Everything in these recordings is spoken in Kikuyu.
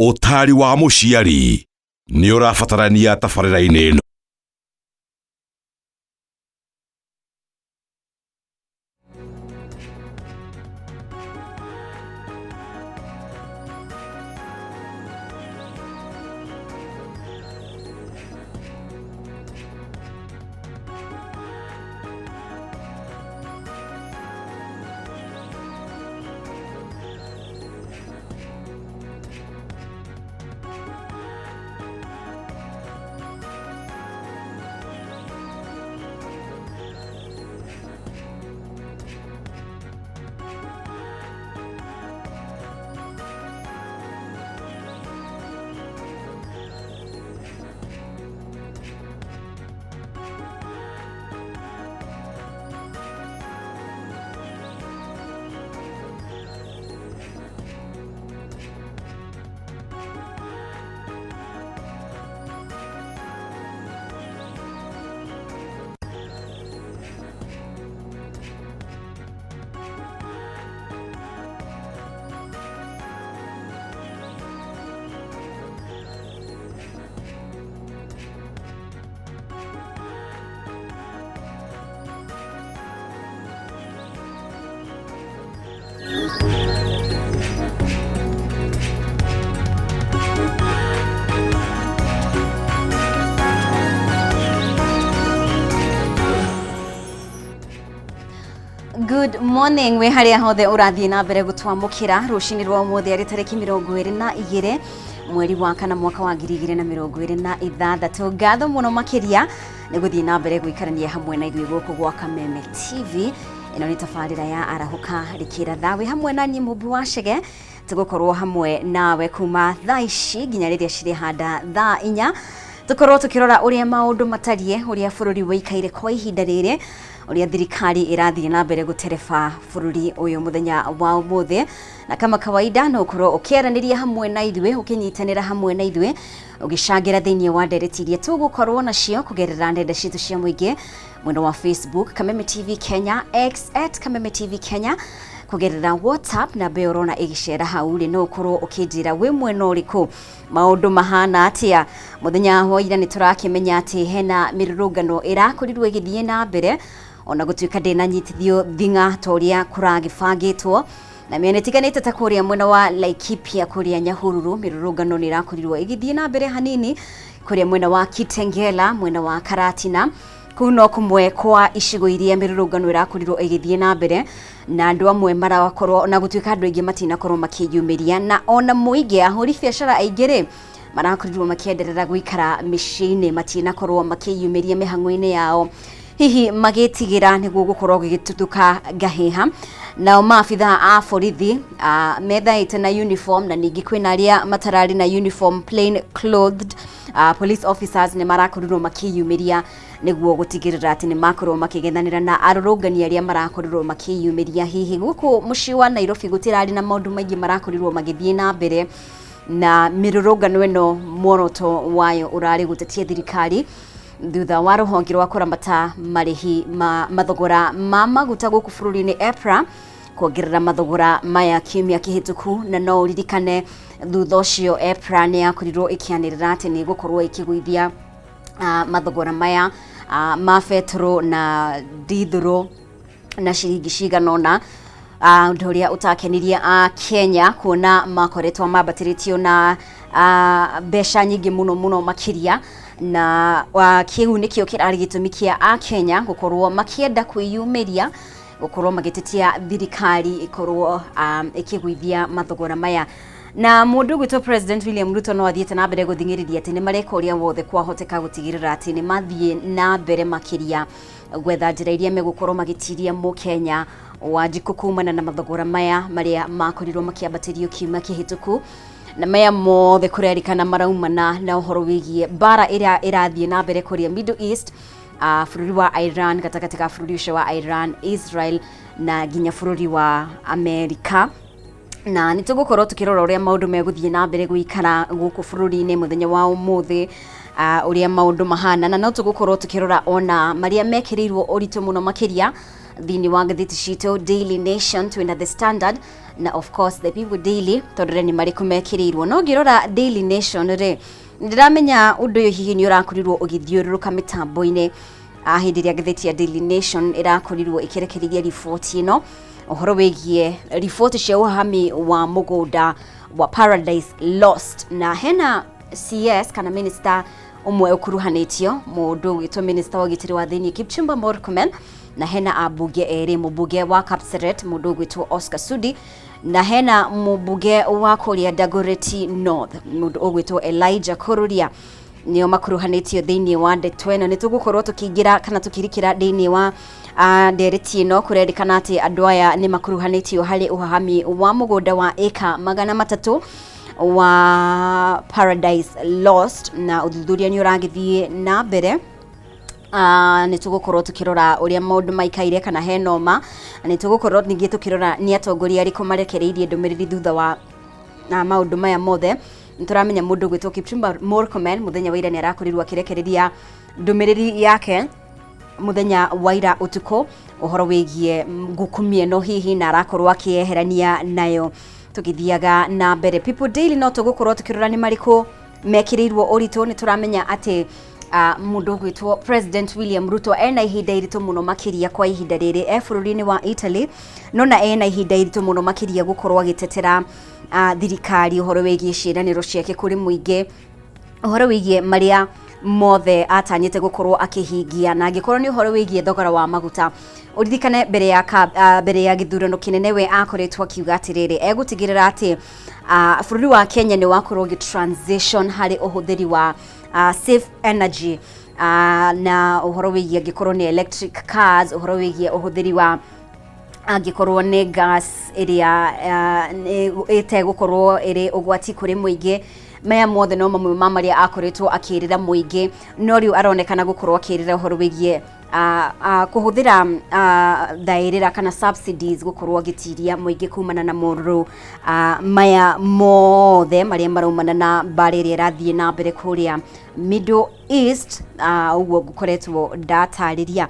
Ũtaari wa mũciari nĩ ũrabatarania tabarĩra-inĩ ĩno. Good morning wĩ harĩa hothe ũrathiĩ na mbere gũtwamũkĩra rũcinĩ rwa ũmũthĩ arĩ tarĩki 22 mweri wa kana mwaka wa 2026. Ngatho mũno makĩria nĩ gũthiĩ na mbere gũikarania hamwe na ithuĩ gũkũ gwa Kameme TV. Ĩno nĩ tabarĩra ya Arahũka Rĩkĩra Thawe hamwe na niĩ Mũmbi wa Chege. Tũgũkorwo hamwe nawe kuma thaa ici nginya rĩrĩa cirĩhanda thaa 4, tũkorwo tũkĩrora ũrĩa maũndũ matariĩ, ũrĩa bũrũri wĩikaire kwa ihinda rĩrĩ, ũrĩa thirikari ĩrathiĩ na mbere gũtereba bũrũri ũyũ mũthenya wa ũmũthĩ. Na kama kawaida no ũkorwo ũkĩaranĩria hamwe na ithuĩ, ũkĩnyitanĩra hamwe na ithuĩ, ũgĩcangĩra thĩinĩ wa ndereti iria tũgũkorwo nacio kũgerera nenda citũ cia mũingĩ, mwena wa Facebook Kameme TV Kenya, X at Kameme TV Kenya, kũgerera WhatsApp namba ĩyo ũrona ĩgĩcera hau rĩ, no ũkorwo ũkĩnjĩra wĩ mwena ũrĩkũ, maũndũ mahana atĩa. Mũthenya wa ira nĩ tũrakĩmenya atĩ hena mĩrũrũngano ĩrakorirwo ĩgĩthiĩ na mbere, ona gũtuĩka ndĩnanyitithio thing'a ta ũrĩa kũragĩbangĩtwo, na mĩena ĩtiganĩte ta kũrĩa mwena wa Laikipia, kũrĩa Nyahururu, mĩrũrũngano nĩ ĩrakorirwo ĩgĩthiĩ na mbere hanini, kũrĩa mwena wa Kitengela, mwena wa Karatina, kũu no kũmwe kwa icigo iria mĩrũrũngano ĩrakorirwo ĩgĩthiĩ na mbere, na andũ amwe marakorwo, na gũtuĩka andũ aingĩ matinakorwo makĩyumĩria, na ona mũingĩ ahũri biacara aingĩ rĩ marakorirwo makĩenderera gũikara mĩciĩ-inĩ, matinakorwo makĩyumĩria mĩhang'o-inĩ yao, hihi magĩtigĩra nĩguo gũkorwo gũgĩtuthũka ngahĩha. Nao maabitha a borithi methaĩte na uniform, na ningĩ kwĩna arĩa matararĩ na uniform, plain clothed police officers, nĩ marakorirwo makĩyumĩria nĩguo gũtigĩrĩra atĩ nĩ makorwo makĩgethanĩra na arũrũngani arĩa marakorirwo makĩyumĩria. Hihi gũkũ mũciĩ wa Nairobi gũtirarĩ na maũndũ maingĩ marakorirwo magĩthiĩ na mbere, na mĩrũrũngano ĩno muoroto wayo ũrarĩ gũtetia thirikari thutha wa rũhonge rwa kũramata marĩhi ma mathogora ma maguta gũkũ bũrũri-inĩ EPRA kuongerera mathogora maya kiumia kĩhĩtũku. Na no ũririkane thutha ũcio EPRA nĩ yakorirwo ĩkĩanĩrĩra atĩ nĩ ĩgũkorwo ĩkĩgũithia mathogora maya ma betũrũ na ndithũrũ na ciringi cigana ũna, ũndũ ũrĩa ũtakenirie a Kenya kuona makoretwo mambatĩrĩtio na mbeca nyingĩ mũno mũno makĩria. Na kĩu nĩkĩo kĩrarĩ gĩtũmi kĩa a Kenya gũkorwo makĩenda kwĩyumĩria gũkorwo magĩtetia thirikari ĩkorwo ĩkĩgũithia mathogora maya. Na mũndũ ũgwĩtwo President William Ruto no athiĩte na mbere gũthing'ĩrĩria atĩ nĩ mareka ũrĩa wothe kwahoteka gũtigĩrĩra atĩ nĩ mathiĩ na mbere makĩria gwetha njĩra iria megũkorwo magĩtiria mũkenya Wanjikũ kumana na mathogora maya marĩa makorirwo makĩambatĩrio kiumia kĩhĩtũku. Na maya mothe kũrerĩkana maraumana na ũhoro wĩgiĩ mbara ĩrĩa ĩrathiĩ na mbere kũrĩa Middle East, bũrũri wa Iran, gatagatĩ ka bũrũri ũcio wa Iran, Israel na nginya bũrũri wa Amerika. Na nĩ tũgũkorwo tũkĩrora ũrĩa maũndũ megũthiĩ na mbere gũikara gũkũ bũrũri-inĩ mũthenya wa ũmũthĩ, ũrĩa maũndũ mahana, na no tũgũkorwo tũkĩrora ona marĩa mekĩrĩirwo ũritũ mũno makĩria Thĩinĩ wa ngathĩti citũ Daily Nation, twĩna The Standard na of course The People Daily, tondũ nĩ marĩkũ mekĩrĩirwo. No ngĩrora Daily Nation rĩ, ndĩramenya ũndũ ũyũ hihi nĩ ũrakorirwo ũgĩthiũrũrũka mĩtambo-inĩ hĩndĩ ĩrĩa ngathĩti ya Daily Nation ĩrakorirwo ĩkĩrekereria riboti ĩno, ũhoro wĩgiĩ riboti cia ũhahami wa mũgũnda wa Paradise Lost, na hena CS kana minister ũmwe ũkuruhanĩtio, mũndũ ũgwĩtwo minister wa ũgitĩri wa thĩinĩ Kipchumba Murkomen, na hena ambunge erĩ, mũmbunge wa Kapseret mũndũ ũgwĩtwo Oscar Sudi, na hena mũmbunge wa kũrĩa Dagoretti North mũndũ ũgwĩtwo Elijah Kururia, nĩo makuruhanĩtio thĩinĩ wa ndeto ĩno. Nĩ tũgũkorwo tũkĩingĩra kana tũkĩrikĩra thĩinĩ wa ndereti ĩno. Kũrerĩkana atĩ andũ aya nĩ makuruhanĩtio harĩ ũhahami wa mũgũnda wa ĩka 300 wa Paradise Lost, na ũthuthuria nĩ ũragĩthiĩ na mbere. Nĩ tũgũkorwo tũkĩrora ũrĩa maũndũ maikaire kana he noma. Nĩ tũgũkorwo ningĩ tũkĩrora nĩ atongoria arĩkũ marekereirie ndũmĩrĩri thutha wa na maũndũ maya mothe. Nĩ tũramenya mũndũ ũgwĩtwo Kipchumba Murkomen mũthenya wa ira nĩ arakorirwo akĩrekereria ndũmĩrĩri yake mũthenya wa ira ũtukũ, ũhoro wĩgiĩ ngukumio ĩno hihi, na arakorwo akĩyeherania nayo. Tũgĩthiaga na mbere, People Daily, no tũgũkorwo tũkĩrora nĩ marĩkũ mekĩrĩirwo ũritũ. Nĩ tũramenya atĩ mũndũ ũgwĩtwo President William Ruto ena ihinda iritũ mũno makĩria kwa ihinda rĩrĩ e bũrũri-inĩ wa Italy, no na ena ihinda iritũ mũno makĩria gũkorwo agĩtetera thirikari ũhoro wĩgiĩ ciĩranĩro ciake kũrĩ mũingĩ, ũhoro wĩgiĩ marĩa mothe atanyĩte gũkorwo akĩhingia, na angĩkorwo nĩ ũhoro wĩgiĩ thogora wa maguta. Ũririkane mbere ya gĩthurano kĩnene, we akoretwo akiuga atĩrĩrĩ, egũtigĩrĩra atĩ bũrũri wa Kenya nĩ wakorwo ũgĩ transition harĩ ũhũthĩri wa safe energy, na ũhoro wĩgiĩ angĩkorwo nĩ electric cars, ũhoro wĩgiĩ ũhũthĩri wa angĩkorwo nĩ gas ĩrĩa ĩtegũkorwo ĩrĩ ũgwati kũrĩ mũingĩ. Maya mothe no mamwe ma marĩa akoretwo akĩrĩra mũingĩ, no rĩu aronekana gũkorwo akĩrĩra ũhoro wĩgiĩ kũhũthĩra thaĩrĩra kana subsidies gũkorwo agĩtiria mũingĩ kumana na morũrũ maya mothe marĩa maraumana na mbara ĩrĩa ĩrathiĩ na mbere kũrĩa Middle East. Ũguo ngũkoretwo ndatarĩria,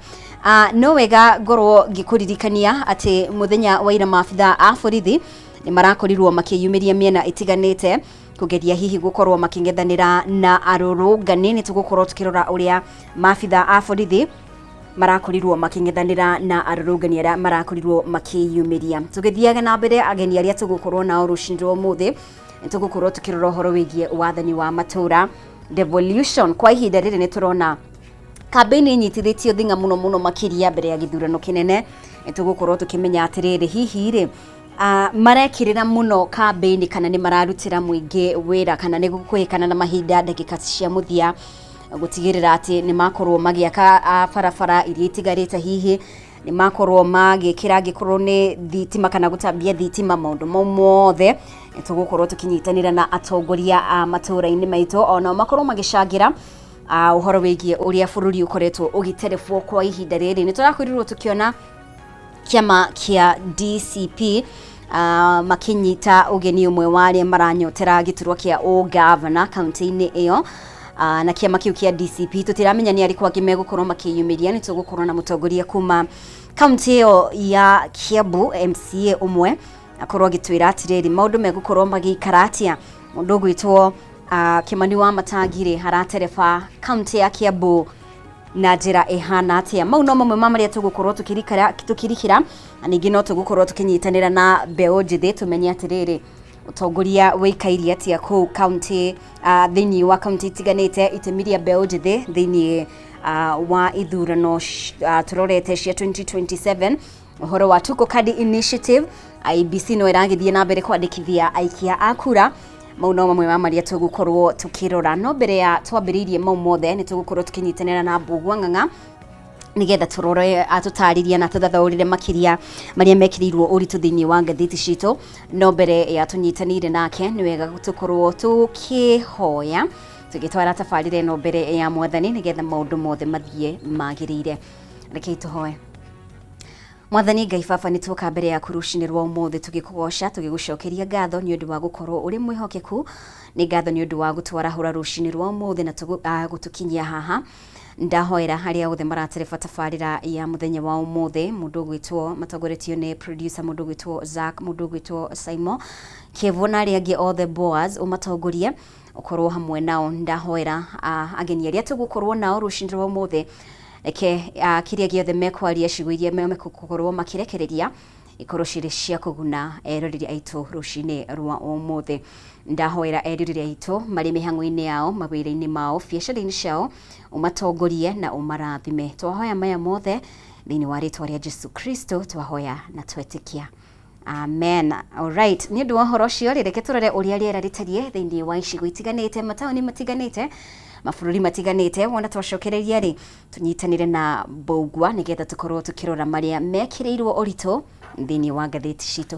no wega ngorwo ngĩkũririkania atĩ mũthenya wa ira maabitha a borithi nĩ marakorirwo makĩyumĩria mĩena ĩtiganĩte kũgeria hihi gũkorwo makĩng'ethanĩra na arũrũngani. Nĩ tũgũkorwo tũkĩrora ũrĩa maabitha a borithi marakorirwo makĩng'ethanĩra na arũrũngani arĩa marakorirwo makĩyumĩria. Tũgĩthiaga na mbere, ageni arĩa tũgũkorwo nao rũcinĩ rwa ũmũthĩ, nĩ tũgũkorwo tũkĩrora ũhoro wĩgiĩ wathani wa matũũra, devolution. Kwa ihinda rĩrĩ nĩ tũrona kambĩini inyitithĩtio thing'a mũno mũno makĩria mbere ya gĩthurano kĩnene. Nĩ tũgũkorwo tũkĩmenya atĩrĩrĩ, hihi rĩ marekĩrĩra mũno kambĩini kana nĩ mararutĩra mũingĩ wĩra, kana nĩ gũkũhĩkana na mahinda ndagĩka cia mũthia gũtigĩrĩra atĩ nĩ makorwo magĩaka barabara iria itigarĩte, hihi nĩ makorwo magĩkĩra angĩkorwo nĩ thitima kana gũtambia thitima. Maũndũ mau mothe nĩ tũgũkorwo tũkĩnyitanĩra na atongoria a matũũra-inĩ maitũ, onao makorwo magĩcangĩra ũhoro wĩgiĩ ũrĩa bũrũri ũkoretwo ũgĩterebwo kwa ihinda rĩrĩ. Nĩ tũrakorirwo tũkĩona kĩama kĩa DCP makinyita ũgeni ũmwe wa arĩa maranyotera gĩturwa kĩa ũgavana kaunti-inĩ ĩyo, na kĩama kĩu kĩa DCP tũtiramenya nĩ arĩkũ angĩ megũkorwo makĩyumĩria. Nĩ tũgũkorwo na mũtongoria kuma kaunti ĩyo ya Kiambu, MCA ũmwe, akorwo agĩtwĩra atĩrĩrĩ, maũndũ megũkorwo magĩikara atĩa. Mũndũ ũgwĩtwo Kimani wa Matangirĩ aratereba kaunti ya Kiambu na njĩra ĩhana atĩa? Mau no mamwe ma marĩa tũgũkorwo tũkĩrikĩra, na ningĩ no tũgũkorwo tũkĩnyitanĩra na mbeũ njĩthĩ tũmenye atĩrĩrĩ, ũtongoria wĩikairie atĩa kũu kaunti, thĩinĩ wa kaunti itiganĩte, itemi rĩa mbeũ njĩthĩ thĩinĩ wa ithurano tũrorete cia 2027, ũhoro wa Tuko Kadi Initiative, IEBC no ĩragĩthiĩ na mbere kwandĩkithia aikia a kura. Mau no mamwe ma marĩa tũgũkorwo tũkĩrora, no mbere ya twambĩrĩirie mau mothe, nĩ tũgũkorwo tũkĩnyitanĩra na Mbugua Ng'ang'a nigetha tũrore, atũtarĩrie na tũthathaũrĩre makĩria marĩa mekĩrĩirwo ũritũ thĩinĩ wa ngathĩti citũ. No mbere ya tũnyitanĩire nake, nĩ wega tũkorwo tũkĩhoya tũgĩtwara tabarĩra ĩno mbere ya Mwathani nĩgetha maũndũ mothe mathiĩ magĩrĩire. Rekei tũhoe. Mwathani Ngai Baba, nĩ tuoka mbere yaku rũcinĩ rwa ũmũthĩ tũgĩkũgoca, tũgĩgũcokeria ngatho nĩ ũndũ wa gũkorwo ũrĩ mwĩhokeku. Nĩ ngatho nĩ ũndũ wa gũtwarahũra rũcinĩ rwa ũmũthĩ na gũtũkinyia haha. Ndahoera arĩa othe maratereba tabarĩra ya mũthenya wa ũmũthĩ, mũndũ ũgwĩtwo matongoretio nĩ producer, mũndũ ũgwĩtwo Zack, mũndũ ũgwĩtwo Simon Kevo na arĩa angĩ othe, Boaz ũmatongorie ũkorwo hamwe nao. Ndahoera ageni arĩa tũgũkorwo nao rũcinĩ rwa ũmũthĩ, reke kĩrĩa gĩothe mekwaria, ciugo iria mekũkorwo makĩrekereria ikorwo cirĩ cia kũguna eroreri aitũ rũcinĩ rwa ũmũthĩ. Ndahoera eroreri aitũ marĩ mĩhang'o-inĩ yao, mawĩra-inĩ mao, biacara-inĩ ciao, ũmatongorie na ũmarathime. Twahoya maya mothe thĩinĩ wa rĩtwa rĩa Jesu Kristo, twahoya na twetĩkia, amen. Alright, nĩ ũndũ wa ũhoro ũcio rĩ, reke tũrore ũrĩa rĩera rĩtariĩ thĩinĩ wa icigo itiganĩte, mataũni matiganĩte, mabũrũri matiganĩte. Wona twacokereria rĩ, tũnyitanĩre na Mbũgua nĩgetha tũkorwo tũkĩrora marĩa mekĩrĩirwo ũritũ thĩinĩ wa ngathĩti citũ.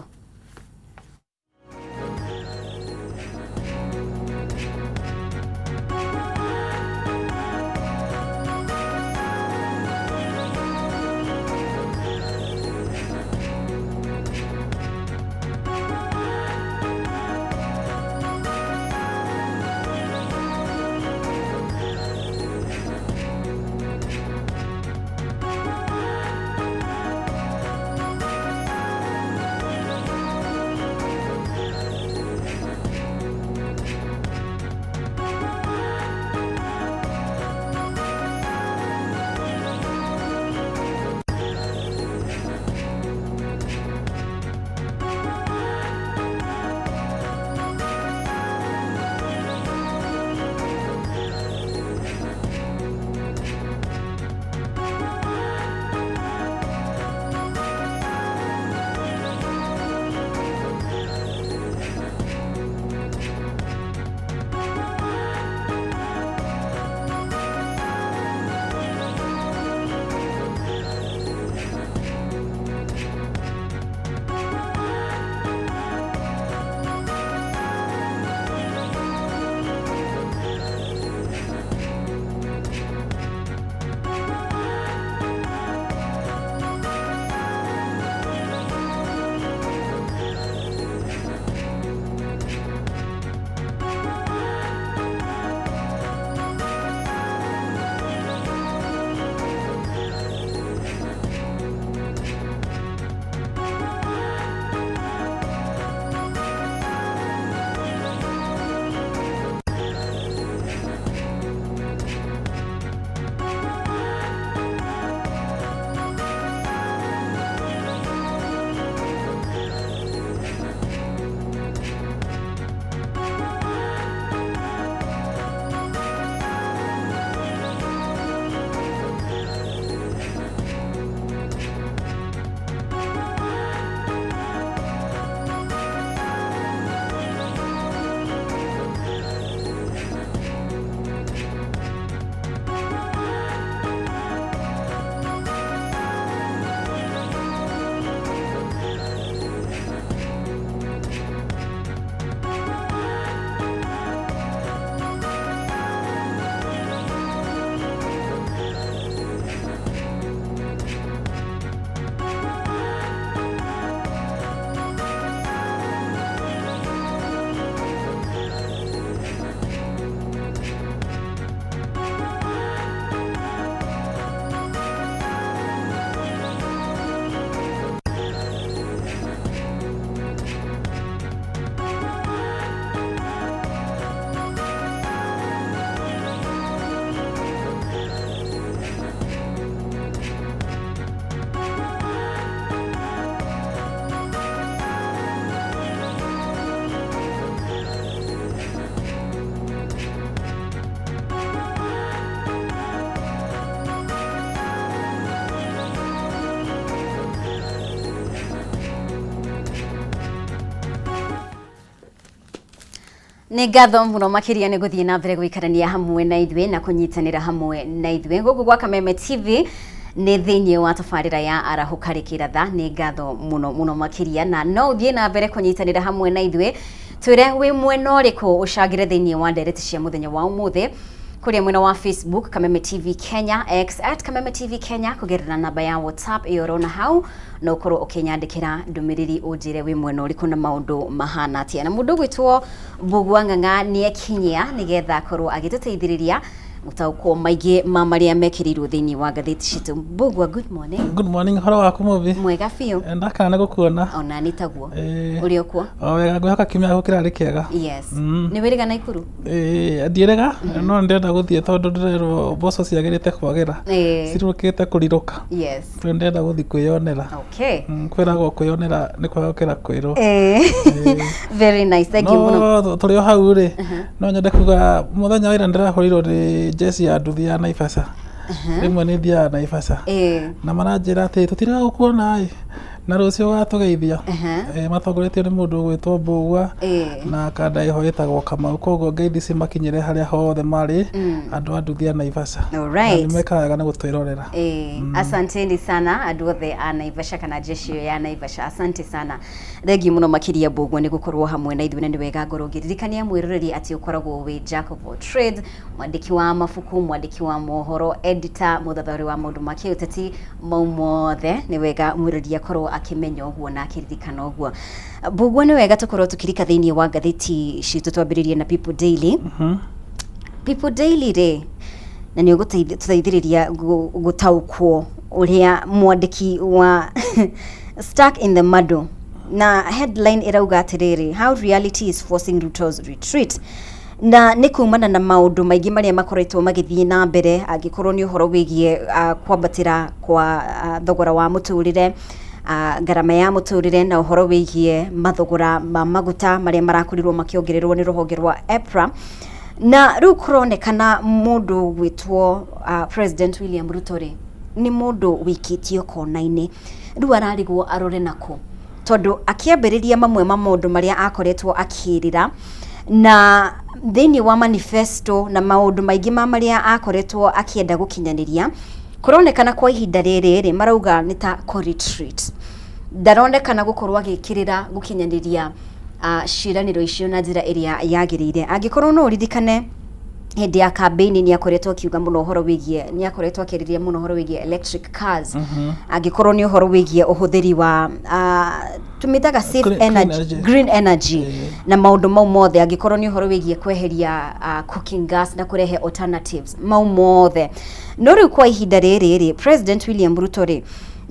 Nĩ ngatho mũno makĩria nĩ gũthiĩ na mbere gũikarania hamwe na ithuĩ na kũnyitanĩra hamwe na ithuĩ gũkũ gwa Kameme TV nĩ thĩinĩ wa tabarĩra ya Arahũka Rĩkĩratha. Nĩ ngatho mũno mũno makĩria, na no ũthiĩ na mbere kũnyitanĩra hamwe na ithuĩ, twĩre wĩ mwena ũrĩkũ, ũcangĩre thĩinĩ wa ndereti cia mũthenya wa ũmũthĩ kũrĩa mwena wa Facebook Kameme TV Kenya, X @KamemeTVKenya, kũgerera namba ya WhatsApp ĩyo ũrona hau, no ũkorwo ũkĩnyandĩkĩra ndũmĩrĩri ũnjĩre wĩ mwena ũrĩkũ na maũndũ mahana atĩa. Na mũndũ ũgwĩtwo Mbũgua Ng'ang'a nĩ ekinyia nĩgetha akorwo agĩtũteithĩrĩria Gũtaũkwo maingĩ ma marĩa mekĩrĩirwo thĩinĩ wa ngathĩti citũ. Mbũgua, good morning. Good morning, horo waku Mũmbi? Mwega biũ. Ndakena nĩ gũkuona. Ona nĩ taguo. Ũrĩ o kuo? O wega, ngwĩhoka kiumia gĩaku kĩrarĩ kĩega. Yes. Nĩ wĩrĩga Naikuru? Ndiĩrĩga, no nĩ ndĩrenda gũthiĩ tondũ ndĩrerwo mboco ciagĩrĩte kwagĩra. Cirũkĩte kũrirũka. Rĩu ndĩrenda gũthiĩ kwĩyonera. Kwĩragwo kwĩyonera nĩ kwega gũkĩra kwĩrwo. Very nice. Thank you mũno. No tũrĩ o hau rĩ, no nyende kuga mũthenya wa ira ndĩrahũrirwo nĩ jeci ya nduthi ya Naivasha. Rĩmwe nĩ thiaga Naivasha. Na maranjĩra atĩ tũtiraga gũkuona ĩ, na rũciũ ũgatũgeithia. Matongoretio nĩ mũndũ ũgwĩtwo Mbũgua na kanda ĩho ĩtagwo Kamau. Koguo ngeithi cimakinyĩre harĩa hothe marĩ andũ a nduthi ya Naivasha. Na nĩ mekaga wega nĩ gũtwĩrorera. Asanteni sana andũ othe a Naivasha kana jeshi ĩyo ya Naivasha. Asante sana. Thengiũ mũno makĩria Mbũgua nĩ gũkorwo hamwe na ithuĩ, na nĩ wega ngorwo ngĩririkania mwĩroreri atĩ ũkoragwo wĩ Jack of all trades, mwandĩki wa mabuku, mwandĩki wa mohoro, editor, mũthathaũri wa maũndũ ma kĩũteti, mau mothe nĩ wega mwĩroreri akorwo akĩmenya ũguo na akĩririkana ũguo. Mbũgua, nĩ wega tũkorwo tũkĩrika thĩinĩ wa ngathĩti citũ, twambĩrĩrie na People Daily. People Daily rĩ, na nĩ ũgũtũteithĩrĩria gũtaũkwo ũrĩa mwandĩki wa Stuck in the Muddle, na headline ĩrauga atĩrĩrĩ, "How reality is forcing Ruto's retreat", na nĩ kumana na maũndũ maingĩ marĩa makoretwo magĩthiĩ na mbere, angĩkorwo nĩ ũhoro wĩgiĩ kwambatĩra kwa thogora wa mũtũrĩre, ngarama ya mũtũrĩre, na ũhoro wĩgiĩ mathogora ma maguta marĩa marakorirwo makĩongererwo nĩ rũhonge rwa EPRA. Na rĩu kũronekana mũndũ gwĩtwo President William Ruto rĩ, nĩ mũndũ wĩkĩtio kona-inĩ. Rĩu ararigwo arore nakũ, tondũ akĩambĩrĩria mamwe ma maũndũ marĩa akoretwo akĩrĩra na thĩinĩ wa manifesto na maũndũ maingĩ ma marĩa akoretwo akĩenda gũkinyanĩria, kũronekana kwa ihinda rĩrĩ rĩ, marauga nĩ ta kũ retreat. Ndaronekana gũkorwo agĩkĩrĩra gũkinyanĩria ciĩranĩro icio na njĩra ĩrĩa yagĩrĩire. Angĩkorwo no ũririkane, hĩndĩ ya campaign nĩ akoretwo akiuga mũno ũhoro wĩgiĩ, nĩ akoretwo akĩarĩria mũno ũhoro wĩgiĩ electric cars, angĩkorwo nĩ ũhoro wĩgiĩ ũhũthĩri wa tũmĩtaga safe Clean energy, energy. Green energy na maũndũ mau mothe, angĩkorwo nĩ ũhoro wĩgiĩ kweheria cooking gas na kũrehe alternatives, mau mothe. No rĩu kwa ihinda rĩrĩ rĩ, President William Ruto rĩ,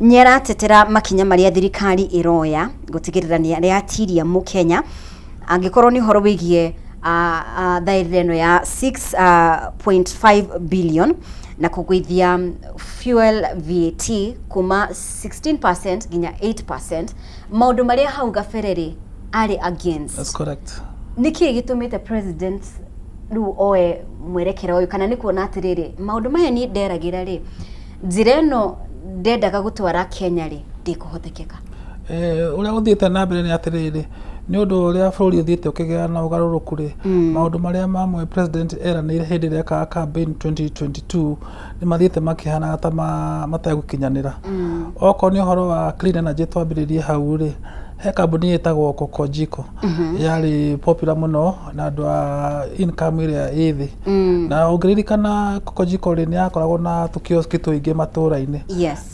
nĩ aratetera makinya marĩa thirikari ĩroya gũtigĩrĩra nĩ yatiria mũkenya, angĩkorwo nĩ ũhoro wĩgiĩ thaĩrĩra ĩno ya 6.5 billion na kũgũithia fuel VAT kuma 16% nginya 8%, maũndũ marĩa hau gabere rĩ arĩ against. That's correct. Nĩ kĩĩ gĩtũmĩte president rĩu oe mwerekera ũyũ? Kana nĩ kuona atĩrĩrĩ, maũndũ maya niĩ nderagĩra rĩ, njĩra ĩno ndendaga gũtwara Kenya rĩ, ndĩkũhotekeka? Ũrĩa gũthiĩte na mbere nĩ atĩrĩrĩ, nĩ ũndũ ũrĩa bũrũri ũthiĩte ũkĩgĩa na ũgarũrũku rĩ, maũndũ marĩa mamwe president eranĩire hĩndĩ ĩrĩa ekaga campaign 2022 nĩ mathiĩte makĩhanaga ta mategũkinyanĩra. Okorwo nĩ ũhoro wa clean energy, twambĩrĩrie hau rĩ, he kambuni ĩtagwo Koko Jiko yarĩ popular mũno na andũ a income ĩrĩa ĩ thĩ, na ũngĩririkana Koko Jiko rĩ, nĩ yakoragwo na tũkioski tũingĩ matũra-inĩ.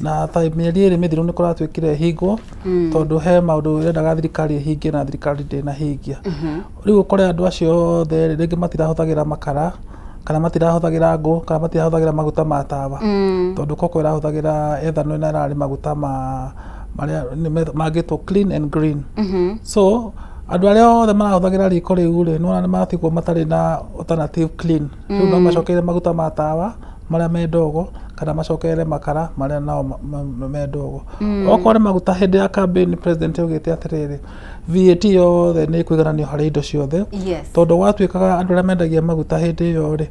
Na ta mĩeri 2 mĩthiru nĩ kũratuĩkire ĩhingwo, tondũ he maũndũ ĩrendaga thirikari ĩhingie na thirikari ndĩnahingia. Rĩu ũkore andũ acio othe rĩ, rĩngĩ matirahũthagĩra makara, kana matirahũthagĩra ngũ, kana matirahũthagĩra maguta ma tawa, tondũ Koko ĩrahũthagĩra ethanol na ĩrarĩ maguta ma marĩa mangĩtwo clean and green. So andũ arĩa othe marahũthagĩra riko rĩu rĩ, nĩwona nĩ matigwo matarĩ na alternative clean. Rĩu no macokeire maguta ma tawa marĩa me ndogo, kana macokerere makara marĩa nao me ndogo. Okorwo nĩ maguta, hĩndĩ ya campaign president augĩte atĩrĩrĩ, VAT yothe nĩ ĩkũigananio harĩ indo ciothe, tondũ gwatuĩkaga andũ arĩa mendagia maguta hĩndĩ ĩyo rĩ,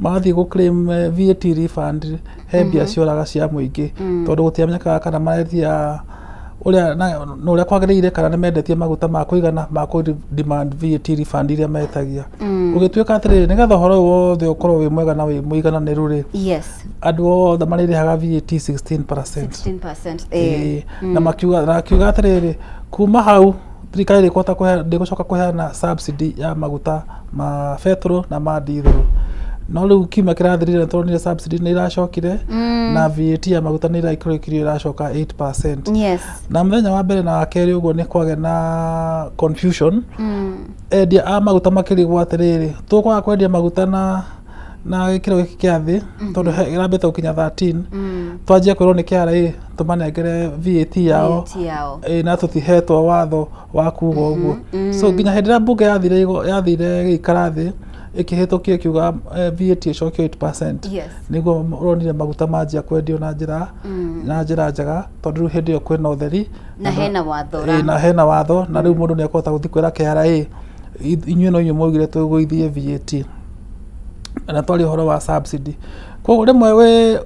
mathiĩ gũ claim VAT refund, he mbia cioraga cia mũingĩ, tondũ gũtiamenyekaga kana maretia ũrĩa na ũrĩa kwagĩrĩire, kana nĩ mendetie maguta ma kũigana ma kũ demand VAT refund iria metagia. Gũgĩtuĩka atĩrĩrĩ, nĩgetha ũhoro ũyũ wothe ũkorwo wĩ mwega na wĩ mũigananĩru rĩ, andũ othe marĩrĩhaga VAT 16%. 16%. Eh. Ĩĩ, na makiuga atĩrĩrĩ, kuma hau thirikari ndĩkũhota ndĩgũcoka kũheana subsidy ya maguta ma betũrũ na ma dithũrũ. No rĩu kiumia kĩrathirire nĩ tũronire subsidy nĩ iracokire, na VAT ya maguta nĩ ĩraikũrũkirio, ĩracoka 8%. Na mũthenya wa mbere na wa kerĩ ũguo nĩ kwagĩa na confusion, endia a maguta makĩrigwo atĩrĩrĩ, tũkwaga kwendia maguta na Na gĩkĩro gĩkĩ kĩa thĩ, tondũ ĩrambĩte gũkinya 13, twanjia kwĩrwo nĩ KRA tũmanengere VAT yao. VAT yao. Ĩ, na tũtihetwo watho wa kuga ũguo. So nginya hĩndĩ ĩrĩa mbunge yathire yathire ĩgĩikara thĩ, ĩkĩhĩtũkia, ĩkiuga VAT ĩcokio 8%, nĩguo ũronire maguta manjia kwendio na njĩra njega, tondũ rĩu hĩndĩ ĩyo kwĩna ũtheri. Na hena watho. Ĩ, na hena watho, na rĩu mũndũ nĩ ekũhota gũthiĩ kwĩra KRA, "Inyuĩ no inyuĩ mwaugire tũgũithie VAT." Na twaria ũhoro wa subsidy, koguo rĩmwe wĩ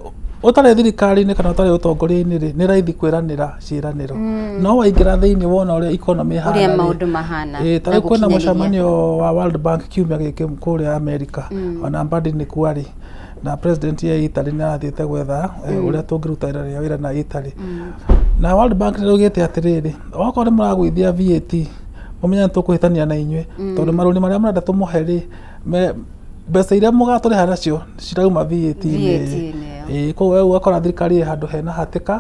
ũtarĩ thirikari-inĩ kana ũtarĩ ũtongoria-inĩ rĩ, nĩ raithi kwĩranĩra ciĩranĩro, no waingĩra thĩinĩ wona ũrĩa economy ĩhana ũrĩa rĩ, maũndũ mahana. Ĩ, ta na rĩu kwĩna gũkinyanĩria. Mũcemanio wa World Bank kiumia gĩkĩ kũrĩa America, ona Mbadi nĩ kwarĩ na president ya Italy nĩ arathiĩte gwetha ũrĩa tũngĩruta wĩra wĩra na Italy. Na World Bank nĩ ĩraugĩte atĩrĩrĩ, okorwo nĩ mũragũithia VAT, mũmenye nĩ tũkũhĩtania na inyuĩ, tondũ marũni marĩa mũrenda tũmũhe rĩ, mbeca iria mũgatũrĩha nacio cirauma VAT-inĩ. VAT-inĩ ĩyo. Ĩ, koguo rĩu ũgakora thirikari ĩ handũ hena hatĩka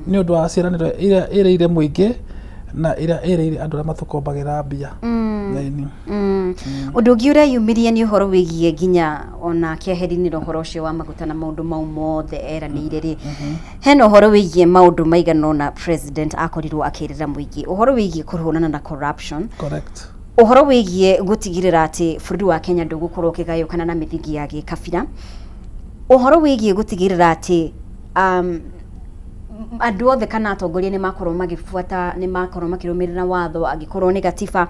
nĩ ũndũ wa ciĩranĩro iria ĩrĩire mũingĩ na ĩrĩa ĩrĩire andũ arĩa matũkombagĩra mbia. Ĩni. Ũndũ ũngĩ ũreyumĩria nĩ ũhoro wĩgiĩ nginya ona keheri-inĩ ũhoro ũcio wa maguta na maũndũ mau mothe eranĩire rĩ, hena ũhoro wĩgiĩ maũndũ maigana ũna president akorirwo akĩrĩra mũingĩ, ũhoro wĩgiĩ kũhũrana na corruption, ũhoro wĩgiĩ gũtigĩrĩra atĩ bũrũri wa Kenya ndũgũkorwo ũkĩgayũkana na mĩthingi ya gĩkabira, ũhoro wĩgiĩ gũtigĩrĩra atĩ andũ othe kana atongoria nĩ makorwo magĩbuata, nĩ makorwo makĩrũmĩrĩra watho angĩkorwo nĩ gatiba.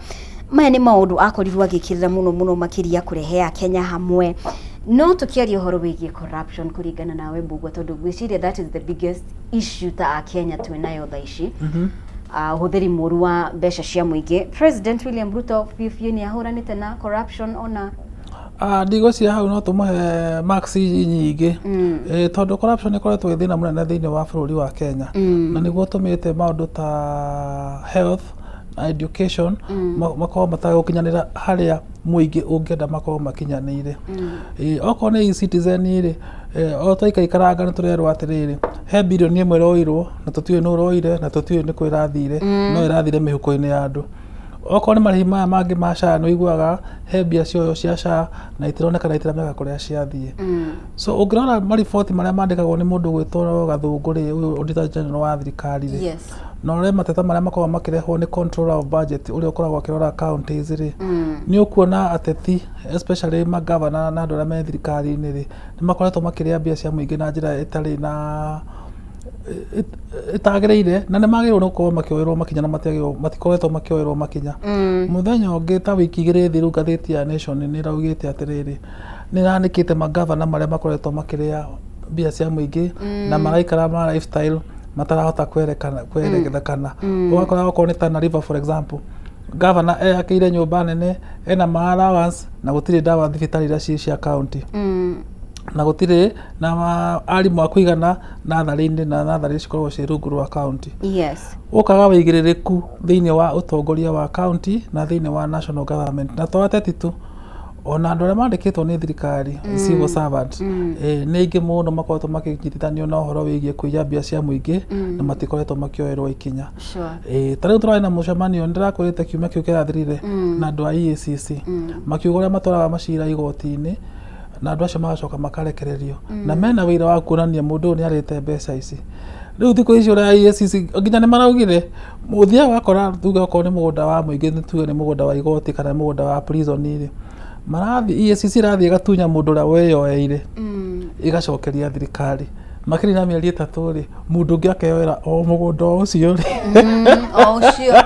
Maya nĩ maũndũ akorirwo agĩkĩrĩra mũno mũno makĩria kũrehe Akenya hamwe. No tũkĩaria ũhoro wĩgiĩ corruption, kũringana nawe Mbugua, tondũ ngwĩciria that is the biggest issue ta Akenya twĩnayo thaa ici, ũhũthĩri mũru wa mbeca cia mũingĩ, President William Ruto biũ biũ nĩ ahũranĩte na corruption ona? Ah, ndigwĩciria hau no tũmũhe marks nyingĩ. Tondũ corruption ĩkoretwo ĩ thĩna mũnene thĩinĩ wa bũrũri wa Kenya, na nĩguo ũtũmĩte maũndũ ta health na education makorwo matagũkinyanĩra harĩa mũingĩ ũngĩenda makorwo makinyanĩire. Okorwo nĩ eCitizen rĩ, o twaikaikaranga nĩ tũrerwo atĩrĩrĩ, he birioni 1 ĩroirwo na tũtiũĩ nũ ũroire na tũtiũĩ nĩ kũ ĩrathire, no ĩrathire mĩhuko-inĩ ya andũ. Okorwo nĩ marĩhi maya mangĩ ma SHA, nĩ ũiguaga he mbia cioywo cia SHA na itironeka na itiramenya kũrĩa ciathiĩ. So ũngĩrora mariboti marĩa mandĩkagwo nĩ mũndũ ũgwĩtwo Gathũngũ rĩ, ũyũ Auditor General wa thirikari rĩ, na ũrore mateta marĩa makoragwo makĩrehwo nĩ Controller of Budget ũrĩa ũkoragwo akĩrora counties rĩ, nĩ ũkuona ateti, especially magavana na andũ arĩa me thirikari-inĩ rĩ, nĩ makoretwo makĩrĩa mbia cia mũingĩ na njĩra ĩtarĩ na ĩtagĩrĩire, na nĩ magĩrĩirwo nĩ gũkorwo makĩoerwo makinya na matiagĩrĩirwo, matikoretwo makĩoerwo makinya. Mũthenya ũngĩ ta wiki 2 thiru, ngathĩti ya Nation nĩ ĩraugĩte atĩrĩrĩ, nĩ ĩranĩkĩte magavana marĩa makoretwo makĩrĩa mbia cia mũingĩ na maraikara ma lifestyle matarahota kwerekana kwerekana. Ũgakora okorwo nĩ Tana River, for example, gavana eyakĩire nyũmba nene, ena ma allowance, na gũtirĩ ndawa thibitarĩ iria ciĩ cia county, na gũtirĩ na arimũ a kũigana natharĩ-inĩ, na natharĩ cikoragwo ciĩ rungu rwa county. Ũkaga wĩigĩrĩrĩku thĩinĩ wa ũtongoria wa county na thĩinĩ wa national government, na to ateti tu, ona andũ arĩa mandĩkĩtwo nĩ thirikari, civil servant, nĩ aingĩ mũno makoretwo makĩnyitithanio na ũhoro wĩgiĩ kũiya mbia cia mũingĩ na matikoretwo makĩoerwo ikinya. Ta rĩu tũrarĩ na mũcemanio, nĩ ndĩrakwĩrĩte, kiumia kĩu kĩrathirire, na andũ a EACC makiuga ũrĩa matwaraga macira igoti-inĩ na andũ acio magacoka makarekererio na mena wĩira wa kuonania mũndũ ũyũ nĩ arĩte mbeca ici. Rĩu thikũ ici ũrĩa EACC nginya nĩ maraugire, ũthiaga ũgakora, tuge okorwo nĩ mũgũnda wa mũingĩ, nĩ tuge nĩ mũgũnda wa igoti kana nĩ mũgũnda wa prison rĩ, marathiĩ, EACC ĩrathiĩ ĩgatunya mũndũ ũrĩa wĩyoeire, ĩgacokeria thirikari. Makĩria na mĩeri 3 rĩ, mũndũ ũngĩ akeyoera o mũgũnda o ũcio rĩ. O ũcio.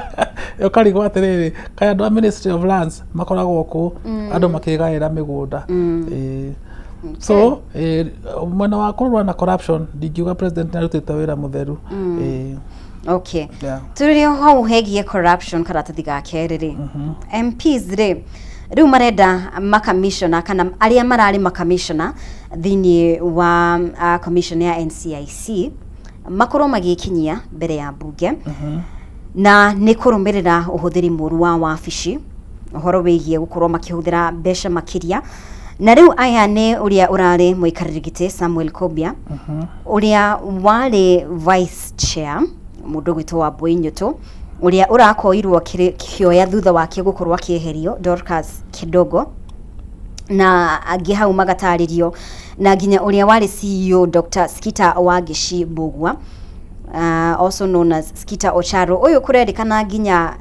Ũkarigwo atĩrĩrĩ, kaĩ andũ a Ministry of Lands makoragwo kũ andũ makĩgaĩra mĩgũnda? Ĩĩ. So mwena wa kũrũa na corruption, ndingiuga president nĩ arutĩte wĩra mũtheru. Ĩĩ. Tũrĩ hau hegiĩ corruption, karatathi ga kerĩ rĩ, MPs rĩ, rĩu marenda makamishona kana arĩa mararĩ makamishona thĩinĩ wa commission ya NCIC makorwo magĩkinyia mbere ya mbunge, na nĩ kũrũmĩrĩra ũhũthĩri mũru wa wabici, ũhoro wĩgiĩ gũkorwo makĩhũthĩra mbeca makĩria. Na rĩu aya nĩ ũrĩa ũrarĩ mũikarĩri gĩtĩ Samuel Kobia, ũrĩa warĩ vice chair mũndũ ũgwĩtwo Wambui Nyũtũ, ũrĩa ũrakoirwo kĩoya thutha wake gũkorwo akĩeherio, Dorcas Kidogo. Na angĩ hau magatarĩrio na nginya ũrĩa warĩ CEO Dr. Skita Wangici Mbugua, also known as Skita Ocharo. Ũyũ kũrerĩkana nginya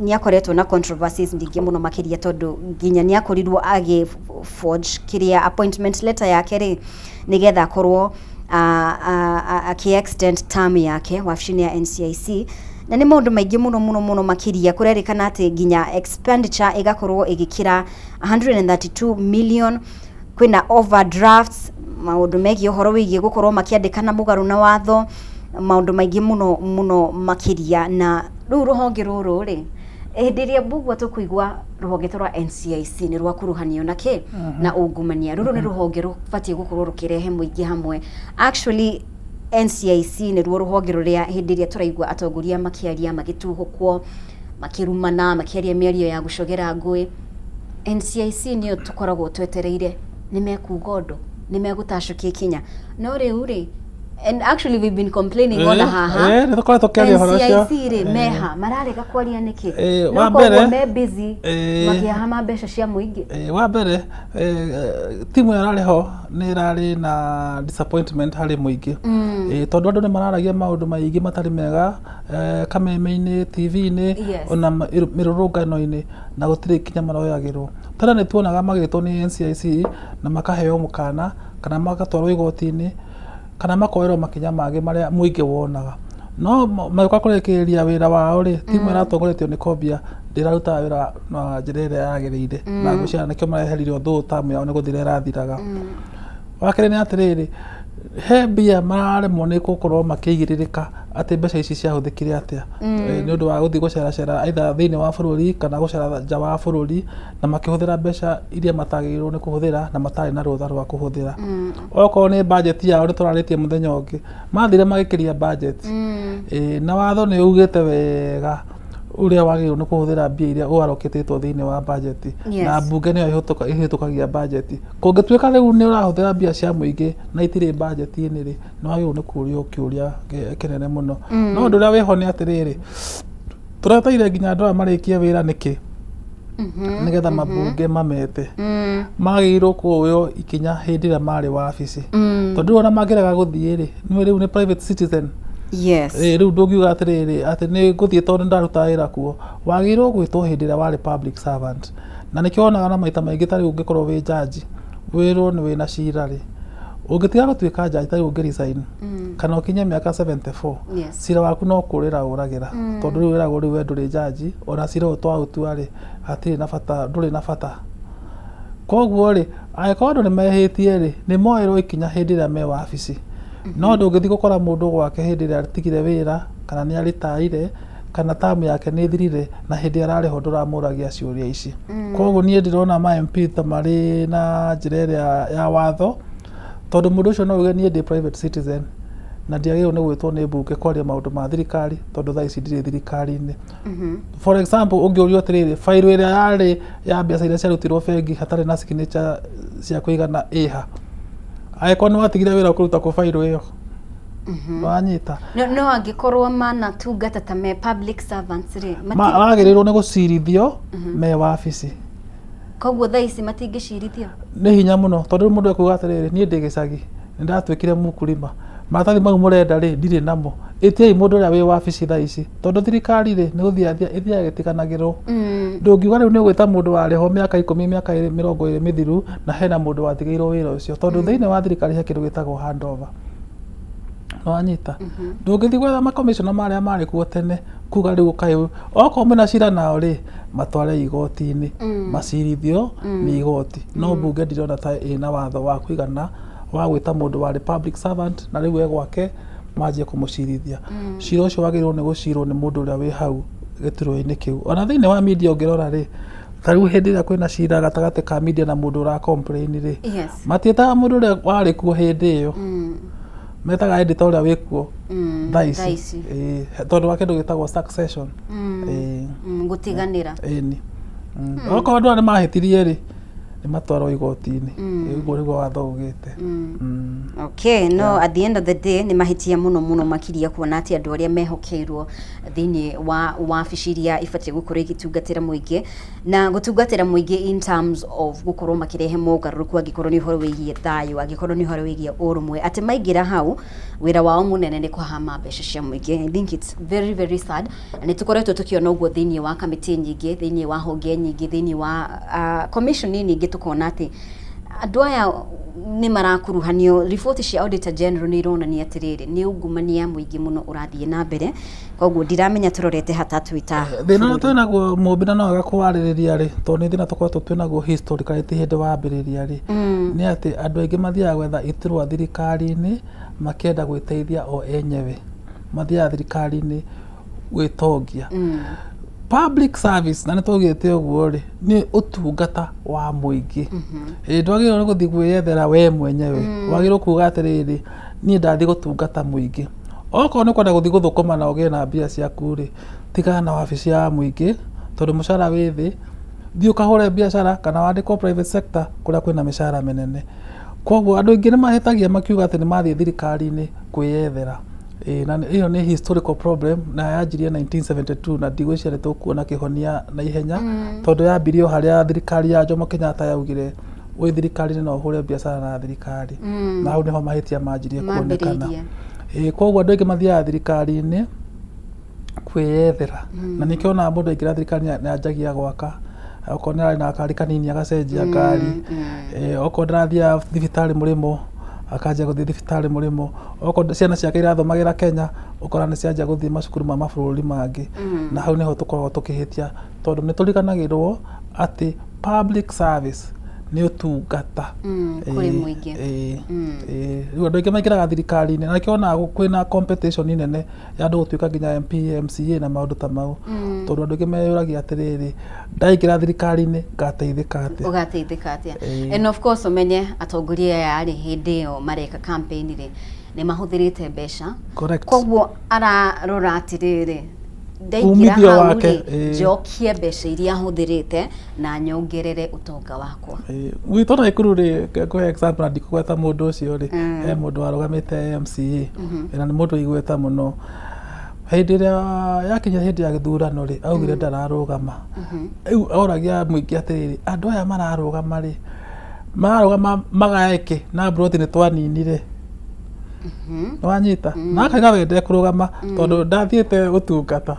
nĩ akoretwo na controversies nyingĩ mũno makĩria, tondũ nginya nĩ akorirwo agĩ forge kĩrĩa appointment letter yake rĩ, nĩgetha akorwo akĩ extend term yake wabici-inĩ ya NCIC. Na nĩ maũndũ maingĩ mũno mũno mũno makĩria. Kũrerĩkana atĩ nginya expenditure ĩgakorwo ĩgĩkĩra 132 million, kwĩna overdrafts, maũndũ megiĩ ũhoro wĩgiĩ gũkorwo makĩandĩkana mũgarũ na watho, maũndũ maingĩ mũno mũno makĩria. Na rĩu rũhonge rũrũ rĩ, hĩndĩ ĩrĩa Mbugua tũkũigua rũhonge ta rwa NCIC nĩ rwakuruhanio na kĩ na ungumania, rũrũ nĩ rũhonge rũbatiĩ gũkorwo rũkĩrehe mũingĩ hamwe. Actually, NCIC nĩruo rũhonge rũrĩa hĩndĩ ĩrĩa tũraigua atongoria makĩaria, magĩtuhũkwo, makĩrumana, makĩaria mĩario ya gũcogera ngũĩ, NCIC nĩyo tũkoragwo twetereire nĩ mekuga ũndũ, nĩ megũtacũkia ikinya. No rĩu rĩ, and actually we've been complaining ona haha. Nĩ tũkoretwo tũkĩaria ũhoro ũcio. NCIC rĩ, meha mararega kwaria nĩkĩ? No Wa koguo mbere me busy makĩhama mbeca cia mũingĩ. Wa mbere, timu ĩyo ĩrarĩ ho nĩ ĩrarĩ na disappointment harĩ mũingĩ, tondũ andũ nĩ mararagia maũndũ maingĩ matarĩ mega kameme-inĩ, TV-inĩ, ona mĩrũrũngano-inĩ, na gũtirĩ ikinya maroyagĩrwo. Tene nĩ tuonaga magĩtwo nĩ NCIC na makaheo mũkana, kana magatwarwo igoti-inĩ, kana makoerwo makinya mangĩ marĩa mũingĩ wonaga. No magĩũka kũrĩkĩrĩria wĩra wao rĩ, timu ĩratongoretio nĩ Kobia ndĩrarutaga wĩra na njĩra ĩrĩa yagĩrĩire, na ngwĩciria nĩkĩo mareheririo thũ tamu yao nĩ gũthira ĩrathiraga. Wa kerĩ nĩ atĩrĩrĩ, he mbia mararemwo nĩ gũkorwo makĩigĩrĩrĩka atĩ mbeca ici ciahũthĩkire atĩa, nĩ ũndũ wa gũthiĩ gũceracera either thĩinĩ wa bũrũri kana gũcera nja wa bũrũri, na makĩhũthĩra mbeca iria matagĩrĩirwo nĩ kũhũthĩra na matarĩ na rũtha rwa kũhũthĩra. Okorwo nĩ budget yao, nĩ tũrarĩtie mũthenya ũngĩ, mathire magĩkĩria budget. Na watho nĩ ugĩte wega ũrĩa wagĩrĩirwo nĩ kũhũthĩra mbia iria ũarokĩtĩtwo thĩinĩ wa budget. Na mbunge nĩyo ĩhĩtũkagia budget. Kũngĩtuĩka rĩu nĩ ũrahũthĩra mbia cia mũingĩ na itirĩ budget-inĩ rĩ, nĩ wagĩrĩirwo nĩ kũrio kĩũria kĩnene mũno. No ũndũ ũrĩa wĩho nĩ atĩrĩrĩ, tũreteire nginya andũ aya marĩkie wĩra nĩkĩ, nĩgetha mabunge mamete? Magĩrĩirwo kuoywo ikinya hĩndĩ ĩrĩa marĩ wabici, tondũ rĩu ona mangĩrega gũthiĩ rĩ, nĩwe rĩu nĩ private citizen. Rĩu ndũngiuga atĩrĩrĩ atĩ nĩ ngũthiĩ tondũ ndaruta wĩra kuo. Wagĩrĩirwo gwĩtwo hĩndĩ ĩrĩa warĩ public servant, na nĩkĩo wonaga na maita maingĩ, ta rĩu ũngĩkorwo wĩ jaji, wĩrwo nĩ wĩna cira rĩ, ũngĩtiga gũtuĩka jaji, ta rĩu ũngĩ resign kana ũkinye mĩaka 74, cira waku no kũrĩra ũragĩra, tondũ rĩu wĩragwo rĩu we ndũrĩ jaji, ona cira ũyũ twaũtua rĩ, hatirĩ na bata, ndũrĩ na bata. Koguo rĩ, angĩkorwo andũ nĩ mehĩtie rĩ, nĩ moerwo ikinya hĩndĩ ĩrĩa me wabici. No ndũngĩthiĩ gũkora mũndũ gwake hĩndĩ ĩrĩa atigire wĩra, kana nĩ arĩtaire, kana tamu yake nĩ ĩthirire, na hĩndĩ ĩrĩa ararĩ ho ndũramũragia ciũria ici. Koguo niĩ ndĩrona ma MP ta marĩ na njĩra ĩrĩa ya watho, tondũ mũndũ ũcio no uge, "Niĩ ndĩ private citizen na ndiagĩrĩirwo nĩ gwĩtwo nĩ mbunge kwaria maũndũ ma thirikari, tondũ thaa ici ndirĩ thirikari-inĩ." For example, ũngĩũrio atĩrĩrĩ, bairũ ĩrĩa yarĩ ya mbeca iria ciarutirwo bengi hatarĩ na signature cia kũigana ĩha, angĩkorwo nĩ watigire wĩra, ũkũruta kũ bairũ ĩyo? Wanyita? No angĩkorwo manatungata ta me public servants rĩ, Magĩrĩirwo nĩ gũcirithio me wabici. Koguo thaa ici matingĩcirithio? Nĩ hinya mũno, tondũ rĩu mũndũ ekuga atĩrĩrĩ, "Niĩ ndĩ gĩcagi, nĩ ndatuĩkire mũkulima, maratathi mau mũrenda rĩ, ndirĩ namo, ĩtiai mũndũ ũrĩa wĩ wabici thaa ici." Tondũ thirikari rĩ, nĩ gũthiĩ ĩthiaga ĩgĩtiganagĩrwo. Ndũngiuga rĩu nĩ ũgwĩta mũndũ warĩ ho mĩaka 10, mĩaka 20 mĩthiru, na hena mũndũ watigĩirwo wĩra ũcio, tondũ thĩinĩ wa thirikari he kĩndũ gĩtagwo handover. Nĩwanyita? Ndũngĩthiĩ gwetha makomishona marĩa marĩ kuo tene kuga rĩu ũkaĩ. Okorwo mwĩna cira nao rĩ, matware igoti-inĩ, macirithio nĩ igoti. No mbunge ndirona ta ĩna watho wa kũigana wa gwĩta mũndũ warĩ public servant na rĩu e gwake manjie kũmũcirithia. Cira ũcio wagĩrĩirwo nĩ gũcirwo nĩ mũndũ ũrĩa wĩ hau gĩturwa-inĩ kĩu. Ona thĩinĩ wa media ũngĩrora rĩ, ta rĩu hĩndĩ ĩrĩa kwĩna cira gatagatĩ ka media na mũndũ ũra complain rĩ, matiĩtaga mũndũ ũrĩa warĩ kuo hĩndĩ ĩyo, metaga editor ũrĩa wĩ kuo thaa thaa ici. Ici. Ĩĩ, tondũ wa kĩndũ gĩtagwo succession. Ĩĩ. Gũtiganĩra. Ĩni. Okorwo andũ aya nĩ mahĩtirie rĩ, Nĩ matwarwo igoti-inĩ. Ũguo nĩguo watho ugĩte. Okay, no at the end of the day nĩ mahĩtia mũno mũno makĩria, kuona atĩ andũ arĩa mehokeirwo thĩinĩ wa wabici iria ibatiĩ gũkorwo igĩtungatĩra mũingĩ na gũtungatĩra mũingĩ in terms of gũkorwo makĩrehe mogarũrũku, angĩkorwo nĩ ũhoro wĩgiĩ thayũ, angĩkorwo nĩ ũhoro wĩgiĩ ũrũmwe, atĩ maingĩra hau wĩra wao mũnene nĩ kũhama mbeca cia mũingĩ. I think it's very very sad, na nĩ tũkoretwo tũkĩona ũguo thĩinĩ wa kamĩtĩ nyingĩ, thĩinĩ wa honge nyingĩ, thĩinĩ wa commission nyingĩ, tũkona atĩ andũ aya nĩ marakuruhanio. Riboti cia Auditor General nĩ ironania atĩrĩrĩ, nĩ ungumania mũingĩ mũno ũrathiĩ na mbere, koguo ndiramenya tũrorete hata twĩ ta Thĩna ũrĩa twĩnaguo, Mũmbi, na no wega kũwarĩrĩria rĩ, tondũ nĩ thĩna tũkoretwo twĩnaguo historically, ti hĩndĩ wambĩrĩria rĩ, nĩ atĩ andũ aingĩ mathiaga gwetha iturwa thirikari-inĩ makĩenda gwĩteithia o enyewe, mathiaga thirikari-inĩ gwĩtongia. Public service, na nĩ twaugĩte ũguo rĩ, nĩ ũtungata wa mũingĩ. Ĩ ndwagĩrĩirwo nĩ gũthiĩ gwĩyethera we mwenyewe, wagĩrĩirwo kuga atĩrĩrĩ, niĩ ndathiĩ gũtungata mũingĩ. Okorwo nĩ ũkwenda gũthiĩ gũthũkũma na ũgĩe na mbia ciaku rĩ, tigana na wabici ya mũingĩ tondũ mũcara wĩ thĩ, thiĩ ũkahũre biacara kana wandĩkwo private sector kũrĩa kwĩna mĩcara mĩnene. Koguo andũ aingĩ nĩ mahĩtagia makiuga atĩ nĩ mathiĩ thirikari-inĩ kwĩyethera. Ĩĩ, na ĩyo nĩ historical problem na yanjirie 1972, na ndigwĩciria nĩ tũkuona kĩhonia na ihenya, tondũ yambirie o harĩa thirikari ya Jomo Kenyatta yaugire wĩ thirikari-inĩ no ũhũre biacara na thirikari, na hau nĩho mahĩtia manjirie kuonekana. Mambĩrĩirie. Ĩĩ, koguo andũ aingĩ mathiaga thirikari-inĩ kwĩyethera, na nĩkĩo onaga mũndũ aingĩra thirikari nĩ anjagia gwaka, okorwo nĩ ararĩ na gakari kanini agacenjia ngari. Okorwo ndarathiaga thibitarĩ mũrĩmo, akanjia gũthiĩ thibitarĩ mũrĩmo. Okorwo ciana ciake irathomagĩra Kenya, ũkora nĩ cianjia gũthiĩ macukuru ma mabũrũri mangĩ. Na hau nĩho tũkoragwo tũkĩhĩtia, tondũ nĩ tũriganagĩrwo atĩ public service nĩ ũtungata kũrĩ mũingĩ. Ĩĩ, rĩu andũ aingĩ maingĩraga thirikari-inĩ, na nĩkĩo wonaga kwĩna competition nene ya andũ gũtuĩka nginya MP, MCA na maũndũ ta mau, tondũ andũ aingĩ meyũragia atĩrĩrĩ, ndaingĩra thirikari-inĩ ngateithĩka atĩa? Ũgateithĩka atĩa? Ĩĩ. And of course ũmenye atongoria aya rĩ, hĩndĩ ĩyo mareka campaign rĩ, nĩ mahũthĩrĩte mbeca. Koguo ararora atĩrĩrĩ, ndaingĩra Umithio hau wake, rĩ, njokie mbeca iria hũthĩrĩte na nyongerere ũtonga wakwa. Ĩĩ, gwitũ Naikuru rĩ, ngũhe example na ndikũgweta mũndũ ũcio rĩ, he mũndũ warũgamĩte MCA na nĩ mũndũ igweta mũno. Hĩndĩ ĩrĩa yakinya hĩndĩ ya gĩthurano rĩ, augire ndararũgama. Rĩu oragia mũingĩ atĩrĩrĩ, andũ aya mararũgama rĩ, mararũgama magae kĩ na mburoti nĩ twaninire? Nĩwanyita? Na akauga we ndekũrũgama tondũ ndathiĩte gũtungata,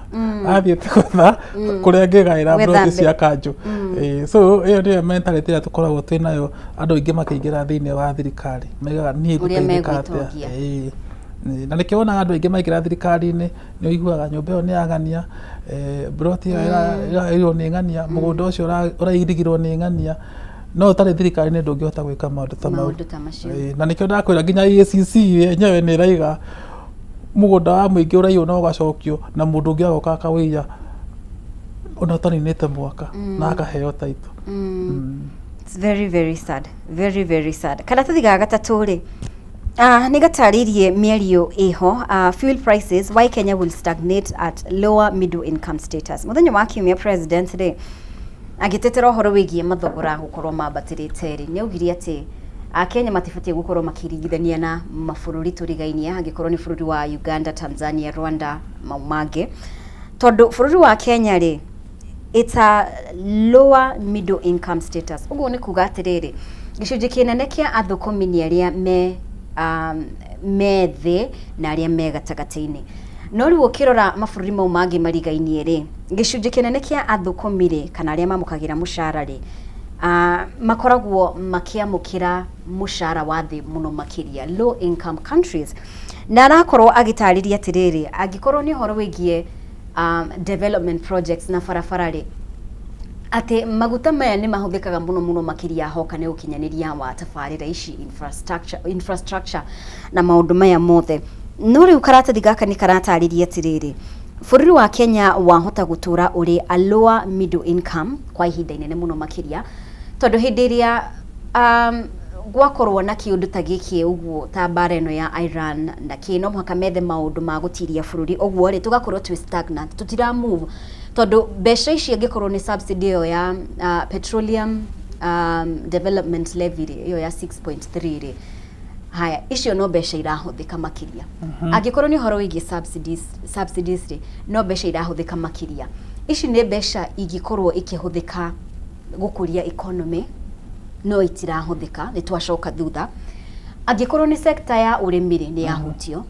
athiĩte gwetha kũrĩa angĩgaĩra Gwetha mburoti cia kanjũ. Ĩĩ, so ĩyo nĩyo mentality ĩrĩa tũkoragwo twĩ nayo. Andũ aingĩ makĩingĩra thĩinĩ wa thirikari maigaga niĩ Ũrĩa ngũteithĩka atĩa? megwĩtongia. Ĩĩ. Na nĩkĩo wonaga andũ aingĩ maingĩra thirikari-inĩ, nĩ ũiguaga nyũmba ĩyo nĩ ya ng'ania, mburoti ĩyo ĩrairwo nĩ ng'ania, mũgũnda ũcio ũrairigirwo nĩ ng'ania, no ũtarĩ thirikari-inĩ ndũngĩhota gwĩka maũndũ ta mau. Maũndũ ta macio. Ĩĩ, na nĩkĩo ndakwĩra nginya EACC yenyewe nĩ ĩraiga mũgũnda wa mũingĩ ũraiywo na ũgacokio, na mũndũ ũngĩ agoka akawĩiya ona ũtaninĩte mwaka na akaheo title. It's very very sad, very very sad. Karatathi ga gatatũ rĩ, nĩ gatarĩirie mĩario ĩho, fuel prices, why Kenya will stagnate at lower middle income status. Mũthenya wa kiumia president rĩ agĩtetera ũhoro wĩgiĩ mathogora gũkorwo mambatĩrĩte rĩ, nĩ augire atĩ Akenya matibatiĩ gũkorwo makĩringithania na mabũrũri tũrigainie, angĩkorwo nĩ bũrũri wa Uganda, Tanzania, Rwanda, mau mangĩ, tondũ bũrũri wa Kenya rĩ, it's a lower middle income status. Ũguo nĩ kuga atĩrĩrĩ, gĩcunjĩ kĩnene kĩa athũkũmi nĩ arĩa me thĩ na arĩa me gatagatĩ-inĩ. No rĩu ũkĩrora mabũrũri mau mangĩ marigainie rĩ, gĩcunjĩ kĩnene kĩa athũkũmi rĩ, kana arĩa mamũkagĩra mũcara rĩ, makoragwo makĩamũkĩra mũcara wa thĩ mũno makĩria, low income countries. Na arakorwo agĩtarĩria atĩrĩrĩ, angĩkorwo nĩ ũhoro wĩgiĩ development projects na barabara rĩ, atĩ maguta maya nĩ mahũthĩkaga mũno mũno makĩria hoka nĩ ũkinyanĩria wa tabarĩra ici, infrastructure na maũndũ maya mothe. No rĩu karatathi gaka nĩ karatarĩria atĩrĩrĩ, bũrũri wa Kenya wahota gũtũra ũrĩ a lower middle income kwa ihinda inene mũno makĩria, tondũ hĩndĩ ĩrĩa gwakorwo na kĩũndũ ta gĩkĩ ũguo, ta mbara ĩno ya Iran na kĩ, no mũhaka methe maũndũ ma gũtiria bũrũri, ũguo rĩ, tũgakorwo twĩ stagnant, tũtira move, tondũ mbeca ici angĩkorwo nĩ subsidy ĩyo ya petroleum Development levy rĩ, ĩyo ya 6.3 rĩ, haya, icio no mbeca irahũthĩka makĩria. Angĩkorwo nĩ ũhoro wĩgiĩ subsidies rĩ, no mbeca irahũthĩka makĩria. Ici nĩ mbeca ingĩkorwo ikĩhũthĩka gũkũria economy, no itirahũthĩka, nĩ twacoka thutha. Angĩkorwo nĩ sector ya ũrĩmi rĩ, nĩ yahutio.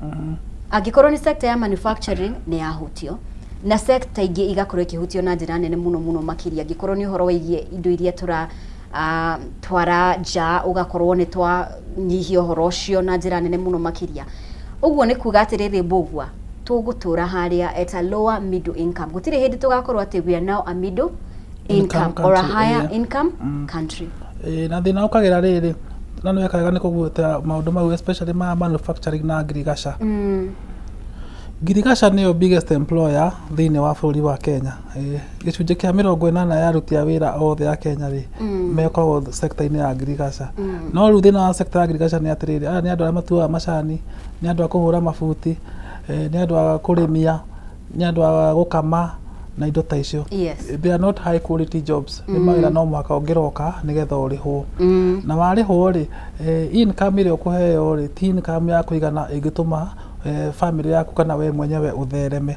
Angĩkorwo nĩ sector ya manufacturing, nĩ yahutio, na sector ingĩ igakorwo ikĩhutio na njĩra nene mũno mũno makĩria. Angĩkorwo nĩ ũhoro wĩgiĩ indo iria tũra twara nja, ũgakorwo nĩ twanyihia ũhoro ũcio na njĩra nene mũno makĩria. Ũguo nĩ kuga atĩrĩrĩ, Mbũgua, tũgũtũra harĩa at a lower middle income. Gũtirĩ hĩndĩ tũgakorwo atĩ we are now a middle income or a country, higher income country. Ĩĩ, na thĩna ũkagĩra rĩrĩ, na nĩ weka wega nĩ kũgweta maũndũ mau, especially ma manufacturing na ngirigaca. Ngirigaca nĩyo biggest employer thĩinĩ wa bũrũri wa Kenya. Ĩĩ, gĩcunjĩ kĩa 80 ya aruti a wĩra othe a Kenya rĩ, mekoragwo sector-inĩ ya ngirigaca. No rĩu thĩna wa sector ya ngirigaca nĩ atĩrĩrĩ, aya nĩ andũ arĩa matuaga macani, nĩ andũ a kũhũra mabuti, nĩ andũ a kũrĩmia, nĩ andũ a gũkama na indo ta icio. They are not high quality jobs. Nĩ mawĩra no mũhaka ũngĩroka nĩgetha ũrĩhwo. Na warĩhwo rĩ, income ĩrĩa ũkũheo rĩ, ti income ya kũigana ĩngĩtũma family yaku kana we mwenyewe ũthereme.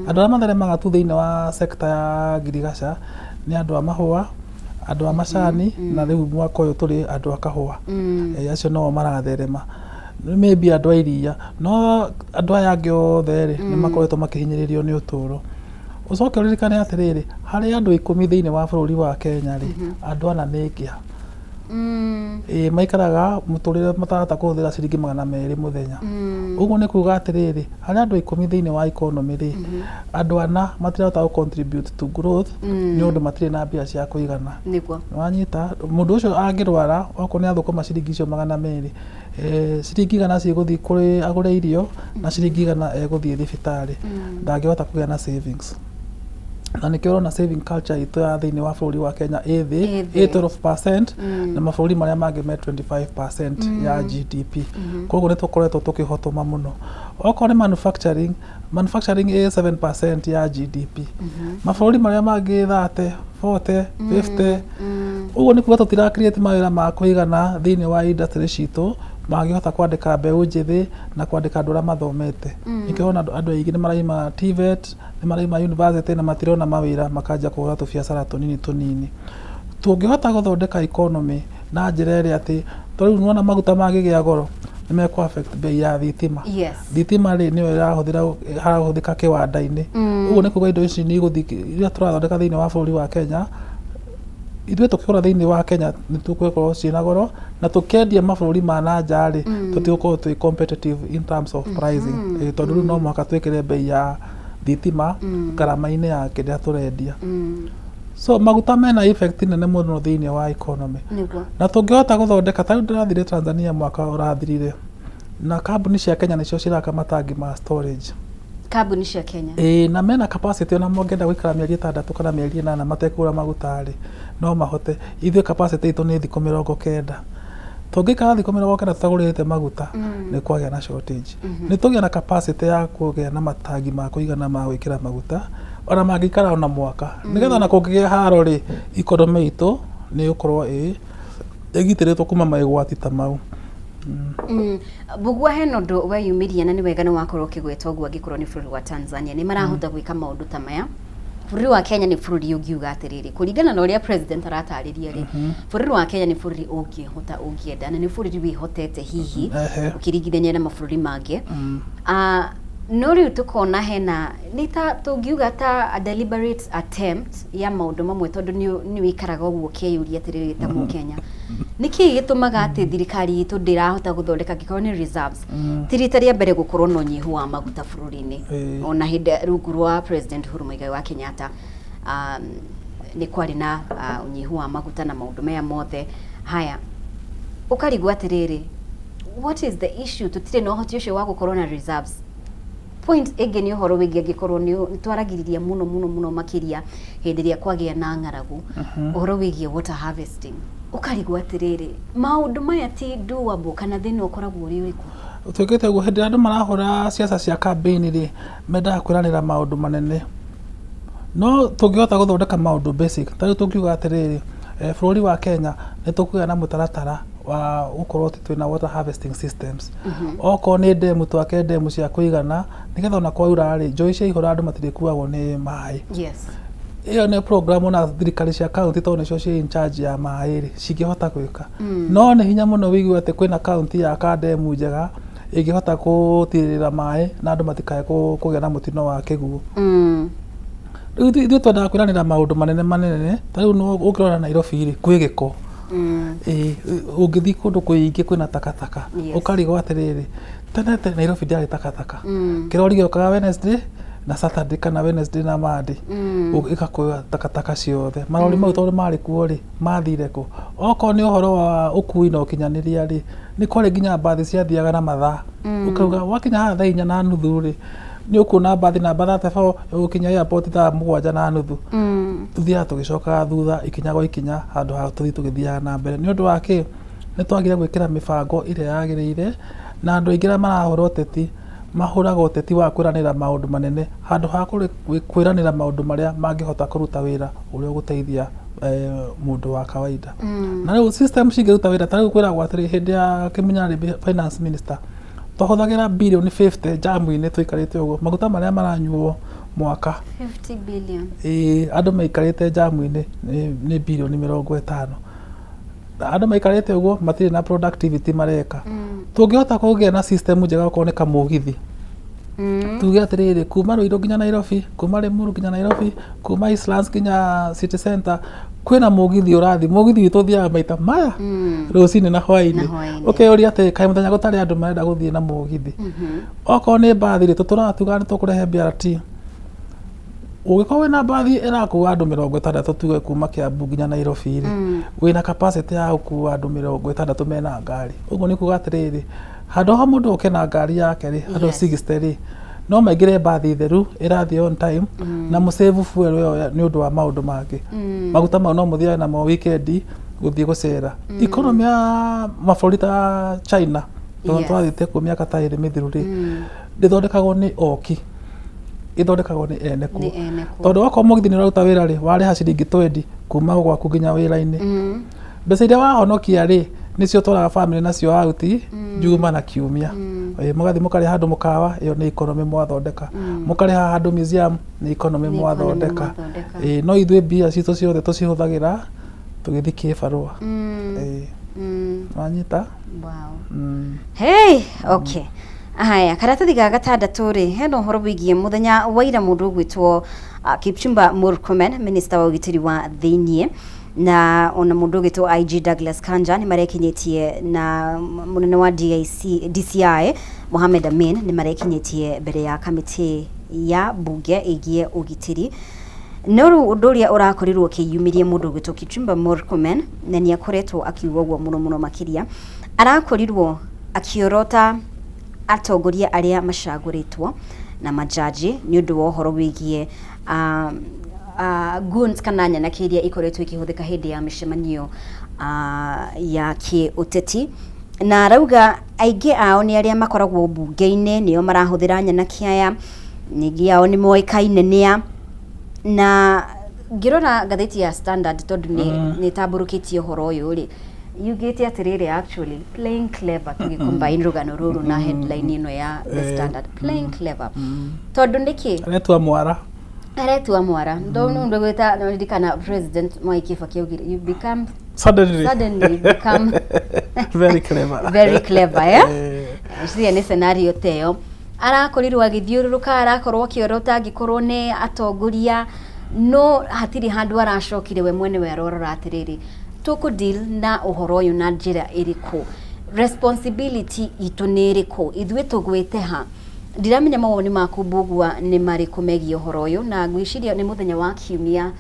Andũ arĩa matheremaga tu thĩinĩ wa sector ya ngirigaca nĩ andũ a mahũa, andũ a macani, na rĩu mwaka ũyũ tũrĩ andũ a kahũa. Acio no maratherema, maybe andũ a iria, no andũ aya angĩ othe rĩ, nĩ makoretwo makĩhinyĩrĩrio nĩ ũtũũro. Ũcoke ũririkane atĩrĩrĩ, harĩ andũ 10 thĩinĩ wa bũrũri wa Kenya rĩ, andũ ana nĩ ngĩa. Ĩĩ, maikaraga mũtũrĩre matarahota kũhũthĩra ciringi 200 mũthenya. Ũguo nĩ kuga atĩrĩrĩ, harĩ andũ 10 thĩinĩ wa economy rĩ, andũ ana matirahota gũ contribute to growth nĩ ũndũ matirĩ na mbia cia kũigana. Wanyita, mũndũ ũcio angĩrwara, okorwo nĩ athũkũma ciringi icio 200, ciringi 100 cigũthiĩ kũrĩ agũre irio na ciringi 100 egũthiĩ thibitarĩ. Ndangĩhota kũgĩa na savings, na nĩkĩo ũrona saving culture itũ ya thĩinĩ wa bũrũri wa Kenya ĩ thĩ. Ĩ thĩ. Ĩ 12% na mabũrũri marĩa mangĩ me 25% ya GDP. Koguo nĩ tũkoretwo tũkĩhotoma mũno. Okorwo nĩ manufacturing, manufacturing ĩ 7% ya GDP, mabũrũri marĩa mangĩ 30, 40, 50. Ũguo nĩ kuga tũtira create mawĩra ma kũigana thĩinĩ wa industry citũ mangĩhota kwandĩka mbeũ njĩthĩ na kwandĩka andũ arĩa mathomete. Nĩkĩo ũrona andũ aingĩ nĩ maraima TVET, nĩ maraima university na matirona mawĩra, makanjia kũhũra tũbiacara tũnini tũnini. Tũngĩhota gũthondeka economy na njĩra ĩrĩa atĩ, ta rĩu nĩwona maguta mangĩgĩa goro, nĩ mekũ affect bei ya thitima. Thitima rĩ, nĩyo ĩrahũthĩra harahũthĩka kĩwanda-inĩ. Ũguo nĩ kuga indo ici nĩ igũthiĩ, iria tũrathondeka thĩinĩ wa bũrũri wa Kenya, ithuĩ tũkĩgũra thĩinĩ wa Kenya nĩ tũgũkorwo ciĩna goro, na tũkĩendia mabũrũri ma na nja rĩ, tũtigũkorwo twĩ competitive in terms of pricing. Tondũ rĩu no mũhaka twĩkĩre bei ya thitima ngarama-inĩ ya kĩrĩa tũrendia. So maguta mena effect nene mũno thĩinĩ wa economy. Na tũngĩhota gũthondeka, ta rĩu ndĩrathire Tanzania mwaka ũrathirire, na kambuni cia Kenya nĩcio ciraka matangi ma storage. Kambuni cia Kenya. Ĩĩ, na mena capacity, ona mangĩenda gũikara mĩeri 6 kana mĩeri 8 matekũgũra maguta rĩ, no mahote. Ithuĩ capacity itũ nĩ thikũ 90. Tũngĩikara thikũ 90 tũtagũrĩte maguta, nĩ kwagĩa na shortage. Nĩ tũgĩa na capacity ya kũgĩa na matangi ma kũigana ma gwĩkĩra maguta, ona mangĩikara ona mwaka, nĩgetha ona kũngĩgĩa haro rĩ, economy itũ nĩ ĩgũkorwo ĩ ĩgitĩrĩtwo kuma maũgwati ta mau. Mbũgua, hena ũndũ weyumĩria na nĩ wega nĩ wakorwo ũkĩgweta ũguo. Angĩkorwo nĩ bũrũri wa Tanzania nĩ marahota gwĩka maũndũ ta maya, bũrũri wa Kenya nĩ bũrũri ũngiuga atĩrĩrĩ, kũringana na ũrĩa president aratarĩria rĩ, bũrũri wa Kenya nĩ bũrũri ũngĩhota, ũngĩenda, na nĩ bũrũri wĩhotete hihi ũkĩringithania na mabũrũri mangĩ. Ah, no rĩu tũkona hena nĩ ta tũngiuga ta a deliberate attempt ya maũndũ mamwe, tondũ nĩ wĩikaraga ũguo ũkeyũria atĩrĩrĩ, ta mũkenya, nĩ kĩĩ gĩtũmaga atĩ thirikari itũ ndĩrahota gũthondeka angĩkorwo nĩ reserves? Ti rita rĩa mbere gũkorwo na ũnyihu wa maguta bũrũri-inĩ. Ona hĩndĩ rungu rwa President Uhuru Muigai wa Kenyatta, nĩ kwarĩ na ũnyihu wa maguta na maũndũ maya mothe. Haya, ũkarigwo atĩrĩrĩ, what is the issue? Tũtirĩ na ũhoti ũcio wa gũkorwo na reserves. Point ĩngĩ nĩ ũhoro wĩgiĩ, angĩkorwo nĩ twaragĩrĩria mũno mũno mũno makĩria hĩndĩ ĩrĩa kwagĩa na ng'aragu, ũhoro wĩgiĩ water harvesting. Ũkarigwo atĩrĩrĩ, maũndũ maya ti doable, kana thĩna ũkoragwo ũrĩ ũrĩkũ? Tuĩkĩte ũguo, hĩndĩ ĩrĩa andũ marahũra ciaca cia campaign rĩ, mendaga kwĩranĩra maũndũ manene, no tũngĩhota gũthondeka maũndũ basic, ta rĩu tũngiuga atĩrĩrĩ, Bũrũri wa Kenya nĩ tũkũgĩa na mũtaratara wa gũkorwo atĩ twĩna water harvesting systems. Okorwo nĩ ndemu, twake ndemu cia kũigana nĩgetha ona kwaura rĩ, njũĩ ciaihũra andũ matirĩkuagwo nĩ maĩ. Ĩyo nĩ program ona thirikari cia kaunti, tondũ nĩcio ciĩ in charge ya maĩ rĩ, cingĩhota gwĩka. No nĩ hinya mũno wĩigue atĩ kwĩna kaunti yaka ndemu njega ĩngĩhota gũtirĩrĩra maĩ na andũ matikae kũgĩa na mũtino wa kĩguũ. Rĩu ithuĩ twendaga kwĩranĩra maũndũ manene manene. Ta rĩu ũngĩrora Nairobi rĩ, kwĩ gĩko. Ĩĩ, ũngĩthiĩ kũndũ kũingĩ kwĩna takataka. Ũkarigwo atĩrĩrĩ, tene tene Nairobi ndĩarĩ takataka. Kĩrori gĩokaga Wednesday na Saturday kana Wednesday na Monday, ĩgakuoya takataka ciothe. Marori mau tondũ marĩ kuo rĩ, mathire kũ? Okorwo nĩ ũhoro wa ũkui na ũkinyanĩria rĩ, nĩ kwarĩ nginya mbathi ciathiaga na mathaa. Ũkauga wakinya haha 4:30 rĩ, nĩ ũkuona mbathi namba 34 ĩgũkinya airport 7:30. Tũthiaga tũgĩcokaga thutha ikinya gwa ikinya handũ ha tũthiĩ tũgĩthiaga na mbere. Nĩ ũndũ wa kĩ? Nĩ twagire gwĩkĩra mĩbango ĩrĩa yagĩrĩire, na andũ aingĩ arĩa marahũra ũteti mahũraga ũteti wa kwĩranĩra maũndũ manene handũ ha kwĩranĩra maũndũ marĩa mangĩhota kũruta wĩra ũrĩa ũgũteithia mũndũ wa kawaida. Na rĩu system cingĩruta wĩra, ta rĩu kwĩragwo atĩrĩ, hĩndĩ ya Kĩmunya arĩ finance minister, twahũthagĩra birioni 50 jamu-inĩ tũikarĩte ũguo, maguta marĩa maranyuo mwaka. 50 billion. Ĩĩ, andũ maikarĩte jamu-inĩ nĩ birioni 50. Andũ maikarĩte ũguo matirĩ na productivity mareka. Tũngĩhota kũgĩa na system njega, okorwo nĩ kamũgithi, tuge atĩrĩrĩ, kuma Ruiru nginya Nairobi, kuma Limuru nginya Nairobi, kuma Eastlands nginya city center, kwĩna mũgithi ũrathiĩ. Mũgithi witũ ũthiaga maita maya, rũcinĩ na hwainĩ. Na hwaĩ-inĩ. Ũkeyũria atĩ kaĩ mũthenya gũtarĩ andũ marenda gũthiĩ na mũgithi? Okorwo nĩ mbathi rĩ, tũtũraga tugaga nĩ tũkũrehe BRT. Ũngĩkorwo wĩna mbathi ĩrakua andũ 60, tuge kuma Kiambu nginya Nairobi rĩ, wĩna capacity ya gũkua andũ 60 mena ngari. Ũguo nĩ kuga atĩrĩrĩ, handũ ha mũndũ oke na ngari yake rĩ, andũ 60 rĩ, no maingĩre mbathi theru ĩrathiĩ on time na mũsave fuel ĩyo nĩ ũndũ wa maũndũ mangĩ. Maguta mau no mũthiage namo weekend gũthiĩ gũcera. Economy ya mabũrũri ta China, tondũ twathiĩte kuo mĩaka ta 2 mĩthiru rĩ, ndĩthondekagwo nĩ oki, ĩthondekagwo nĩ ene kuo. Nĩ ene kuo. Tondũ wakorwo mũgithi nĩ ũraruta wĩra rĩ, warĩha ciringi 20 kuma gwaku nginya wĩra-inĩ, mbeca iria wahonokia rĩ, nĩcio ũtwaraga bamĩrĩ nacio out Juma na Kiumia. Ĩĩ, mũgathiĩ mũkarĩa handũ mũkawa, ĩyo nĩ economy mwathondeka. Mũkarĩha handũ museum, nĩ economy Nĩ economy mwathondeka. mwathondeka. Ĩĩ, no ithuĩ mbia citũ ciothe tũcihũthagĩra tũgĩthiĩ kĩbarũa. Ĩĩ, wanyita. Hey, okay. Haya, karatathi ga gatandatũ rĩ, hena ũhoro wĩgiĩ mũthenya wa ira mũndũ ũgwĩtwo Kipchumba Murkomen, minister wa ũgitĩri wa thĩiniĩ, na ona mũndũ ũgwĩtwo IG Douglas Kanja nĩ marekinyĩtie, na mũnene wa DIC, DCI Mohamed Amin nĩ marekinyĩtie mbere ya kamĩtĩ ya bunge ĩgiĩ ũgitĩri. No rĩu ũndũ ũrĩa ũrakorirwo ũkĩyumĩria, mũndũ ũgwĩtwo Kipchumba Murkomen, na nĩ akoretwo akiuga ũguo mũno mũno makĩria, arakorirwo akĩorota atongoria arĩa macagũrĩtwo na majaji nĩ ũndũ wa ũhoro wĩgiĩ goons kana nyanake iria ikoretwo ikĩhũthĩka hĩndĩ ya mĩcemanio ya kĩũteti, na arauga aingĩ ao nĩ arĩa makoragwo mbunge-inĩ nĩo marahũthĩra nyanake aya, ningĩ ao nĩ moĩkaine nĩa. Na ngĩrora ngathĩti ya Standard, tondũ nĩ ĩtambũrũkĩtie ũhoro ũyũ rĩ, yugĩte atĩrĩrĩ, actually playing clever, tũgĩcombine rũgano rũrũ na headline ĩno ya The Standard, playing clever, tondũ nĩkĩ? Aretua mwara. Aretua mwara. Ndũgwĩta nĩririkana President Mwai Kibaki augire, you become suddenly, suddenly become very clever. Very clever, eh? Eh. Ciria nĩ scenario ta ĩyo arakorirwo agĩthiũrũrũka, arakorwo akĩorota angĩkorwo nĩ atongoria, no hatirĩ handũ aracokire we mwene we arorora atĩrĩrĩ, tũkũ deal na ũhoro ũyũ na njĩra ĩrĩkũ, responsibility itũ nĩ ĩrĩkũ, ithuĩ tũgwĩte ha? Ndiramenya mawoni maku Mbugua nĩ marĩkũ megiĩ ũhoro ũyũ, na ngwĩciria nĩ mũthenya wa Kiumia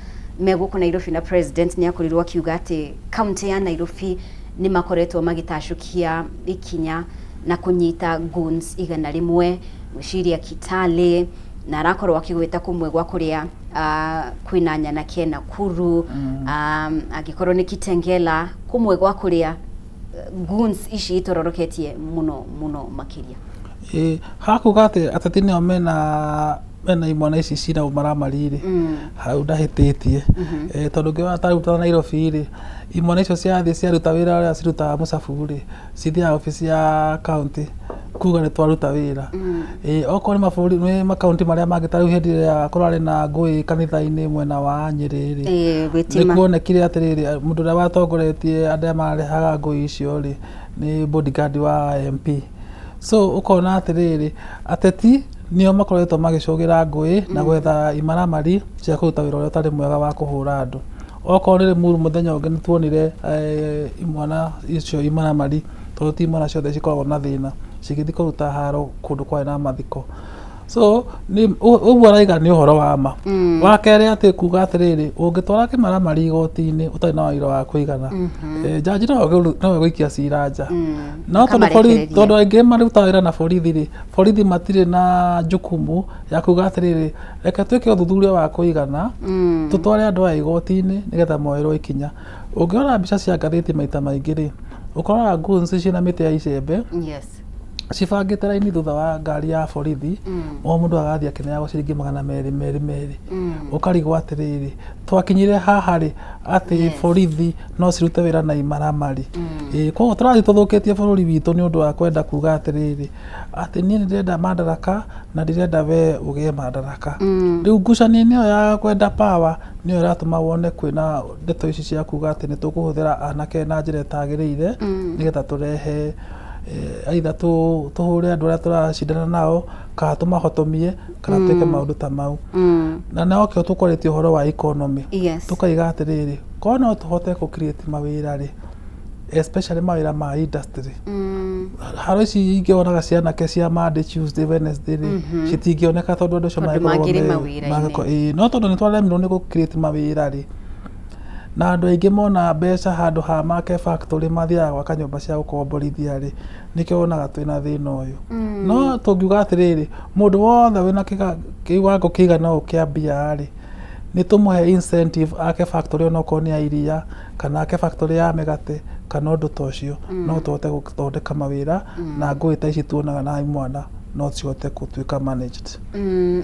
megũkũ Nairobi, na president nĩ akorirwo akiuga atĩ kaunti ya Nairobi nĩ makoretwo magĩtacũkia ikinya na kũnyita goons 100, ngwĩciria Kitale, na arakorwo akĩgwĩta kũmwe gwa kũrĩa kwĩna nyanake Nakuru, angĩkorwo nĩ Kitengela, kũmwe gwa kũrĩa goons ici itororoketie mũno mũno makĩria. Ĩĩ, hakuga atĩ ateti nĩo mena mena imwana ici cina ũmaramari rĩ, hau ndahĩtĩtie. Tondũ ngĩona ta rĩu ta Nairobi rĩ, imwana icio ciathiĩ ciaruta wĩra ũrĩa cirutaga mũcabu rĩ, cithiaga obici ya county kuga nĩ twaruta wĩra. Okorwo nĩ mabũrũri, nĩ makaunti marĩa mangĩ, ta rĩu hĩndĩ ĩrĩa kũrarĩ na ngũĩ kanitha-inĩ mwena wa Nyĩrĩ rĩ, Gwĩtima. Nĩ kuonekire atĩrĩrĩ, mũndũ ũrĩa watongoretie andũ arĩa marehaga ngũĩ icio rĩ, nĩ bodyguard wa MP. So ũkona atĩrĩrĩ, ateti nĩo makoretwo magĩcũgĩra ngũĩ na gwetha imaramari cia kũruta wĩra ũrĩa ũtarĩ mwega wa kũhũra andũ. Okorwo nĩ Limuru mũthenya ũngĩ nĩ tuonire imwana icio imaramari, tondũ ti imwana ciothe cikoragwo na thĩna, cigĩthiĩ kũruta haro kũndũ kwarĩ na mathiko. So ũguo araiga nĩ ũhoro wa ma. Wa kerĩ atĩ kuga atĩrĩrĩ, ũngĩtwara kĩmaramari igoti-inĩ ũtarĩ na ũira wa kũigana, njanji no ĩgũikia cira nja. No Akamarekereria. tondũ aingĩ marutaga wĩra na borithi rĩ, borithi matirĩ na jukumu ya kuga atĩrĩrĩ, reke twĩke ũthuthuria wa kũigana, tũtware andũ aya igoti-inĩ nĩgetha moerwo ikinya. Ũngĩrora mbica cia ngathĩti maita maingĩ rĩ, ũkoraga goons ciĩna mĩtĩ ya icembe, cibangĩte raini thutha wa ngari ya borithi, o mũndũ agathiĩ akĩneagwo ciringi magana merĩ merĩ merĩ. Ũkarigwo atĩrĩrĩ, twakinyire haha rĩ atĩ borithi no cirute wĩra na imaramari? Koguo tũrathiĩ tũthũkĩtie bũrũri witũ nĩ ũndũ wa kwenda kuga atĩrĩrĩ, atĩ niĩ nĩ ndĩrenda madaraka na ndirenda we ũgĩe madaraka. Rĩu ngucanio ĩyo ya kwenda power nĩyo ĩratũma wone kwĩna ndeto ici cia kuga atĩ nĩ tũkũhũthĩra anake na njĩra ĩtagĩrĩire, nĩgetha tũrehe either tũhũre andũ arĩa tũracindana nao, kana tũmahotomie, kana twĩke maũndũ ta mau. Na nokĩo tũkwarĩtie ũhoro wa economy. Tũkaiga atĩrĩrĩ, korwo no tũhote gũ create mawĩra rĩ, especially mawĩra ma industry, haro ici ingĩ wonaga cia anake cia Monday, Tuesday, Wednesday rĩ, citingĩoneka tondũ andũ acio Tondũ mangĩkorwo mangĩrĩ mawĩra-inĩ. Ĩĩ, no tondũ nĩ twaremirwo nĩ gũ create mawĩra rĩ, na andũ aingĩ mona mbeca handũ ha make factory mathiaga gwaka nyũmba cia gũkomborithia rĩ, nĩkĩo wonaga twĩna thĩna ũyũ. No tũngiuga atĩrĩrĩ, mũndũ wothe wĩna kĩwango kĩigana ũũ kĩa mbia rĩ, nĩ tũmũhe incentive ake factory onokorwo nĩ ya iria, kana ake factory ya mĩgate, kana ũndũ ta ũcio, no tũhote gũthondeka mawĩra, na ngũĩ ta ici tuonaga na imwana no cihote gũtuĩka managed.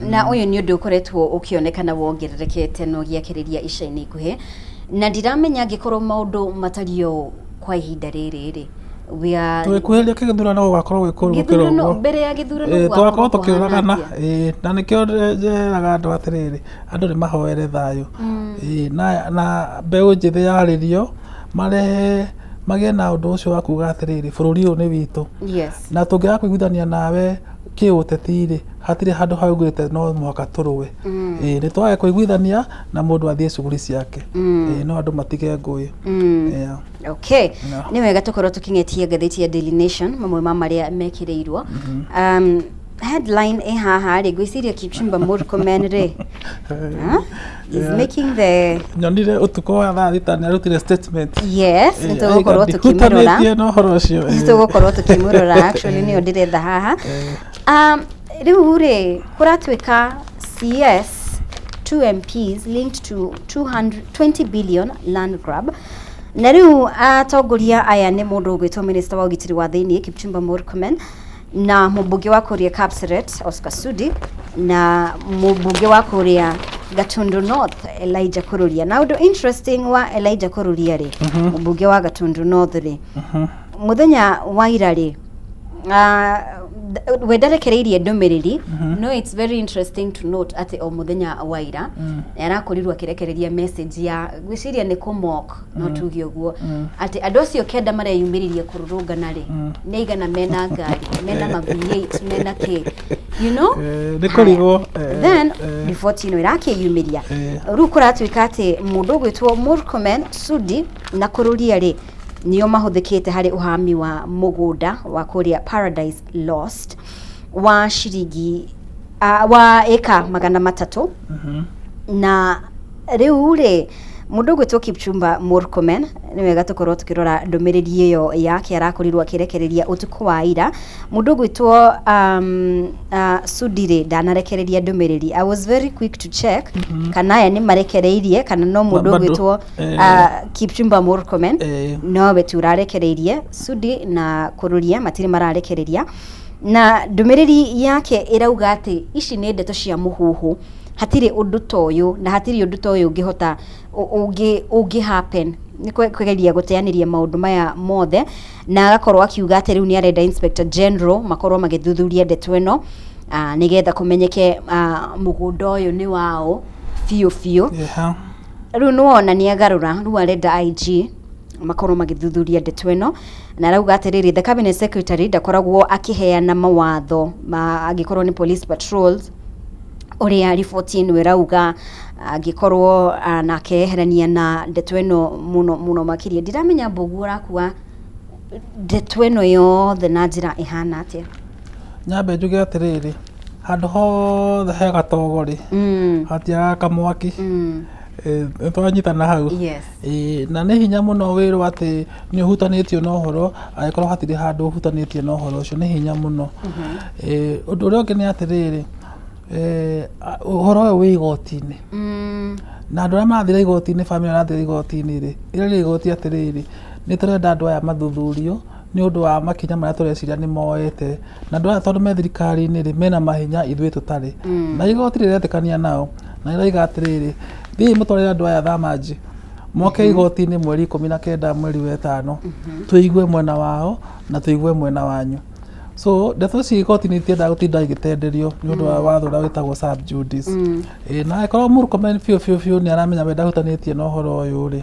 Na ũyũ nĩ ũndũ ũkoretwo ũkĩonekana wongererekete na ũgĩakĩrĩria ica-inĩ ikuhĩ, na ndiramenya angĩkorwo maũndũ matariĩ ũũ kwa ihinda rĩrĩ rĩ, we are Tũgĩkuhĩrĩria kĩgĩthurano gũgakorwo gwĩ kũũru gũkĩra Gĩthurano, ũguo. mbere ya gĩthurano Tũgakorwo gũgakorwo tũkĩũragana. kũhana atĩa? Na nĩkĩo njĩraga andũ atĩrĩrĩ, andũ nĩ mahoere thayũ. Na mbeũ njĩthĩ yarĩrio, marehe magĩe na ũndũ ũcio wa kuga atĩrĩrĩ, bũrũri ũyũ nĩ witũ. Na tũngĩaga kũiguithania nawe kĩũteti rĩ, hatirĩ handũ haugĩte no mũhaka tũrũe. Nĩ twage kũiguithania na mũndũ athiĩ cuguri ciake. No andũ matige ngũĩ. Yeah. Okay. No. Nĩ wega tũkorwo tũkĩng'etia ngathĩti ya Daily Nation, mamwe ma marĩa mekĩrĩirwo. Headline ĩ haha rĩ, ngwĩciria Kipchumba Murkomen rĩ, huh? Is making the Nyonire ũtukũ wa thaa 6 nĩ arutire statement. Yes, nĩ tũgũkorwo tũkĩmĩrora. Ndihutanĩtie na ũhoro ũcio. Nĩ tũgũkorwo tũkĩmũrora, actually nĩyo ndĩretha haha. Rĩu rĩ, kũratuĩka CS 2 MPs linked to 220 billion land grab. Na rĩu atongoria aya nĩ mũndũ ũgwĩtwo minister wa ũgitĩri wa thĩinĩ Kipchumba Murkomen, na mũmbunge wa kũrĩa Kapseret Oscar Sudi, na mũmbunge wa kũrĩa Gatundu North Elijah Kururia. Na ũndũ interesting wa Elijah Kururia rĩ, mũmbunge wa Gatundu North rĩ, mũthenya wa ira rĩ, we ndarekereirie ndũmĩrĩri, no it's very interesting to note atĩ o mũthenya wa ira nĩ arakorirwo akĩrekereria message ya gwĩciria nĩ kũmock, no tuge ũguo, atĩ andũ acio kenda mareyumĩririe kũrũrũngana rĩ, nĩ aigana mena ngari, mena ma V8, mena kĩ, you know. Nĩ kũrigwo. Then riboti ĩno ĩrakĩyumĩria, rĩu kũratuĩka atĩ mũndũ ũgwĩtwo Murkomen, Sudi na Kururia rĩ, nĩo mahũthĩkĩte harĩ ũhami wa mũgũnda wa kũrĩa Paradise Lost wa ciringi wa ĩka 300. Na rĩu rĩ, mũndũ ũgwĩtwo Kipchumba Murkomen, nĩ wega tũkorwo tũkĩrora ndũmĩrĩri ĩyo yake arakorirwo akĩrekereria ũtukũ wa ira. Mũndũ ũgwĩtwo Sudi rĩ, ndanarekereria ndũmĩrĩri. I was very quick to check kana aya nĩ marekereirie kana no mũndũ Bado, ũgwĩtwo Kipchumba Murkomen nowe tu ũrarekereirie. Sudi na Kururia matirĩ mararekereria. Na ndũmĩrĩri yake ĩrauga atĩ ici nĩ ndeto cia mũhuhu, hatirĩ ũndũ ta ũyũ na hatirĩ ũndũ ta ũyũ ũngĩhota ũngĩ happen. Nĩ kũgeria gũteanĩria maũndũ maya mothe, na agakorwo akiuga atĩ rĩu nĩ arenda Inspector General makorwo magĩthuthuria ndeto ĩno nĩgetha kũmenyeke mũgũnda ũyũ nĩ waũ biũ biũ. Rĩu nĩwona nĩ agarũra, rĩu arenda IG makorwo magĩthuthuria ndeto ĩno, na arauga atĩrĩrĩ, the cabinet secretary ndakoragwo akĩheana mawatho ma angĩkorwo nĩ police patrols ũrĩa riboti ĩno ĩrauga, angĩkorwo na akeyeherania na ndeto ĩno mũno mũno makĩria. Ndiramenya Mbũguo ũrakua ndeto ĩno yothe na njĩra ĩhana atĩa? Nyambe njuge atĩrĩrĩ, handũ hothe he gatogo rĩ, hatiagaga kamwaki. Nĩ twanyitana hau? Yes. Ĩĩ, na nĩ hinya mũno wĩrwo atĩ nĩ ũhutanĩtio na ũhoro angĩkorwo hatirĩ handũ ũhutanĩtie na ũhoro ũcio, nĩ hinya mũno. Ũndũ ũrĩa ũngĩ nĩ atĩrĩrĩ, ũhoro ũyũ wĩ igoti-inĩ. Na andũ arĩa marathire igoti-inĩ, bamĩrĩ ĩrĩa ĩrathire igoti-inĩ rĩ, ĩreria igoti atĩrĩrĩ, nĩ tũrenda andũ aya mathuthurio nĩ ũndũ wa makinya marĩa tũreciria nĩ moete. Na andũ aya tondũ me thirikari-inĩ rĩ, mena mahinya ithuĩ tũtarĩ. Na igoti rĩretĩkania nao, na rĩroiga atĩrĩrĩ, thiĩi mũtwarĩre andũ aya thamanji, moke igoti-inĩ mweri 19 mweri wa ĩtano, tũigue mwena wao na tũigue mwena wanyu. So ndeto ici igoti-inĩ itiendaga gũtinda igĩtenderio nĩ ũndũ wa watho ũrĩa wĩtagwo sub judice. Ĩĩ, na angĩkorwo Murkomen biũ biũ biũ nĩ aramenya we ndahutanĩtie na ũhoro ũyũ rĩ,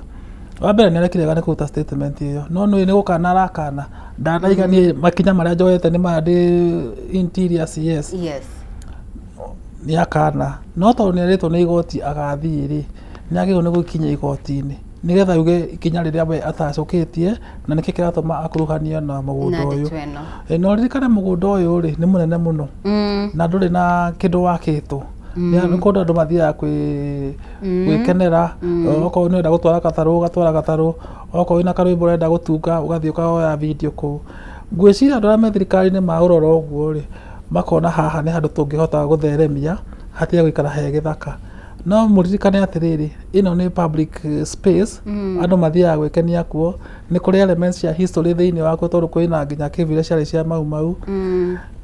wa mbere nĩ arekire wega nĩ kũruta statement ĩyo, no nĩ nĩ gũkana arakana, ndanaiga niĩ makinya marĩa njoete nĩ maya ndĩ interior CS. Nĩ akana, no tondũ nĩ erĩtwo nĩ igoti agathiĩ rĩ, nĩ agĩrĩirwo nĩ gũkinya igoti-inĩ nĩgetha auge ikinya rĩrĩa we atacũkĩtie na nĩkĩ kĩratũma akuruhanio na mũgũnda Na ũyũ. ndeto ĩno. Na ũririkane mũgũnda ũyũ rĩ, nĩ mũnene mũno na ndũrĩ na kĩndũ wakĩtwo. Nĩ kũndũ andũ mathiaga gwĩkenera, okorwo nĩ ũrenda gũtwara gatarũ ũgatwara gatarũ, okorwo wĩna karwĩmbo ũrenda gũtunga ũgathiĩ ũkoya video kũu. Ngwĩciria andũ arĩa me thirikari-inĩ maũrora ũguo rĩ, makona haha nĩ handũ tũngĩhota gũtheremia hatige gũikara he gĩthaka. No mũririkane atĩrĩrĩ, ĩno nĩ public space, andũ mathiaga gwĩkenia kuo, nĩ kũrĩ elements cia history thĩinĩ wakuo tondũ kwĩna nginya cave iria ciarĩ cia Mau Mau.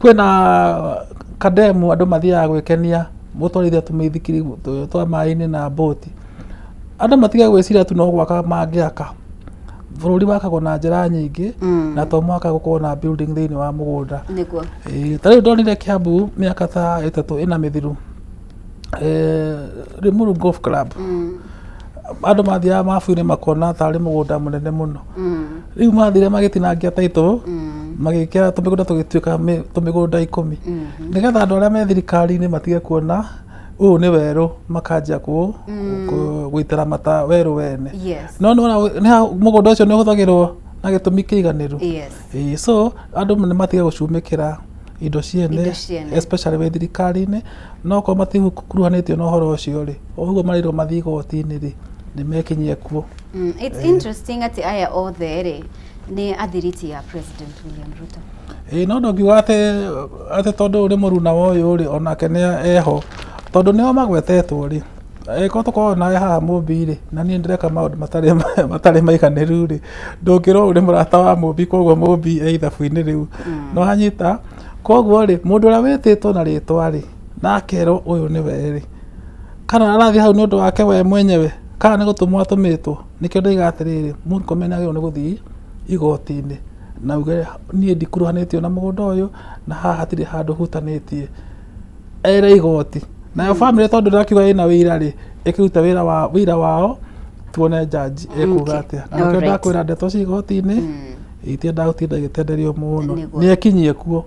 Kwĩna kademu andũ mathiaga gwĩkenia, gũtwarithia tũmĩithikiri twa maĩ-inĩ na mbũti. Andũ matige gwĩciria tu no gwaka mangĩaka. Bũrũri wakagwo na njĩra nyingĩ, na to mũhaka gũkorwo na building thĩinĩ wa mũgũnda. Nĩguo. Ĩĩ, ta rĩu ndonire Kiambu mĩaka ta 3 ĩna mĩthiru, Limuru Golf Club, andũ mathiaga mabu-inĩ makona tarĩ mũgũnda mũnene mũno. Rĩu mathire magĩtinangia title, magĩkĩra tũmĩgũnda tũgĩtuĩka tũmĩgũnda 10. Nĩgetha andũ arĩa me thirikari-inĩ matige kuona ũyũ nĩ werũ, makanjia gũitĩra mata werũ wene. No nĩwona mũgũnda ũcio nĩ ũhũthagĩrwo na gĩtũmi kĩiganĩru. Ĩĩ, so andũ nĩ matige gũcumĩkĩra indo ciene, Indo ciene. Especially wĩ thirikari-inĩ, no okorwo matikuruhanĩtio na ũhoro ũcio rĩ, o ũguo marĩrwo mathiĩ igoti-inĩ rĩ, nĩ mekinyie kuo. It's interesting atĩ aya othe rĩ nĩ athiriti ya President William Ruto. Ĩĩ, no ndũngiuga atĩ tondũ ũyũ nĩ mũruna wa ũyũ rĩ, onake nĩ eho, tondũ nĩo magwetetwo rĩ, angĩkorwo tũkoragwo nawe haha Mũmbi rĩ, na niĩ ndĩreka maũndũ matarĩ maiganĩru rĩ, ndũngĩrwo ũyũ nĩ mũrata wa Mũmbi koguo Mũmbi e ithabu-inĩ rĩu. Nĩ wanyita? Koguo rĩ, mũndũ ũrĩa wĩtĩtwo na rĩtwa rĩ, na akerwo ũyũ nĩwe rĩ, kana arathiĩ hau nĩ ũndũ wake we mwenyewe, kana nĩ gũtũmwo atũmĩtwo, nĩkĩo ndoiga atĩrĩrĩ, Murkomen agĩrĩirwo nĩ gũthiĩ igoti-inĩ na auge niĩ ndikuruhanĩtio na mũgũnda ũyũ, na haha hatirĩ handũ hutanĩtie. Ere igoti. Nayo bamĩrĩ tondũ ndĩrakiuga ĩna wĩira rĩ, ĩkĩrute wĩra wao, tuone jaji ekuga atĩa. Na nĩkĩo ndakwĩra ndeto cia igoti-inĩ, itiendaga gũtinda igĩtenderio mũno. Nĩguo. Nĩ ekinyie kuo.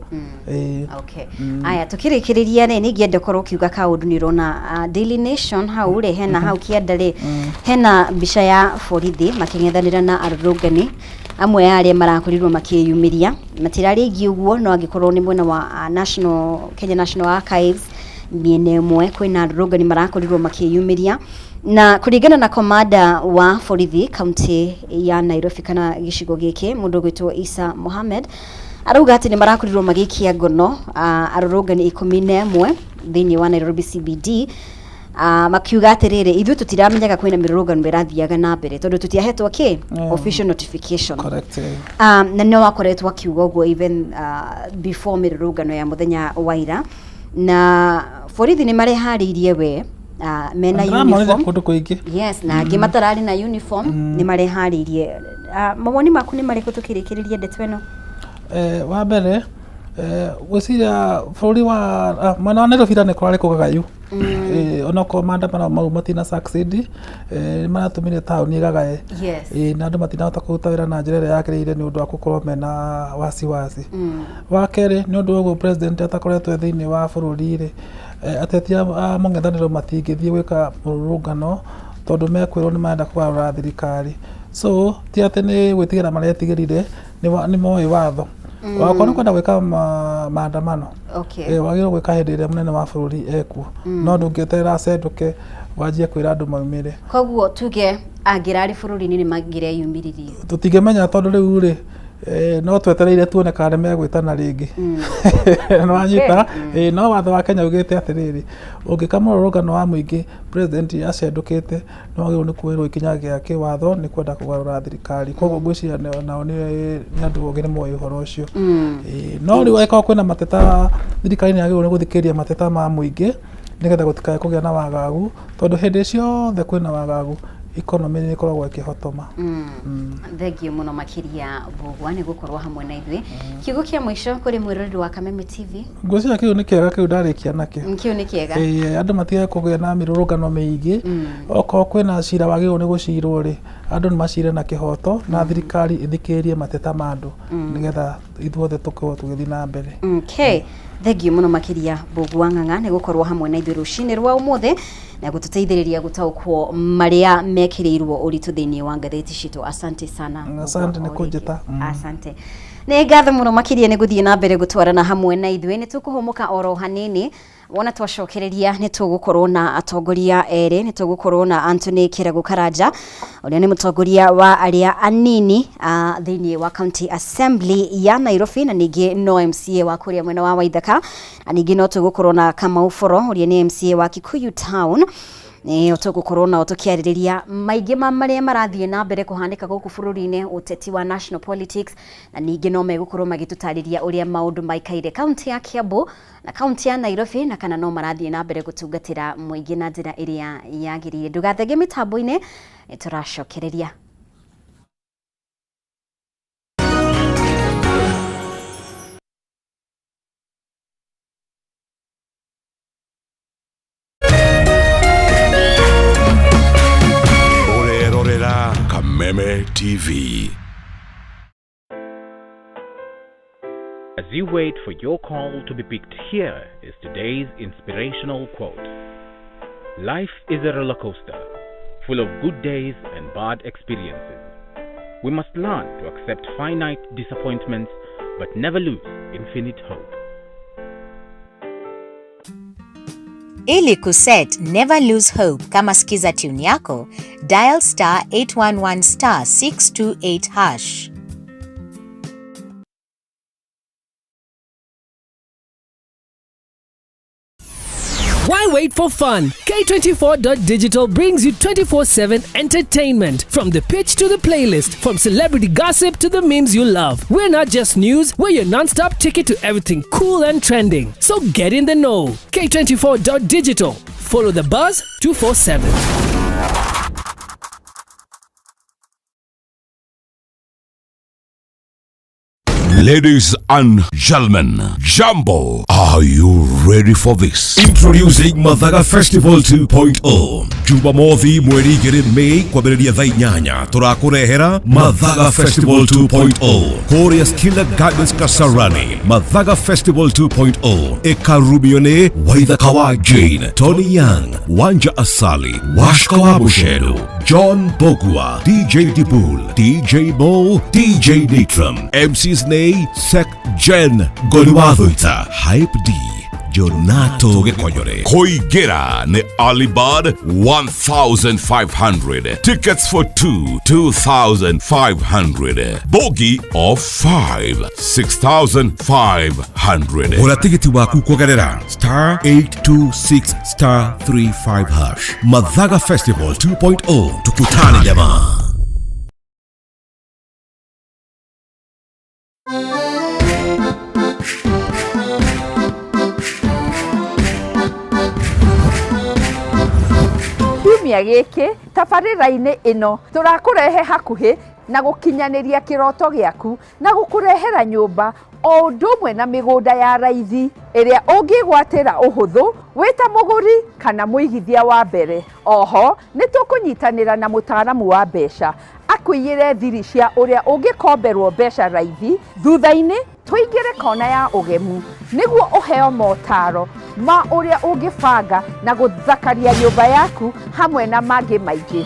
Ĩĩ. Okay. Aya, tukĩrĩkĩrĩria rĩ, nĩ ingĩenda ũkorwo ũkiuga kaũndũ nĩ ũrona Daily Nation hau rĩ, hena hau kĩanda rĩ, hena mbica ya borithi makĩng'ethanĩra na arũrũngani amwe a arĩa marakorirwo makĩyumĩria, matirarĩ aingĩ ũguo, no angĩkorwo nĩ mwena wa National, Kenya National Archives mĩena ĩmwe kwĩna arũrũngani marakorirwo makĩyumĩria, na kũringana na komanda wa borithi kaunti ya Nairobi kana gĩcigo gĩkĩ, mũndũ ũgwĩtwo Isa Mohamed arauga atĩ nĩ marakorirwo magĩikia ngono arũrũngani 11 thĩinĩ wa Nairobi CBD. Makiuga atĩrĩrĩ, ithuĩ tũtiramenyaga kwĩna mĩrũrũngano ĩrathiaga na mbere tondũ tũtiahetwo kĩ official notification. Correct. Na no akoretwo akiuga ũguo even before mĩrũrũngano ya mũthenya wa ira, na borithi nĩ mareharĩirie we mena Ndĩramonire uniform. kũndũ kũingĩ. Yes, na angĩ matararĩ na uniform nĩ mareharĩirie. Mawoni maku nĩ marĩkũ tũkĩrĩkĩrĩria ndeto ĩno? Wa mbere, gwĩciria bũrũri wa mwena wa Nairobi ira nĩ kũrarĩ kũgagayu. Onokorwo maandamano mau matina succeed, nĩ maratũmire taũni ĩgagae. Na andũ matinahota kũruta wĩra na njĩra ĩrĩa yagĩrĩire nĩ ũndũ wa gũkorwo mena wasiwasi. Wa kerĩ, nĩ ũndũ wa ũguo president atakoretwo e thĩinĩ wa bũrũri rĩ, ateti a mũng'ethanĩro matingĩthiĩ gwĩka mũrũrũngano tondũ mekwĩrwo nĩ marenda kũgarũra thirikari. So ti atĩ nĩ gwĩtigĩra maretigĩrire, nĩ moĩ watho. Wakorwo nĩ kwenda gwĩka maandamano, wagĩrĩirwo gwĩka hĩndĩ ĩrĩa mũnene wa bũrũri ekuo, no ndũngĩeterera acendũke wanjie kwĩra andũ maumĩre. Koguo tuge angĩrarĩ bũrũri-inĩ nĩ mangĩreyumĩririe? Tũtingĩmenya tondũ rĩu rĩ, no twetereire tuone kana nĩ megwĩtana rĩngĩ. Nĩ wanyita? No watho wa Kenya ugĩte atĩrĩrĩ, ũngĩka mũrũrũngano wa mũingĩ president acendũkĩte, nĩ wagĩrĩirwo nĩ kuoerwo ikinya rĩa kĩwatho nĩ kwenda kũgarũra thirikari. Koguo ngwĩciria nao nĩ andũ ogĩ, nĩ moĩ ũhoro ũcio. No rĩu angĩkorwo kwĩna mateta, thirikari nĩ yagĩrĩirwo nĩ gũthikĩrĩria mateta ma mũingĩ nĩgetha gũtikae kũgĩa na wagagu, tondũ hĩndĩ ciothe kwĩna wagagu, economy nĩ ĩkoragwo ĩkĩhotoma. Thengiũ mũno makĩria, Mbũgua, nĩ gũkorwo hamwe na ithuĩ. Kiugo kĩa mũico kũrĩ mwĩroreri wa Kameme TV? Ngwĩciria kĩu nĩ kĩega, kĩu ndarĩkia nakĩo. Kĩu nĩ kĩega. Andũ matige kũgĩa na mĩrũrũngano mĩingĩ. Okorwo kwĩna cira wagĩrĩirwo nĩ gũcirwo rĩ, andũ nĩ macire na kĩhoto na thirikari ĩthikĩrĩrie mateta ma andũ nĩgetha ithuothe tũkorwo tũgĩthiĩ na mbere. Okay. Thengiũ mũno makĩria, Mbũgua Ng'ang'a, nĩ gũkorwo hamwe na ithuĩ rũcinĩ rwa ũmũthĩ na gũtũteithĩrĩria gũtaũkwo marĩa mekĩrĩirwo ũritũ thĩinĩ wa ngathĩti citũ. Asante sana, Mbũgua, Asante nĩ o rĩngĩ. kũnjĩta. Asante. Nĩ ngatho mũno makĩria nĩ gũthiĩ na mbere gũtwarana hamwe na ithuĩ. Nĩ tũkũhũmũka oro hanini. Wona twacokereria, nĩ tũgũkorwo na atongoria erĩ. Nĩ tũgũkorwo na Anthony Kĩragu Karanja, ũrĩa nĩ mũtongoria wa arĩa anini thĩinĩ wa County Assembly ya Nairobi, na ningĩ no MCA wa kũrĩa mwena wa Waithaka, na ningĩ no tũgũkorwo na Kamau Boro, ũrĩa nĩ MCA wa Kikuyu Town. Nĩ tũgũkorwo nao tũkĩarĩrĩria maingĩ ma marĩa marathiĩ na mbere kũhanĩka gũkũ bũrũri-inĩ, ũteti wa national politics, na ningĩ no megũkorwo magĩtũtarĩria ũrĩa maũndũ maikaire kaunti ya Kiambu na kaunti ya Nairobi, na kana no marathiĩ na mbere gũtungatĩra mũingĩ na njĩra ĩrĩa yagĩrĩire. Ndũgathenge mĩtambo-inĩ, nĩ tũracokereria. Ũrerorera Kameme TV. As you wait for your call to be picked, here is today's inspirational quote. Life is a roller coaster, full of good days and bad experiences. We must learn to accept finite disappointments, but never lose infinite hope. Ili kuset Never Lose Hope kama skiza tune yako, dial *811*628#. Why wait for fun? K24.digital brings you 24/7 entertainment. From the pitch to the playlist, from celebrity gossip to the memes you love. We're not just news, we're your non stop ticket to everything cool and trending. So get in the know. K24.digital. Follow the buzz 247. Ladies and gentlemen, Jambo, are you ready for this? Introducing Mathaga Festival 2.0. Jumamothi mweri 2 Mei kwambĩrĩria thaa 8 tũrakũrehera Mathaga Festival 2.0 kũrĩa Skilla Gardens, Kasarani. Mathaga Festival 2.0 ĩkarumio nĩ Waithaka wa Jane, Tony Young, Wanja Asali, Washka wa Busheru, John Bogua, DJ Dibul, DJ Mo, DJ Nitram, MCs Nay, Sek Jen, Goliwathuita, Hype D, Jonato Gĩkonyore. Kũingĩra nĩ Alibud 1500. Tickets for 2 2500. Bogi of 5 6500. Gũra tigiti waku kũgerera star 826 star 35 hash. Mathaga Festival 2.0, tukutane jamaa. Kiumia gĩkĩ tabarĩra-inĩ ĩno tũrakũrehe hakuhĩ na gũkinyanĩria kĩroto gĩaku na gũkũrehera nyũmba o ũndũ ũmwe na mĩgũnda ya raithi ĩrĩa ũngĩgwatĩra ũhũthũ wĩ ta mũgũri kana mũigithia wa mbere. Oho nĩ tũkũnyitanĩra na mũtaaramu wa mbeca akũiyĩre thiri cia ũrĩa ũngĩkomberwo mbeca raithi. Thutha-inĩ tũingĩre kona ya ũgemu nĩguo ũheo motaro ma ũrĩa ũngĩbanga na gũthakaria nyũmba yaku hamwe na mangĩ maingĩ.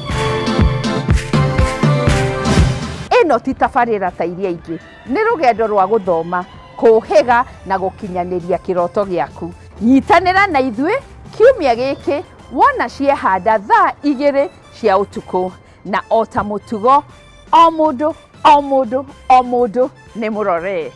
Ĩno ti tabarĩra ta iria ingĩ, nĩ rũgendo rwa gũthoma, kũhĩga na gũkinyanĩria kĩroto gĩaku. Nyitanĩra na ithuĩ kiumia gĩkĩ wona ciehanda thaa 2 cia ũtukũ, na o ta mũtugo o mũndũ o mũndũ o mũndũ nĩ mũrore.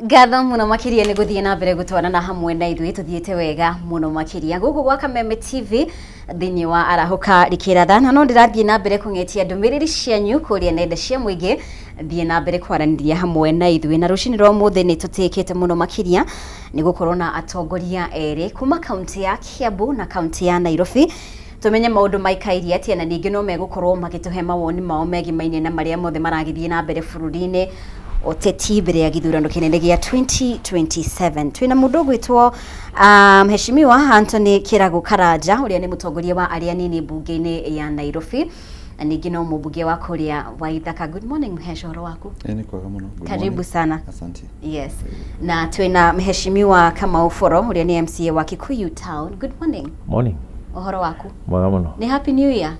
Ngatho muno makiria nĩ gũthiĩ na mbere gũtwarana hamwe na ithuĩ, tũthiĩte wega mũno makiria gũkũ gwa Kameme TV thĩinĩ wa Arahũka Rĩkĩratha, na no ndĩrathiĩ na mbere kũng'etia ndũmĩrĩri cianyu kũrĩa nenda cia mũingĩ, thiĩ na mbere kwaranĩria hamwe na ithuĩ. Na rũcinĩ rwa ũmũthĩ nĩ tũtĩkĩte mũno makiria nĩ gũkorwo na atongoria erĩ kuma kaunti ya Kiambu na kaunti ya Nairobi, tumenye maũndũ maikairie atĩa, na ningĩ no megũkorwo magĩtũhe mawoni mao megimaine na marĩa mothe maragĩthiĩ na mbere bũrũri-inĩ, ũteti mbere ya gĩthurano kĩnene gĩa 2027. Twĩna mũndũ ũgwĩtwo Mheshimiwa Anthony Kĩrago Karanja, ũrĩa nĩ mũtongoria wa arĩa anini mbunge-inĩ ya Nairobi, na ningĩ no mũmbunge wa kũrĩa Waithaka. Good morning Mhesh, ũhoro waku? Nĩ kwega mũno. Good Karibu morning. sana. Asante. Yes. Na twĩna Mheshimiwa Kamau Foro, ũrĩa nĩ MCA wa Kikuyu Town. Good morning. Morning. Ũhoro waku? Mwega mũno. Nĩ Happy New Year.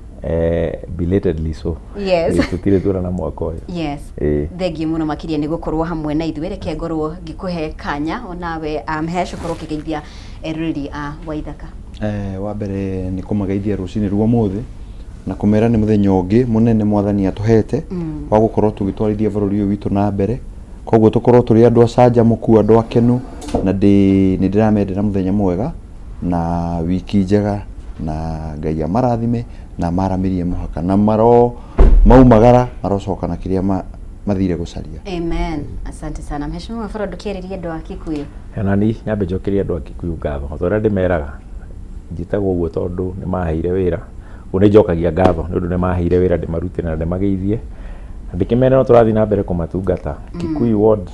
Belatedly so. Yes. Tũtirĩ tuonana mwaka ũyũ. Yes. Ĩĩ. Thengiũ mũno makĩria nĩ gũkorwo hamwe na ithuĩ. Reke ngorwo ngĩkũhe kanya onawe Mhesh ũkorwo ũkĩgeithia eroreri a Waithaka. Wa mbere nĩ kũmageithia rũcinĩ rwa ũmũthĩ na kũmera nĩ mũthenya ũngĩ mũnene mwathani atũhete wa gũkorwo tũgĩtwarithia bũrũri ũyũ witũ na mbere. Koguo tũkorwo tũrĩ andũ acanjamũku, andũ akenu, na nĩ ndĩramendera mũthenya mwega na wiki njega, na Ngai amarathime na amaramĩrie mũhaka, na maro maumagara marocoka na kĩrĩa mathire gũcaria. Amen. Asante sana. Mheshimiwa Foro, ndũkĩarĩrie andũ a Kikuyu. Nani nyambe njokerie andũ a Kikuyu ngatho. Ta ũrĩa ndĩmeraga, njĩtagwo ũguo tondũ nĩ maheire wĩra. Ũguo nĩ njokagia ngatho nĩ ũndũ nĩ maheire wĩra ndĩmarutĩre na ndĩmageithie. Na ndĩkĩmere no tũrathiĩ na mbere kũmatungata. Kikuyu ward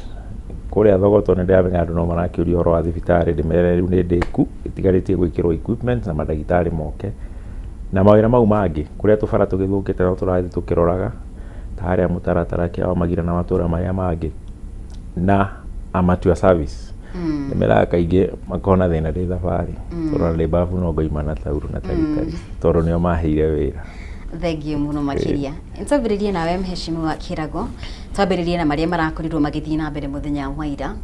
kũrĩa Thogoto nĩ ndĩramenya andũ no marakĩũria ũhoro wa thibitarĩ, ndĩmere rĩu nĩ ndĩku, ĩtigarĩtie gwĩkĩrwo equipment na mandagĩtarĩ moke. Na mawĩra mau mangĩ kũrĩa tũbara tũgĩthũkĩte no tũrathiĩ tũkĩroraga, ta harĩa mũtaratara kĩa wa Magira na matũra marĩa mangĩ, na I'm at your service. Nĩmeraga kaingĩ makona thĩna ndĩ thabarĩ, tondũ ona ndĩ babu no ngoima na taurũ na taritari, tondũ nĩo maheire wĩra. Thengiũ mũno makĩria. Twambĩrĩrie nawe Mheshimiwa Kĩrago, twambĩrĩrie na marĩa marakorirwo magĩthiĩ na mbere mũthenya wa ira.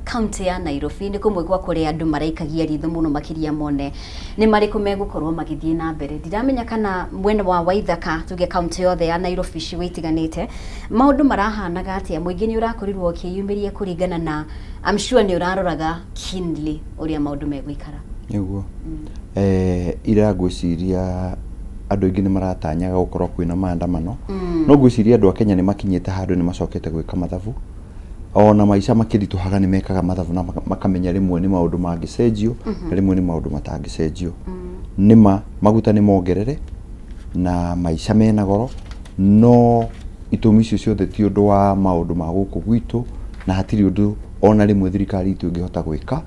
Kaunti ya Nairobi nĩ kũmwe gwa kũrĩa andũ maraikagia ritho mũno makĩria mone nĩ marĩkũ megũkorwo magĩthiĩ na mbere. Ndiramenya kana mwena wa Waithaka, tuge kaunti yothe ya Nairobi icigo itiganĩte, maũndũ marahanaga atĩa? Mũingĩ nĩ ũrakorirwo ũkĩyumĩria kũringana na, I'm sure nĩ ũraroraga keenly ũrĩa maũndũ megũikara. Nĩguo. Ira ngwĩciria andũ aingĩ nĩ maratanyaga gũkorwo kwĩna maandamano, no ngwĩciria andũ a Kenya nĩ makinyĩte handũ nĩ macokete gwĩka mathabu. Ona maica makĩritũhaga nĩ mekaga mathabu na makamenya rĩmwe nĩ maũndũ mangĩcenjio na rĩmwe nĩ maũndũ matangĩcenjio. Nĩma maguta nĩ mongerere na maica mena goro, no itũmi icio ciothe ti ũndũ wa maũndũ ma gũkũ gwitũ, na hatirĩ ũndũ ona rĩmwe thirikari itũ ĩngĩhota gwĩka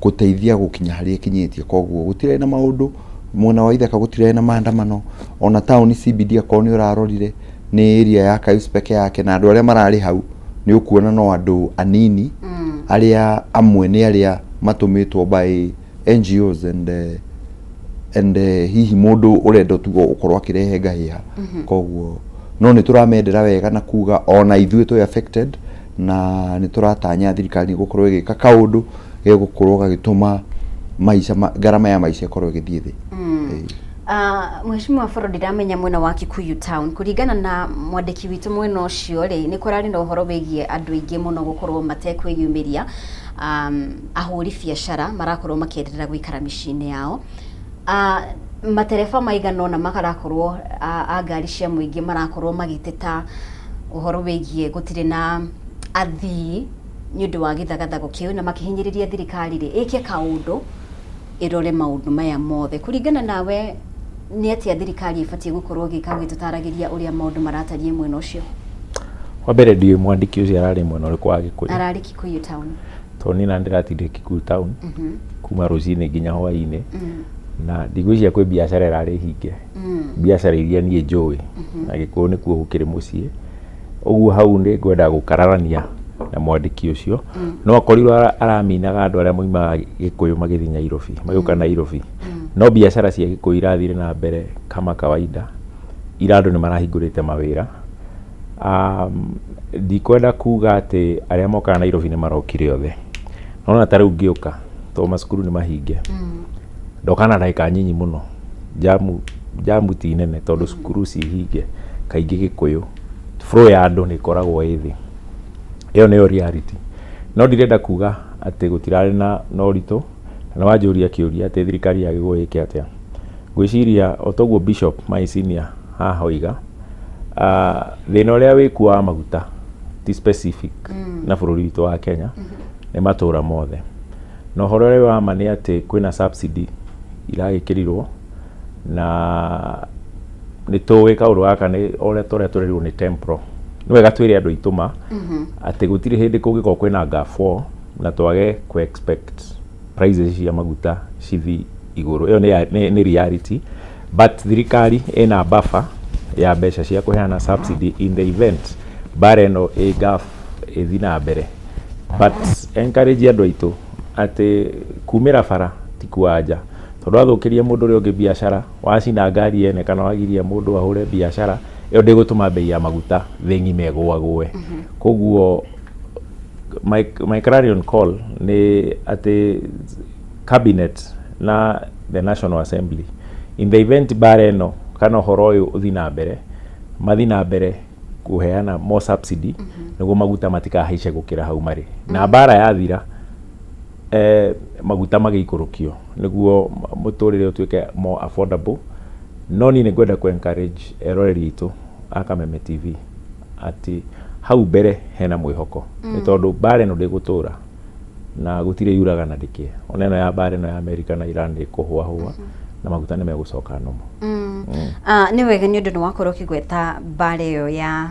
Gũteithia gũkinya harĩa ĩkinyĩtie. Koguo gũtirĩ na maũndũ mwena wa ithaka, gũtirĩ na maandamano ona taũni CBD. Akorwo nĩ ũrarorire, nĩ area ya Kayus peke yake, na andũ arĩa mararĩ hau nĩ ũkuona no andũ anini, arĩa amwe nĩ arĩa matũmĩtwo by NGOs and hihi mũndũ ũrenda tu gũkorwo akĩrehe ngahĩha. Koguo no nĩ tũramendera wega na kuga ona ithuĩ twĩ affected, na nĩ tũratanya thirikari nĩ gũkorwo ĩgĩka kaũndũ gegũkorwo gagĩtũma maica ngarama ya maica ĩkorwo ĩgĩthiĩ thĩ. Ĩĩ. Mheshimiwa Foro, ndiramenya mwena wa Kikuyu town, kũringana na mwandĩki witũ mwena ũcio rĩ, nĩ kũrarĩ na ũhoro wĩgiĩ andũ aingĩ mũno gũkorwo matekwĩyumĩria, ahũri biacara marakorwo makĩenderera gũikara mĩciĩ-inĩ yao. Matereba maigana ũna marakorwo a ngari cia mũingĩ marakorwo magĩteta ũhoro wĩgiĩ gũtirĩ na athii nĩ ũndũ wa gĩthagathago kĩu, na makĩhinyĩrĩria thirikari rĩ ĩke kaũndũ ĩrore maũndũ maya mothe. Kũringana nawe, nĩ atĩa thirikari ĩbatiĩ gũkorwo ĩgĩka ũgĩtũtaragĩria ũrĩa maũndũ maratariĩ mwena ũcio? Wa mbere, ndiũĩ mwandĩki ũcio ararĩ mwena ũrĩkũ wa Gĩkũyũ. Ararĩ Kikuyu town. Tondũ niĩ na ndĩratindire Kikuyu town kuma rũcinĩ nginya hwainĩ, na ndigwĩciria kwĩ biacara ĩrarĩ hinge, biacara iria niĩ njũĩ, na Gĩkũyũ nĩkuo gũkĩrĩ mũciĩ. Ũguo hau nĩ ngwenda gũkararania na mwandĩki ũcio. No akorirwo araminaga andũ arĩa moimaga Gĩkũyũ magĩthiĩ Nairobi, magĩũka Nairobi. No biacara cia Gĩkũyũ irathire na mbere kama kawaida, ira andũ nĩ marahingũrĩte mawĩra. Ndikwenda kuga atĩ arĩa mokaga Nairobi nĩ marokire othe. Nona ta rĩu ngĩũka, tondũ macukuru nĩ mahinge, ndoka na ndagĩka nyinyi mũno, jamu ti nene, tondũ cukuru ci hinge. Kaingĩ Gĩkũyũ flow ya andũ nĩ ĩkoragwo ĩ thĩ. Ĩyo nĩyo reality. No ndirenda kuga atĩ gũtirarĩ na ũritũ. Na wanjũria kĩũria atĩ thirikari yagĩrĩirwo ĩke atĩa, ngwĩciria o toguo Bishop, my senior, haha oiga, thĩna ũrĩa wĩkuo wa maguta ti specific na bũrũri witũ wa Kenya, nĩ matũra mothe. Na ũhoro ũrĩa wa ma nĩ atĩ kwĩna subsidy iragĩkĩrirwo, na nĩ tũĩ kaũndũ gaka nĩ ũrĩa tũrĩa tũrerirwo nĩ temporal. Nĩ wega twĩre andũ aitũ ma atĩ gũtirĩ hĩndĩ kũngĩkorwo kwĩna Gulf War na twage kũ expect prices cia maguta cithi igũrũ. Ĩyo nĩ reality, but thirikari ĩna buffer ya mbeca cia kũheana subsidy in the event mbara ĩno ĩ Gulf ĩthi na mbere. But encourage andũ aitũ atĩ kumĩra bara ti kwanja, tondũ wathũkĩria mũndũ ũrĩa ũngĩ biacara, wacina ngari ene, kana wagiria mũndũ ahũre biacara, ĩyo ndĩgũtũma bei ya maguta thĩ ng'ima ĩgũagũe. Koguo my clarion call nĩ atĩ cabinet na the National Assembly, in the event mbara ĩno kana ũhoro ũyũ ũthi na mbere, mathi na mbere kũheana more subsidy nĩguo maguta matikahaice gũkĩra hau marĩ. Na mbara yathira, maguta magĩikũrũkio nĩguo mũtũrĩre ũtuĩke more affordable. No niĩ nĩ ngwenda kũ encourage eroreri aitũ a Kameme TV atĩ hau mbere hena mwĩhoko, nĩ tondũ mbara ĩno ndĩgũtũra na gũtirĩ yuraga na ndĩkĩe. Ona ĩno ya mbara ĩno ya America na Iran nĩ ĩkũhũahũa na maguta nĩ megũcoka nomo. Nĩ wega nĩ ũndũ nĩ wakorwo ũkĩgweta mbara ĩyo ya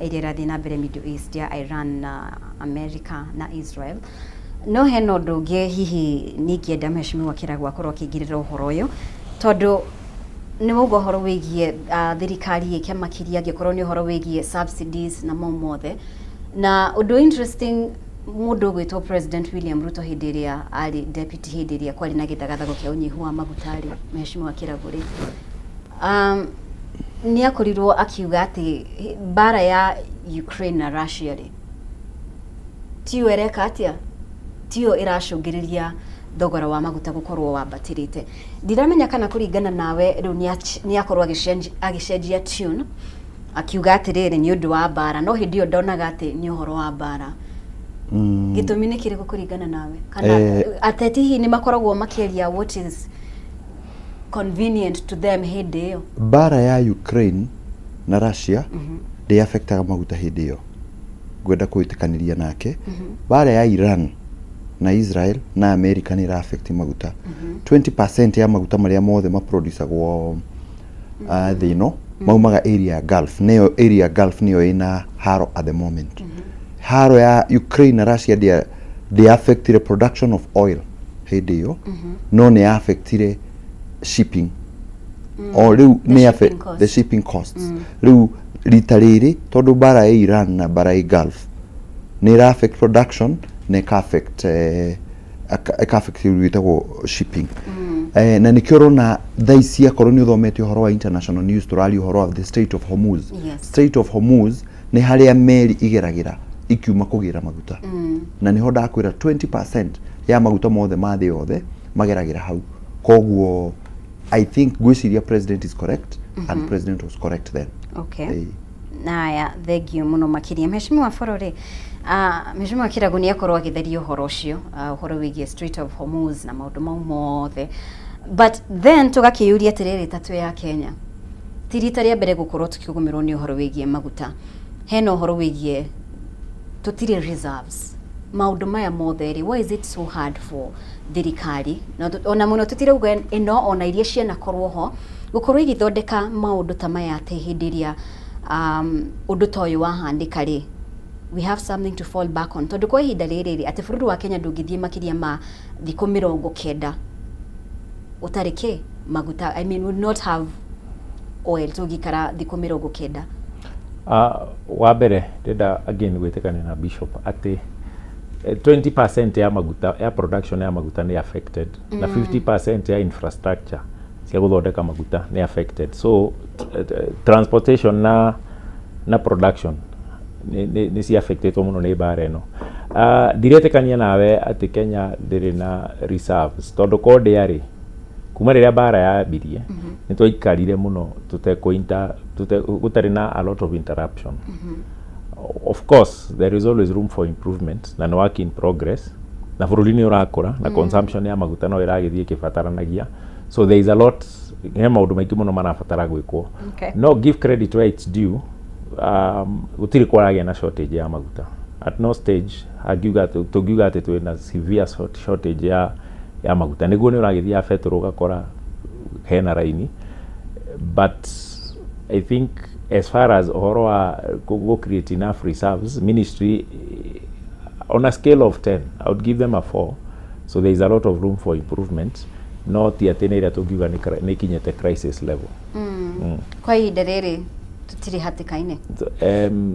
ĩrĩa ĩrathiĩ na mbere Middle East, ya Iran na America na Israel. No hena ũndũ ũngĩ hihi ningĩenda Mheshimiwa Kĩragu akorwo akĩingĩrĩra ũhoro ũyũ, tondũ nĩ wauga ũhoro wĩgiĩ thirikari ĩke makĩria angĩkorwo nĩ ũhoro wĩgiĩ subsidies na mau mothe. Na ũndũ interesting, mũndũ ũgwĩtwo President William Ruto, hĩndĩ ĩrĩa arĩ deputy, hĩndĩ ĩrĩa kwarĩ na gĩthagathago kĩa ũnyihu wa maguta rĩ, Mheshimiwa Kĩragu rĩ, nĩ akorirwo akiuga atĩ mbara ya Ukraine na Russia rĩ, tiyo ĩreka atĩa, tiyo ĩracũngĩrĩria thogora wa maguta gũkorwo wambatĩrĩte. Ndiramenya kana kũringana nawe rĩu nĩ akorwo agĩcenjia tune, akiuga atĩrĩrĩ nĩ ũndũ wa mbara, no hĩndĩ ĩyo ndonaga atĩ nĩ ũhoro wa mbara. Gĩtũmi nĩ kĩrĩkũ kũringana nawe? Kana ateti hihi nĩ makoragwo makĩaria what is convenient to them hĩndĩ ĩyo? Mbara ya Ukraine na Russia ndĩ affectaga maguta hĩndĩ ĩyo, ngwenda kwĩtĩkanĩria nake. Mbara ya Iran na Israel na America nĩ ĩra affect maguta. 20% ya maguta marĩa mothe maproducagwo thĩ ĩno maumaga area ya Gulf. Nĩyo area ya Gulf nĩyo ĩna haro at the moment. Haro ya Ukraine na Russia ndĩa affectire production of oil. Hĩndĩ ĩyo no nĩ affectire shipping o rĩu. The Nĩ shipping cost. The shipping costs. Rĩu rita rĩrĩ, tondũ mbara ya Iran na mbara ya Gulf nĩ ĩra affect production na ĩka affect ĩka affect rĩu ĩtagwo shipping, na nĩkĩo ũrona thaa ici, akorwo nĩ ũthomete ũhoro wa international news, tũraria ũhoro wa the Strait of Hormuz. Strait of Hormuz nĩ harĩa meri igeragĩra ikiuma kũgĩra maguta, na nĩho ndakwĩra 20% ya maguta mothe ma thĩ yothe mageragĩra hau. Koguo I think, ngwĩciria president is correct and president was correct then. Ĩĩ. Naya, thengio mũno makĩria, Mheshimiwa Borore. Mheshimiwa Kĩragu nĩ akorwo agĩtheria ũhoro ũcio, ũhoro wĩgiĩ Strait of Hormuz na maũndũ mau mothe, but then tũgakĩyũria atĩrĩrĩ, ta twĩ ya Kenya, ti rita rĩa mbere gũkorwo tũkĩgũmĩrwo nĩ ũhoro wĩgiĩ maguta, hena ũhoro wĩgiĩ tũtirĩ reserves, maũndũ maya mothe rĩ, why is it so hard for thirikari na ona mũno tũtirauga ĩno, ona iria cianakorwo ho, gũkorwo igĩthondeka maũndũ ta maya, atĩ hĩndĩ ĩrĩa ũndũ ta ũyũ wahanĩka rĩ, we have something to fall back on? Tondũ kwa ihinda rĩrĩ rĩ, atĩ bũrũri wa Kenya ndũngĩthiĩ makĩria ma thikũ 90 ũtarĩ kĩ maguta, I mean, would not have oil, tũngĩikara thikũ 90. Wa mbere ndĩrenda again gwĩtĩkania na bishop atĩ 20% ya maguta, ya production ya maguta nĩ affected, na 50% ya infrastructure cia gũthondeka maguta nĩ affected. So transportation na production nĩ ci affectetwo mũno nĩ mbara ĩno. Ndiretĩkania nawe atĩ Kenya ndĩrĩ na reserves, tondũ ko ndĩarĩ kuma rĩrĩa mbara yambirie nĩ twaikarire mũno tũtekũ gũtarĩ na a lot of interruption. Of course there is always room for improvement na nĩ work in progress, na bũrũri nĩ ũrakũra na consumption ya maguta no ĩragĩthiĩ ĩkĩbataranagia, so there is a lot, he maũndũ maingĩ mũno marabatara gwĩkwo. No give credit where it's due, gũtirĩ kwaragĩa na shortage ya maguta. At no stage angiuga tũngiuga atĩ twĩna severe shortage ya maguta. Nĩguo nĩ ũragĩthiĩ ya betũrũ ũgakora hena raini, but I think as far as ũhoro wa go create enough reserves, ministry, on a scale of 10 I would give them a 4. So there is a lot of room for improvement, no ti atĩ nĩ ĩrĩa tũngiuga nĩ ikinyĩte crisis level. Kwa ihinda rĩrĩ tũtirĩ hatĩka-inĩ.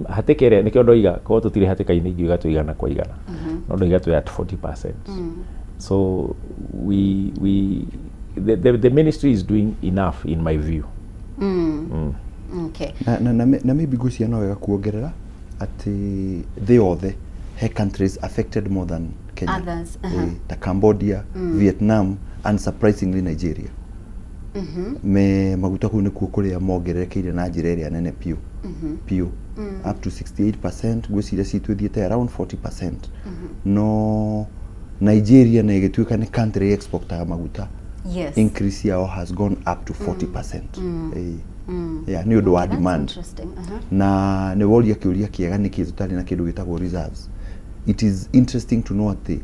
Hatĩka ĩrĩa nĩkĩo ndoiga korwo tũtirĩ hatĩka-inĩ, ingiuga twĩ 100%, no ndoiga twĩ at 40%. So we the ministry is doing enough in my view. Na maybe ngwĩciria no wega kuongerera atĩ thĩ yothe he countries affected more than Kenya. Others, Ta Cambodia, Vietnam and surprisingly Nigeria. Me maguta kũu nĩkuo kũrĩa mongererekeire na njĩra ĩrĩa nene piũ piũ, up to 68%. Ngwĩciria citũ ĩthiĩte around 40%, no Nigeria na ĩgĩtuĩka nĩ country exportaga maguta, increase yao has gone up to 40%. Yeah, nĩ ũndũ wa That's demand. interesting. Na nĩ woria kĩũria kĩega, nĩkĩ tũtarĩ na kĩndũ gĩtagwo reserves? It is interesting to know atĩ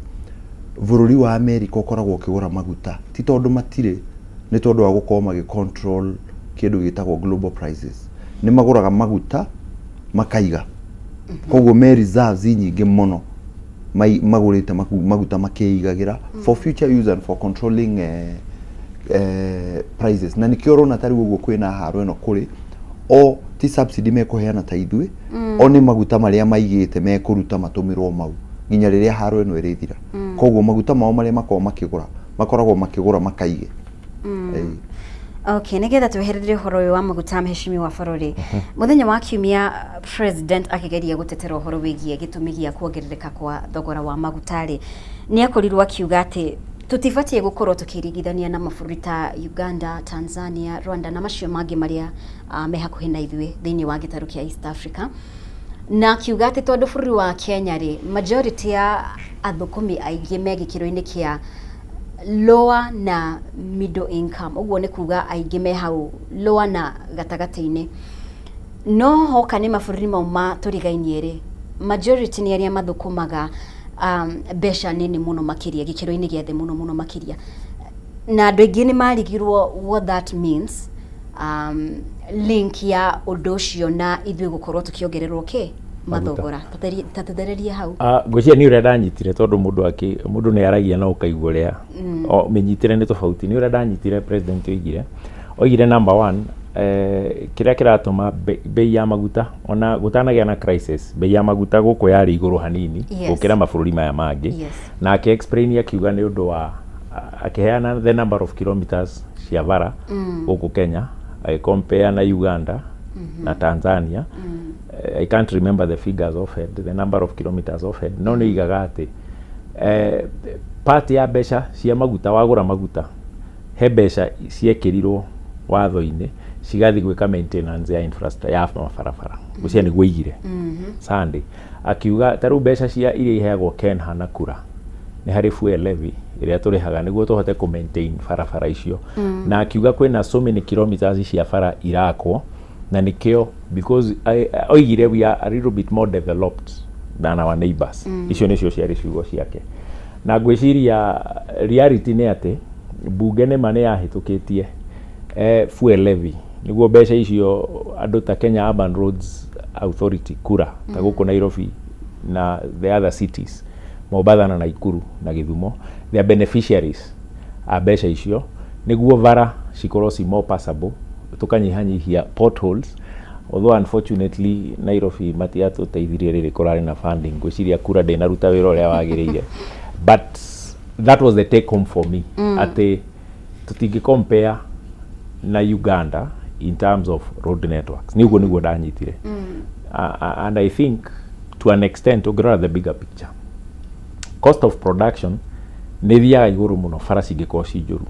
bũrũri wa America ũkoragwo ũkĩgũra maguta, ti tondũ matirĩ, nĩ tondũ wa gũkorwo magĩ control kĩndũ gĩtagwo global prices. Nĩ magũraga maguta makaiga, koguo me reserves nyingĩ mũno magũrĩte maguta makĩigagĩra for future use and for controlling prices. Na nĩkĩo ũrona ta rĩu ũguo kwĩna haro ĩno kũrĩ o ti subsidy mekũheana ta ithuĩ, o nĩ maguta marĩa maigĩte mekũruta matũmĩrwo mau nginya rĩrĩa haro ĩno ĩrĩthira. Koguo maguta mao marĩa makoragwo makĩgũra, makoragwo makĩgũra makaige. Okay, nigetha twehererie ũhoro ũyũ wa maguta, mheshimiwa Barori, mũthenya wa kiumia president akĩgeria gũtetera ũhoro wĩgiĩ gĩtũmi gĩa kuongerereka kwa thogora wa maguta rĩ, nĩ akorirwo akiuga atĩ tũtibatiĩ gũkorwo tũkĩringithania na mabũrũri ta Uganda, Tanzania, Rwanda na macio mangĩ marĩa me hakuhĩ na ithuĩ thĩinĩ wa gĩtarũ kĩa East Africa, na akiuga atĩ tondũ bũrũri wa Kenya rĩ, majority ya athũkũmi aingĩ me gĩkĩro-inĩ kĩa lower na middle income, ũguo nĩ kuga aingĩ me hau lower na gatagatĩ-inĩ, no hoka nĩ mabũrũri mau matũrigainie rĩ, majority nĩ arĩa mathũkũmaga mbeca nini mũno makĩria, gĩkĩro-inĩ gĩa thĩ mũno mũno makĩria, na andũ aingĩ nĩ marigirwo what that means, link ya ũndũ ũcio na ithuĩ gũkorwo tũkĩongererwo kĩ Mathogora. Ta tũthererie hau. Ah, ngwĩciria nĩ ũrĩa ndanyitire tondũ mũndũ akĩ mũndũ nĩ aragia na ũkaigua ũrĩa o mĩnyitĩre nĩ tofauti. Nĩ ũrĩa ndanyitire president oigire, oigire number one, kĩrĩa kĩratũma bei ya maguta, ona gũtanagĩa na crisis, bei ya maguta gũkũ yarĩ igũrũ hanini gũkĩra mabũrũri maya mangĩ. Na akĩ explain akiuga nĩ ũndũ wa, akĩheana the number of kilometers cia bara gũkũ Kenya, agĩ compare na Uganda na Tanzania. I can't remember the figures off head, the number of kilometers off head, no nĩ igaga atĩ part ya mbeca cia maguta, wagũra maguta he mbeca ciekĩrirwo watho-inĩ cigathiĩ gwĩka maintenance ya infrastructure ya mabarabara. Ngwĩciria nĩguo oigire Sunday. Akiuga ta rĩu mbeca cia iria iheagwo Kenha na Kura nĩ harĩ fuel levy ĩrĩa tũrĩhaga nĩguo tũhote kũ maintain barabara icio. Na akiuga kwĩna so many kilometers cia bara irakwo, na nĩkĩo because oigire we are a little bit more developed than our neighbors. Icio nĩcio ciarĩ ciugo ciake. Na ngwĩciria reality nĩ atĩ mbunge nĩma nĩ yahĩtũkĩtie fuel levy nĩguo mbeca icio andũ ta Kenya Urban Roads Authority, KURA, ta gũkũ Nairobi na the other cities, Mombatha na Nakuru na Gĩthumo, they are beneficiaries a mbeca icio nĩguo bara cikorwo ci more passable, tũkanyihanyihia potholes. Although unfortunately Nairobi matiatũteithirie rĩrĩ kũrarĩ na funding, ngwĩciria KURA ndĩnaruta wĩra ũrĩa wagĩrĩire, but that was the take home for me, atĩ tũtingĩ compare na Uganda in terms of road networks. Nĩ ũguo nĩguo ndanyitire. And I think to an extent, ũngĩrora the bigger picture, cost of production nĩ thiaga igũrũ mũno bara cingĩkorwo ci njũru.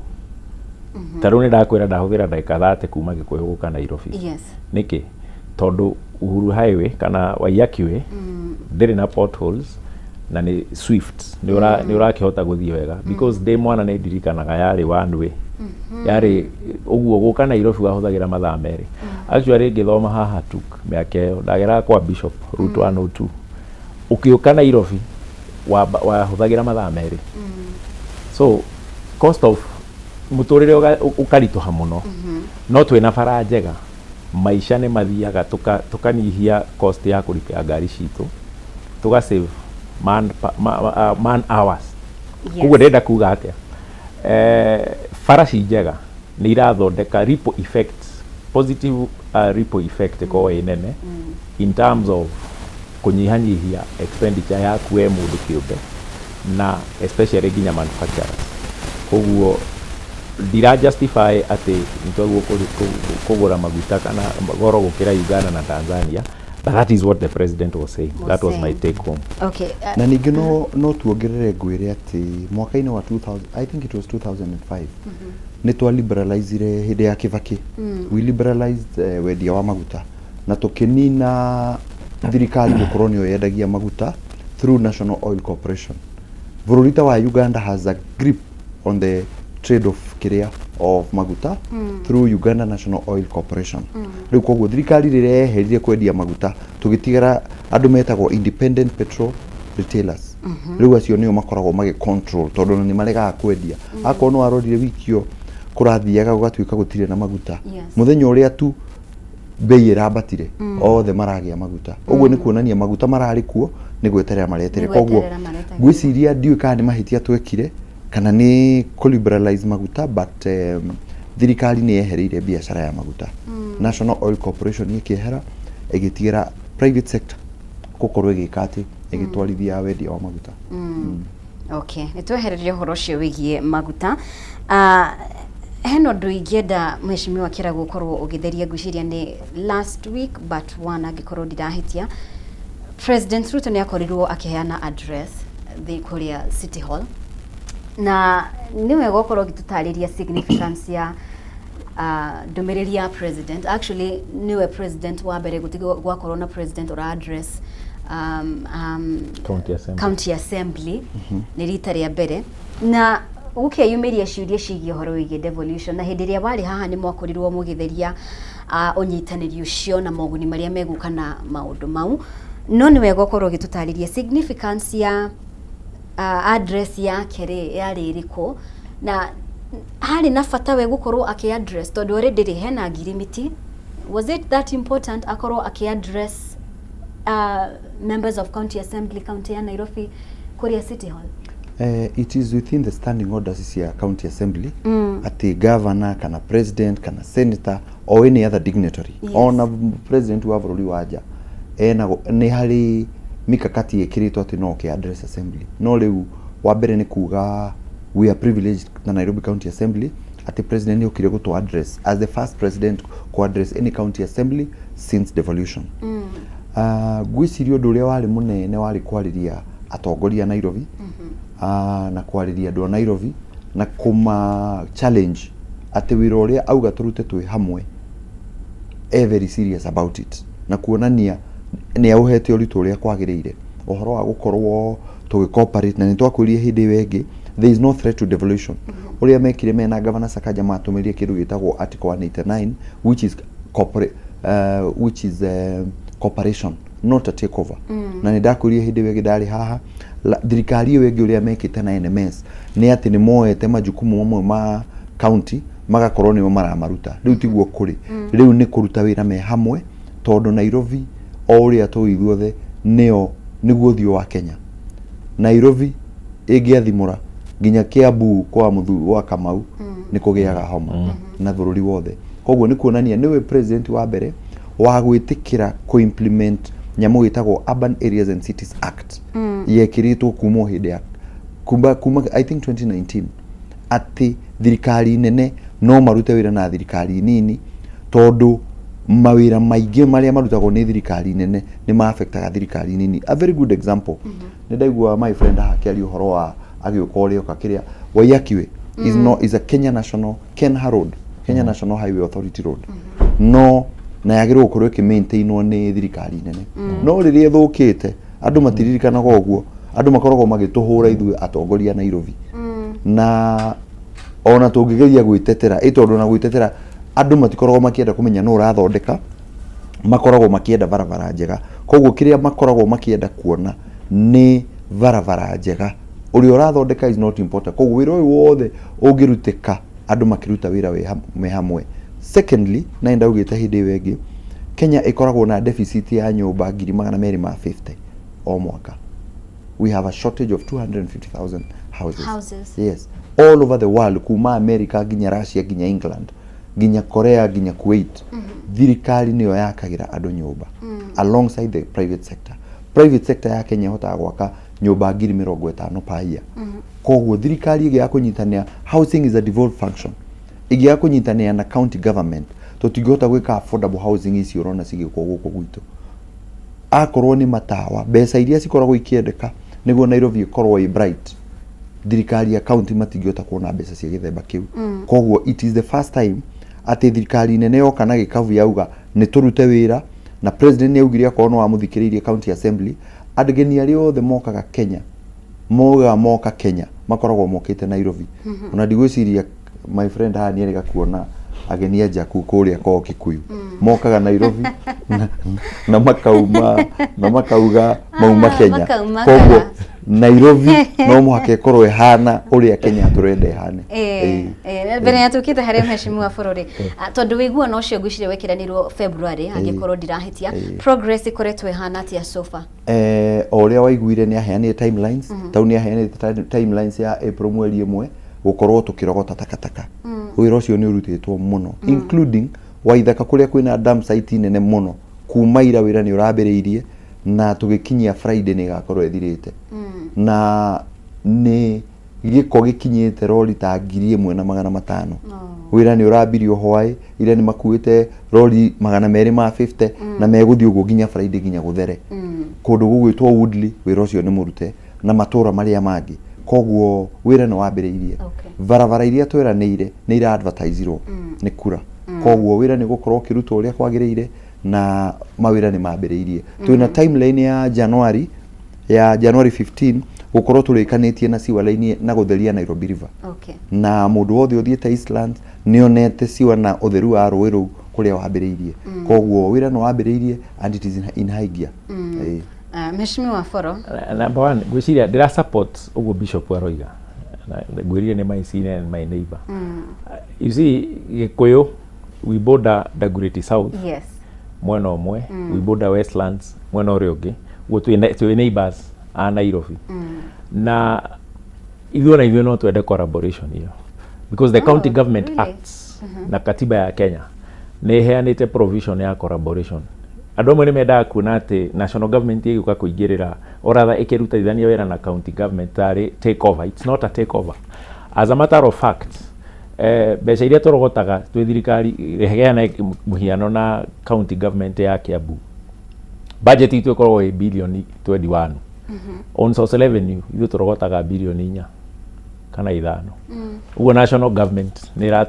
Ta rĩu nĩ ndakwĩra ndahũthĩra ndagĩka 30 kuma Gĩkũyũ gũka Nairobi. Nĩkĩ? Tondũ Uhuru Highway kana Waiyaki Way ndĩrĩ na potholes na nĩ swift, nĩ ũrakĩhota gũthiĩ wega, because ndĩ mwana nĩ ndirikanaga yarĩ one way, yarĩ ũguo gũka Nairobi wahũthagĩra mathaa 2. Actually ngĩthoma haha tuk mĩaka ĩyo ndageraga kwa Bishop Route 102, ũkĩũka Nairobi wahũthagĩra mathaa 2. So cost of mũtũrĩre ũkaritũha mũno, no twĩna bara njega maica nĩ mathiaga, tũkanyihia cost ya kũripĩa ngari citũ, tũga save man hours. Koguo ndĩrenda kuga atĩa? Bara ci njega nĩ irathondeka ripple effect, positive ripple effect ĩkorwo ĩ nene in terms of kũnyihanyihia expenditure yaku we mũndũ kĩũmbe na especially nginya manufacturers. Koguo ndira justify atĩ nĩ twagĩrĩirwo kũgũra maguta kana goro gũkĩra Uganda na Tanzania, but that is what the president was saying. Was That was my saying. take home. Okay. Na ningĩ no tuongerere ngwĩre atĩ mwaka-inĩ wa 2000, I think it was 2005, nĩ twa liberalizire hĩndĩ ya Kibaki. We liberalized wendia wa maguta na tũkĩnina thirikari gũkorwo nĩyo yendagia maguta through National Oil Corporation. Bũrũri ta wa Uganda has a grip on the trade of kĩrĩa of maguta through Uganda National Oil Corporation. Rĩu koguo thirikari rĩrĩa yeherire kwendia maguta, tũgĩtigara andũ metagwo independent petrol retailers. Rĩu acio nĩo makoragwo magĩ control tondũ ona nĩ maregaga kwendia. Akorwo nĩ warorire wiki ĩyo kũrathiaga gũgatuĩka gũtirĩ na maguta, mũthenya ũrĩa tu bei ĩrambatire, othe maragĩa maguta. Ũguo nĩ kuonania maguta mararĩ kuo, nĩ gweterera maretere. Nĩ Koguo gweterera maretagĩrĩra. Ngwĩciria ndiũĩ kana nĩ mahĩtia twekire kana nĩ kũ-liberalize maguta, but thirikari nĩ yehereire biacara ya maguta. National Oil Corporation ĩkĩehera, ĩgĩtigĩra private sector gũkorwo ĩgĩka atĩ ĩgĩtwarithia wendia wa maguta. Okay, nĩ twehereria ũhoro ũcio wĩgiĩ maguta. Hena ũndũ ingĩenda mheshimiwa Kĩragu ũkorwo ũgĩtheria. Ngwĩciria nĩ last week but one, angĩkorwo ndirahĩtia, President Ruto nĩ akorirwo akĩheana address thĩ kũrĩa City Hall, na nĩ wega ũkorwo ũgĩtũtarĩria significance ya ndũmĩrĩri ya president. Actually nĩwe president wa mbere gũtigwo gwakorwo na president ũra address County assembly. County assembly nĩ rita rĩa mbere, na gũkeyumĩria ciũria ciĩgiĩ ũhoro wĩgiĩ devolution. Na hĩndĩ ĩrĩa warĩ haha nĩ mwakorirwo mũgĩtheria ũnyitanĩri ũcio na moguni marĩa megũka na maũndũ mau, no nĩ wega ũkorwo ũgĩtũtarĩria significance ya address yake rĩ yarĩ ĩrĩkũ, na harĩ na bata we gũkorwo akĩ address, tondũ already rĩ hena ngirimiti. Was it that important akorwo akĩ address Members of County Assembly county ya Nairobi kuria City Hall? It is within the standing orders cia county assembly atĩ governor kana president kana senator or any other dignitary, ona president wa bũrũri wa nja, ena nĩ harĩ mikakati ĩkĩrĩtwo atĩ no ũkĩ address assembly. No rĩu wa mbere nĩ kuga we are privileged na Nairobi County Assembly atĩ president nĩ okire gũtũ address as the first president ku address any county assembly since devolution. Ngwĩciria ũndũ ũrĩa warĩ mũnene warĩ kwarĩria atongoria a Nairobi na kwarĩria andũ a Nairobi na kũma challenge atĩ wĩra ũrĩa auga tũrute twĩ hamwe, e very serious about it, na kuonania nĩ aũhete ũritũ ũrĩa kwagĩrĩire ũhoro wa gũkorwo tũgĩ cooperate. Na nĩ twakwĩrire hĩndĩ ĩyo ĩngĩ, there is no threat to devolution. Ũrĩa mekire mena Governor Sakaja, matũmĩrire kĩndũ gĩtagwo Article 189, which is corporate, which is cooperation, not a takeover. Na nĩ ndakwĩrire hĩndĩ ĩyo ĩngĩ ndarĩ haha, thirikari ĩyo ĩngĩ, ũrĩa mekĩte na NMS nĩ atĩ nĩ moete majukumu mamwe ma county magakorwo nĩo maramaruta. Rĩu tiguo kũrĩ, rĩu nĩ kũruta wĩra me hamwe, tondũ Nairobi, o ũrĩa tũĩ ithuothe, nĩo nĩguo ũthiũ wa Kenya. Nairobi ĩngĩathimũra nginya Kiambu kwa mũthu wa Kamau nĩ kũgĩaga homa na bũrũri wothe. Koguo nĩ kuonania nĩwe president wa mbere wa gwĩtĩkĩra kũ-implement nyamũ ĩtagwo Urban Areas and Cities Act, yekĩrĩtwo kuma o hĩndĩ ya kuma I think 2019, atĩ thirikari nene no marute wĩra na thirikari nini, tondũ mawĩra maingĩ marĩa marutagwo nĩ thirikari nene nĩ ma-affectaga thirikari nini. A very good example, nĩ ndaigua my friend haha akĩaria ũhoro wa agĩũka ũrĩa oka kĩrĩa Waiyaki Way is, no, is a Kenya National KeNHA Road, Kenya National Highway Authority Road, no na yagĩrĩirwo gũkorwo ĩkĩ-maintainwo nĩ thirikari nene. No rĩrĩa ĩthũkĩte, andũ matiririkanaga ũguo, andũ makoragwo magĩtũhũra ithuĩ atongoria a Nairobi. Na ona tũngĩgeria gwĩtetera, ĩ tondũ ona gwĩtetera, andũ matikoragwo makĩenda kũmenya nũ ũrathondeka, makoragwo makĩenda barabara njega. Koguo kĩrĩa makoragwo makĩenda kuona nĩ barabara njega, ũrĩa ũrathondeka is not important. Koguo wĩra ũyũ wothe ũngĩrutĩka andũ makĩruta wĩra me hamwe. Secondly, na ndaugĩte hĩndĩ ĩyo ĩngĩ, Kenya ĩkoragwo na deficit ya nyũmba 250,000 o mwaka. We have a shortage of 250,000 houses. Houses. Yes, all over the world, kuma America nginya Russia, nginya England, nginya Korea, nginya Kuwait, thirikari nĩyo yakagĩra andũ nyũmba alongside the private sector. Private sector ya Kenya ĩhotaga gwaka nyũmba 50,000 per year. Koguo thirikari ĩngĩaga kũnyitanĩra, housing is a devolved function, ĩngĩaga kũnyitanĩra na county government, tũtingĩhota gwĩka affordable housing ici ũrona cigĩkwo gũkũ gwitũ. Akorwo nĩ matawa, mbeca iria cikoragwo ikĩendeka nĩguo Nairobi ĩkorwo ĩ bright, thirikari ya county matingĩhota kuona mbeca cia gĩthemba kĩu. Koguo it is the first time atĩ thirikari nene yoka na gĩkabu yauga nĩ tũrute wĩra. Na president nĩ augire, akorwo no wamũthikĩrĩirie county assembly, ageni arĩa othe mokaga Kenya, mogaga moka Kenya makoragwo mokĩte Nairobi. Ona ndigwĩciria my friend haha nĩ erĩga kuona ageni a njaku kũrĩa kwao Kikuyu mokaga Nairobi na makauma na makauga mauma Kenya. Makauma Koguo kana. Nairobi no mũhaka ĩkorwo ĩhana ũrĩa Kenya tũrenda ĩhane. Mbere ya tukite harĩ mheshimiwa bũrũri, tondũ wĩiguano ũcio ngwĩciria wekĩranirwo February, angĩkorwo ndirahĩtia, progress ĩkoretwo ĩhana atĩa so far? O ũrĩa waiguire, nĩ aheanire timelines, tau nĩ aheanĩte timelines ya April 1 gũkorwo tũkĩrogota takataka. Wĩra ũcio nĩ ũrutĩtwo mũno, including Waithaka kũrĩa kwĩna dump site nene mũno. Kuma ira wĩra nĩ ũrambĩrĩirie, na tũgĩkinyia Friday nĩ ĩgakorwo ĩthirĩte, na nĩ gĩko gĩkinyĩte rori ta 1,500. Wĩra nĩ ũrambirio hwaĩ ira, nĩ makuĩte rori 250, na megũthiĩ ũguo nginya Friday, nginya gũthere. Kũndũ gũgwĩtwo Woodley, wĩra ũcio nĩ mũrute, na matũra marĩa mangĩ. Koguo wĩra nĩ wambĩrĩirie. Barabara iria tweranĩire nĩ ira advertisirwo nĩ kura. Koguo wĩra nĩ gũkorwo ũkĩrutwo ũrĩa kwagĩrĩire, na mawĩra nĩ mambĩrĩirie. Twĩna timeline ya January 15 gũkorwo tũrĩkanĩtie na sewer line na gũtheria Nairobi River. Na mũndũ wothe ũthiĩte Eastland nĩ onete sewer na ũtheru wa rũĩ rũu kũrĩa wambĩrĩirie. Koguo wĩra nĩ wambĩrĩirie and it is in high gear. Ĩĩ. Mheshimiwa Foro. Number one, ngwĩciria ndĩra support ũguo bishop aroiga. Na ngwĩrire nĩ my senior and my neighbor. You see, Gĩkũyũ, we border Dagoretti South. Mwena ũmwe we border Westlands, mwena ũrĩa ũngĩ ũguo twĩ neighbors a Nairobi. Na ithuĩ ona ithuĩ no twende collaboration ĩyo because the County Government Really? Acts na katiba ya Kenya nĩ ĩheanĩte provision ya collaboration. Andũ amwe nĩ mendaga kuona atĩ national government ĩgĩũka kũingĩrĩra or rather ĩkĩrutithania wĩra na county government tarĩ take over. It's not a take over. As a matter of fact, mbeca iria tũrogotaga twĩ thirikari, heana mũhiano na county government ya Kiambu, budget itũ ĩkoragwo ĩ bilioni 21. On source revenue ithuĩ tũrogotaga bilioni 4 kana 5. Ũguo national government nĩ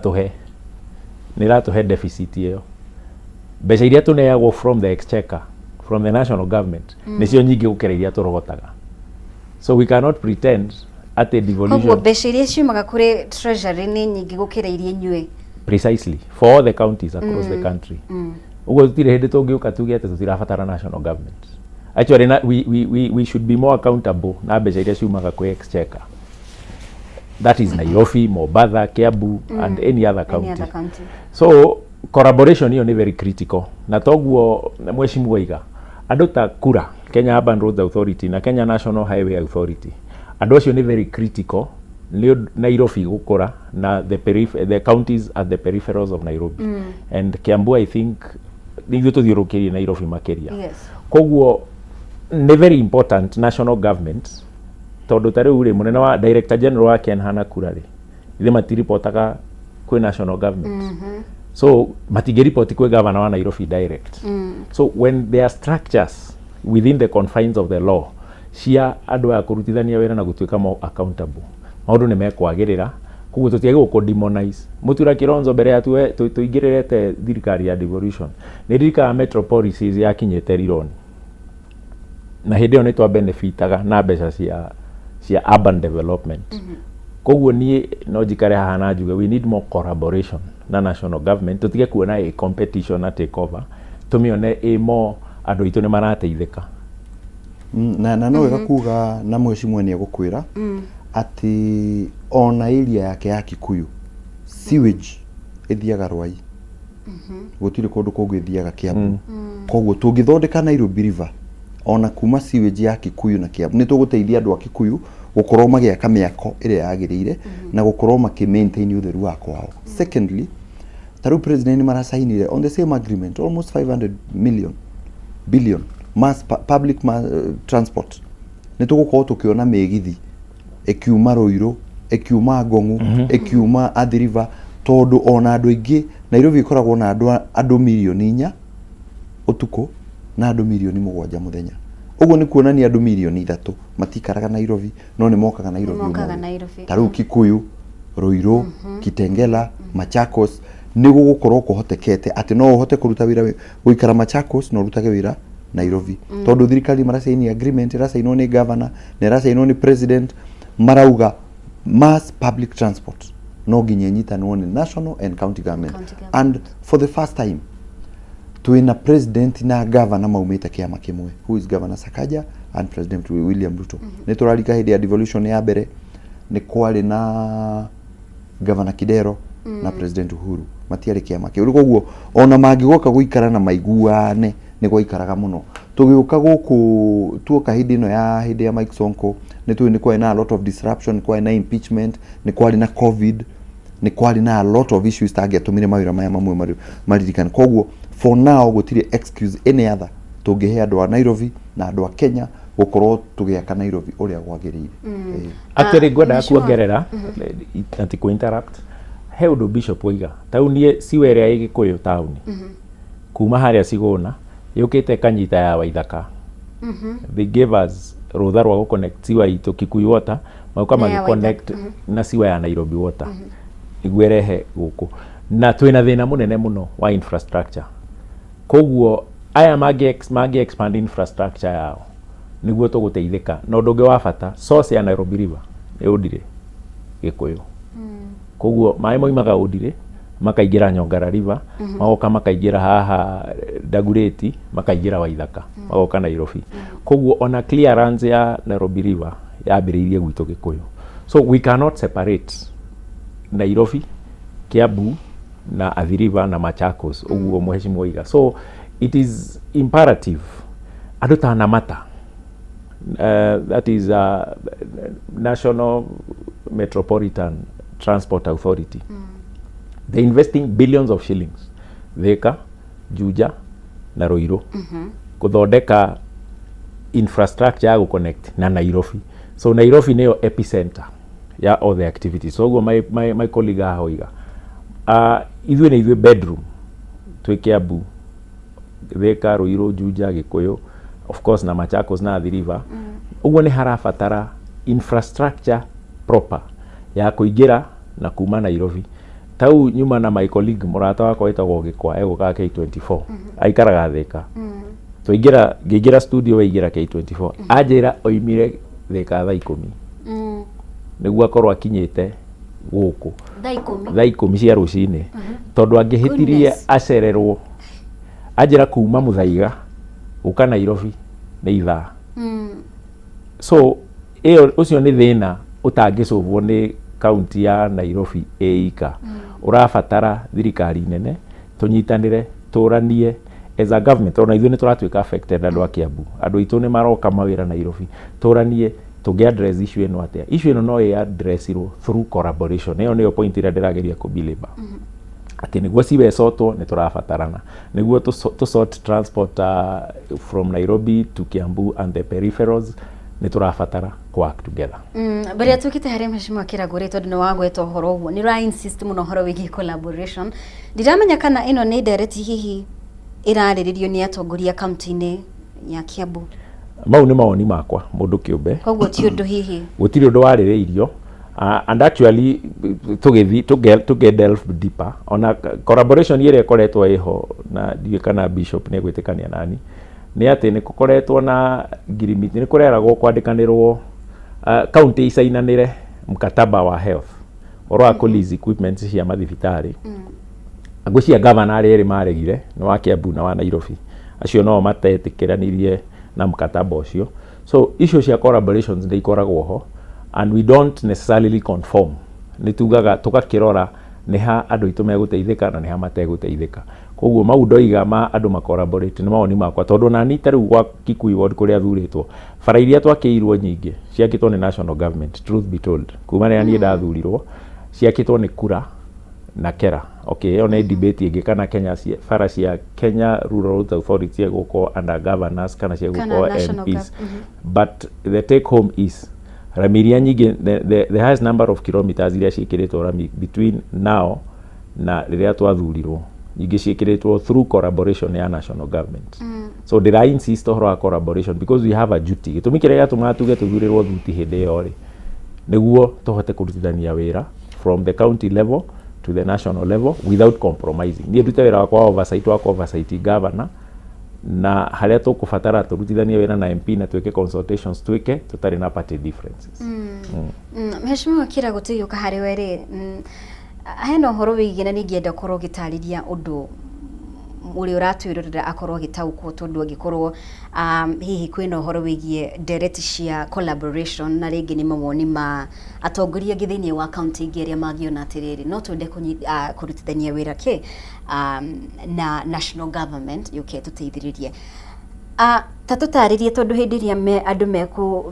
ĩratũhe deficit ĩyo. Mbeca iria tũneagwo from the exchequer, from the national government, nĩcio nyingĩ gũkĩra iria tũrogotaga. So we cannot pretend atĩ Koguo devolution mbeca iria ciumaga kũrĩ treasury nĩ nyingĩ gũkĩra iria inyuĩ? Precisely, for all the counties across the country. Ũguo tũtirĩ hĩndĩ tũngĩũka tuge atĩ tũtirabatara national government. Actually, we should be more accountable na mbeca iria ciumaga kwĩ exchequer, that is Nairobi, Mombasa, Kiambu and any other Any county. Other county. So collaboration ĩyo nĩ very critical, na toguo mheshimiwa iga andũ ta KURA, Kenya Urban Roads Authority, na Kenya National Highway Authority, andũ acio nĩ very critical nĩ Nairobi gũkũra na the counties at the peripherals of Nairobi and Kiambu. I think ithuĩ tũthiũrũrũkĩirie Nairobi makĩria. Koguo nĩ very important national government, tondũ ta rĩu rĩ, mũnene wa director general wa KENHA na KURA rĩ, ithe matiripotaga kwĩ national government, so matingĩripoti kwĩ governor wa Nairobi direct. So when there are structures within the confines of the law cia andũ aya kũrutithania wĩra na gũtuĩka more accountable, maũndũ nĩ mekwagĩrĩra. Koguo tũtiagĩrĩirwo kũ demonize Mũtura Kilonzo. Mbere ya tũingĩrĩrĩte thirikari ya devolution, nĩ ndirikanaga metro policies yakinyĩte Rironi, na hĩndĩ ĩyo nĩ twa benefitaga na mbeca cia urban development. Koguo niĩ no njikare haha na njuge we need more collaboration na national government. Tũtige kuona ĩ competition na take over, tũmĩone ĩ more andũ aitũ nĩ marateithĩka. Na no wega kuga na mheshimiwa nĩ egũkwĩra atĩ ona area yake ya Kikuyu sewage ĩthiaga Rwai, gũtirĩ kũndũ kũngĩ ĩthiaga Kiambu. Koguo tũngĩthondeka Nairobi River ona kuma sewage ya Kikuyu na Kiambu, nĩ tũgũteithia andũ a Kikuyu gũkorwo magĩaka mĩako ĩrĩa yagĩrĩire na gũkorwo makĩ maintain ũtheru wa kwao. Secondly, ta rĩu president nĩ maracainire on the same agreement almost 500 million billion mass public mass transport. Nĩ tũgũkorwo tũkĩona mĩgithi ĩkiuma Ruiru, ĩkiuma Ngong'u, ĩkiuma Athi River, tondũ ona andũ aingĩ Nairobi ĩkoragwo na andũ 4 mirioni ũtukũ na andũ 7 mirioni mũthenya. Ũguo nĩ kuonania andũ 3 mirioni matikaraga Nairobi no nĩ mokaga Nairobi Nĩmokaga ũmũthĩ. Nairobi. Ta rĩu Kikuyu, Ruiru, Kitengela, Machakos, nĩ gũgũkorwo kũhotekete atĩ no ũhote kũruta wĩra gũikara Machakos na ũrutage wĩra Nairobi, tondũ thirikari maracaini agreement ĩracainwo nĩ governor na ĩracainwo nĩ president, marauga mass public transport no nginya ĩnyitanwo nĩ national and county government. County government. And for the first time twina president na governor maumĩte kĩama kĩmwe, who is Governor Sakaja and President William Ruto. Nĩ tũrarika hĩndĩ ya devolution ya mbere nĩ kwarĩ na Governor Kidero na President Uhuru matiarĩ kĩama kĩu. Koguo ona mangĩgoka gũikara na maiguane nĩ gwaikaraga mũno. Tũgĩũka gũkũ tuoka hĩndĩ ĩno ya hĩndĩ ya Mike Sonko, nĩ tũĩ nĩ kwarĩ na a lot of disruption, nĩ kwarĩ na impeachment, nĩ kwarĩ na COVID, nĩ kwarĩ na a lot of issues tangĩatũmire mawĩra maya mamwe maririkane. Koguo for now gũtirĩ excuse any other tũngĩhe andũ a Nairobi na andũ a Kenya gũkorwo tũgĩaka Nairobi ũrĩa gwagĩrĩire. Ĩĩ. Actually, ngwendaga Mheshimiwa. Kuongerera ati kũ interrupt he ũndũ bishop oiga. Tau niĩ siwa ĩrĩa ĩ Gĩkũyũ taũni kuma harĩa Cigũna yũkĩte ĩkanyita ya Waithaka, they gave us rũtha rwa gũconnect siwa itũ Kikuyu Water, magoka Na ya magĩconnect na siwa ya Nairobi Water nĩguo ĩrehe gũkũ, na twĩna thĩna mũnene mũno wa infrastructure. Koguo aya mangĩ expand infrastructure yao nĩguo tũgũteithĩka. Na ũndũ ũngĩ wa bata, source ya Nairobi River nĩ Ũndirĩ Gĩkũyũ. Koguo maĩ moimaga Ũndirĩ makaingĩra Nyongara River, magoka makaingĩra haha Dagoretti, makaingĩra Waithaka, magoka Nairobi. Koguo ona clearance ya Nairobi River yambĩrĩirie gwitũ Gĩkũyũ. So we cannot separate Nairobi, Kiambu Na Athi River na Machakos ũguo mheshimiwa oiga. So it is imperative andũ ta Namata, that is National Metropolitan Transport Authority, they investing billions of shillings Thika, Juja na Ruiru gũthondeka infrastructure ya gũconnect na Nairobi. So Nairobi nĩyo epicenter ya all the activities. So ũguo my colleague haha oiga, ithuĩ nĩ ithuĩ bedroom twĩ Kiambu, Thika, Ruiru, Juja, Gikuyu, of course na Machakos na Athi River. Ũguo nĩ harabatara infrastructure proper ya kũingĩra na kuma Nairobi. Tau nyuma na my colleague, mũrata wakwa wĩtagwo Gĩkwa, egũkaga K24, aikaraga Thika. Twaingĩra, ngĩingĩra studio, waingĩra K24, anjĩra oimire Thika thaa 10 nĩguo akorwo akinyĩte gũkũ thaa 10. Thaa 10 cia rũcinĩ, tondũ angĩhĩtirie Goodness. acererwo. Anjĩra kuma Mũthaiga gũka Nairobi nĩ ithaa. So ĩyo ũcio nĩ thĩna ũtangĩcũvwo nĩ kaunti ya Nairobi ĩika. Ũrabatara thirikari nene tũnyitanĩre, tũranie as a government. Ona ithuĩ nĩ tũratuĩka affected, andũ a Kiambu, andũ aitũ nĩ maroka mawĩra Nairobi. Tũranie tũngĩ address issue ĩno atĩa. Issue ĩno no ĩ addressirwo through collaboration. Ĩyo nĩyo point ĩrĩa ndĩrageria kũbelabor, atĩ nĩguo ciwe sotwo nĩ tũrabatarana nĩguo tũ sort transport from Nairobi to Kiambu and the peripherals. Nĩ tũrabatara kũ work together. Mbere tukite harĩ mheshimiwa Kĩragũri, tondũ nĩ wagweta ũhoro ũguo, nĩ ũra insist mũno ũhoro wĩgiĩ collaboration. Ndiramenya kana ĩno nĩ ndereti hihi ĩrarĩrĩrio nĩ atongoria kaunti-inĩ ya Kiambu. Mau nĩ mawoni makwa mũndũ kĩũmbe. Koguo ti ũndũ hihi Gũtirĩ ũndũ warĩrĩirio. And actually tũgĩthi tũge delve deeper, ona collaboration ĩrĩa ĩkoretwo ĩho, na ndiũĩ kana bishop nĩ egwĩtĩkania nani, nĩ atĩ nĩ gũkoretwo na ngirimiti, nĩ kũreragwo kwandĩkanĩrwo county icainanĩre mkataba wa health, ũhoro wa kũ equipment cia mathibitarĩ. Ngwĩciria gavana arĩa erĩ maregire nĩ wa Kiambu na wa Nairobi, acio no matetĩkĩranirie na mkataba ũcio. So icio cia collaborations nĩ ikoragwo ho, and we don't necessarily conform. Nĩ tugaga tũgakĩrora nĩ ha andũ aitũ megũteithĩka na nĩ ha mategũteithĩka. Koguo mau ndoiga ma andũ ma collaborate nĩ mawoni makwa, tondũ nani ta rĩu gwa Kikuyu ward kũrĩa thurĩtwo, bara iria twakĩirwo nyingĩ ciakĩtwo nĩ national government. Truth be told, kuma rĩrĩa niĩ ndathurirwo, ciakĩtwo nĩ kura na kera. Okay, ĩyo nĩ debate ĩngĩ, kana Kenya bara cia Kenya Rural Roads Authority ciegũkorwo under governors kana ciegũkorwo national MPs. But the take home is rami iria nyingĩ, the highest number of kilometers iria ciĩkĩrĩtwo rami between now na rĩrĩa twathurirwo, nyingĩ ciĩkĩrĩtwo through collaboration ya national government. So ndĩra insist ũhoro wa collaboration because we have a duty. Gĩtũmi kĩrĩa gĩatũmaga tuge tũthurĩrwo thuti hĩndĩ ĩyo rĩ, nĩguo tũhote kũrutithania wĩra from the county level to the national level without compromising. Niĩ ndute wĩra wakwa wa oversight, wa oversight governor, na harĩa tũkũbatara tũrutithanie wĩra na MP na twĩke consultations, twĩke tũtarĩ na party differences. Mheshimiwa Kĩrago, tũgĩũka harĩ we rĩ, hena ũhoro wĩgiĩ, na ningĩenda ũkorwo ũgĩtarĩria ũndũ ũrĩa ũratwĩrorera akorwo agĩtaũkwo, tondũ angĩkorwo hihi kwĩna ũhoro wĩgiĩ ndereti cia collaboration, na rĩngĩ nĩ mawoni ma atongoria angĩ thĩinĩ wa kaunti ingĩ arĩa mangĩona atĩrĩrĩ, no twende kũrutithania wĩra kĩ na national government yũke tũteithĩrĩrie. Ta tũtarĩrie, tondũ hĩndĩ ĩrĩa andũ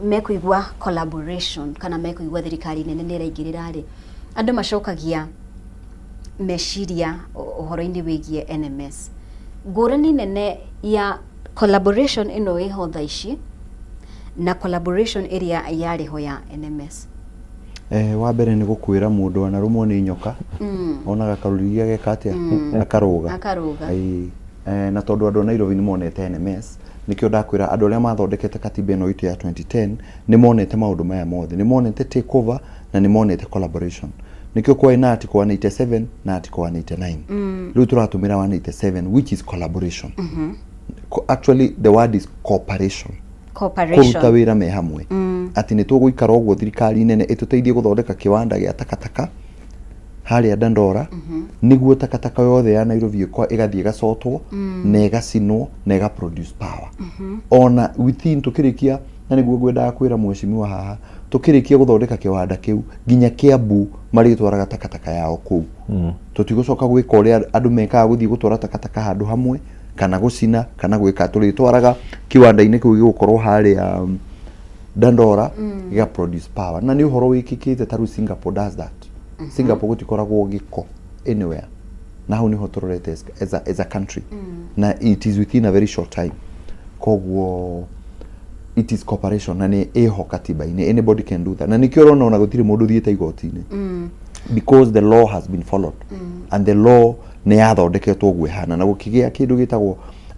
mekũigua collaboration kana mekũigua thirikari nene nĩ ĩraingĩrĩra rĩ, andũ macokagia meciria ũhoro-inĩ wĩgiĩ NMS. Ngũrani nene ya collaboration ĩno ĩho thaa ici na collaboration ĩrĩa yarĩ ho ya NMS? Wa mbere nĩ gũkwĩra mũndũ anarũmwo nĩ nyoka, onaga karũrigi geka atĩa? Akarũga. Akarũga. Ĩĩ. Na tondũ andũ a Nairobi nĩ monete NMS, nĩkĩo ndakwĩra andũ arĩa mathondekete katiba ĩno itũ ya 2010 nĩ monete maũndũ maya mothe, nĩ monete take over na nĩ monete collaboration. Nĩkĩo kwarĩ na article 187 na article 189. Rĩu tũratũmĩra 187, which is collaboration. Actually the word is cooperation, kũruta Cooperation. wĩra me hamwe, atĩ nĩ tũgũikara ũguo, thirikari nene ĩtũteithie gũthondeka kĩwanda gĩa takataka. Harĩa Dandora nĩguo takataka yothe ya Nairobi ĩgathiĩ ĩgacotwo na ĩgacinwo na ĩga produce power. Ona within tũkĩrĩkia, na nĩguo ngwendaga kwĩra mheshimiwa haha, tũkĩrĩkia gũthondeka kĩwanda kĩu, nginya Kiambu marĩtwaraga takataka yao kũu. Tũtigũcoka gwĩka ũrĩa andũ mekaga, gũthiĩ gũtwara takataka handũ hamwe kana gũcina kana gwĩka. Tũrĩtwaraga kĩwanda-inĩ kĩu gĩgũkorwo harĩa Dandora, gĩga produce power. Na nĩ ũhoro wĩkĩkĩte, ta rĩu Singapore does that. Singapore gũtikoragwo gĩko anywhere, na hau nĩho tũrorete as a country, na it is within a very short time. Koguo it is cooperation, na nĩ ĩho katiba-inĩ, anybody can do that. Na nĩkĩo ũrona ona gũtirĩ mũndũ ũthiĩte igoti-inĩ, because the law has been followed and the law nĩ yathondeketwo ũguo ĩhana, na gũkĩgĩa kĩndũ gĩtagwo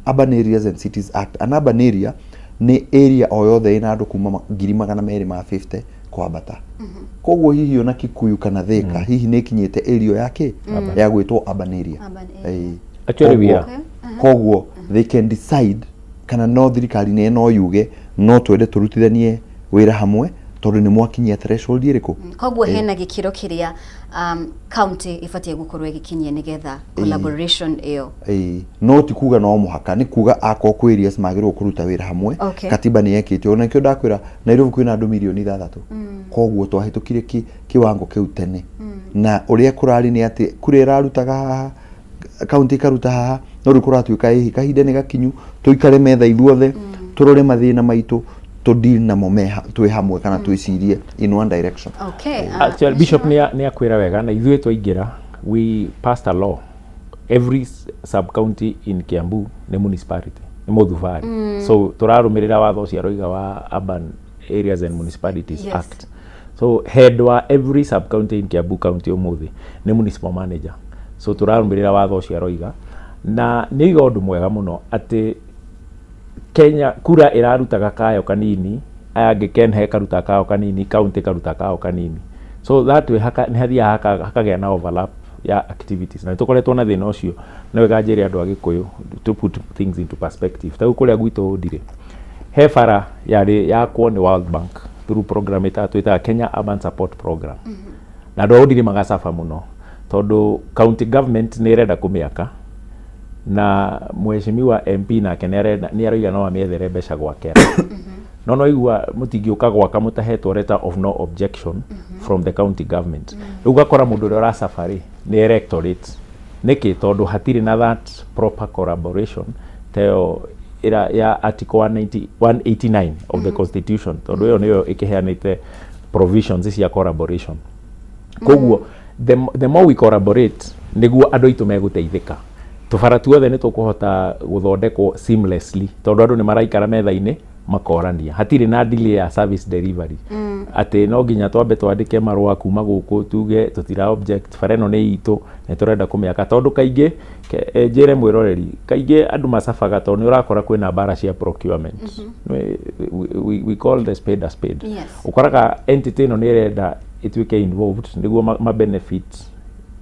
Urban Areas and Cities Act. An urban area nĩ area o yothe ĩna andũ kuma 250,000 kwambata. Koguo hihi ona Kikuyu kana Thika hihi nĩ ĩkinyĩte area ya kĩ ya gwĩtwo urban area. Urban area. Ĩĩ. Actually we are. Koguo they can decide, kana no thirikari nĩ no yuge no twende tũrutithanie wĩra hamwe tondũ nĩ mwakinyia threshold ĩrĩkũ. Koguo hena gĩkĩro kĩrĩa county ĩbatiĩ gũkorwo ĩgĩkinyia nĩgetha collaboration ĩyo. Ĩĩ, no ti kuga no mũhaka, nĩ kuga akorwo kwĩ areas magĩrĩirwo kũruta wĩra hamwe. Katiba nĩ yekĩte, ona nĩkĩo ndakwĩra Nairobi kwĩna andũ 6 mirioni koguo twahĩtũkire kĩwango kĩu tene. Na ũrĩa kũrarĩ nĩ atĩ kura ĩrarutaga haha, kaunti ĩkaruta haha, no rĩu kũratuĩka ĩhĩ kahinda nĩ gakinyu tũikare metha ithuothe, tũrore mathĩna maitũ, tũ deal namo twĩ hamwe kana twĩcirie in one direction. Actually, Bishop nĩ akwĩra wega, na ithuĩ twaingĩra we passed a law, every sub county in Kiambu nĩ municipality, nĩ mũthubarĩ. So tũrarũmĩrĩra watho ũcio aroiga wa Urban Areas and Municipalities Act. So head wa every sub county in Kiambu County ũmũthĩ nĩ municipal manager. So tũrarũmĩrĩra watho ũcio aroiga, na nĩ oiga ũndũ mwega mũno atĩ Kenya kura ĩrarutaga kayo kanini, aya angĩ Kenhe karuta kao kanini, county karuta kao kanini, so that way nĩ hathiaga hakagĩa na overlap ya activities. Na nĩ tũkoretwo na thĩna ũcio, no wega njĩre andũ a Gĩkũyũ to put things into perspective. Ta rĩu kũrĩa gwitũ ndirĩ he bara yarĩ yakwo nĩ World Bank through program twĩtaga Kenya Urban Support Program, na andũ a Ũndiri magacaba mũno tondũ county government nĩ ĩrenda kũmĩaka, na mheshimiwa MP nake nĩ aroiga no amĩethere mbeca gwake, no igua mũtingĩũka gwaka mũtahetwo letter of no objection from the county government. Rĩu ũgakora mũndũ ũrĩa ũracabarĩ nĩ electorate. Nĩkĩ? Tondũ hatirĩ na that proper collaboration teyo ĩra ya article 190 189 of the constitution, tondũ ĩyo nĩyo ĩkĩheanĩte provisions cia collaboration. Koguo the more we collaborate, nĩguo andũ aitũ megũteithĩka. Tũbara tuothe nĩ tũkũhota gũthondekwo seamlessly tondũ andũ nĩ maraikara metha-inĩ makorania, hatirĩ na delay ya service delivery, atĩ no nginya twambe twandĩke marũa kuma gũkũ tuge tũtira object, bara ĩno nĩ itũ, nĩ tũrenda kũmĩaka. Tondũ kaingĩ njĩre mwĩroreri, kaingĩ andũ macabaga tondũ nĩ ũrakora kwĩna mbara cia procurement. We call the spade a spade. Ũkoraga entity ĩno nĩ ĩrenda ĩtuĩke involved nĩguo ma benefit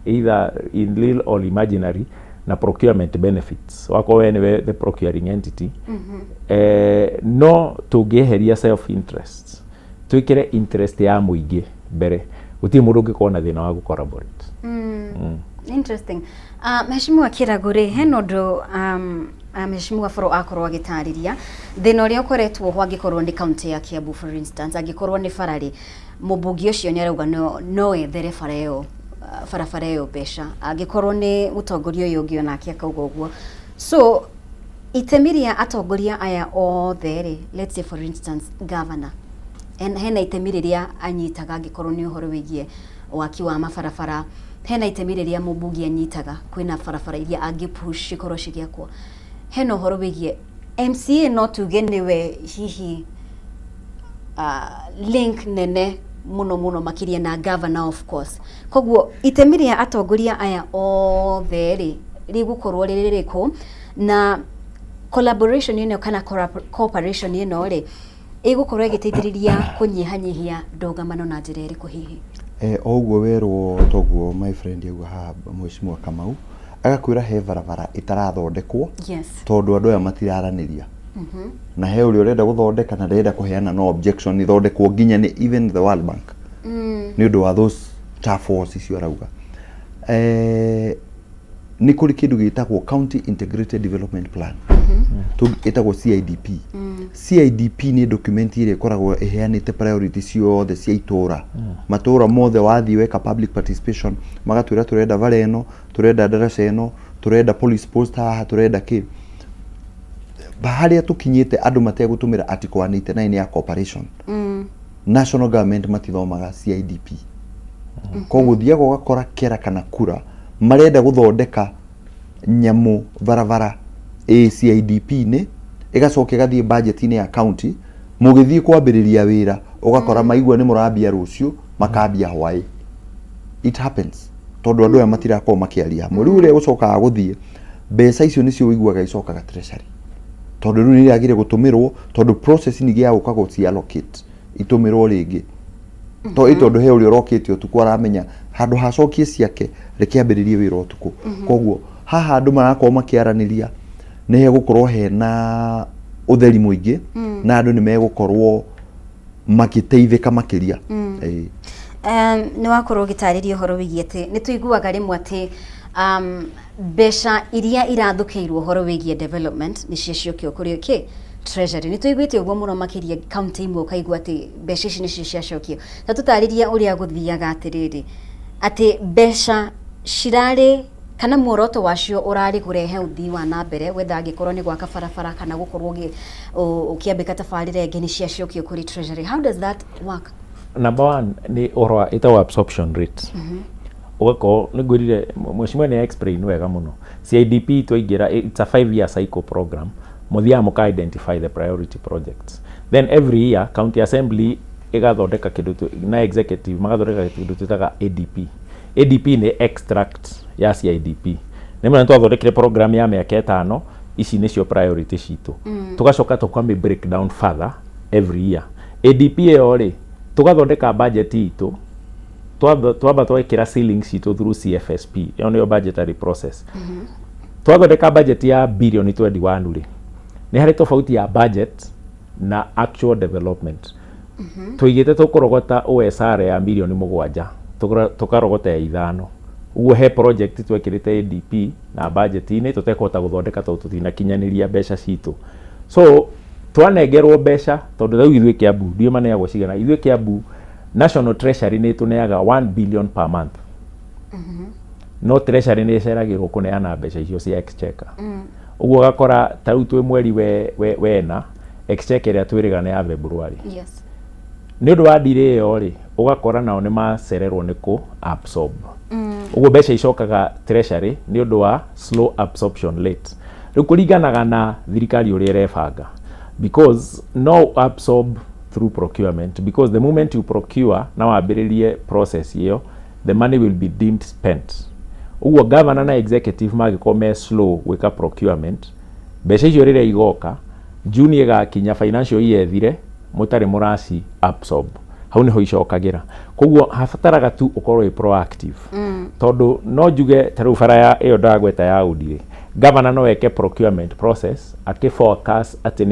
either in real or imaginary na procurement benefits, wakorwo we nĩwe the procuring entity. No tũngĩeheria self interest, twĩkĩre interest ya mũingĩ mbere, gũtirĩ mũndũ ũngĩkorwo na thĩna wa gũ collaborate. Interesting. Mheshimiwa Kĩragũrĩ, hena ũndũ Mheshimiwa Boro akorwo agĩtarĩria thĩna ũrĩa ũkoretwo ho. Angĩkorwo nĩ county ya Kiambu, for instance, angĩkorwo nĩ bararĩ, mũmbunge ũcio nĩ arauga no ethere bara ĩyo, barabara ĩyo mbeca, angĩkorwo nĩ mũtongoria ũyũ ũngĩ onake akauga ũguo. So itemi rĩa atongoria aya othe rĩ, let's say for instance governor, hena itemi rĩrĩa anyitaga angĩkorwo nĩ ũhoro wĩgiĩ waki wa mabarabara, hena itemi rĩrĩa mũmbunge anyitaga, kwĩna barabara iria angĩ push cikorwo cigĩakwo, hena ũhoro wĩgiĩ MCA, no tuge nĩwe hihi link nene mũno mũno makĩria na governor, of course. Koguo itemi rĩa atongoria aya othe rĩ, rĩgũkorwo rĩrĩ rĩrĩkũ, na collaboration ĩno kana cooperation ĩno rĩ, ĩgũkorwo ĩgĩteithĩrĩria kũnyihanyihia ndũgamano na njĩra ĩrĩkũ hihi? O ũguo werwo toguo my friend auga haha, Mheshimiwa Kamau agakwĩra he barabara ĩtarathondekwo tondũ andũ aya matiraranĩria, na he ũrĩa ũrenda gũthondeka na ndarenda kũheana no objection ithondekwo nginya nĩ even the World Bank, nĩ ũndũ wa those tough force icio arauga. Nĩ kũrĩ kĩndũ gĩtagwo County Integrated Development Plan, ĩtagwo CIDP. CIDP nĩ document ĩrĩa ĩkoragwo ĩheanĩte priority ciothe cia itũra, matũra mothe. Wathiĩ weka public participation, magatwĩra tũrenda bara ĩno, tũrenda ndaraca ĩno, tũrenda police post haha, tũrenda kĩ. Harĩa tũkinyĩte, andũ mategũtũmĩra article 189 ya cooperation, national government matithomaga CIDP. Koguo thiaga ũgakora kera kana kura marenda gũthondeka nyamũ barabara ĩ CIDP-inĩ, ĩgacoka ĩgathiĩ budget-inĩ ya county. Mũgĩthiĩ kwambĩrĩria wĩra, ũgakora maigua nĩ mũrambia rũciũ, makambia hwaĩ. It happens tondũ andũ aya matirakorwo makĩaria hamwe. Rĩu ũrĩa gũcokaga gũthiĩ, mbeca icio nĩcio ũiguaga icokaga treasury, tondũ rĩu nĩ iragire gũtũmĩrwo, tondũ process ningĩ ya gũka gũci allocate itũmĩrwo rĩngĩ to ĩ tondũ he ũrĩa ũrokĩte ũtukũ aramenya handũ hacokie ciake, reke ambĩrĩrie wĩra ũtukũ. Koguo haha andũ marakorwo makĩaranĩria, nĩ hegũkorwo hena ũtheri mũingĩ na andũ nĩ megũkorwo magĩteithĩka makĩria. Ĩĩ. Nĩ wakorwo ũgĩtarĩria ũhoro wĩgiĩ atĩ nĩ tũiguaga rĩmwe atĩ mbeca iria irathũkĩirwo ũhoro wĩgiĩ development nĩcio ciokio kũrĩ kĩ treasury. Nĩ tũiguĩte ũguo mũno makĩria kaunti imwe, ũkaigua atĩ mbeca ici nĩcio ciacokio. Ta tũtarĩrie ũrĩa gũthiaga atĩrĩrĩ, atĩ mbeca cirarĩ kana muoroto wacio ũrarĩ kũrehe ũthii wa na mbere, wetha angĩkorwo nĩ gwaka barabara kana gũkorwo ũkĩambĩka tabarĩra ĩngĩ, nĩ ciacokio kũrĩ treasury. How does that work? Number one nĩ ũhoro wa ĩtagwo absorption rate. Ũgakorwo nĩ ngwĩrire mheshimiwa nĩ explain wega mũno CIDP. Twaingĩra, it's a 5 year cycle program. Mũthiaga mũka identify the priority projects, then every year county assembly ĩgathondeka kĩndũ na executive magathondeka kĩndũ twĩtaga ADP. ADP nĩ extract ya CIDP. Nĩ mũno twathondekire program ya mĩaka 5, ici nĩcio priority citũ. Tũgacoka tũkami break down further every year. ADP ĩyo rĩ, tũgathondeka budget itũ, twamba twekĩra ceiling citũ through CFSP. Ĩyo nĩyo budgetary process. Twathondeka budget ya bilioni 21 rĩ, nĩ harĩ tofauti ya budget na actual development. Tũigĩte tũkũrogota OSR ya milioni 7, tũkarogota ya 5. Ũguo he project twekĩrĩte ADP na budget-inĩ tũtekũhota gũthondeka tondũ tũtinakinyanĩria mbeca citũ. So twanengerwo mbeca, tondũ rĩu ithuĩ Kiambu ndiũ maneagwo cigana, ithuĩ Kiambu National Treasury nĩ ĩtũneaga 1 billion per month, no treasury nĩ ĩceragĩrwo kũneana mbeca icio cia exchequer. Ũguo ũgakora ta rĩu twĩ mweri we wena exchequer ĩrĩa twĩrĩga nĩ ya February. Nĩ ũndũ wa delay ĩyo rĩ, ũgakora nao nĩ macererwo nĩ kũ absorb. Ũguo mbeca icokaga treasury nĩ ũndũ wa slow absorption rate. Rĩu kũringanaga na thirikari ũrĩa ĩrebanga, because no absorb through procurement, because the moment you procure na wambĩrĩrie process ĩyo, the money will be deemed spent. Ũguo governor na executive mangĩkorwo me slow gwĩka procurement, mbeca icio rĩrĩa igoka June ĩgakinya, financial year ĩthire mũtarĩ mũraci absorb, hau nĩho icokagĩra. Koguo habataraga tu ũkorwo wĩ proactive, tondũ no njuge ta rĩu bara ya ĩyo ndagweta ya Audi rĩ, governor no eke procurement process akĩ focus atĩ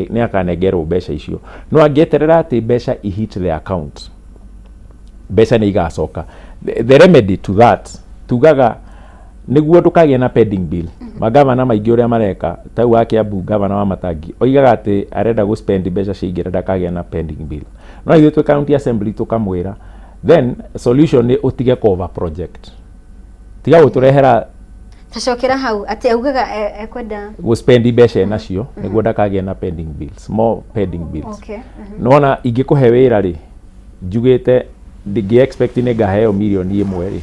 nĩ akanengerwo mbeca icio, no angĩeterera atĩ mbeca i hit the account, mbeca nĩ igacoka. The remedy to that, tugaga nĩguo ndũkagĩe na pending bill, magavana maingĩ ũrĩa mareka, tau wa Kiambu, gavana wa Matangi oigaga atĩ arenda gũ spend mbeca ciaingĩra ndakagĩa na pending bill. No ithuĩ twĩ county assembly tũkamwĩra then solution nĩ ũtige cover project, tiga gũtũrehera. Tacokera hau atĩ augaga ekwenda gũ spend mbeca enacio nĩguo ndakagĩe na pending bills, more pending bills. Nona ingĩkũhe wĩra rĩ, njugĩte ndingĩ expect nĩ ngaheo milioni 1 rĩ,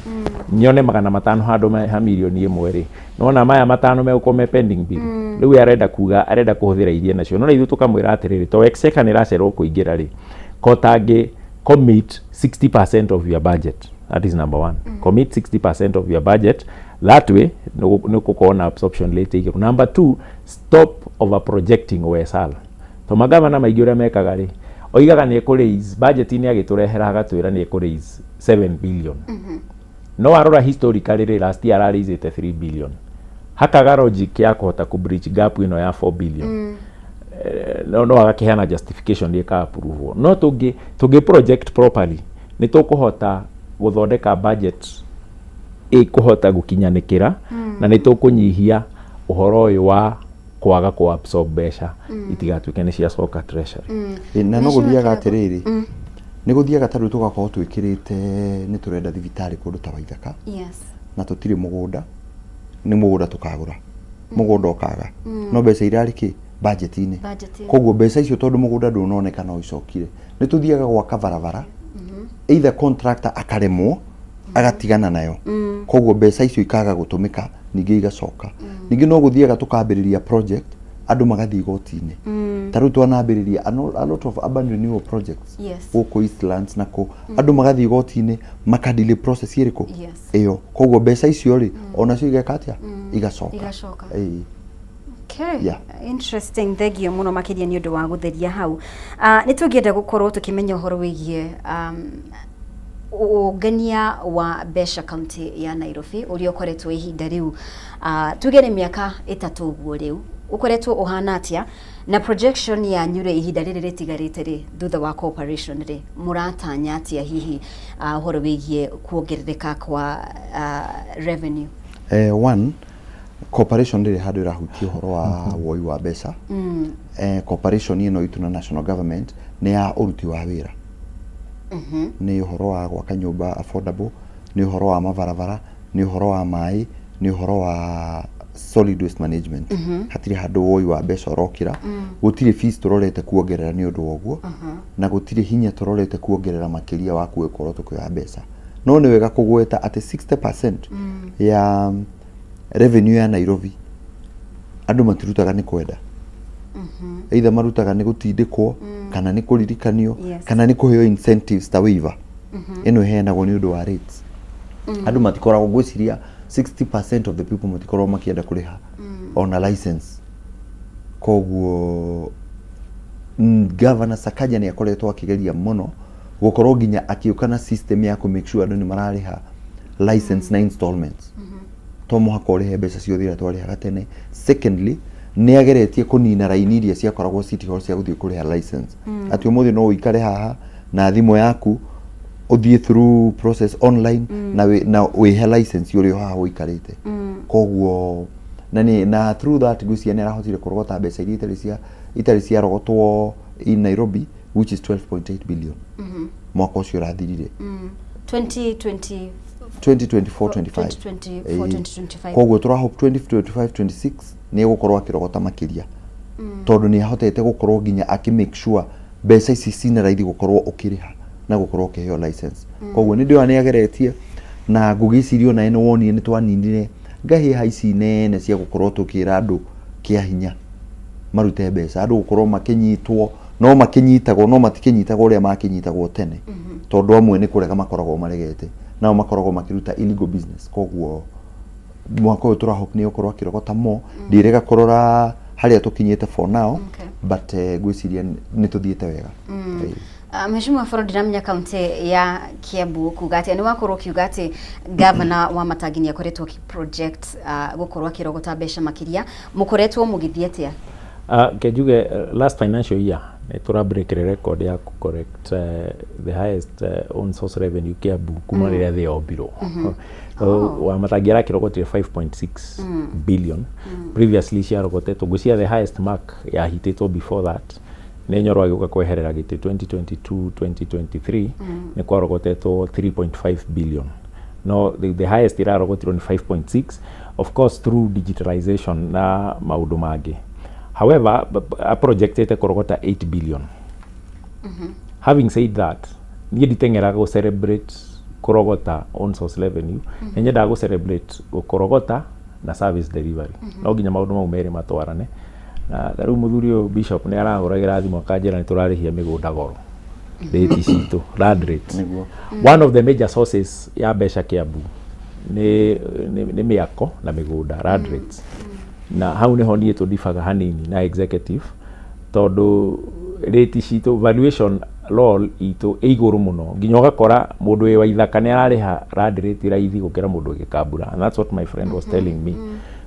nyone 500 handũ ha milioni 1 rĩ, nona maya 500 megũkorwo me pending bill. Rĩu we arenda kuga arenda kũhũthĩra iria nacio, nona ithuĩ tũkamwĩra atĩrĩrĩ, to exchequer nĩ ĩracererwo kũingĩra rĩ, kotangĩ commit 60% of your budget. That is number one. Commit 60% of your budget. That way nĩ gũkorwo na absorption rate igũrũ. Number two, stop over projecting OSR, to magavana maingĩ ũrĩa mekaga rĩ, oigaga nĩ ekũ raise budget-inĩ, agĩtũrehera agatwĩra nĩ ekũ raise 7 billion, no warora historically rĩ, last year araraisĩte 3 billion. Hakaga logic ya kũhota kũ bridge gap ĩno ya 4 billion. No agakĩheana justification ĩka approve. No tũngĩ project properly, nĩ tũkũhota gũthondeka budget. Ĩkũhota gũkinyanĩkĩra na nĩ tũkũnyihia ũhoro ũyũ wa kwaga kũ absorb mbeca itigatuĩke nĩ ciacoka treasury. Ĩ, na no gũthiaga atĩrĩrĩ, nĩ gũthiaga ta rĩu tũgakorwo twĩkĩrĩte nĩ tũrenda thibitarĩ kũndũ ta Waithaka na tũtirĩ mũgũnda, nĩ mũgũnda tũkagũra, mũgũnda ũkaga, no mbeca irarĩ kĩ budget-inĩ. Budget-inĩ. Koguo mbeca icio, tondũ mũgũnda ndũnoneka, no icokire. Nĩ tũthiaga gwaka barabara, either contractor akaremwo agatigana nayo, koguo mbeca icio ikaga gũtũmĩka, ningĩ igacoka. Ningĩ no gũthiaga tũkambĩrĩria project, andũ magathiĩ igoti-inĩ. Ta rĩu twanambĩrĩria a lot of urban renewal projects gũkũ Eastlands na kũ, andũ magathiĩ igoti-inĩ makadelay process ĩrĩkũ ĩyo, koguo mbeca icio rĩ, onacio igeka atĩa? Igacoka. Igacoka. Ĩĩ. Okay. Yeah. Interesting. Thengio mũno makĩria nĩ ũndũ wa gũtheria hau. Nĩ tũngĩenda gũkorwo tũkĩmenya ũhoro wĩgiĩ ũngania wa mbeca kaunti ya Nairobi ũrĩa ũkoretwo ihinda rĩu, tuge nĩ mĩaka 3 ũguo rĩu, ũkoretwo ũhana atĩa, na projection yanyu rĩ, ihinda rĩrĩ rĩtigarĩte rĩ, thutha wa cooperation rĩ, mũratanya atĩa hihi ũhoro wĩgiĩ kuongerereka kwa revenue? One, cooperation ndĩrĩ handũ ĩrahutia ũhoro wa woi wa mbeca. Cooperation ĩno itũ na national government nĩ ya ũruti wa wĩra, nĩ ũhoro wa gwaka nyũmba affordable, nĩ ũhoro wa mabarabara, nĩ ũhoro wa maĩ, nĩ ũhoro wa solid waste management. Hatirĩ handũ woi wa mbeca ũrokĩra. Gũtirĩ fees tũrorete kuongerera nĩ ũndũ wa ũguo, na gũtirĩ hinya tũrorete kuongerera makĩria wa gũkorwo tũkĩoya mbeca. No nĩ wega kũgweta atĩ 60% ya revenue ya Nairobi andũ matirutaga nĩ kwenda, either marutaga nĩ gũtindĩkwo kana nĩ kũririkanio kana nĩ kũheo incentives ta waiver ĩno ĩheanagwo nĩ ũndũ wa rates. Andũ matikoragwo, ngwĩciria 60% of the people matikoragwo makĩenda kũrĩha ona license. Koguo Governor Sakaja nĩ akoretwo akĩgeria mũno gũkorwo nginya akĩũka na system ya kũ make sure andũ nĩ mararĩha license na installments, to mũhaka ũrĩhe mbeca ciothe iria twarĩhaga tene. Secondly, nĩ ageretie kũnina raini iria ciakoragwo City Hall cia gũthiĩ kũrĩha license, atĩ ũmũthĩ no ũikare haha na thimũ yaku, ũthiĩ through process online na wĩhe license ũrĩ o haha ũikarĩte. Koguo na nĩ na through that ngwĩciria nĩ arahotire kũrogota mbeca iria itarĩ ciarogotwo in Nairobi, which is 12.8 billion mwaka ũcio ũrathirire. 2020? 2024 25. 2024, 2025. Koguo tũra hope 2025 26 nĩ egũkorwo akĩrogota makĩria, tondũ nĩ ahotete gũkorwo nginya akĩ make sure mbeca ici cina raithi gũkorwo ũkĩrĩha na gũkorwo ũkĩheo license. Koguo nĩ ndĩrona nĩ ageretie, na ngũgĩciria onawe nĩ wonire nĩ twaninire ngahĩha ici nene cia gũkorwo tũkĩra andũ kĩa hinya marute mbeca, andũ gũkorwo makĩnyitwo. No makĩnyitagwo, no matikĩnyitagwo ũrĩa makĩnyitagwo tene, tondũ amwe nĩ kũrega makoragwo maregete, nao makoragwo makĩruta illegal business. Koguo mwaka ũyũ tũra hope nĩ ũkorwo akĩrogota mo. Ndirega kũrora harĩa tũkinyĩte for now, but ngwĩciria nĩ tũthiĩte wega. Ĩĩ. Mheshimiwa Foro, ndiramenya kaunti ya Kiambu kuga atĩ nĩ wakorwo ũkiuga atĩ gavana wa Matangi nĩ akoretwo akĩ project gũkorwo akĩrogota mbeca makĩria. Mũkoretwo mũgĩthiĩ atĩa? Ke njuge last financial year nĩ tũra break record ya ku collect the highest own source revenue Kiambu kuma rĩrĩa thĩ yombirwo. So, wa Matangi arakĩrogotire 5.6 billion. Previously ciarogotetwo, ngwĩciria the highest mark yahitĩtwo before that nĩ Nyoro agĩũka kweherera gĩtĩ 2022 2023, nĩ kwarogotetwo 3.5 billion. No the highest ĩrarogotirwo nĩ 5.6, of course through digitalization na maũndũ mangĩ. However, aprojectĩte kũrogota 8 billion. Having said that, niĩ nditeng'eraga gũ celebrate kũrogota own source revenue. Nĩ nyendaga gũ celebrate gũkorogota na service delivery. No nginya maũndũ mau merĩ matwarane. Na ta rĩu mũthuri ũyũ bishop nĩ arahũragĩra thimũ akanjĩra nĩ tũrarĩhia mĩgũnda goro, rate citũ, land rates. One of the major sources ya mbeca Kiambu nĩ mĩako na mĩgũnda, land rates. Na hau nĩho niĩ tũdibaga hanini na executive, tondũ rate citũ, valuation law itũ ĩ igũrũ mũno, nginya ũgakora mũndũ wĩ wa Ithaka nĩ ararĩha land rate raithi gũkĩra mũndũ wĩ Gĩkambura, and that's what my friend was telling me.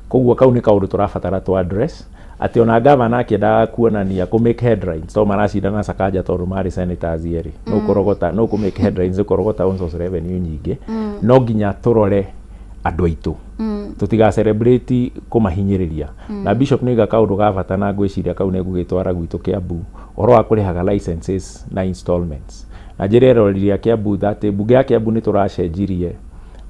Koguo kau nĩ kaũndũ tũrabatara tũ address, atĩ ona gavana akĩendaga kuonania kũ make headlines, tondũ maracindana Sakaja tondũ marĩ senators erĩ, no kũrogota, no kũ make headlines, kũrogota own source revenue nyingĩ, no nginya tũrore Andũ aitũ tũtiga celebrate kũmahinyĩrĩria. Na Bishop nĩ kaũndũ ga bata, na ngwĩciria kau nĩ ngũgĩtwara gwitũ Kiambu, ũhoro wa kũrĩhaga licenses na installments. Na njĩra eroreri a Kiambu that mbunge ya Kiambu nĩ tũracenjirie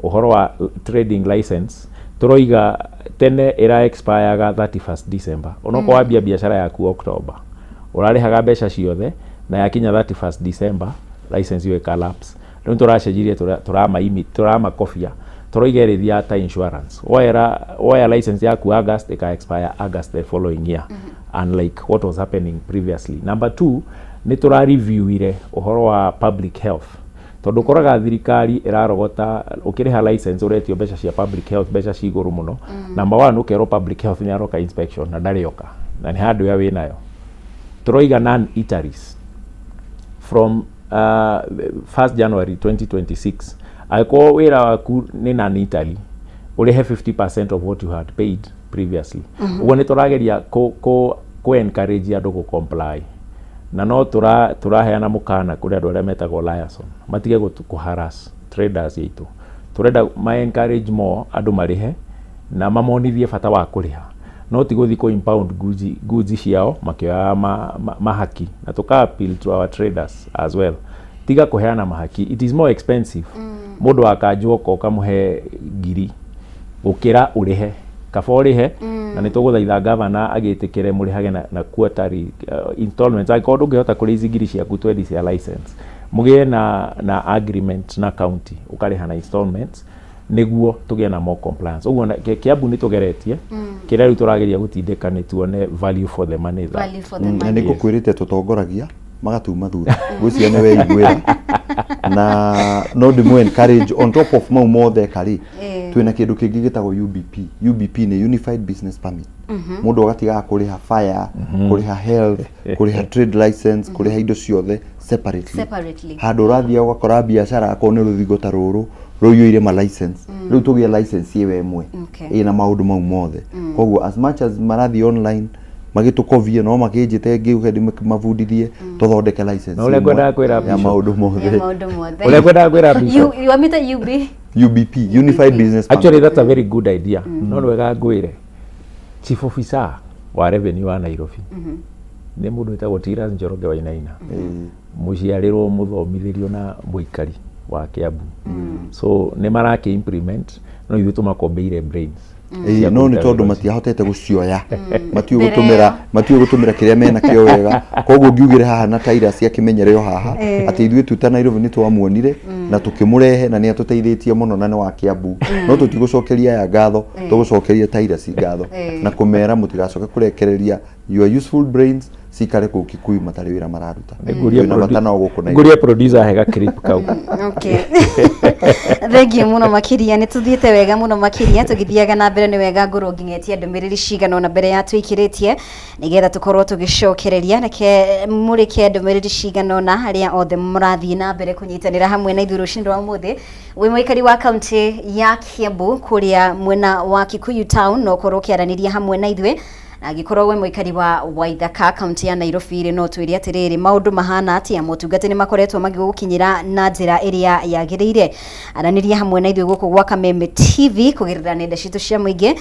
ũhoro wa trading license. Tũroiga tene ĩra expireaga 31st December. Onokorwo wambia biacara yaku October, ũrarĩhaga mbeca ciothe, na yakinya 31st December license ĩyo ĩkalapse. Rĩu tũracenjirie, tũramakobia, tũroiga ĩrĩthiaga ta insurance. Woera woya license yaku August, ĩka expire August the following year, unlike what was happening previously. Number two, nĩ tũra reviewire ũhoro wa public health, tondũ ũkoraga thirikari ĩrarogota ũkĩrĩha license ũretio mbeca cia public health, mbeca ci igũrũ mũno. Number one, ũkerwo public health nĩ aroka inspection na ndarĩ oka, na nĩ handũ ya wĩnayo. Tũroiga non eateries from 1st January 2026, angĩkorwo wĩra waku nĩ non eatery, ũrĩhe 50% of what you had paid previously. Ũguo nĩ tũrageria kũ encourage andũ gũ comply, na no tũraheana mũkana kũrĩ andũ arĩa metagwo liaison matige kũ harass traders aitũ. Tũrenda ma encourage more andũ marĩhe na mamonithie bata wa kũrĩha, no ti gũthiĩ kũ impound goods ciao makĩoyaga mahaki. Na tũka appeal to our traders as well, tiga kũheana mahaki. It is more expensive mũndũ wa kanjũ oka ũkamũhe ngiri gũkĩra ũrĩhe. Kaba ũrĩhe. Na nĩ tũgũthaitha gavana agĩtĩkĩre mũrĩhage na quarterly installments. Angĩkorwo ndũngĩhota kũrĩa ici ngiri ciaku 20 cia license, mũgĩe na agreement na county, ũkarĩha na installments nĩguo tũgĩe na more compliance. Ũguo Kiambu nĩ tũgeretie kĩrĩa rĩu tũrageria gũtindĩka nĩ tuone value for the money that Value for the Na money. nĩ ngũkwĩrĩte tũtongoragia magatuma thutha, ngwĩciria nĩ weiguĩra, na no ndĩmũ encourage on top of mau mothe karĩ twĩna kĩndũ kĩngĩ gĩtagwo UBP. UBP nĩ Unified Business Permit. Mũndũ agatigaga kũrĩha fire, kũrĩha health, kũrĩha trade license, kũrĩha indo ciothe separately. Separately. Handũ ũrathiĩ ũgakora biacara akorwo nĩ rũthingo ta rũrũ rũiyũire ma license, rĩu tũgĩe license ĩyo ĩmwe ĩna maũndũ mau mothe. Koguo as much as marathiĩ online magĩtũkovie, no makĩnjĩte ngĩuge ndĩmabundithie tũthondeke license Na ũrĩa ĩmwe ngwendaga kwĩra ya Bishop. maũndũ Ya mothe. maũndũ mothe. Ũrĩa ngwendaga kwĩra Bishop. You wamĩta UB? UBP, Unified Business Permit. Actually, that's a very good idea. No nĩ wega ngwĩre chief officer wa revenue wa Nairobi nĩ mũndũ wĩtagwo Tiras Njoroge Wainaina, mũciarĩrwo, mũthomithĩrio na mũikari wa Kiambu. So nĩ marakĩ implement, no ithuĩ tũmakombeire brains Ĩĩ, cia no nĩ kũruta tondũ wĩra ũcio. Matiahotete gũcioya, matiũĩ Mbere gũtũmĩra ĩyo. Matiũĩ gũtũmĩra kĩrĩa mena kĩo wega. Koguo ngiugĩre haha na taira cia kĩmenyere o haha atĩ ithuĩ tu ta Nairobi nĩ twamuonire na tũkĩmũrehe, na nĩ atũteithĩtie mũno, na nĩ wa Kiambu. No tũtigũcokeria aya ngatho, tũgũcokeria taira ci ngatho na kũmera mũtigacoke kũrekereria your useful brains cikare kũu Kikuyu matarĩ wĩra mararuta. Ngũrie Twĩna bata nao gũkũ Nairobi. Ngũrie producer hega clip kau. Okay. Thengiũ mũno makĩria, nĩ tũthiĩte wega mũno makĩria. Tũgĩthiaga na mbere nĩ wega ngorwo nginyĩtie ndũmĩrĩri cigana ona mbere ya tũikĩrĩtie, nĩgetha tũkorwo tũgĩcokereria. Reke mũrĩke ndũmĩrĩri cigana ũna arĩa othe mũrathiĩ na mbere kũnyitanĩra hamwe na ithuĩ rũcinĩ rwa ũmũthĩ. Wĩ mũikari wa kaunti ya Kiambu kũrĩa mwena wa Kikuyu town, no ũkorwo ũkĩaranĩria hamwe na ithuĩ, na angĩkorwo wĩ mũikari wa Waithaka, kaunti ya Nairobi rĩ, no twĩre atĩrĩrĩ, maũndũ mahana atĩa? Motungata nĩ makoretwo magĩgũkinyĩra na njĩra ĩrĩa yagĩrĩire? Aranĩria hamwe na ithuĩ gũkũ gwa Kameme TV kũgerera nenda citũ cia mũingĩ.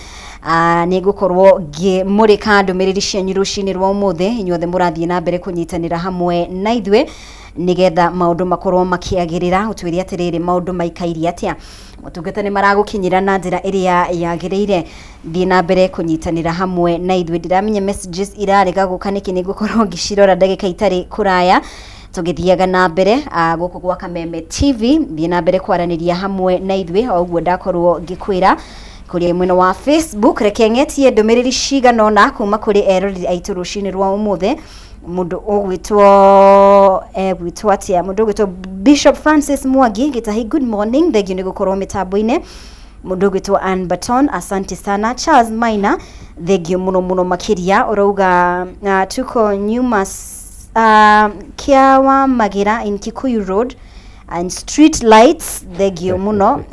Nĩ ngũkorwo ngĩmũrĩka ndũmĩrĩri cianyu rũcinĩ rwa ũmũthĩ, inyuothe mũrathiĩ na mbere kũnyitanĩra hamwe na ithuĩ nĩgetha maũndũ makorwo makĩagĩrĩra. Ũtwĩre atĩrĩrĩ, maũndũ maikairie atĩa? Motungata nĩ maragũkinyĩra na njĩra ĩrĩa yagĩrĩire? Thiĩ na mbere kũnyitanĩra hamwe na ithuĩ. Ndiramenya messages irarega gũka nĩkĩ, nĩ ngũkorwo ngĩcirora ndagĩka itarĩ kũraya tũgĩthiaga na mbere gũkũ gwa Kameme TV. Thiĩ na mbere kwaranĩria hamwe na ithuĩ o ũguo ndakorwo ngĩkwĩra kũrĩa mwena wa Facebook. Reke ng'etie ndũmĩrĩri cigana ũna kuma kũrĩ eroreri aitũ rũcinĩ rwa ũmũthĩ. Mũndũ ũgwĩtwo, egwĩtwo atĩa, mũndũ ũgwĩtwo Bishop Francis Mwangi Gĩtahi, good morning, thengiũ nĩ gũkorwo mĩtambo-inĩ. Mũndũ ũgwĩtwo Ann Baton, asante sana. Charles Maina, thengiũ mũno mũno makĩria. Ũrauga tuko nyuma Kiawamagira in Kikuyu Road and street lights, thengio mũno.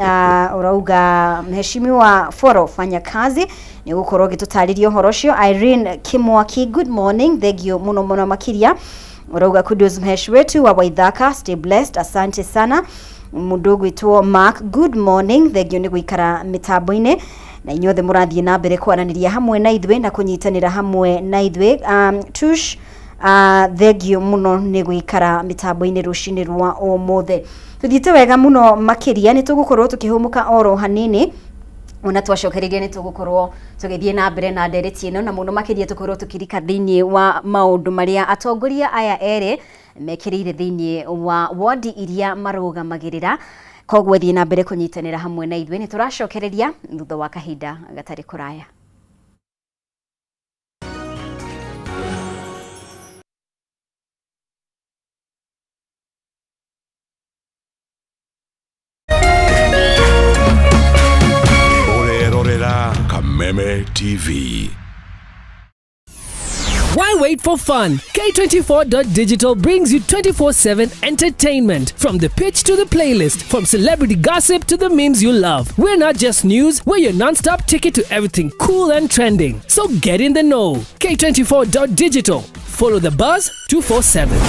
Ũrauga mheshimiwa Foro, fanya kazi, nĩ gũkorwo ũgĩtũtarĩria ũhoro ũcio. Irene Kimwaki, good morning, thengio mũno mũno makĩria. Ũrauga kudos mhesh wetu wa Waithaka, stay blessed, asante sana. Mũndũ ũgwĩtwo Mark, good morning, thengio nĩ gũikara mĩtambo-inĩ na inyuothe mũrathiĩ na mbere kwaranĩria hamwe na ithuĩ na kũnyitanĩra hamwe na ithuĩ. Tush, thengio mũno nĩ gũikara mĩtambo-inĩ rũcinĩ rwa ũmũthĩ. Tũthiĩte wega mũno makĩria, nĩ tũgũkorwo tũkĩhũmũka oro hanini, ona twacokereria nĩ tũgũkorwo tũgĩthiĩ na mbere na ndereti ĩno, na mũno makĩria tũkorwo tũkĩrika thĩinĩ wa maũndũ marĩa atongoria aya erĩ mekĩrĩire thĩinĩ wa wodi iria marũgamagĩrĩra. Koguo thiĩ na mbere kũnyitanĩra hamwe na ithuĩ, nĩ tũracokereria thutha wa kahinda gatarĩ kũraya. Ũrerorera Kameme TV. Why wait for fun? K24.digital brings you 24/7 entertainment. From the pitch to the playlist, from celebrity gossip to the memes you love. We're not just news, we're your non-stop ticket to everything cool and trending. So get in the know. K24.digital. Follow the buzz 247.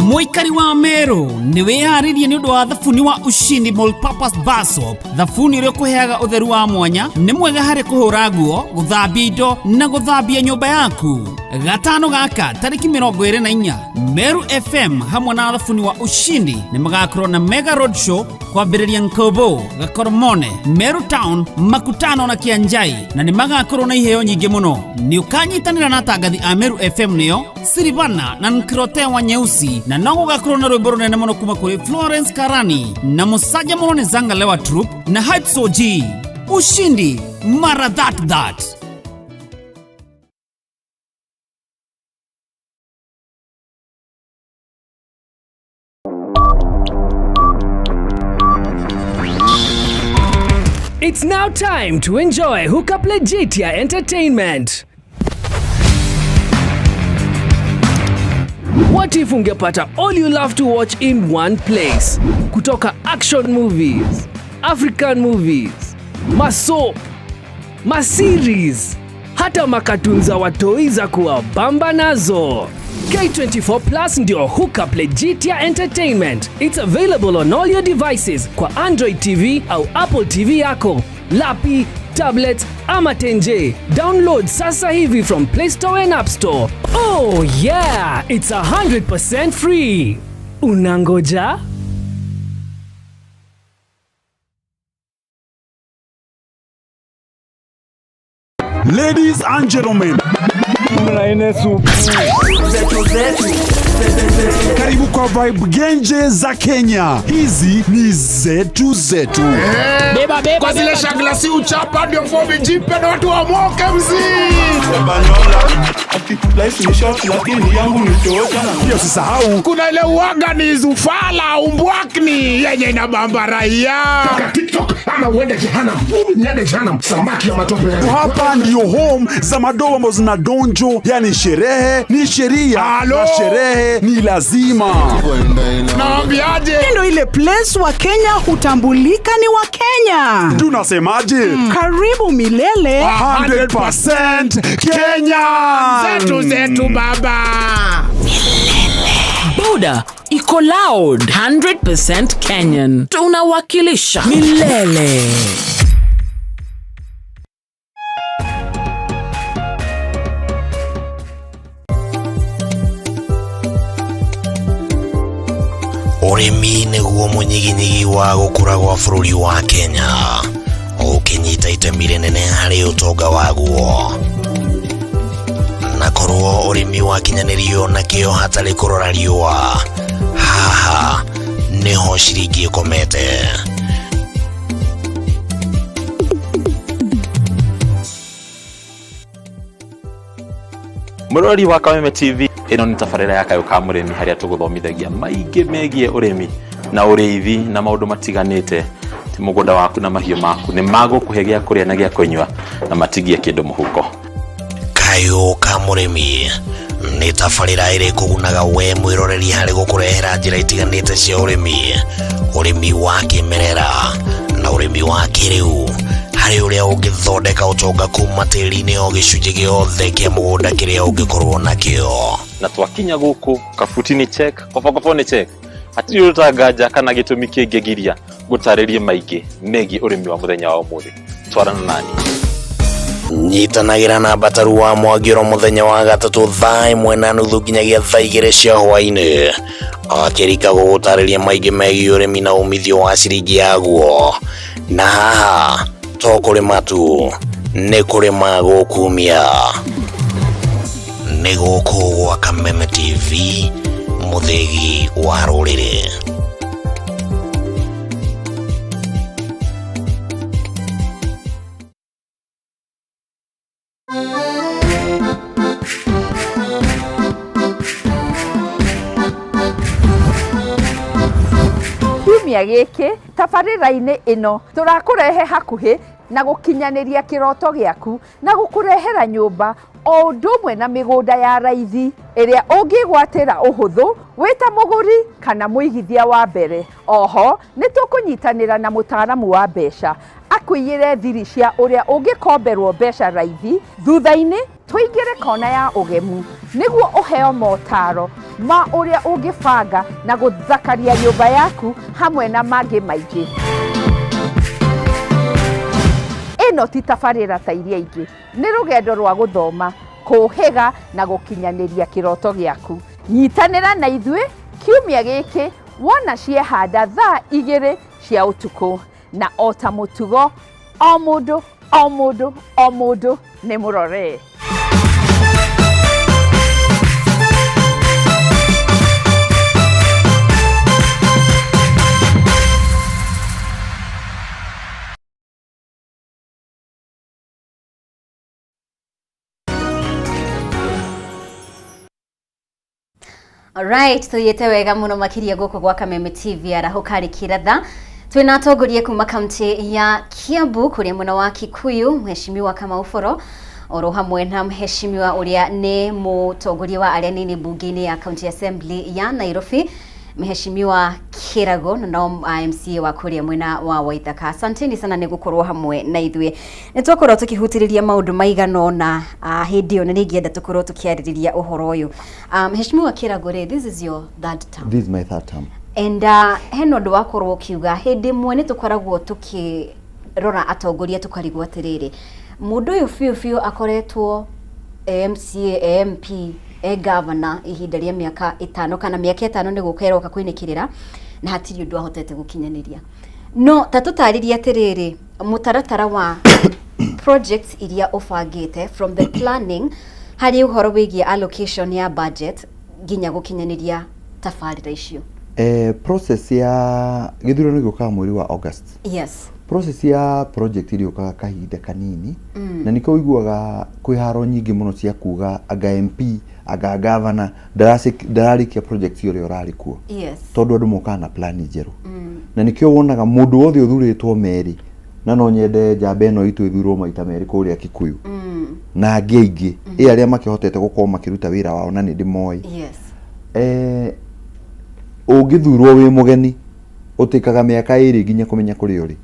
Mũikari wa Meru, nĩ wĩharĩrie nĩ ũndũ wa thabuni wa Ushindi Multipurpose Bar Soap, thabuni ũrĩa ũkũheaga ũtheru wa mwanya. Nĩ mwega harĩ kũhũra nguo, gũthambia indo na gũthambia nyũmba yaku. Gatano gaka tarĩki 24, Meru FM hamwe na thabuni wa Ushindi nĩ magakorwo na mega road show kwambĩrĩria Nkobo, Gakoromone, Meru Town, Makutano na Kianjai, na nĩ magakorwo na iheo nyingĩ mũno. Nĩ ũkanyitanĩra na atangathi a Meru FM, nĩo Sirivana na Nkirotewa Nyeusi, na no gũgakorwo na rwĩmbo rũnene mũno kuma kũrĩ Florence Karani na mũcanja mũno nĩ Zangalewa Troop na Hype Soji. Ushindi mara that that. It's now time to enjoy Hookup Legitia Entertainment. What if ungepata all you love to watch in one place? Kutoka action movies, African movies, masoap, maseries, hata makatun za watoi za kuwabamba nazo. K24 Plus ndio Hookup Legitia Entertainment. It's available on all your devices kwa Android TV au Apple TV yako, lapi, tablet ama tenje. Download sasa hivi from Play Store and App Store. Oh yeah, it's 100% free. Unangoja? Ladies and gentlemen, karibu kwa vibe genje za Kenya. Hizi ni zetu zetu. Beba, beba, kwa zile shagla si uchapa ndio fomi jipe na watu wa moke mzee. Pia usisahau kuna ile uaga ni zufala umbwakni yenye inabamba raia. TikTok ama uende jehanamu. Niende jehanamu, samaki ya matope. Hapa ndio home za madoa ambazo zina donjo, yani sherehe ni sheria na sherehe ni lazima. Naambiaje? Ndio ile place wa Kenya hutambulika ni wa Kenya. Tunasemaje? Karibu milele. 100% Kenya. Zetu zetu baba. Boda iko loud, 100% Kenyan. Tunawakilisha milele. Ũrĩmi nĩguo mũnyiginyigi wa gũkũra gwa bũrũri wa Kenya, ũkĩnyita itemi rĩnene harĩ ũtonga waguo. Na korwo ũrĩmi wakinyanĩrio na kĩo hatarĩ kũrora riũa, haha nĩho ciringi ĩkomete. Mũrori wa Kameme TV, ĩno nĩ tabarĩra ya Kayũ ka Mũrĩmi, harĩa tũgũthomithagia maingĩ megiĩ ũrĩmi na ũrĩithi na maũndũ matiganĩte. Ti mũgũnda waku na mahiũ maku nĩ magũkũhe gĩa kũrĩa na gĩa kũnyua na matigie kĩndũ mũhuko. Kayũ ka Mũrĩmi nĩ tabarĩra ĩrĩ kũgunaga we mwĩroreri harĩ gũkũrehera njĩra itiganĩte cia ũrĩmi, ũrĩmi wa kĩmerera na ũrĩmi wa kĩrĩu, harĩa Harĩ ũrĩa ũngĩthondeka ũtonga kuma tĩri-inĩ o gĩcunjĩ gĩothe kĩa mũgũnda kĩrĩa ũngĩkorwo nakĩo. Na twakinya gũkũ kabuti nĩ check, kobokobo nĩ check, hatirĩ ũndũ ta nganja kana gĩtũmi kĩngĩgiria ngũtarĩrie maingĩ megiĩ ũrĩmi wa mũthenya wa ũmũthĩ. Twarana nani. Nyitanagĩra na Mbataru wa Mwangĩro mũthenya wa gatatũ thaa ĩmwe na nuthu nginyagia thaa igĩrĩ cia hwaĩ-inĩ akĩrika gũgũtarĩria maingĩ megiĩ ũrĩmi na umithio wa ciringi yaguo. Na haha to kũrĩma tu, nĩ kũrĩma gũkumia. Nĩ gũkũ gwa Kameme TV, mũthĩgi wa rũrĩrĩ. Kiumia gĩkĩ tabarĩra-inĩ ĩno tũrakũrehe hakuhĩ na gũkinyanĩria kĩroto gĩaku na gũkũrehera nyũmba o ũndũ ũmwe na mĩgũnda ya raithi ĩrĩa ũngĩgwatĩra ũhũthũ wĩ ta mũgũri kana mũigithia wa mbere. Oho nĩ tũkũnyitanĩra na mũtaaramu wa mbeca akũiyĩre thiri cia ũrĩa ũngĩkomberwo mbeca raithi. Thutha-inĩ tũingĩre kona ya ũgemu nĩguo ũheo motaro ma ũrĩa ũngĩbanga na gũthakaria nyũmba yaku hamwe na mangĩ maingĩ. Ĩno ti tabarĩra ta iria ingĩ, nĩ rũgendo rwa gũthoma, kũũhĩga na gũkinyanĩria kĩroto gĩaku. Nyitanĩra na ithuĩ kiumia gĩkĩ wona ciehanda thaa igĩrĩ cia ũtukũ, na o ta mũtugo o mũndũ o mũndũ o mũndũ nĩ mũrore. Alright, tuthiĩte wega mũno makĩria gũkũ gwa Kameme TV arahũka rĩ kĩratha. Twĩna atongoria kuma kaunti ya Kiambu kũrĩa mwena wa Kikuyu, Mheshimiwa Kamau Boro oro hamwe na Mheshimiwa ũrĩa nĩ mũtongoria wa arĩa nini mbunge-inĩ ya County Assembly ya Nairobi, Mheshimiwa Kĩrago, na no MCA wa kũrĩa mwena wa Waithaka. Asanteni sana nĩ gũkorwo hamwe na ithuĩ. Nĩ twakorwo tũkĩhutĩrĩria maũndũ maigana ũna hĩndĩ ĩyo, na nĩ ingĩenda tũkorwo tũkĩarĩrĩria ũhoro ũyũ. Mheshimiwa Kĩrago rĩ, this is your third term. This is my third term. And hena ũndũ wakorwo ũkiuga hĩndĩ ĩmwe nĩ tũkoragwo tũkĩrora atongoria tũkarigwo atĩrĩrĩ, mũndũ ũyũ biũ biũ akoretwo e MCA, e MP, e governor ihinda rĩa mĩaka ĩtano kana mĩaka ĩtano nĩ gũka ĩroka kũinĩkĩrĩra na hatirĩ ũndũ ahotete gũkinyanĩria. No ta tũtarĩrie atĩrĩrĩ, mũtaratara wa projects iria ũbangĩte from the planning harĩ ũhoro wĩgiĩ allocation ya budget nginya gũkinyanĩria tabarĩra icio. Process ya gĩthurano gĩũkaga mweri wa August. Yes. Process ya project ĩrĩũkaga kahinda kanini na nĩkĩo ũiguaga kwĩ haro nyingĩ mũno cia kuga anga MP anga governor ndararĩkia project ũrĩa ũrarĩ kuo. Yes. Tondũ andũ mokaga na plan njerũ. Na nĩkĩo wonaga mũndũ wothe ũthurĩtwo merĩ, na no nyende njamba ĩno itũ ĩthurwo maita merĩ kũrĩa Kikuyu na angĩ aingĩ ĩ arĩa makĩhotete gũkorwo makĩruta wĩra wao na nĩ ndĩmoĩ. Yes. Ũngĩthurwo wĩ mũgeni ũtĩkaga mĩaka ĩrĩ nginya kũmenya kũrĩa ũrĩ.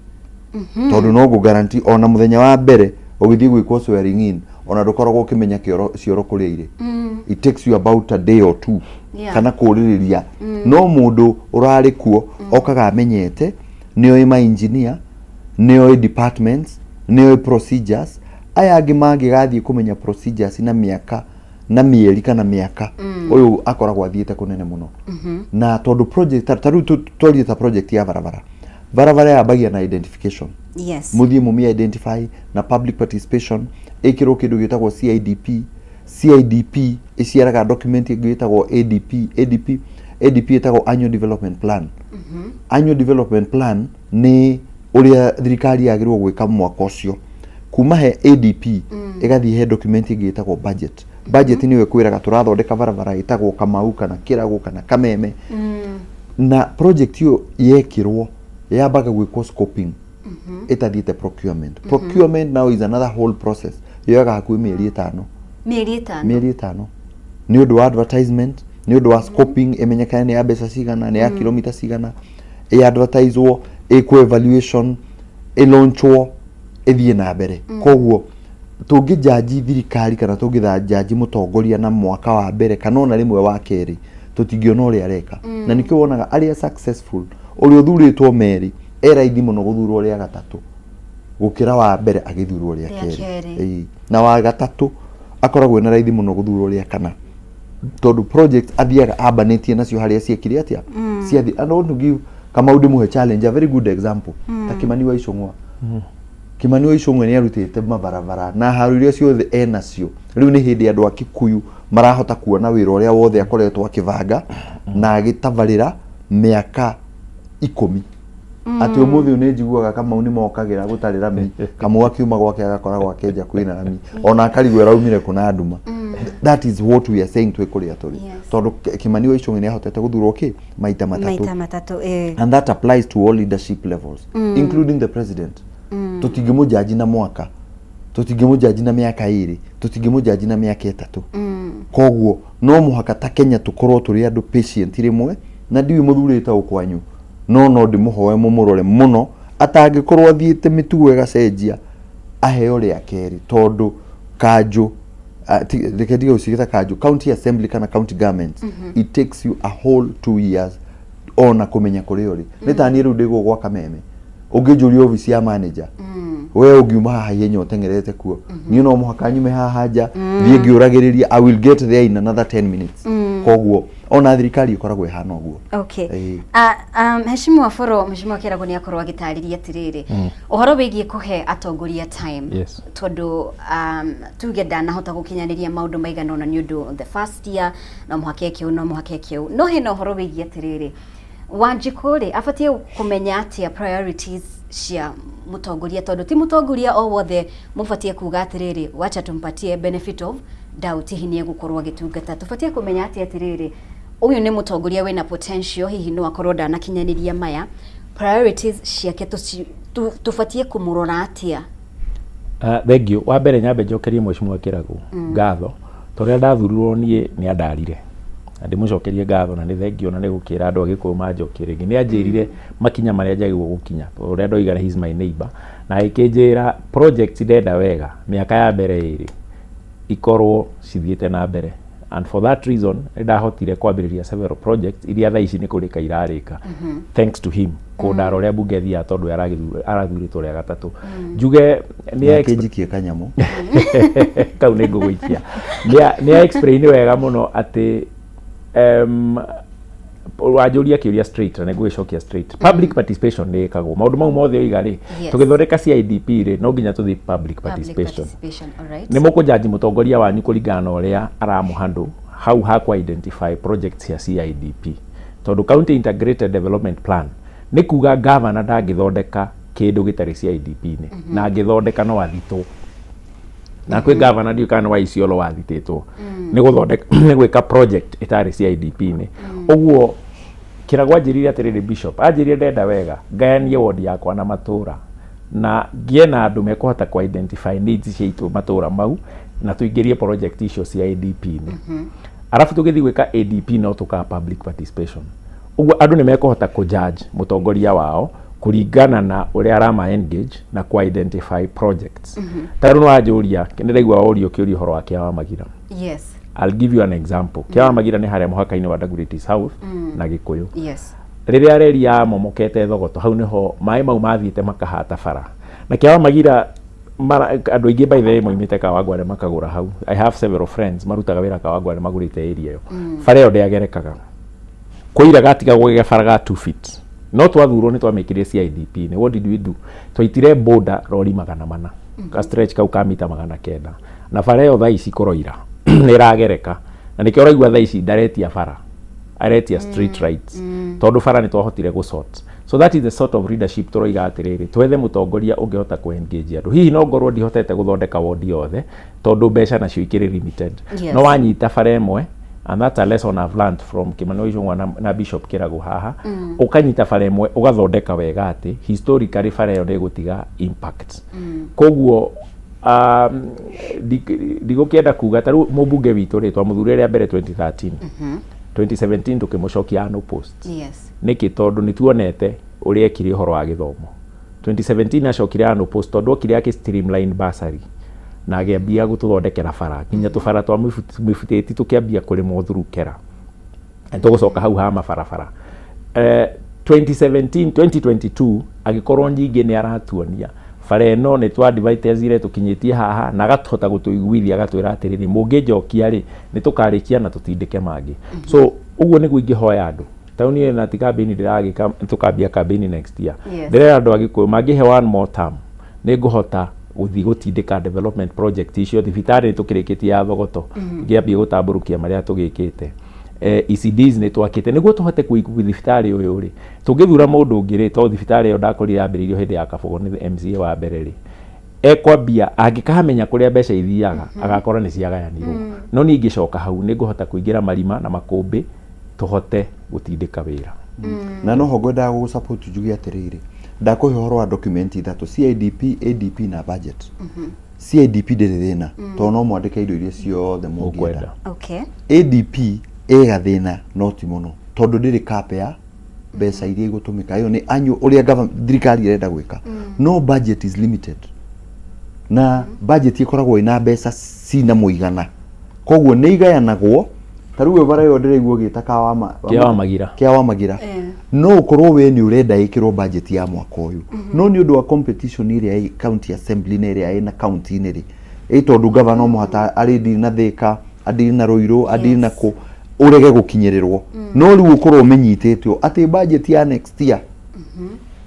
Tondũ no ngũ guarantee ona mũthenya wa mbere ũgĩthiĩ gwĩkwo swearing in ona ndũkoragwo ũkĩmenya cioro kũrĩa irĩ. It takes you about a day or two kana kũrĩrĩria. No mũndũ ũrarĩ kuo okaga amenyete, nĩoĩ ma engineer, nĩoĩ departments, nĩoĩ procedures. Aya angĩ mangĩgathiĩ kũmenya procedures na mĩaka na mĩeri kana mĩaka, ũyũ akoragwo athiĩte kũnene mũno. Na tondũ project ta rĩu twarie ta project ya barabara, barabara yambagia na identification. Yes. Mũthiĩ mũmi identify na public participation, ĩkĩrwo kĩndũ gĩtagwo CIDP. CIDP ĩciaraga document ĩngĩ ĩtagwo ADP. ADP, ADP ĩtagwo Annual Development Plan. Annual Development Plan nĩ ũrĩa thirikari yagĩrĩirwo gwĩka mwaka ũcio. Kuma he ADP ĩgathiĩ he document ĩngĩ ĩtagwo budget. Budget nĩyo ĩkwĩraga tũrathondeka barabara ĩtagwo Kamau kana Kĩrago kana Kameme. Na project ĩyo yekĩrwo yambaga gwĩkwo scoping ĩtathiĩte procurement. Procurement now is another whole process, yoyaga hakuhĩ mĩeri ĩtano. Mĩeri ĩtano. Mĩeri ĩtano nĩ ũndũ wa advertisement, nĩ ũndũ wa scoping ĩmenyekane nĩ ya mbeca cigana, nĩ ya kilomita cigana, ĩ advertisewo, ĩkwo evaluation, ĩ launchwo, Ĩthiĩ na mbere. Koguo tũngĩnjanji thirikari kana tũngĩnjanji mũtongoria na mwaka wa mbere kana ona rĩmwe wa kerĩ, tũtingĩona ũrĩa areka. Na nĩkĩo wonaga arĩa successful, ũrĩa ũthurĩtwo merĩ e raithi mũno gũthurwo rĩa gatatũ gũkĩra wa mbere agĩthurwo rĩa Rĩa kerĩ. kerĩ. Ĩĩ. Na wa gatatũ akoragwo ena raithi mũno gũthurwo rĩa kana, tondũ project athiaga ambanĩtie nacio harĩa ciekire atĩa. Ciathi. And I want to give Kamau, ndĩmũhe challenge, a very good example, ta Kimani wa Ichung'wa. Kimani wa Ichung'wa nĩ arutĩte mabarabara na haro iria ciothe enacio. Rĩu nĩ hĩndĩ andũ a Kikuyu marahota kuona wĩra ũrĩa wothe akoretwo akĩbanga na agĩtabarĩra mĩaka 10, atĩ ũmũthĩ ũyũ nĩ njiguaga Kamau nĩ mokagĩra gũtarĩ rami. Kamau akiuma gwake agakora gwake nja kwĩna rami, ona akarigwo ĩraumire kũ na nduma. That is what we are saying twĩ kũrĩa tũrĩ, tondũ Kimani wa Ichung'wa nĩ ahotete gũthurwo kĩ maita matatũ. Maita matatũ, eh. And that applies to all leadership levels, including the president. Tũtingĩmũjanji na mwaka, tũtingĩmũjanji na mĩaka 2, tũtingĩmũjanji na mĩaka 3. Koguo no mũhaka ta Kenya tũkorwo tũrĩ andũ patient rĩmwe, na ndiũĩ mũthurĩte ũ kwanyu, no ndĩmũhoe mũmũrore mũno, atangĩkorwo athiĩte mĩtugo ĩgacenjia, aheo rĩa kerĩ, tondũ kanjũ, reke ndige gũcigĩta kanjũ, county assembly kana county government, it takes you a whole 2 years ona kũmenya kũrĩa ũrĩ. Nĩ ta niĩ rĩu ndĩ gũkũ gwa Kameme, ũngĩnjũria obici ya manager, we ũngiuma haha ihenya ũteng'erete kuo, niĩ no mũhaka nyume haha nja, thiĩ ngĩũragĩrĩria. I will get there in another 10 minutes. Koguo ona thirikari ĩkoragwo ĩhana ũguo. Okay. Ĩĩ. Mheshimiwa Boro, Mheshimiwa Kĩrago nĩ akorwo agĩtarĩria atĩrĩrĩ, ũhoro wĩgiĩ kũhe atongoria time, tondũ tuge ndanahota gũkinyanĩria maũndũ maigana ũna nĩ ũndũ the first year no mũhaka eke ũũ, no mũhaka eke ũũ, no hena ũhoro wĩgiĩ atĩrĩrĩ, Wanjikũ rĩ, abatiĩ kũmenya atĩa priorities cia mũtongoria, tondũ ti mũtongoria o wothe mũbatiĩ kuga atĩrĩrĩ, wacha tumpatie benefit of doubt, hihi nĩ egũkorwo agĩtungata. Tũbatiĩ kũmenya atĩa atĩrĩrĩ, ũyũ nĩ mũtongoria wĩna potential, hihi no akorwo ndanakinyanĩria maya priorities ciake, tũbatiĩ kũmũrora atĩa? Thank you. Wa mbere nyambe njokerie Mheshimiwa Kĩragu ngatho, tondũ rĩrĩa ndathurirwo niĩ nĩ andarire, na ndĩmũcokerie ngatho na nĩ thengiũ, na nĩ gũkĩra andũ a Gĩkũyũ manjokie rĩngĩ. Nĩ anjĩrire makinya marĩa njagĩrĩirwo gũkinya, tondũ ũrĩa ndoiga, he is my neighbor, na agĩkĩnjĩra project ndenda wega mĩaka ya mbere 2 ikorwo cithiĩte na mbere, and for that reason nĩ ndahotire kwambĩrĩria several projects iria thaa ici nĩ kũrĩka irarĩka, thanks to him kũndara ũrĩa mbunge ĩthiaga, tondũ arathurĩtwo rĩa gatatũ. Njuge nĩ Nake njikie kanyamũ. Kau nĩ ngũgũikia. Nĩ explain wega mũno atĩ wanjũria kĩũria straight na nĩngũgĩcokia straight. Public participation nĩ ĩkagwo maũndũ mau mothe oiga rĩ. Tũgĩthondeka CIDP rĩ, no nginya tũthiĩ public Public participation. Participation, all right. Nĩ mũkũjanji mũtongoria wanyu kũringana na ũrĩa aramũhandle hau hakwa identify project cia CIDP, tondũ County Integrated Development Plan nĩ kuga governor ndangĩthondeka kĩndũ gĩtarĩ CIDP-inĩ, na angĩthondeka no athitwo. Na kwĩ governor, ndiũĩ kana nĩ wa Isiolo, wathitĩtwo nĩ gũthondeka, nĩ gwĩka project ĩtarĩ CIDP-inĩ. Ũguo Kĩrago anjĩrire atĩrĩrĩ, Bishop anjĩrire ndenda wega ngayanie ward yakwa na matũra, na ngĩe na andũ mekũhota ku identify needs cia itũ matũra mau, na tũingĩrie project icio cia ADP-inĩ. Arabu tũgĩthiĩ gwĩka ADP no tũkaga public participation. Ũguo andũ nĩ mekũhota kũ judge mũtongoria wao kũringana na ũrĩa arama engage na ku identify projects. Ta rĩu nĩ wanjũria, nĩ ndaigua worio kĩũria ũhoro wa Kĩa wa Magira. I'll give you an example. Kĩa wa Magira nĩ harĩa mũhaka-inĩ wa Dagoretti South na Gĩkũyũ. Rĩrĩa reri yamomokete Thogoto, hau nĩho maĩ mau mathiĩte makahata bara na Kĩa wa Magira. Andũ aingĩ, by the way, moimĩte Kawangware makagũra hau. I have several friends marutaga wĩra Kawangware magũrĩte area ĩyo. Bara ĩyo ndĩagerekaga, kũira gatigagwo gĩ bara ga 2 feet, no twathurwo nĩ twamĩkĩrire CIDP. Nĩ what did we do? Twaitire boda rori 400, ka stretch kau ka mita 900, na bara ĩyo thaa ici kũroira nĩ ĩragereka, na nĩkĩo ũraigua thaa ici ndaretia bara, aretia street lights, tondũ bara nĩ twahotire gũ sort. So that is the sort of leadership tũroiga atĩrĩrĩ, twethe mũtongoria ũngĩhota kũ engage andũ. Hihi no ngorwo ndihotete gũthondeka wodi yothe, tondũ mbeca nacio ikĩrĩ limited, no wanyita bara ĩmwe, and that's a lesson I've learned from Kimani wa Ichung'wa na Bishop Kĩrago haha, ũkanyita bara ĩmwe ũgathondeka wega atĩ historically bara ĩyo nĩ ĩgũtiga impact. Koguo ndigũkĩenda kuga ta rĩu mũmbunge witũ rĩ, twamũthurire rĩa mbere 2013, 2017 tũkĩmũcokia no post. Nĩkĩ? Tondũ nĩ tuonete ũrĩa ekire ũhoro wa gĩthomo. 2017 acokire unopposed tondũ okire akĩ streamline bursary na agĩambia gũtũthondekera bara nginya tũbara twa mĩbutĩti tũkĩambia kũrĩmwo thurukera. Tũgũcoka hau ha mabarabara. 2017 2022 agĩkorwo nyingĩ nĩ aratuonia bara ĩno nĩ twa advertisire tũkinyĩtie haha na agatuhota gũtũiguithia agatwĩra atĩrĩrĩ, mũngĩnjokia rĩ, nĩ tũkarĩkia na tũtindĩke mangĩ. So ũguo nĩguo ingĩhoya andũ taũni ĩyo, na ti campaign ndĩragĩka, tũkambia campaign next year. Ndĩrera andũ a Gĩkũyũ mangĩhe one more term, nĩ ngũhota gũthiĩ gũtindĩka development project icio. Thibitarĩ nĩ tũkĩrĩkĩtie ya Thogoto, ngĩambia gũtambũrũkia marĩa tũgĩkĩte. ECDs nĩ twakĩte nĩguo tũhote kũigua thibitarĩ ũyũ rĩ, tũngĩthura mũndũ ũngĩ rĩ, tondũ thibitarĩ ĩyo ndakorire yambĩrĩirio hĩndĩ ya Kabogo nĩ MCA wa mbere rĩ, ekwambia angĩkamenya kũrĩa mbeca ithiaga, agakora nĩ ciagayanirwo. No niĩ ingĩcoka hau, nĩ ngũhota kũingĩra marima na makũmbĩ tũhote gũtindĩka wĩra. Na noho ngwendaga gũgũ-support njuge atĩrĩrĩ, ndakũhe ũhoro wa document ithatũ, CIDP, ADP na budget. CIDP ndĩrĩ thĩna, tondũ no mwandĩke indo iria ciothe mũngĩenda. ADP ĩ gathĩna, no ti mũno, tondũ ndĩrĩ cap ya mbeca iria igũtũmĩka. Ĩyo nĩ annual, ũrĩa thirikari ĩrenda gwĩka. No budget is limited, na budget ĩkoragwo ĩna mbeca cina mũigana, koguo nĩ igayanagwo. Ta rĩu bara ĩyo ndĩraigua ũgĩta Kawama. Kĩa wa Magira. Kĩa wa Magira, no ũkorwo we nĩ ũrenda ĩkĩrwo budget ya mwaka ũyũ, no nĩ ũndũ wa competition ĩrĩa ĩ county assembly na ĩrĩa ĩna county-inĩ rĩ, ĩ tondũ gavana no mũhaka arĩ ndiri na Thĩka, andiri na Ruiru, andiri na kũ, ũrege gũkinyĩrĩrwo. No rĩu ũkorwo ũmĩnyitĩte atĩ budget ya next year,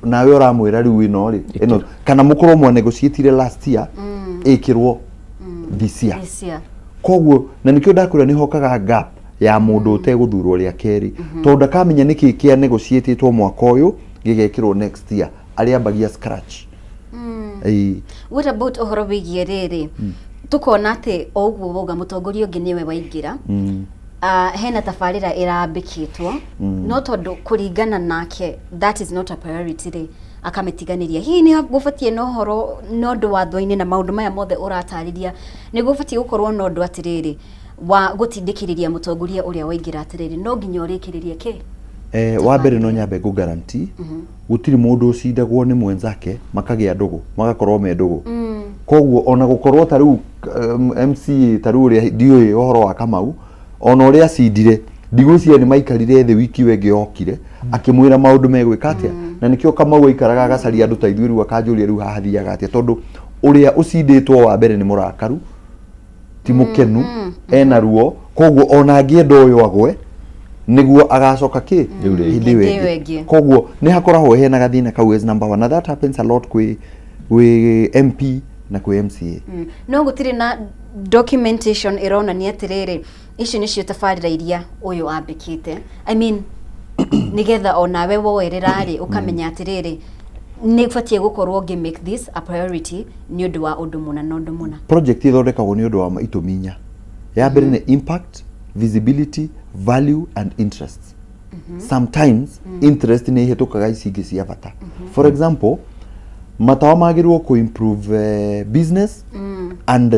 nawe ũramwĩra rĩu ĩno rĩ, ĩno kana mũkorwo mwa negotiatire last year ĩkĩrwo this year. This year. Koguo na nĩkĩo ndakwĩra nĩ hokaga gap ya mũndũ ũtegũthurwo rĩa kerĩ, tondũ ndakamenya nĩkĩ kĩa negotiatĩtwo mwaka ũyũ gĩgekĩrwo next year, arĩambagia scratch. Ĩĩ. What about ũhoro wĩgiĩ rĩrĩ, tũkona atĩ o ũguo wauga mũtongoria ũngĩ nĩwe waingĩra, hena tabarĩra ĩrambĩkĩtwo, no tondũ kũringana nake that is not a priority rĩ, akamĩtiganĩria. Hihi nĩ gũbatiĩ na ũhoro na ũndũ watho-inĩ na maũndũ maya mothe ũratarĩria, nĩ gũbatiĩ gũkorwo na ũndũ atĩrĩrĩ wa gũtindĩkĩrĩria mũtongoria ũrĩa waingĩra atĩrĩrĩ, no nginya ũrĩkĩrĩrie kĩ? Wa mbere no nyambe ngũ guarantee gũtirĩ mũndũ ũcindagwo nĩ mwenzake makagĩa ndũgũ, magakorwo me ndũgũ. Koguo ona gũkorwo ta rĩu MCA ta rĩu ũrĩa ndiũĩ ũhoro wa Kamau, ona ũrĩa acindire, ndigwĩciria nĩ maikarire thĩ wiki ĩyo ĩngĩ yokire akĩmwĩra maũndũ megwĩka atĩa. Na nĩkĩo Kamau aikaraga agacaria andũ ta ithuĩ rĩu, akanjũria rĩu haha thiaga atĩa, tondũ ũrĩa ũcindĩtwo wa mbere nĩ mũrakaru, ti mũkenu, ena ruo. Koguo ona angĩenda ũyũ agwe nĩguo agacoka kĩ hĩndĩ ĩyo Hĩndĩ ĩyo ĩngĩ. Ĩngĩ. Koguo nĩ hakoragwo hena gathĩna kau as number one, na that happens a lot kwĩ MP na kwĩ MCA. No gũtirĩ na documentation ĩronania atĩrĩrĩ, ici nĩcio tabarĩra iria ũyũ ambĩkĩte, I mean, nĩgetha onawe woerera rĩ, ũkamenya atĩrĩrĩ, nĩ batiĩ gũkorwo ngĩ make this a priority nĩ ũndũ wa ũndũ mũna na ũndũ mũna. Project ithondekagwo nĩ ũndũ wa itũmi inya. Ya mbere nĩ impact, visibility, value and interest. Sometimes interest nĩ ihĩtũkaga ici ingĩ cia bata. For example, matawa magĩrĩirwo kũ improve business and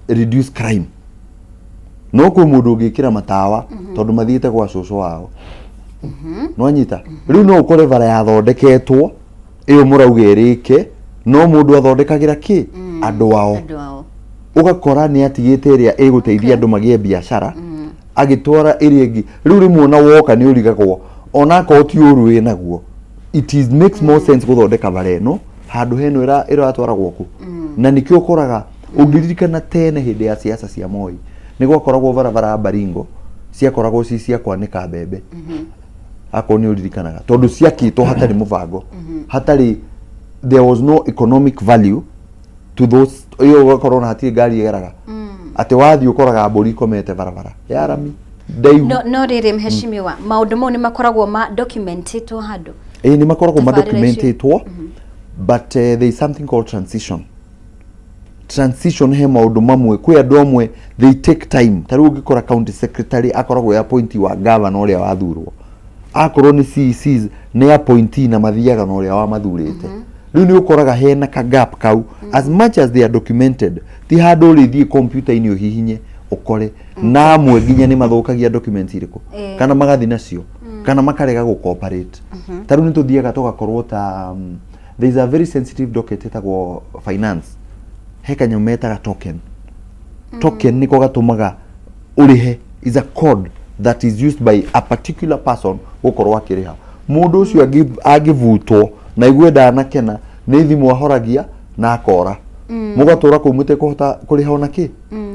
reduce crime, no kwĩ mũndũ ũngĩkĩra matawa tondũ mathiĩte gwa cũcũ wao. Nwanyita? Rĩu no ũkore bara yathondeketwo ĩyo mũrauga ĩrĩke, no mũndũ athondekagĩra kĩ andũ ao. Andũ ao. Ũgakora nĩ atigĩte ĩrĩa ĩgũteithia andũ magĩe biacara, agĩtwara ĩrĩa ĩngĩ. Rĩu rĩmwe ona woka nĩ ũrigagwo, onakorwo ti ũru wĩ naguo, it is makes more sense gũthondeka bara ĩno handũ heno ĩratwaragwo kũ. Na nĩkĩo ũkoraga ũngĩririkana tene hĩndĩ ya siasa cia Moi, nĩ gwakoragwo barabara ya Baringo ciakoragwo ci cia kwanĩka mbembe, akorwo nĩ ũririkanaga, tondũ ciakĩtwo hatarĩ mũbango, hatarĩ, there was no economic value to those. Ĩyo ũgakorwo na hatirĩ ngari ĩgeraga, atĩ wathiĩ ũkoraga mbũri ikomete barabara ya rami ndaihu. No rĩrĩ, mheshimiwa, maũndũ mau nĩ makoragwo ma documentĩtwo handũ? Ĩĩ, nĩ makoragwo Tabarĩra icio. madocumentĩtwo, but there is something called transition. Transition, he maũndũ mamwe kwĩ andũ amwe they take time. Ta rĩu ũngĩkora county secretary akoragwo e appointee wa governor ũrĩa wathurwo, akorwo nĩ CECs nĩ appointee na mathiaga na ũrĩa wamathurĩte. Rĩu nĩ ũkoraga hena ka gap kau. As much as they are documented, ti handũ ũrĩthiĩ kompiuta-inĩ ũhihinye ũkore, na amwe nginya nĩ mathũkagia documents irĩkũ, kana magathi nacio, kana makarega gũ cooperate. Ta rĩu nĩ tũthiaga tũgakorwo ta There is a very sensitive docket ĩtagwo finance, he kanyamũ metaga token. Token nĩko gatũmaga ũrĩhe, is a code that is used by a particular person gũkorwo akĩrĩha. Mũndũ ũcio angĩbutwo na igue ndanakena, nĩ thimũ ahoragia na akora. Mũgatũra kũu mũtekũhota kũrĩha ona kĩ.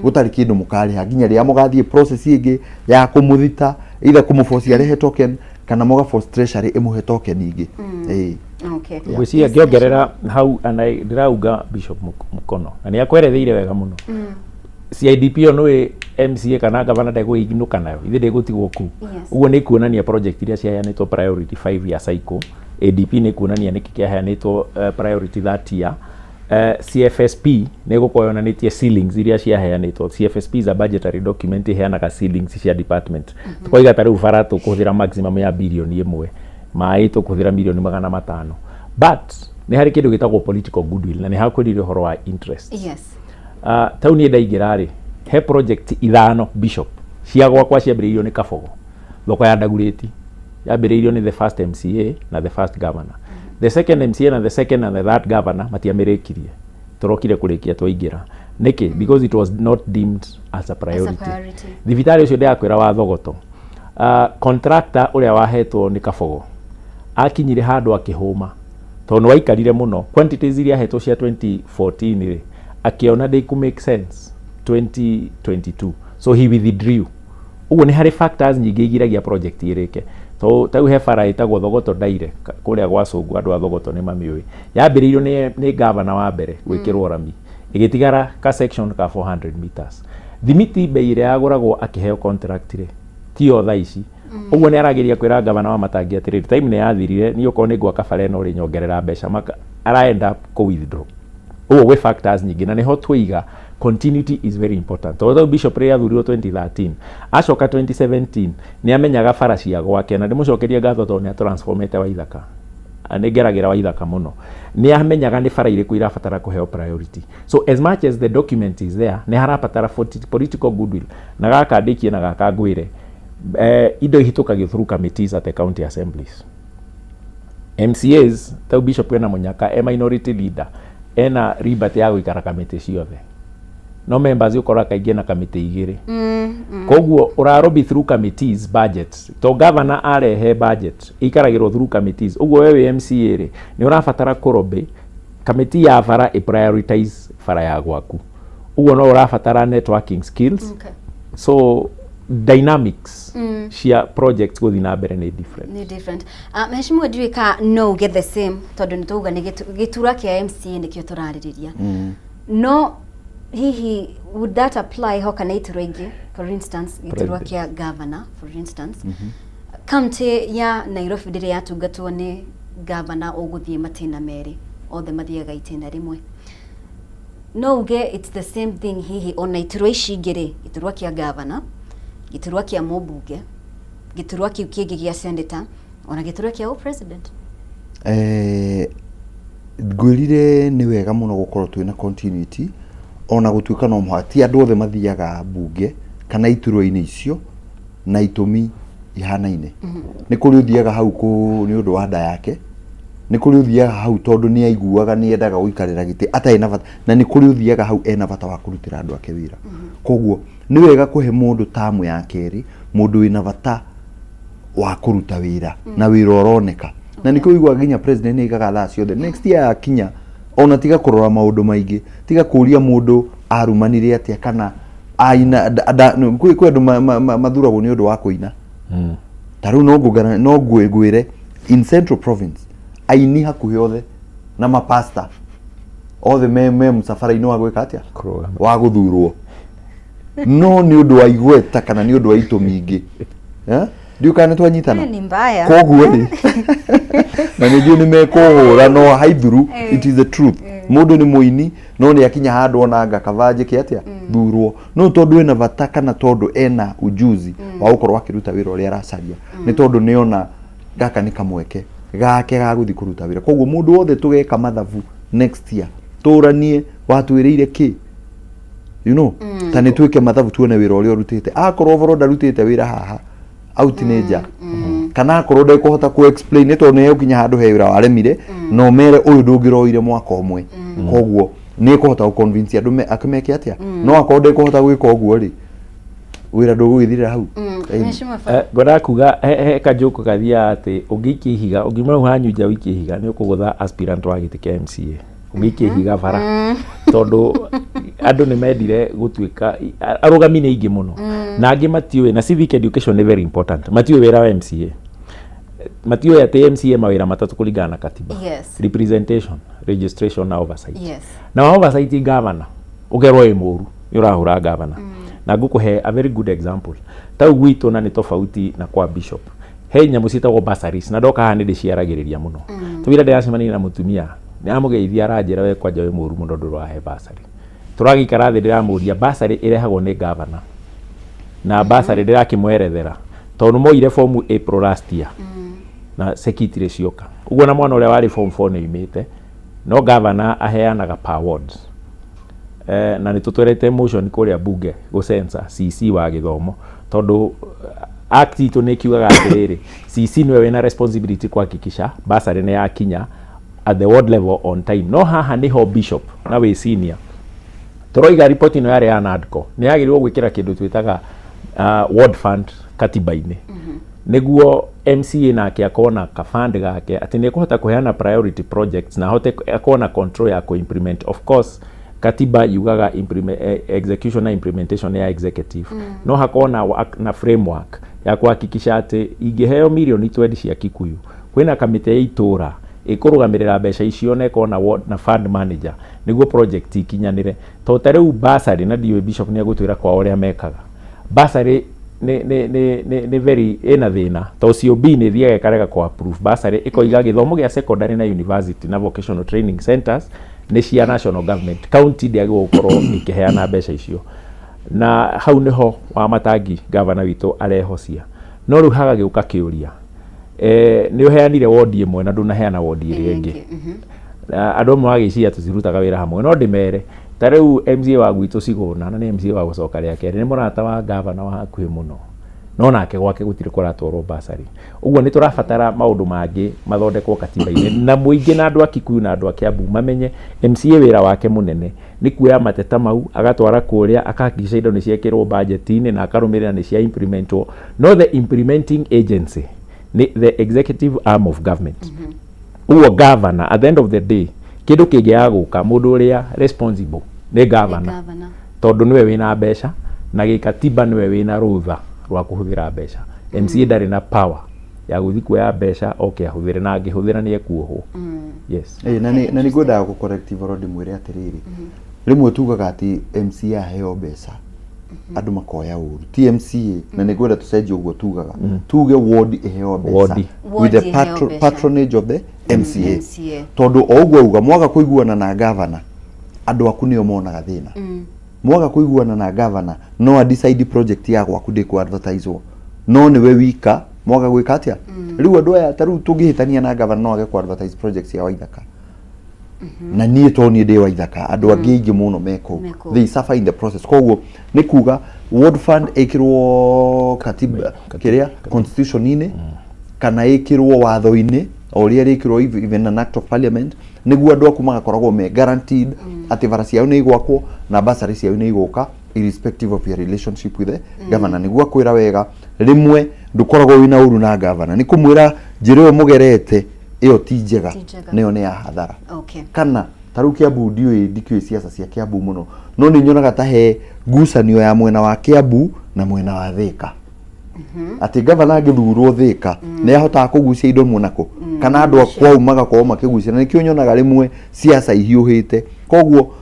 Gũtarĩ kĩndũ mũkarĩha nginya rĩrĩa mũgathiĩ process ĩngĩ ya kũmũthita, either kũmũboci arehe token kana mũgaforce treasury ĩmũhe token ingĩ. Ĩĩ. Okay. Ngwĩciria ngĩongerera hau ana ndĩraunga Bishop Mukono na nĩ akweretheire wega mũno. CIDP ĩyo nĩ MCA kana gavana ndegũinũka nayo, ithe ndĩgũtigwo kũu. Ũguo nĩ kuonania project iria ciaheanĩtwo priority 5 ya cycle. ADP nĩ kuonania nĩkĩ kĩaheanĩtwo priority that year. CFSP nĩ ĩgũkorwo yonanĩtie ceilings iria ciaheanĩtwo. CFSP is a budgetary document ĩheanaga ceilings cia department. Tũkoiga ta rĩu bara tũkũhũthĩra maximum ya birioni 1, maĩ tũkũhũthĩra mirioni 500. But nĩ harĩ kĩndũ gĩtagwo political goodwill na nĩ hakwĩrire ũhoro wa interest. Tau niĩ ndaingĩra rĩ, he project ithano, Bishop, cia gwakwa ciambĩrĩirio nĩ Kabogo. Thoko ya Ndagurĩti yambĩrĩirio nĩ the first MCA na the first governor. The second MCA na the second and the third governor matiamĩrĩkirie, tũrokire kũrĩkia twaingĩra. Nĩkĩ? Because it was not deemed as a priority. Priority. Thibitarĩ ũcio ndĩrakwĩra wa Thogoto, contractor ũrĩa wahetwo nĩ Kabogo akinyire handũ akĩhũma tondũ nĩ waikarire mũno. Quantities iria ahetwo cia 2014 rĩ, akĩona ndĩkũ make sense 2022, so he withdrew. Ũguo nĩ harĩ factors nyingĩ igiragia project ĩrĩke. To tau he bara ĩtagwo Thogoto Ndaire kũrĩa gwa Cũngũ, andũ a Thogoto nĩ mamĩũĩ. Yambĩrĩirio nĩ gavana wa mbere gwĩkĩrwo rami, ĩgĩtigara ka section ka 400 meters. Thimiti bei ĩrĩa yagũragwo akĩheo contract rĩ, tiyo thaa ici. Ũguo nĩ arageria kwĩra gavana wa Matangi atĩrĩrĩ, time nĩ yathirire, niĩ okorwo nĩ ngwaka bara ĩno rĩ, nyongerera mbeca. Maka ara end up kũ withdraw. Ũguo gwĩ factors nyingĩ na nĩho twaiga continuity is very important, tondũ tau Bishop rĩrĩa athurirwo 2013 acoka 2017 nĩ amenyaga bara cia gwake, na ndĩmũcokerie ngatho tondũ nĩ atransformete Waithaka. Nĩ ngeragĩra Waithaka mũno. Nĩ amenyaga nĩ bara irĩkũ irabatara kũheo priority. So as much as the document is there, nĩ harabatara political goodwill. Na gaka ndĩkie na gaka ngwĩre, indo ihĩtũkagio through committees at the county assemblies. MCAs tau Bishop ena mũnyaka e minority leader, ena liberty ya gũikara kamĩtĩ ciothe, no members ũkora kaingĩ na kamĩtĩ igĩrĩ. Koguo ũralobby through committees budget, to governor arehe budget ikaragĩrwo through committees. Ũguo we wĩ MCA rĩ, nĩ ũrabatara kũlobby kamĩtĩ ya bara ĩ prioritize bara ya gwaku. Ũguo no ũrabatara networking skills. So dynamics cia projects gũthiĩ na mbere nĩ different. Nĩ different. Mheshimiwa, ndiũĩ ka no uge the same, tondũ nĩ tauga nĩ gĩtura kĩa MCA nĩkĩo tũrarĩrĩria. No hihi would that apply ho kana iturwa ingĩ, for instance gĩturwa President. kĩa governor, for instance county ya Nairobi ndĩrĩ yatungatwo nĩ governor ũgũthiĩ matĩna merĩ, othe mathiaga itĩna rĩmwe. No uge it's the same thing hihi ona iturwa ici ingĩ rĩ, gĩturwa kĩa governor, gĩturwa kĩa mũmbunge, gĩturwa kĩu kĩngĩ gĩa senator, ona gĩturwa kĩa president? Ngwĩrire nĩ wega mũno gũkorwo twĩna continuity, ona gũtuĩka no mũhaka ti andũ othe mathiaga mbunge kana iturwa-inĩ icio na itũmi ihanaine. Nĩ kũrĩ ũthiaga hau kũ nĩ ũndũ wa nda yake, nĩ kũrĩ ũthiaga hau tondũ nĩ aiguaga nĩ endaga gũikarĩra gĩtĩ atarĩ na bata, na nĩ kũrĩ ũthiaga hau ena bata wa kũrutĩra andũ ake wĩra. Koguo nĩ wega kũhe mũndũ tamu ya kerĩ, mũndũ wĩna bata wa kũruta wĩra na wĩra ũroneka. Na nĩkĩo ũiguaga nginya president nĩ aigaga thaa ciothe next year yakinya, ona tiga kũrora maũndũ maingĩ, tiga kũria mũndũ arumanire atĩa kana aina kwĩ andũ mathuragwo nĩ ũndũ wa kũina. Ta rĩu no ngũngana no ngwĩre in Central Province aini hakuhĩ othe na mapasta othe me mũcabara-inĩ wa gwĩka atĩa, wa gũthurwo, no nĩ ũndũ wa igweta kana nĩ ũndũ wa itũmi ingĩ. Eh? Ndiũĩ kana nĩ twanyitana. Ni mbaya. Koguo rĩ, na nĩ njũĩ nĩ mekũhũra, no haithuru, it is the truth. Mũndũ nĩ mũini no nĩ akinya handũ ona anga kaba njĩke atĩa, thurwo, no tondũ ena bata kana tondũ ena ujuzi wa gũkorwo akĩruta wĩra ũrĩa aracaria, nĩ tondũ nĩona gaka nĩ kamweke gake ga gũthiĩ kũruta wĩra. Koguo mũndũ wothe tũgeka mathabu next year, tũranie watwĩrĩire kĩ, ta nĩ twĩke mathabu tuone wĩra ũrĩa ũrutĩte. Akorwo boro ndarutĩte wĩra haha, out nĩ nja. Kana akorwo ndekũhota kũ explain nĩ tondũ nĩ egũkinya handũ he wĩra waremire na ũmere ũyũ ndũngĩroire mwaka ũmwe, koguo nĩ ekũhota gũ convince andũ akĩmeke atĩa. No akorwo ndekũhota gwĩka ũguo rĩ, wĩra ndũgũgĩthirĩra hau. Ĩni. Mheshimiwa Fa- Ngwendaga kuga he kajoke gathiaga atĩ ũngĩikia ihiga, ũngiuma hau hanyu nja ũikie ihiga, nĩ ũkũgũtha aspirant wa gĩtĩ kĩa MCA ũngĩikia ihiga bara, tondũ andũ nĩ mendire gũtuĩka arũgami nĩ aingĩ mũno na angĩ matiũĩ, na civic education nĩ very important. Matiũĩ wĩra wa MCA, matiũĩ atĩ MCA mawĩra matatũ kũringana na katiba: representation, registration na oversight. Na wa oversight governor ũkerwo wĩ mũru, nĩ ũrahũra governor. Na ngũkũhe a very good example tau gwitũ, na nĩ tofauti na kwa bishop. He nyamũ ciĩtagwo bursaries, na ndoka haha nĩ ndĩciaragĩrĩria mũno. Tũwĩra ndĩracemania na mũtumia, nĩ amũgeithia, aranjĩra, "We kwanja wĩ mũru mũno, ndũrahe bursary." Tũragĩikara thĩ, ndĩramũria, bursary ĩrehagwo nĩ governor, na bursary ndĩrakĩmwerethera tondũ moire fomu April last year na ceki itirĩ cioka ũguo, na mwana ũrĩa warĩ form 4 nĩ oimĩte. No governor aheanaga per wards. Na nĩ tũtwerete motion kũrĩa bunge gũcensa CC wa gĩthomo, tondũ act itũ nĩ kiugaga atĩrĩrĩ, CC nĩwe wĩna responsibility kuhakikisha bursary nĩ yakinya at the ward level on time. No haha nĩho bishop na wĩ senior tũroiga ripoti ĩno yarĩ ya NADCO nĩ yagĩrĩirwo gwĩkĩra kĩndũ twĩtaga ward fund katiba-inĩ, nĩguo MCA nake akorwo na kafund gake atĩ nĩ ekũhota kũheana priority projects na ahote akorwo na control ya kũ-implement. Of course katiba yugaga execution na implementation ya executive, no hakorwo na framework ya kuhakikisha atĩ ingĩheo mirioni 20 cia Kikuyu, kwĩna kamĩtĩ ya itũra ĩkũrũgamĩrĩra mbeca icio na ĩkorwo na fund manager nĩguo project ikinyanĩre. To ta rĩu bursary, na ndiũĩ bishop nĩ egũtwĩra kwao ũrĩa mekaga bursary, nĩ very ĩna thĩna to COB nĩ ĩthiaga ĩkarega kũ approve bursary, ĩkoiga gĩthomo gĩa secondary na university na vocational training centers nĩ cia national government, county ndĩagĩrĩirwo gũkorwo ĩkĩheana mbeca icio. Na hau nĩho wa Matangi gavana witũ arehocia. No rĩu hagagĩũka kĩũria, nĩ ũheanire wondi ĩmwe na ndũnaheana wondi ĩrĩa ĩngĩ. Na andũ amwe magĩciria tũtirutaga wĩra hamwe, no ndĩmere ta rĩu MCA wa gwitũ Cigũna, na nĩ MCA wa gũcoka rĩa kerĩ, nĩ mũrata wa gavana wa hakuhĩ mũno, no nake gwake gũtirĩ kũratwarwo bursary. Ũguo nĩ tũrabatara maũndũ mangĩ mathondekwo katiba-inĩ, na mũingĩ na andũ a Kikuyu na andũ a Kiambu mamenye MCA wĩra wake mũnene nĩ kuoya mateta mau agatwara kũrĩa, akahakikisha indo nĩ ciekĩrwo budget-inĩ na akarũmĩrĩra nĩ cia implementwo. No the implementing agency nĩ the executive arm of government. Ũguo governor, at the end of the day, kĩndũ kĩngĩaga gũka, mũndũ ũrĩa responsible nĩ governor, Governor. tondũ nĩwe wĩna mbeca na gĩkatiba nĩwe wĩna rũtha rwa kũhũthĩra mbeca. MCA ndarĩ na power ya gũthiĩ kuoya mbeca oke ahũthĩre, na angĩhũthĩra nĩ ekuohwo. Yes. Na nĩ ngwendaga gũ correct Ivoro, ndĩmwĩre atĩrĩrĩ, rĩmwe tugaga atĩ MCA aheo mbeca andũ makoya ũru. Ti MCA, na nĩ ngwenda tũcenjie ũguo tugaga, tuge ward ĩheo mbeca Ward. with the Ward ĩheo mbeca. patronage of the MCA, MCA. Tondũ o ũguo auga, mwaga kũiguana na gavana, andũ aku nĩo monaga thĩna. Mwaga kũiguana na gavana, no a decide project ya gwaku ndĩkũ advertisewo, no nĩwe wika mwaga gwĩka atĩa. Rĩu andũ aya, ta rĩu tũngĩhĩtania na gavana, no age ku advertise project ya Waithaka, na niĩ to niĩ ndĩ Waithaka, andũ angĩ aingĩ mũno me kũu. Me kũu. They suffer in the process. Koguo nĩ kuga ward fund ĩkĩrwo katiba, kĩrĩa constitution-inĩ, kana ĩkĩrwo watho-inĩ o ũrĩa rĩkĩrwo, even an act of parliament, nĩguo andũ aku magakoragwo me guaranteed atĩ bara ciao nĩ igwakwo na bursary ciao nĩ igũka irrespective of your relationship with the governor. Nĩguo akwĩra wega, rĩmwe ndũkoragwo wĩna ũru na governor, nĩ kũmwĩra njĩra ĩyo mũgerete ĩyo ti njega. Ti njega. Nĩyo nĩ ya hathara. Kana ta rĩu Kiambu, ndiũĩ, ndikĩũĩ ciaca cia Kiambu mũno, no nĩ nyonaga ta he ngucanio ya mwena wa Kiambu na mwena wa Thĩka, atĩ gavana angĩthurwo Thĩka nĩ ahotaga kũgucia indo mwena kũ, kana andũ a kwao magakorwo makĩgucia, na nĩkĩo nyonaga rĩmwe ciaca ihiũhĩte. Koguo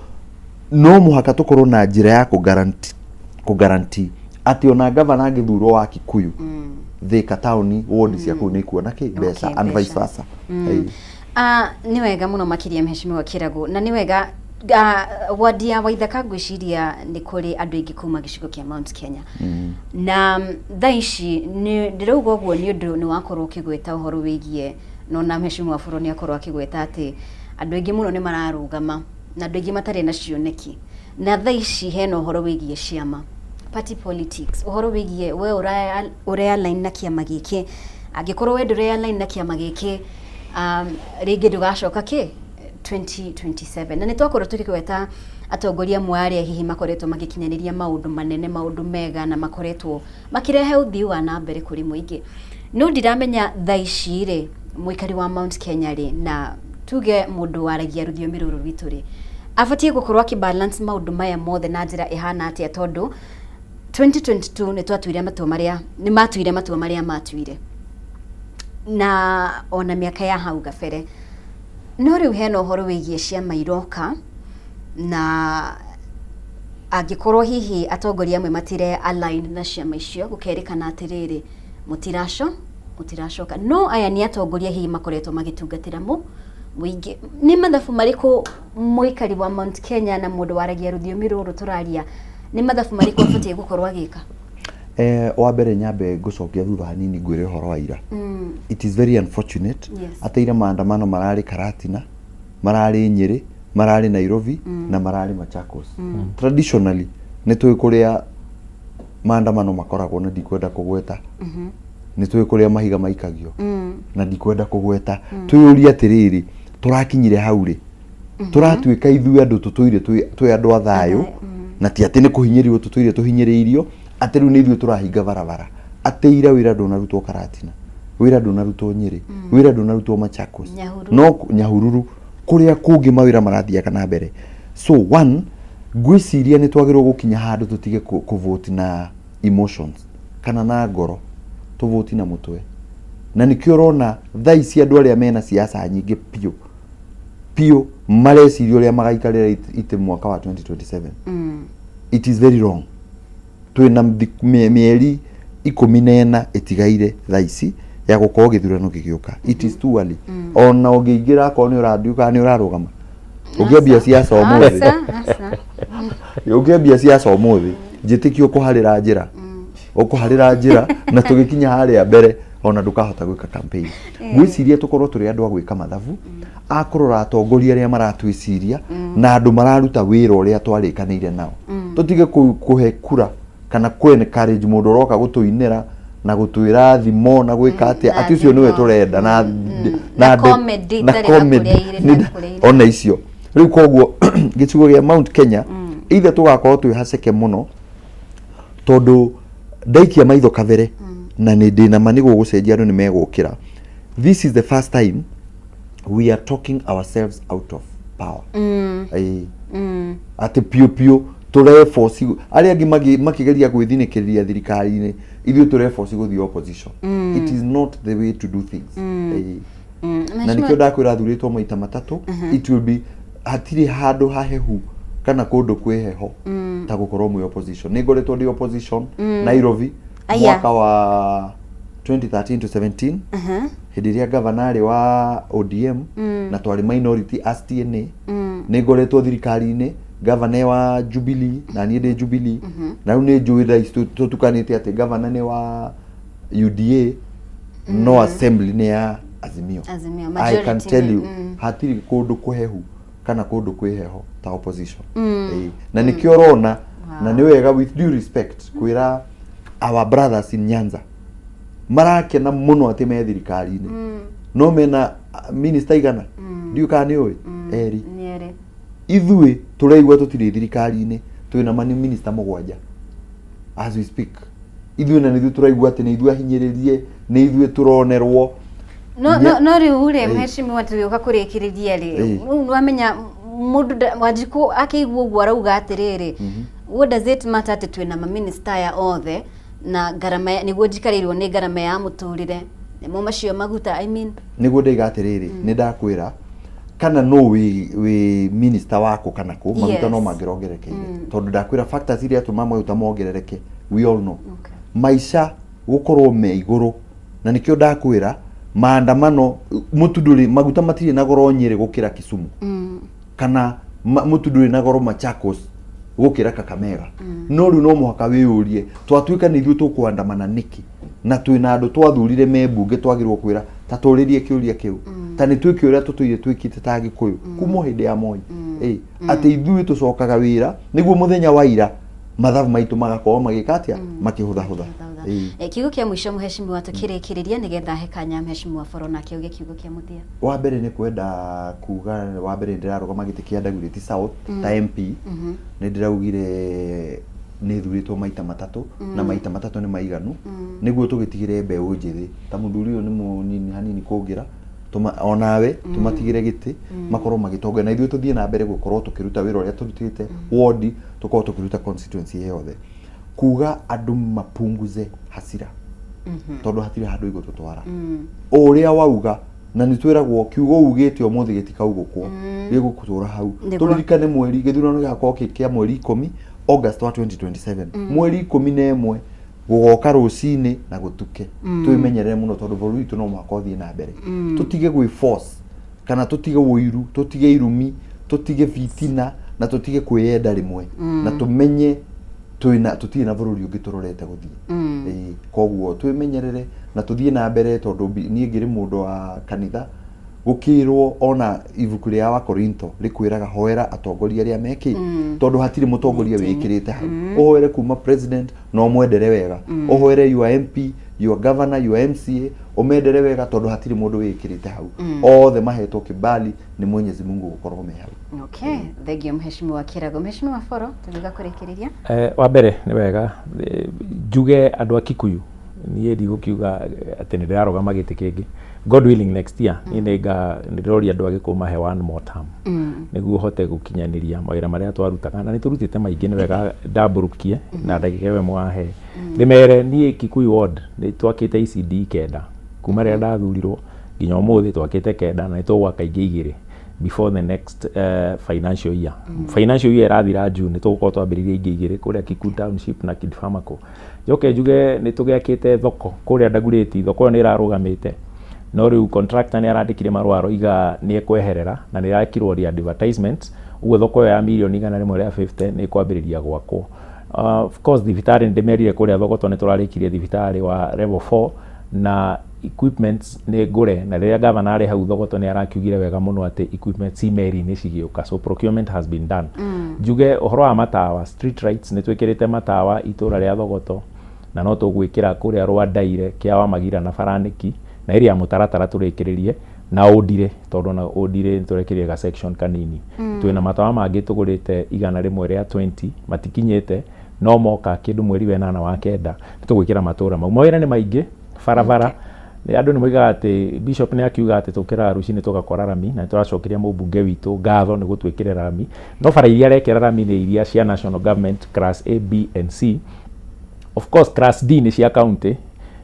no mũhaka tũkorwo na njĩra ya kũ guarantee atĩ ona gavana angĩthurwo wa Kikuyu, Thĩka taũni ward cia kũu nĩ ikuona kĩ mbeca and vice Mbeca. versa. Ĩĩ. Ah, nĩ wega mũno makĩria, mheshimiwa Kĩragu, na nĩ wega wadi ya Waithaka. Ngwĩciria nĩ kũrĩ andũ aingĩ kuma gĩcigo kĩa Mount Kenya, na thaa ici ndĩrauga ũguo nĩ ũndũ nĩ wakorwo ũkĩgweta ũhoro wĩgiĩ no na mheshimiwa Bũrũ nĩ akorwo akĩgweta atĩ andũ aingĩ mũno nĩ mararũgama na andũ aingĩ matarĩ na cioneki, na thaa ici hena ũhoro wĩgiĩ ciama, party politics, ũhoro wĩgiĩ we ũre align na kĩama gĩkĩ. Angĩkorwo we ndũre align na kĩama gĩkĩ, rĩngĩ ndũgacoka kĩ 2027. Na nĩ twakorwo tũkĩgweta atongoria amwe arĩa hihi makoretwo magĩkinyanĩria maũndũ manene, maũndũ mega, na makoretwo makĩrehe ũthii wa na mbere kũrĩ mũingĩ. No ndiramenya thaa ici rĩ, mũikari wa Mount Kenya rĩ, na tuge mũndũ waragia rũthiomi rũrũ rwitũ rĩ, abatiĩ gũkorwo akĩ balance maũndũ maya mothe na njĩra ĩhana atĩa? Tondũ 2022 nĩ twatuire matua marĩa, nĩ matuire matua marĩa matuire, na ona mĩaka ya hau gabere. No rĩu hena ũhoro wĩgiĩ ciama iroka, na angĩkorwo hihi atongoria amwe matire align na ciama icio, gũkerĩkana atĩrĩrĩ, mũtiracoka. No aya nĩ atongoria hihi makoretwo magĩtungatĩra mũingĩ. Nĩ mathabu marĩkũ mũikari wa Mount Kenya na mũndũ waragia rũthiomi rũrũ tũraria, nĩ mathabu marĩkũ abatiĩ gũkorwo agĩka? Wa mbere nyambe ngũcokia thutha hanini ngwĩre ũhoro wa ira. It is very unfortunate atĩ ira maandamano mararĩ Karatina, mararĩ Nyĩrĩ, mararĩ Nairobi na mararĩ Machakos. Traditionally nĩ tũĩ kũrĩa maandamano makoragwo na ndikwenda kũgweta. Nĩ tũĩ kũrĩa mahiga maikagio na ndikwenda kũgweta. Twĩyũrie atĩrĩrĩ, tũrakinyire hau rĩ? Tũratuĩka ithuĩ andũ tũtũire twĩ andũ a thayũ, na ti atĩ nĩ kũhinyĩrĩrio tũtũire tũhinyĩrĩirio, atĩ rĩu nĩ ithuĩ tũrahinga barabara. Atĩ ira wĩra ndũnarutwo Karatina, wĩra ndũnarutwo Nyĩrĩ, wĩra ndũnarutwo Machakos, Nyahururu. No Nyahururu, kũrĩa kũngĩ mawĩra marathiaga na mbere. So one, ngwĩciria nĩ twagĩrĩirwo gũkinya handũ tũtige kũvote na emotions kana na ngoro, tũvote na mũtwe. Na nĩkĩo ũrona thaa ici andũ arĩa mena siasa nyingĩ biũ biũ mareciria ũrĩa magaikarĩra itĩ mwaka wa 2027. It is very wrong. Twĩna mĩeri 14 ĩtigaire thaa ici ya gũkorwo gĩthurano gĩgĩũka. It is too early. Ona ũngĩingĩra akorwo nĩ ũranduĩka nĩ ũrarũgama, ũngĩambia siasa ũmũthĩ, Aca, aca. Ũngĩambia siasa ũmũthĩ, njĩtĩkio ũkũharĩra njĩra, ũkũharĩra njĩra, na tũgĩkinya harĩa mbere ona ndũkahota gwĩka campaign. Ngwĩciria tũkorwo tũrĩ andũ a gwĩka mathabu, a kũrora atongoria arĩa maratwĩciria na andũ mararuta wĩra ũrĩa twarĩkanĩire nao. Tũtige kũhe kura kana kũ encourage mũndũ ũroka gũtũinĩra na gũtwĩra thimo na gwĩka atĩa, Na atĩ ũcio nĩwe thimo. tũrenda na Na comedy na itarĩ na comedy. kũrĩa irĩ na kũrĩa irĩ. Ona icio rĩu. Koguo gĩcigo gĩa Mount Kenya, either tũgakorwo twĩ haceke mũno, tondũ ndaikia maitho kabere na nĩ ndĩna ma nĩ gũgũcenjia, andũ nĩ megũkĩra. This is the first time we are talking ourselves out of power. Ĩĩ. Atĩ piũ piũ tũreboci, arĩa angĩ makĩgeria gwĩthinĩkĩrĩria thirikari-inĩ, ithuĩ tũreboci gũthiĩ opposition. It is not the way to do things. Ĩĩ. Na nĩkĩo ndakwĩra thurĩtwo maita matatũ. It will be hatirĩ handũ hahehu kana kũndũ kwĩ heho ta gũkorwo mwĩ opposition. Nĩ ngoretwo ndĩ opposition Nairobi Aya. mwaka wa 2013 to 17, hĩndĩ ĩrĩa gavana arĩ wa ODM na twarĩ minority as TNA. Nĩ ngoretwo thirikari-inĩ, gavana wa Jubilee na niĩ ndĩ Jubilee, na rĩu nĩ njũĩ thaa ici tũtukanĩte atĩ gavana nĩ wa UDA no assembly nĩ ya Azimio. Azimio, I can majority tell you, hatirĩ kũndũ kũhehu kana kũndũ kwĩ heho ta opposition. Ĩĩ. Na nĩkĩo ũrona na nĩ wega, with due respect, kwĩra our brothers in Nyanza, marakena mũno atĩ me thirikari-inĩ, no mena minister igana, ndiũĩ kana nĩ ũĩ, erĩ. Nĩ erĩ. Ithuĩ tũraigua tũtirĩ thirikari-inĩ, twĩna mani minister 7 as we speak. Ithuĩ na nĩthuĩ tũraigua atĩ nĩ ithuĩ ahinyĩrĩrie, nĩ ithuĩ tũronerwo. No no no rĩu rĩ, Ĩĩ. mheshimiwa, tũgĩũka kũrĩkĩrĩria rĩ, Ĩĩ. rĩu nĩwamenya mũndũ Wanjikũ akĩigua ũguo arauga atĩrĩrĩ, what does it matter atĩ twĩna maminista aya othe na ngarama nĩguo njikarĩirwo nĩ ngarama ya mũtũrĩre, nĩmo macio maguta, I mean. Nĩguo ndaiga atĩrĩrĩ, nĩ ndakwĩra kana no wĩ minister wako kana kũ maguta no mangĩrongerekeire, tondũ ndakwĩra factors iria atũma maguta mongerereke, we all know. Maica gũkorwo me igũrũ, na nĩkĩo ndakwĩra maandamano mũtu ndũrĩ, maguta matirĩ na goro Nyĩrĩ gũkĩra Kisumu, kana mũtu ndũrĩ na goro Machakos gũkĩra Kakamega. No rĩu no mũhaka wĩyũrie, twatuĩka nĩ ithuĩ tũkũandamana nĩkĩ, na twĩna andũ twathurire me mbunge twagĩrĩirwo kwĩra ta tũrĩrie kĩũria kĩu, ta nĩ twĩke ũrĩa tũtũire twĩkĩte ta Agĩkũyũ kuma o hĩndĩ ya Moi. Ĩ, atĩ ithuĩ tũcokaga wĩra nĩguo mũthenya wa ira mathabu maitũ magakorwo magĩka atĩa, makĩhũthahũtha. Mũgathe. Ĩĩ. Eh, kiugo kĩa mũico mheshimiwa tũkĩrĩkĩrĩria nĩgetha he kanya mheshimiwa Boro nake auge kiugo kĩa mũthia. Wa mbere nĩ kwenda kuga wa mbere nĩ ndĩrarũgama gĩtĩ kĩa Dagoretti South ta MP. Nĩ ndĩraugire nĩ thurĩtwo maita matatũ na maita matatũ nĩ maiganu nĩguo tũgĩtigĩre mbeũ njĩthĩ ta mũthuri ũyũ nĩ mũnini hanini kũngĩra onawe tũmatigĩre gĩtĩ makorwo magĩtongoria na ithuĩ tũthiĩ na mbere gũkorwo tũkĩruta wĩra ũrĩa tũrutĩte ward, tũkorwo tũkĩruta constituency yothe, kuga andũ mapunguze hasira tondũ hatirĩ handũ igũtũtwara. Ũrĩa wauga na nĩ twĩragwo kiugo ugĩte ũmũthĩ gĩtikaugũkwo, gĩgũtũra hau. Tũririkane mweri gĩthurano gĩgakorwo kĩ kĩa mweri 10 August wa 2027, mweri 11 gũgoka rũcinĩ na gũtuke. Twĩmenyerere mũno tondũ bũrũri witũ no mũhaka ũthiĩ na mbere. Tũtige gwĩ force kana tũtige ũiru, tũtige irumi, tũtige bitina na tũtige kwĩyenda rĩmwe, na tũmenye twĩna tũtirĩ na bũrũri ũngĩ tũrorete gũthiĩ. Ĩĩ, koguo twĩmenyerere na tũthiĩ na mbere tondũ niĩ ngĩrĩ mũndũ wa kanitha, gũkĩrwo ona ibuku rĩa Wakorintho rĩkwĩraga hoera atongoria arĩa mekĩ, tondũ hatirĩ mũtongoria wĩkĩrĩte hau. Ũhoere kuma president na ũmwendere wega, ũhoere your MP, your governor, your MCA, ũmendere wega tondũ hatirĩ mũndũ wĩkĩrĩte hau. Othe mahetwo kibali nĩ Mwenyezi Mungu gũkorwo me hau. Okay, thengio mheshimiwa Kirago. Mheshimiwa Boro, tũgĩũka kũrĩkĩrĩria. Wa mbere nĩ wega njuge andũ a Kikuyu, niĩ ndigũkiuga atĩ nĩ ndĩrarũgama gĩtĩ kĩngĩ. God willing, next year niĩ nĩ ndĩroria andũ a Gĩkũyũ mahe one more term nĩguo hote gũkinyanĩria mawĩra marĩa twarutaga, na nĩ tũrutĩte maingĩ. Nĩ wega ndambũrũkie na ndagĩka ĩyo mwahe ndĩmere niĩ Kikuyu ward nĩ twakĩte ECD 9 kuma rĩrĩa ndathurirwo nginya ũmũthĩ, twakĩte 9 na nĩ tũgwaka ingĩ 2 before the next financial year. Financial year ĩrathira June, nĩ tũgũkorwo twambĩrĩirie ingĩ 2 kũrĩa Kikuyu Township na Kidfamaco. Njoke njuge nĩ tũgĩakĩte thoko kũrĩa Dagoretti. Thoko ĩyo nĩ ĩrarũgamĩte, no rĩu contractor nĩ arandĩkire marũa aroiga nĩ ekweherera na nĩ ĩrekirwo re-advertisement, ũguo thoko ĩyo ya mirioni 150 nĩ ĩkwambĩrĩria gwakwo. Of course thibitarĩ nĩ ndĩmerire kũrĩa Thogoto nĩ tũrarĩkirie thibitarĩ wa level 4 na equipments nĩ ngũre, na rĩrĩa gavana arĩ hau Thogoto nĩ arakiugire wega mũno atĩ equipment ci meri-inĩ cigĩũka, so procurement has been done. Njuge ũhoro wa matawa, street lights, nĩ twĩkĩrĩte matawa itũra rĩa Thogoto na no tũgwĩkĩra kũrĩa Rwandaire, Kĩawa Magira na Baranĩki na area ya Mũtaratara tũrĩkĩrĩrie na Ũndire, tondũ na Ũndire nĩ tũrekĩrire ga section kanini. Twĩna matawa mangĩ tũgũrĩte 120, matikinyĩte no moka kĩndũ mweri wa 8 wa 9 nĩ tũgwĩkĩra matũra mau. Mawĩra nĩ maingĩ, barabara andũ nĩ moigaga atĩ bishop nĩ akiuga atĩ tũkĩraga rũcinĩ tũgakora rami, na nĩ tũracokeria mũmbunge witũ ngatho nĩ gũtwĩkĩrĩra rami, no bara iria arekĩra rami nĩ iria cia national government class A, B and C. Of course class D nĩ cia county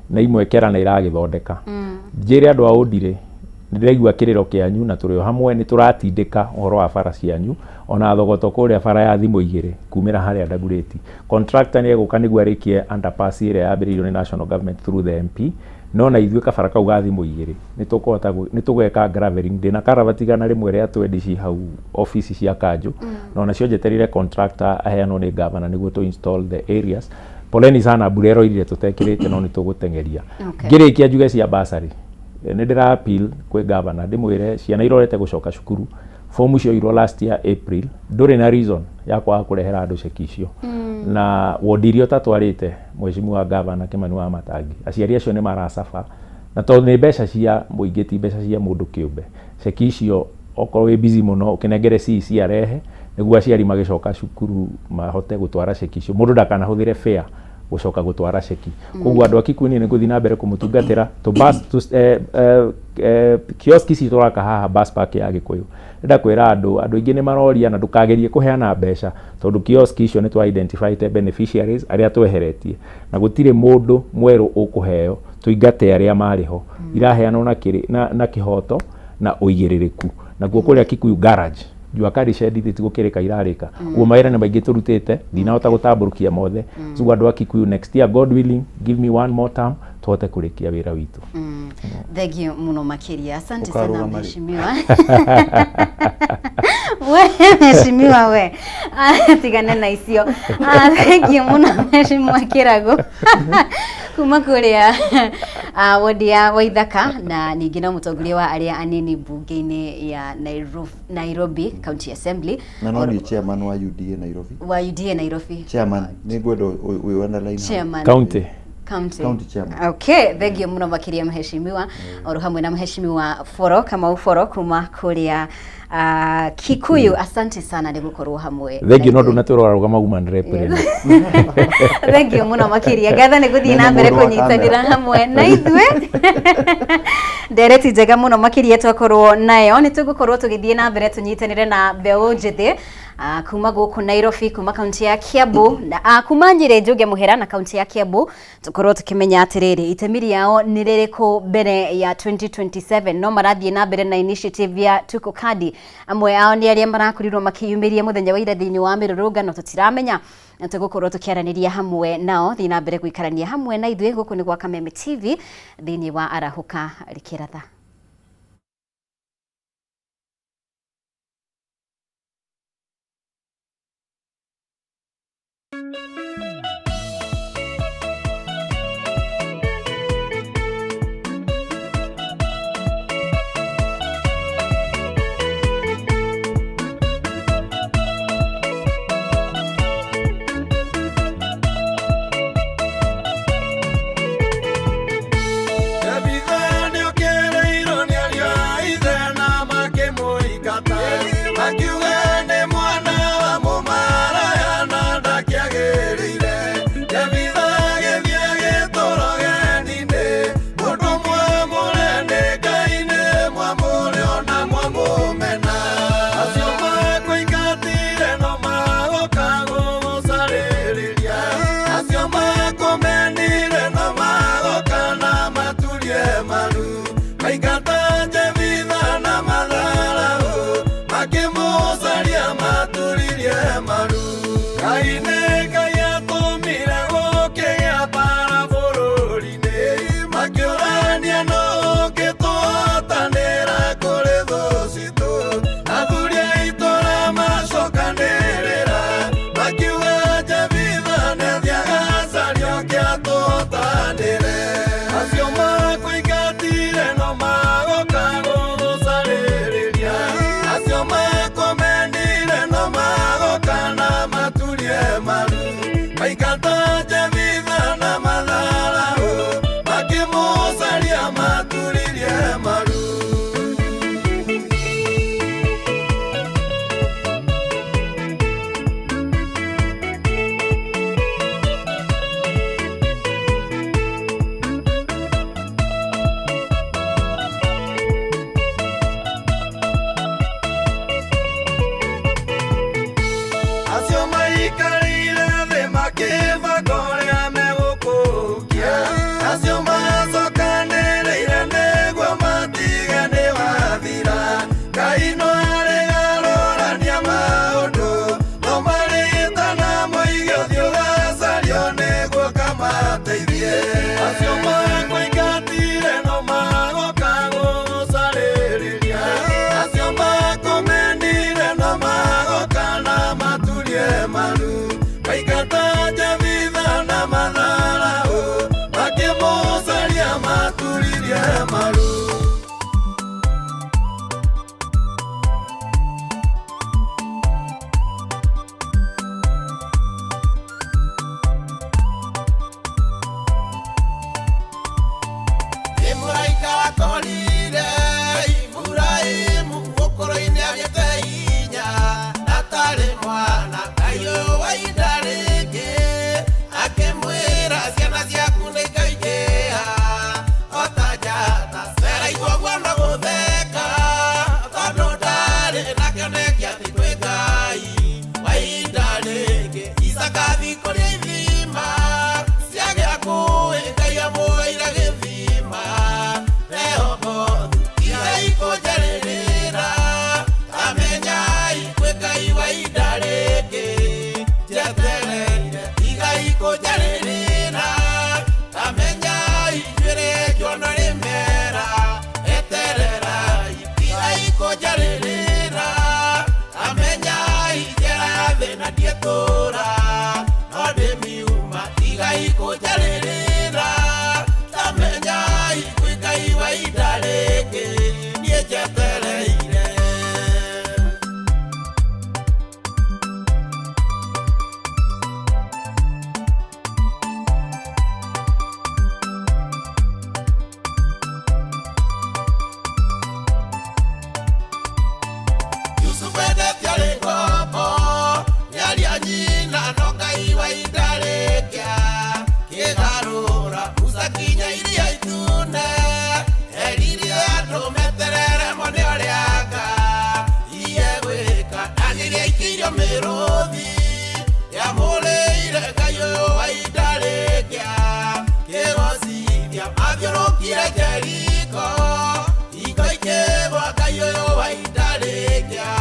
na imwe kera na iragĩthondeka. Njĩre andũ a Ũndirĩ nĩ ndĩraigua kĩrĩro kĩanyu na tũrĩ o hamwe, nĩ tũratindĩka ũhoro wa bara cianyu, ona Thogoto kũrĩa bara ya thimũ 2 kumĩra harĩa Dagoretti. Contractor nĩ egũka nĩguo arĩkie underpass ĩrĩa yambĩrĩirio nĩ national government through the MP, no na ithuĩ kabara kau ga thimũ 2 nĩ tũkũhota nĩ tũgeka graveling. Ndĩna karavati 120 ci hau office cia kanjũ, na onacio njetereire contractor aheanwo nĩ governor nĩguo tũ install the areas. Poleni sana, mbura ĩroirire tũtekĩrĩte, no nĩ tũgũteng'eria. Ngĩrĩkia njuge cia bursary, nĩ ndĩra appeal kwĩ governor ndĩmwĩre ciana irorete gũcoka cukuru, fomu cioirwo last year April, ndũrĩ na reason ya kwaga kũrehera andũ ceki icio. Na wondi iria ũtatwarĩte, mheshimiwa governor Kimani wa Matangi, aciari acio nĩ maracaba, na tondũ nĩ mbeca cia mũingĩ ti mbeca cia mũndũ kĩũmbe, ceki icio okorwo wĩ busy mũno ũkĩnengere CEC arehe nĩguo aciari magĩcoka cukuru mahote gũtwara ceki icio, mũndũ ndakanahũthĩre fare gũcoka gũtwara ceki. Koguo andũ a Kikuyu niĩ nĩ ngũthiĩ na mbere kũmũtungatĩra. Tũ bus tũ kiosk ici tũraka haha bus park ya Gĩkũyũ, ndĩrenda kwĩra andũ aingĩ nĩ maroria na ndũkagerie kũheana mbeca tondũ kiosk icio nĩ twa identify beneficiaries arĩa tweheretie na gũtirĩ mũndũ mwerũ ũkũheo, tũingate arĩa marĩ ho. Iraheanwo na kĩhoto na ũigĩrĩrĩku. Nakuo kũrĩa Kikuyu garage Jua Kali shed itigũkĩrĩka irarĩka. Ũguo mawĩra nĩ maingĩ tũrutĩte, ndinahota gũtambũrũkia mothe. So andũ a Kikuyu, next year God willing, give me one more term tũhote kũrĩkia wĩra witũ. Thank you mũno makĩria, asante sana. Ũkarũgama rĩ? Mheshimiwa, we mheshimiwa, we. Ah, tigana na icio. Ah, thank you mũno mheshimiwa Kĩrago kuma kũrĩa wodi ya Waithaka na ningĩ no mũtongoria wa arĩa anini mbunge-inĩ ya Nairobi County Assembly. Na no niĩ chairman wa UDA Nairobi. Wa UDA Nairobi. Chairman, nĩ ngwenda wĩ underline hau. Chairman. County. County. County chairman. Okay, thengio muno makiria mheshimiwa oro hamwe na mheshimiwa Foro Kamau Foro kuma kuria Kikuyu. Asante sana nĩ gũkorwo hamwe. Thengio no ndunatwĩra ũrarũgama woman rep rĩ. Thengio muno makiria, ngatho nĩ gũthiĩ na mbere Nĩ mũndũ wa kũnyitanĩra kamera. Hamwe na ithuĩ. Ndereti njega mũno makĩria twakorwo nayo, nĩ tũgũkorwo tũgĩthiĩ na mbere tũnyitanĩre na mbeũ njĩthĩ kuma gũkũ Nairobi, kuma kaunti ya Kiambu na kuma Nyĩrĩ, Njũge Mũhera na kaunti ya Kiambu, tũkorwo tũkĩmenya atĩrĩrĩ, itemi rĩao nĩ rĩrĩkũ mbere ya 2027. No marathiĩ na mbere na initiative ya Tuko Kadi. Amwe ao nĩ arĩa marakorirwo makĩyumĩria mũthenya wa ira thĩinĩ wa mĩrũrũngano, tũtiramenya, na tũgũkorwo tũkĩaranĩria hamwe nao. Thiĩ na mbere gũikarania hamwe na ithuĩ. Gũkũ nĩ gwa Kameme TV thĩinĩ wa Arahũka Rĩkĩratha. Jebitha nĩokĩrĩirwo nĩ ariũ a ithe na makĩmũingata, makiuga nĩ mwana wa mũmaraya na ndakĩagĩrĩire. Jebitha agĩthiĩ agĩtũũra ũgeni-inĩ, mũndũ mwamũre nĩ Ngai, nĩ mwamũre ona mwamũmena. Acio makũingatire no magoka gũgũcarĩrĩria, acio makũmenire no magoka na maturie maru. Maingata Jebitha na matharaũ, makĩmũcaria maturirie maru. Ngai nĩ Ngai atũmire gũkĩgĩa mbara bũrũri-inĩ, makĩũrania nũ ũngĩtũhotanĩra kũrĩ thũ citũ. Athuri a itũũra macokanĩrĩra, makiuga Jebitha nĩathiĩ agacarie ũngĩ atũhotanĩre. Acio makũingatire no magoka gũgũcarĩrĩria, acio makũmenire no magoka na maturie maru. Maingata Jebitha na matharaũ, makĩmũcaria maturirie maru. Acio maikarĩire thĩ makĩbanga ũrĩa megũkũhukia, acio macokanĩrĩire nĩguo matige nĩ wathira. Ngai no arĩgarũrania maũndũ, no marĩtana moige ũthiĩ ũgacario nĩguo kamateithie. Acio makũingatire no magoka gũgũcarĩrĩria, acio makũmenire no magoka na maturie maru. Maingata Jebitha na matharaũ, makĩmũcaria maturirie maru. Nĩ mũraika wakorire Iburahĩmu gũkũrũ-inĩ agĩte hinya na atarĩ mwana. Ngai ũyũ wa ihinda rĩngĩ akĩmwĩra ciana ciaku nĩikaingĩha o ta njata. Sera igua no gũtheka tondũ ndarĩ na kĩoneki atĩ kwĩ Ngai wa ihinda rĩngĩ. Isaka athiĩ kũrĩa ithima ciagĩa kũĩ, Ngai amũheire gĩthima Rehobothu. Tigai kũnjarĩrĩra, tamenyai kwĩ Ngai wa ihinda rĩngĩ njetereire. Tigai kũnjarĩrĩra, tamenyai njuĩrĩ ngĩona rĩmera etererai. Tigai kũnjarĩrĩra, tamenyai njĩra ya thĩna ndietũra no ndĩmiuma. Tigai kũnjarĩrĩra, tamenyai kwĩ Ngai wa ihinda rĩngĩ niĩ njetereire. Erire andũ meterere mone ũrĩa Ngai egwĩka. Danieli aikĩirio mĩrũthi yamũrĩire Ngai ũyũ wa ihinda rĩngĩa kĩgocithia. Mathiũrũkire Jeriko hingo ikĩgwa, Ngai ũyũ wa ihinda rĩngĩa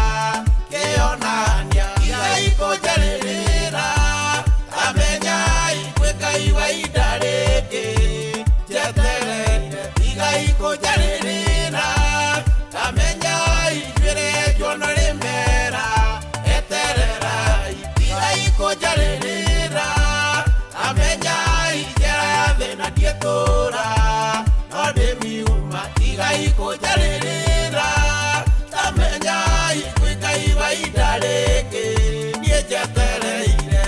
kĩonania. Tigai kũnjarĩrĩra, tamenyai kwĩ Ngai wa ihinda rĩngĩ njetereire. Tigai kũnjarĩrĩra, tamenyai njuĩrĩ njuono rĩmera, etererai. Tigai kũnjarĩrĩra, tamenyai njĩra ya thĩna ndiĩtũra no ndĩmiuma. Tigai kũnjarĩrĩra, tamenyai kwĩ Ngai wa ihinda rĩngĩ niĩ njetereire.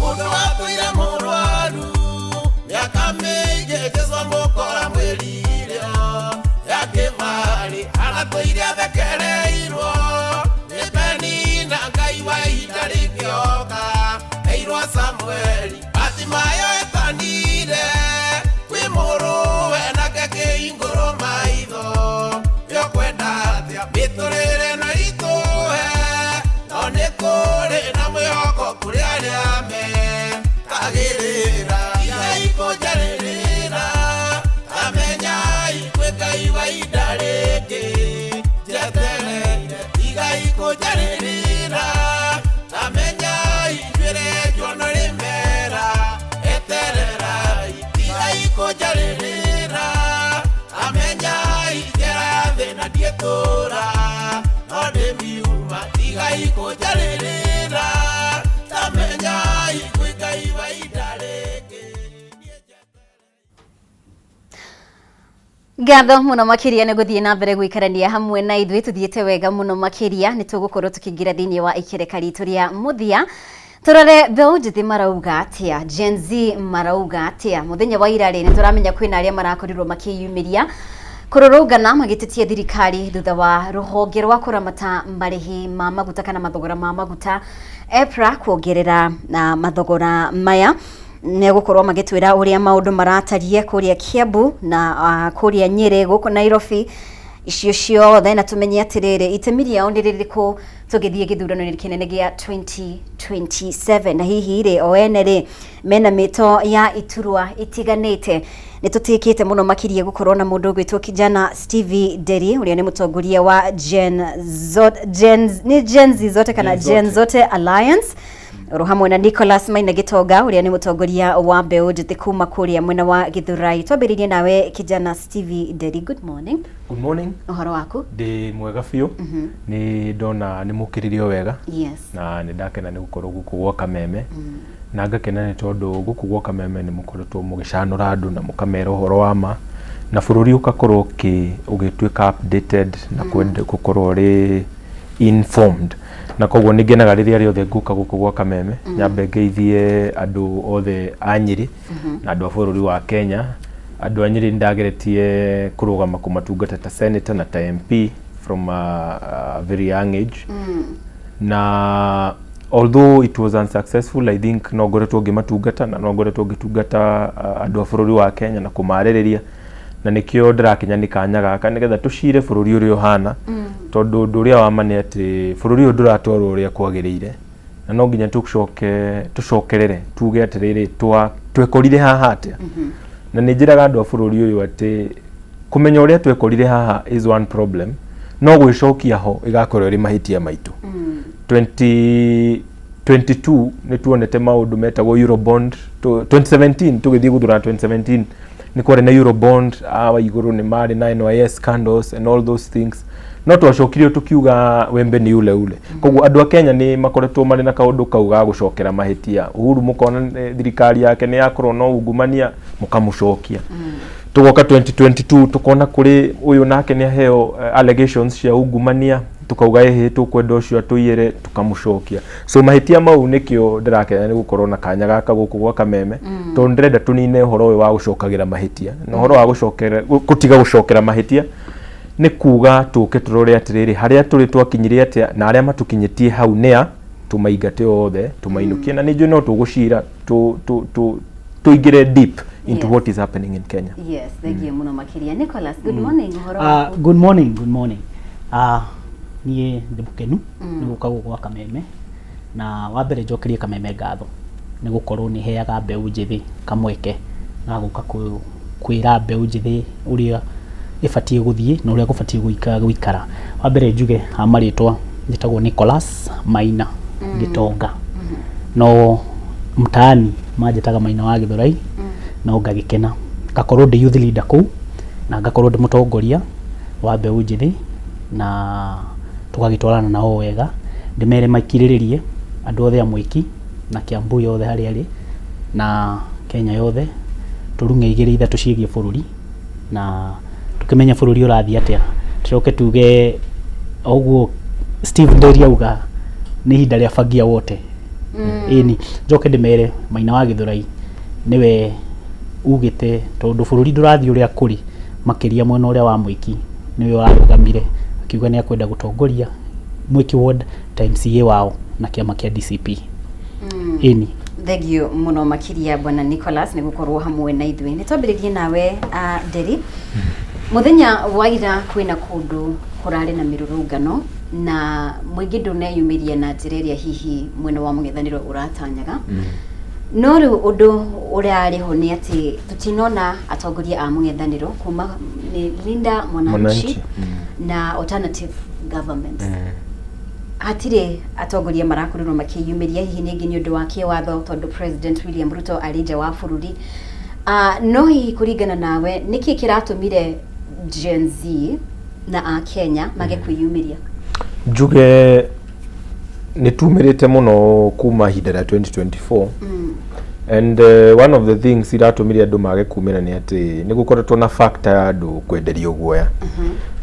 Mũndũ watũire mũrwaru mĩaka mĩingĩ, Jesũ amũkora mwĩrire ya kĩbarĩ, aratũire athekereirwo nĩ Penina. Ngai wa ihinda rĩngĩoka eirwo Samueli, Batimayo etanire kwĩ mũrũwe nake kĩhingũrwo maitho. Nĩũkwenda atĩa mĩtũrĩre na ritũhe, no nĩ kũrĩ na mwĩhoko kũrĩ arĩa metagĩrĩra. Tigai kũnjarĩrĩra, tamenyai kwĩ Ngai wa ihinda rĩngĩ njetereire. Tigai kũnjarĩrĩra, tamenyai njuĩrĩ njuono rĩmera, etererai. Tigai kũnjarĩrĩra, tamenyai njĩra ya thĩna ndiĩtũra no ndĩmiuma. Tigai kũnjarĩrĩra, tamenyai kwĩ Ngai wa ihinda rĩngĩ. Ngatho muno makiria nĩ gũthiĩ na mbere gũikarania hamwe na ithuĩ. Tũthiĩte wega mũno makĩria. Nĩ tũgũkorwo tũkĩingĩra thĩinĩ wa ikereka ritũ rĩa mũthia, tũrore mbeũ njĩthĩ marauga atĩa, Gen Z marauga atĩa. Mũthenya wa ira rĩ, nĩ tũramenya kwĩna arĩa marakorirwo makĩyumĩria kũrũrũngana magĩtetia thirikari thutha wa rũhonge rwa kũramata marĩhi ma maguta kana mathogora ma maguta EPRA kuongerera na mathogora maya. Megũkorwo magĩtwĩra ũrĩa maũndũ maratarie kũrĩa Kiambu na kũrĩa Nyĩrĩ, gũkũ Nairobi, icio ciothe, na tũmenye atĩrĩrĩ, itemi rĩao nĩ rĩrĩkũ tũgĩthiĩ gĩthurano-inĩ kĩnene gĩa 2027, na hihi rĩ, o ene rĩ, mena mĩto ya iturwa itiganĩte. Nĩ tũtĩkĩte mũno makĩria gũkorwo na mũndũ ũgwĩtwo kijana Stevie Nderi, ũrĩa nĩ mũtongoria wa Gen Gen, nĩ Gen Z zote kana Gen Zote Alliance, oro hamwe na Nicholas Maina Gitonga, ũrĩa nĩ mũtongoria wa mbeũ njĩthĩ kuma kũrĩa mwena wa Githurai. Twambĩrĩrie nawe kijana Stevie Nderi, good morning. Good morning. Ũhoro waku? Ndĩ mwega biũ. Nĩ ndona nĩ mũkĩririo wega. Yes. Na nĩ ndakena nĩ gũkorwo gũkũ gwa Kameme. Na ngakena nĩ tondũ gũkũ gwa Kameme nĩ mũkoretwo mũgĩcanũra andũ na mũkamera ũhoro wa ma, na bũrũri ũgakorwo ũgĩtuĩka updated na gũkorwo ũrĩ informed, na koguo nĩ ngenaga rĩrĩa rĩothe ngũka gũkũ gwa Kameme. Nyambe ngeithie andũ othe a Nyĩrĩ na andũ a bũrũri wa Kenya. Andũ a Nyĩrĩ nĩ ndageretie kũrũgama kũmatungata ta senator na ta MP from a very young age, na although it was unsuccessful, I think no ngoretwo ngĩmatungata na no ngoretwo ngĩtungata andũ a bũrũri wa Kenya na kũmarĩrĩria, na nĩkĩo ndĩrakinya nĩ kanya gaka nĩgetha tũcire bũrũri ũrĩa ũhana, tondũ ũndũ ũrĩa wa ma nĩ atĩ bũrũri ũyũ ndũratwarwo ũrĩa kwagĩrĩire, na no nginya tũcoke tũcokerere tuge atĩrĩrĩ, twekorire haha atĩa? Na nĩ njĩraga andũ a bũrũri ũyũ atĩ kũmenya ũrĩa twekorire haha is one problem, no gwĩcokia ho ĩgakorwo ĩrĩ mahĩtia maitũ. 2022 nĩ tuonete maũndũ metagwo Eurobond. 2017 tũgĩthiĩ gũthurana, 2017 nĩ kwarĩ na Eurobond, awa igũrũ nĩ marĩ na NYS scandals and all those things, no twacokire tukiuga wembe ni ule ule. Koguo andũ a Kenya nĩ makoretwo marĩ na kaũndũ kau ga gũcokera mahĩtia. Uhuru mũkona thirikari yake nĩ yakorwo na ungumania, mũkamũcokia. Tugoka 2022 tukona kũrĩ ũyũ nake nĩ aheo allegations cia ungumania. Tukauga ĩhĩ, tũkwenda ũcio atũiyĩre, tũkamũcokia. So mahĩtia mau nĩkĩo ndĩrakena nĩ gũkorwo na kanya gaka gũkũ gwa Kameme, tondũ ndĩrenda tũnine ũhoro ũyũ wa gũcokagĩra mahĩtia, na ũhoro wa gũcokera, gũtiga gũcokera mahĩtia nĩ kuga tũke tũrore atĩrĩrĩ, harĩa tũrĩ twakinyire atĩa, na arĩa matũkinyĩtie hau nĩa, tũmaingate othe, tũmainũkie. Na nĩ njũĩ no tũgũcira tũingĩre deep into what is happening in Kenya. Yes, thank you mũno makĩria. Nicholas, good morning, ũhoro waku? Good morning, good morning. Niĩ ndĩ mũkenu nĩ gũka gũkũ gwa Kameme, na wa mbere njokerie Kameme ngatho nĩ gũkorwo nĩ heaga mbeũ njĩthĩ kamweke ga gũka kwĩra mbeũ njĩthĩ ũrĩa ĩbatiĩ gũthiĩ na ũrĩa gũbatiĩ gũikara. Wa mbere njuge ha marĩtwa njĩtagwo Nicholas Maina Gĩtonga, no mtaani manjĩtaga Maina wa Gĩthũrai, no ngagĩkena ngakorwo ndĩ youth leader kũu na ngakorwo ndĩ mũtongoria wa mbeũ njĩthĩ, na tũgagĩtwarana nao wega. Ndĩmere makirĩrĩrie andũ othe a Mwĩki na Kiambu yothe harĩa arĩ na Kenya yothe, tũrung'e igĩrĩ ithatũ ciĩgiĩ bũrũri na tũkĩmenye bũrũri ũrathiĩ atĩa. Tũcoke tuge ũguo Steve Nderi auga nĩ ihinda rĩa fagia wote. Ĩni njoke ndĩmere Maina wa Gĩthũrai nĩwe ugĩte, tondũ bũrũri ndũrathiĩ ũrĩa kũrĩ, makĩria mwena ũrĩa wa Mwĩki, nĩwe warũgamire akiuga nĩ akwenda gũtongoria Mwĩki ward ta MCA wao na kĩama kĩa DCP. Ĩni. Thank you mũno makĩria, bwana Nicholas, nĩ gũkorwo hamwe na ithuĩ. Nĩ twambĩrĩrie nawe, Nderi. Mũthenya wa ira kwĩna kũndũ kũrarĩ na mĩrũrũngano na mũingĩ ndũneyumĩria na njĩra ĩrĩa hihi mwena wa mũng'ethanĩro ũratanyaga, no rĩu ũndũ ũrarĩ ho nĩ atĩ tũtinona atongoria a mũng'ethanĩro kuma nĩ Linda Mwananchi Mwananchi. Na alternative government hatirĩ atongoria marakorirwo makĩyumĩria, hihi nĩngĩ nĩ ũndũ wa kĩwatho tondũ President William Ruto arĩ nja wa bũrũri. No hihi kũringana nawe, nĩkĩ kĩratũmire Gen Z na a Kenya mage kwĩyumĩria? Njuge nĩ tumĩrĩte mũno kuma ihinda rĩa 2024, and one of the things iratũmire andũ mage kumĩra nĩ atĩ nĩ gũkoretwo na factor ya andũ kwenderio guoya.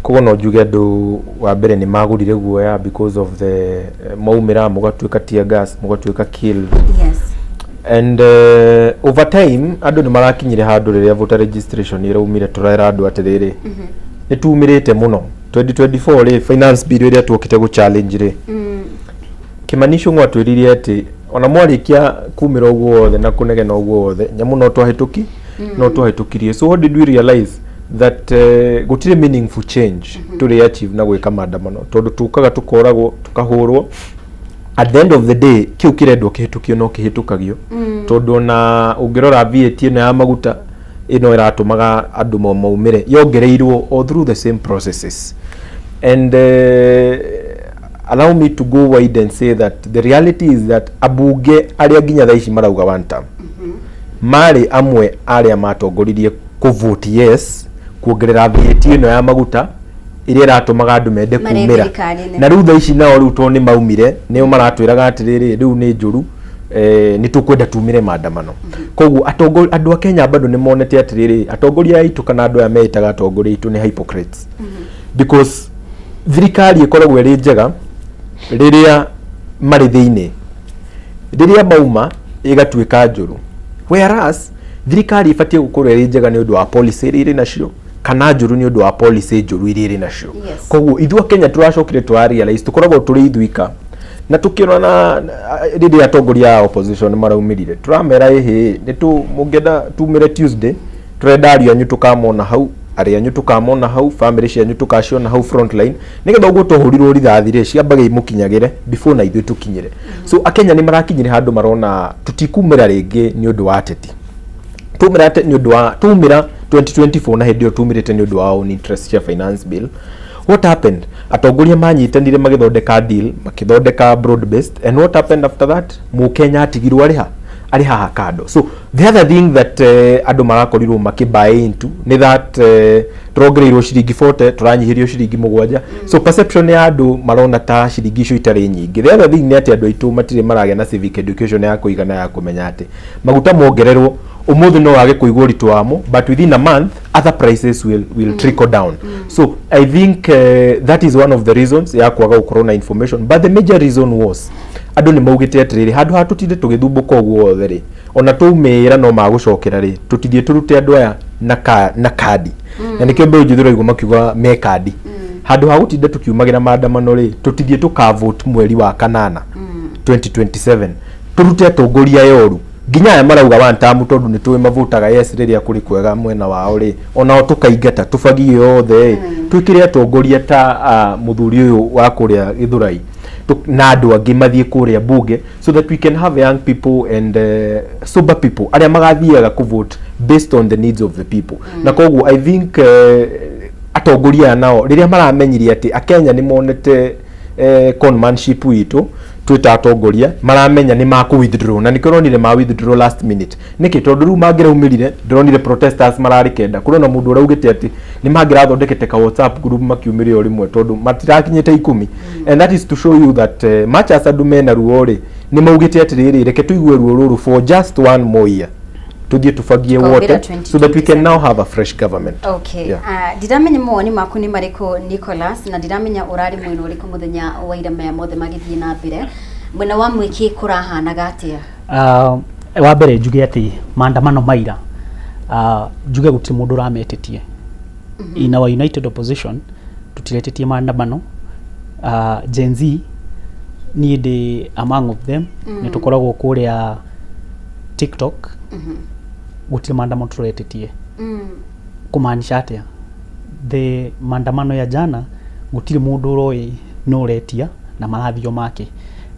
Koguo no njuge andũ wa mbere nĩ magũrire guoya because of the maumĩra mũgatuĩka tear gas, mũgatuĩka killed. And over time andũ nĩ marakinyire handũ rĩrĩa voter registration ĩraumire, tũrera andũ atĩrĩrĩ, nĩ tumĩrĩte mũno 2024 rĩ, finance bill ĩrĩa tuokĩte gũ challenge rĩ, Kimani Ichung'wa atwĩrire atĩ ona mwarĩkia kumĩra ũguo wothe na kũnegena ũguo wothe, nyamũ no twahĩtũki, no twahĩtũkirie. So what did we realize? That gũtirĩ meaningful change tũrĩ achieve na gwĩka maandamano, tondũ tũkaga tũkoragwo tũkahũrwo. At the end of the day, kĩu kĩrendwo kĩhĩtũkio no kĩhĩtũkagio, tondũ ona ũngĩrora VAT ĩno ya maguta ĩno ĩratũmaga andũ maumĩre yongereirwo all through the same processes. And allow me to go wide and say that the reality is that abunge arĩa nginya thaa ici marauga one term marĩ amwe arĩa matongoririe kũ vote yes kuongerera VAT ĩno ya maguta ĩrĩa ĩratũmaga andũ mende Marĩ kumĩra. thirikari-inĩ. Na rĩu thaa ici nao rĩu tondũ nĩ maumire, nĩo maratwĩraga atĩrĩrĩ, rĩu nĩ njũru, nĩ tũkwenda tumĩre maandamano. Koguo andũ a Kenya bado nĩ monete atĩrĩrĩ, atongoria aitũ kana andũ aya meĩtaga atongoria aitũ nĩ hypocrites, because thirikari ĩkoragwo ĩrĩ njega rĩrĩa marĩ thĩinĩ, rĩrĩa mauma ĩgatuĩka njũru, whereas thirikari ĩbatiĩ gũkorwo ĩrĩ njega nĩ ũndũ wa policy iria irĩ nacio, kana njũru nĩ ũndũ wa policy njũru iria irĩ nacio. Koguo ithuĩ a Kenya tũracokire tũra realize tũkoragwo tũrĩ ithuika, na tũkĩona na rĩrĩa atongoria a opposition maraumĩrire, tũramera ĩhĩ, nĩ tũ mũngĩenda tumĩre Tuesday, tũrenda ariũ anyu tũkamona hau, arĩ anyu tũkamona hau, family cianyu tũkaciona hau frontline, nĩgetha ũguo twahũrirwo rithathi rĩ, ciambage imũkinyagĩre before na ithuĩ tũkinyĩre. So akenya nĩ marakinyire handũ marona tũtikumĩra rĩngĩ nĩ ũndũ wa ateti. Tumĩra nĩ ũndũ wa tumĩra 2024, na hĩndĩ ĩyo tumĩrĩte nĩ ũndũ wa own interest cia finance bill. What happened? Atongoria manyitanire magĩthondeka deal, makĩthondeka broad based, and what happened after that? Mũkenya atigirwo arĩ ha, arĩ haha kando. So the other thing that andũ marakorirwo makĩ buy into nĩ that tũrongereirwo ciringi 40, tũranyihĩrio ciringi 7. So perception ya andũ marona ta ciringi icio itarĩ nyingĩ. The other thing nĩ atĩ andũ aitũ matirĩ maragĩa na civic education ya kũigana ya kũmenya atĩ maguta mongererwo ũmũthĩ no wage kũigua ũritũ wamo, but within a month Other prices will trickle down. So I think that is one of the reasons ya kwaga gũkorwo na information, but the major reason was andũ nĩ maugĩte atĩrĩrĩ, handũ ha tũtinde tũgĩthumbũka ũguo wothe rĩ, ona twaumĩra no magũcokera rĩ, tũtithiĩ tũrute andũ aya na kandi. Na nĩkĩo mbeũ njĩthĩ ũraigua makiuga me kandi. Handũ ha gũtinda tũkiumagĩra maandamano rĩ, tũtithiĩ tũkavote mweri wa kanana 2027, tũrute atongoria aya oru, nginya aya marauga one term, tondũ nĩ tũĩ mavotaga yes rĩrĩa kũrĩ kwega mwena wao rĩ, onao tũkaingata tũbagie yothe, twĩkĩre atongoria ta mũthuri ũyũ wa kũrĩa Gĩthũrai na andũ angĩ mathiĩ kũrĩa bunge, so that we can have young people and sober people arĩa magathiaga kũvote based on the needs of the people. Na koguo I think atongoria aya nao rĩrĩa maramenyire atĩ akenya nĩ monete conmanship witũ twĩta atongoria, maramenya nĩ makũ withdraw, na nĩkĩo ũronire ma withdraw last minute. Nĩkĩ? Tondũ rĩu mangĩraumĩrire, ndĩronire protesters mararĩ kenda, kũrĩ ona mũndũ ũraugĩte atĩ nĩ mangĩrathondekete ka WhatsApp group makiumĩre o rĩmwe, tondũ matirakinyĩte 10. And that is to show you that much as andũ mena ruo rĩ, nĩ maugĩte atĩrĩrĩ, reke tũigue ruo rũrũ for just one more year, tuthiĩ tubagie Tukaũmbĩra wote so that we can now have a fresh government. Okay. Yeah. Ndiramenya mawoni maku nĩ marĩkũ, Nicholas, na ndiramenya ũrarĩ mwena ũrĩkũ mũthenya wa ira maya mothe magĩthiĩ na mbere. Mwena wa mwĩkĩ kũrahanaga atĩa? Wa mbere njuge atĩ maandamano maira, njuge gũtirĩ mũndũ ũrametĩtie. In our united opposition tũtiretĩtie maandamano. Gen Z, niĩ ndĩ among of them, nĩ tũkoragwo kũrĩa TikTok. Gũtirĩ maandamano tũretĩtie. Kumaanisha atĩa? The maandamano ya jana, gũtirĩ mũndũ ũroĩ no ũretia na marathio make.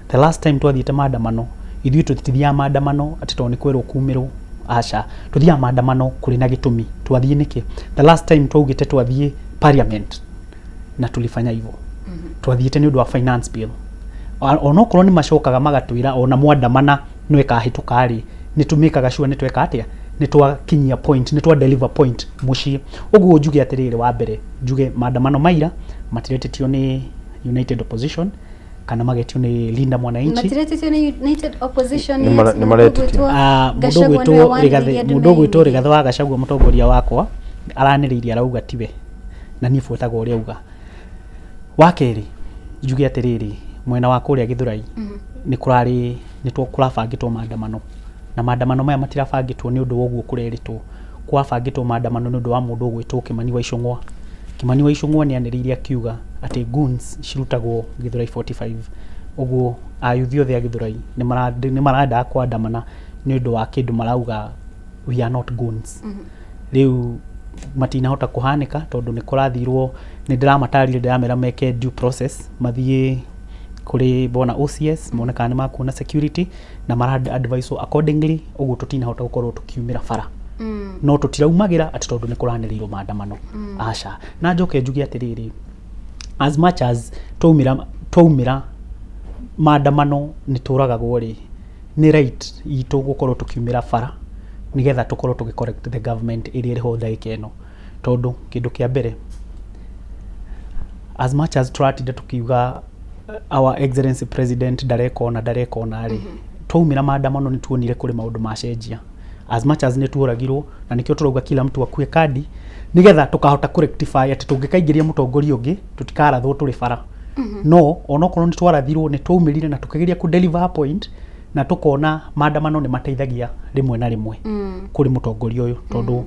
The last time twathiĩte maandamano, ithuĩ tũtithiaga maandamano atĩ tondũ nĩ kwerwo kumĩrwo, aca. Tũthiaga maandamano kũrĩ na gĩtũmi. Twathiĩ nĩkĩ? The last time twaugĩte twathiĩ parliament na tulifanya hivyo. Twathiĩte nĩ ũndũ wa finance bill. Onokorwo nĩ macokaga magatwĩra ona mwandamana no ĩkahĩtũka rĩ, nĩ tũmĩkaga sure nĩ tweka atĩa, nĩ twakinyia point, nĩ twa deliver point mũciĩ. Ũguo njuge atĩrĩrĩ, wa mbere njuge maandamano maira matiretĩtio nĩ united opposition kana magetio nĩ Linda Mwananchi. Matiretĩtio nĩ united opposition? Nĩ maretĩtio. Ah, mũndũ Gachagua ũgwĩtwo nĩwe wanĩrĩirie Rigathĩ, andũ mũndũ ũgwĩtwo meyumĩrie. Rigathĩ wa Gachagua, mũtongoria wakwa, aranĩrĩirie arauga tiwe, na niĩ buataga ũrĩa auga. Wa kerĩ njuge atĩrĩrĩ, mwena wa kũrĩa Gĩthũrai nĩ kũrarĩ nĩ kũrabangĩtwo maandamano, na maandamano maya matirabangĩtwo nĩ ũndũ wa ũguo kũrerĩtwo. Kũrabangĩtwo maandamano nĩ ũndũ wa mũndũ ũgwĩtwo Kimani wa Ichung'wa. Kimani wa Ichung'wa nĩ anĩrĩire akiuga atĩ goons cirutagwo Gĩthũrai 45. Ũguo ayuthi othe a Gĩthũrai nĩ marendaga kwandamana nĩ ũndũ wa kĩndũ marauga, "We are not goons." Rĩu matinahota kũhanĩka tondũ nĩ kũrathirwo. Nĩ ndĩramatarire, ndĩramera meke due process, mathiĩ kũrĩ bona OCS mone kana nĩ makuona security na mara advise accordingly. Ũguo tũtinahota gũkorwo tũkiumĩra bara, no tũtiraumagĩra atĩ tondũ nĩ kũranĩrĩirwo maandamano, aca. Na njoke njuge atĩrĩrĩ, as much as twaumĩra maandamano nĩ tũragagwo rĩ, nĩ right itũ gũkorwo tũkiumĩra bara nĩgetha tũkorwo tũgĩ correct the government ĩrĩa ĩrĩho ndagĩka ĩno. Tondũ kĩndũ kĩa mbere, as much as tũratinda tũkiuga our excellency president ndareka ũna, ndareka ũna rĩ, twaumĩra maandamano nĩ tuonire kũrĩ maũndũ macenjia, as much as nĩ tuoragirwo. Na nĩkĩo tũrauga kila mtu akue kandi nĩgetha tũkahota kũ rectify atĩ tũngĩkaingĩria mũtongoria ũngĩ tũtikarathwo tũrĩ bara. No onokorwo nĩ twarathirwo, nĩ twaumĩrire na tũkĩgeria kũ deliver a point, na tũkona maandamano nĩ mateithagia rĩmwe na rĩmwe kũrĩ mũtongoria ũyũ, tondũ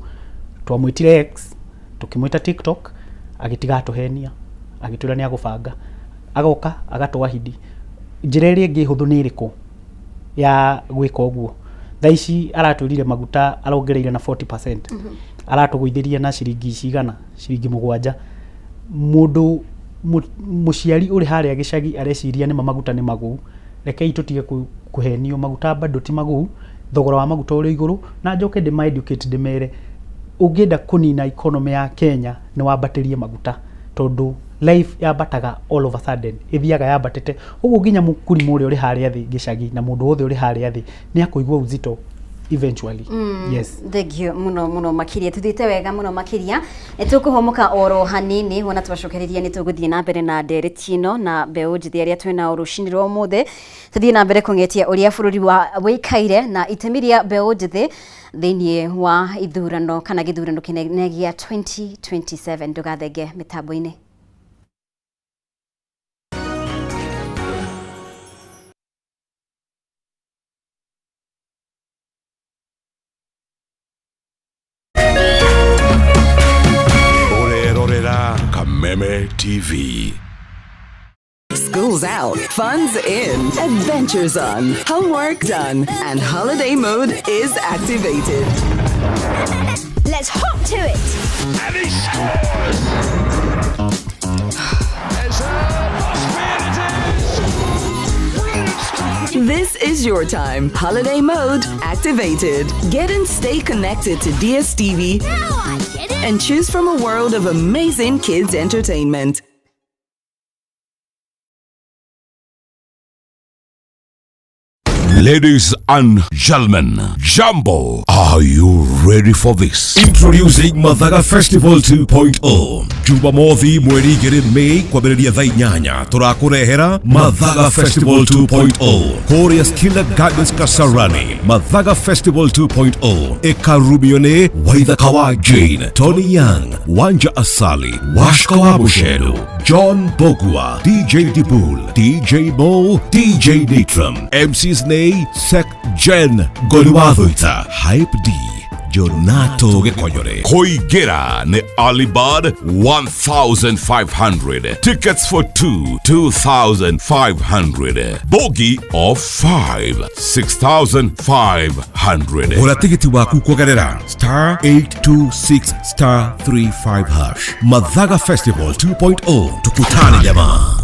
twamwĩtire X, tũkĩmwĩta TikTok, agĩtiga atũhenia, agĩtwĩra nĩ agũbanga, agoka agatwahidi. Njĩra ĩrĩa ĩngĩ hũthũ nĩ ĩrĩkũ ya gwĩka ũguo? Thaa ici aratwĩrire maguta arongereire na 40%, aratũgũithĩria na ciringi cigana, ciringi 7. Mũndũ mũciari ũrĩ harĩa gĩcagi areciria nĩma maguta nĩ magũu. Rekei tũtige kũhenio, maguta bado ti magũu, thogora wa maguta ũrĩ igũrũ. Na njoke ndĩma educate, ndĩmere ũngĩenda kũnina economy ya Kenya nĩ wambatĩrie maguta, tondũ life yambataga all of a sudden, ĩthiaga yambatĩte ũguo nginya mũkulima ũrĩa ũrĩ harĩa thĩ gĩcagi na mũndũ wothe ũrĩ harĩa thĩ nĩ akũigua uzito. Eventually. Yes. Thengio muno muno makiria, tuthiite wega muno makiria. Nĩ tũkũhũmũka oro hanini, wona twacokereria nĩ tũgũthiĩ na mbere na ndereti ĩno na mbeũ njĩthĩ arĩa twĩnao rũcinĩ rwa ũmũthĩ, tũthiĩ na mbere kũng'etia ũrĩa bũrũri wa wĩikaire na itemi rĩa mbeũ njĩthĩ thĩinĩ wa ithurano kana gĩthurano kĩnene gĩa 2027. Ndũgathenge mĩtambo-inĩ. Ũrerorera Kameme TV. School's out, fun's in, adventures on, homework done, and holiday mode is activated. Let's hop to it! And he scores! This is your time. Holiday mode activated. Get and stay connected to DSTV and choose from a world of amazing kids entertainment. Ladies and gentlemen, Jambo, are you ready for this? Introducing Mathaga Festival 2.0. Jumamothi mweri 2 Mei kwambĩrĩria thaa 8 tũrakũrehera Mathaga Festival 2.0 kũrĩa Skilla Gardens Kasarani. Mathaga Festival 2.0 ĩkarumio nĩ Waithaka wa Jane, Tony Young, Wanja Asali, Washka wa Busheru, John Bogua, DJ Dibul, DJ Mo, DJ Nitram, MCs Nay, Sek Jen, Goliwathuita, Hype D, Jonato Gĩkonyore. Kũingĩra nĩ Alibud 1500. Tickets for 2, 2500. Bogie of 5, 6500. Gũra tigiti waku kũgerera star 826 star 35 hash. Mathaga Festival 2.0. Tukutane jamaa.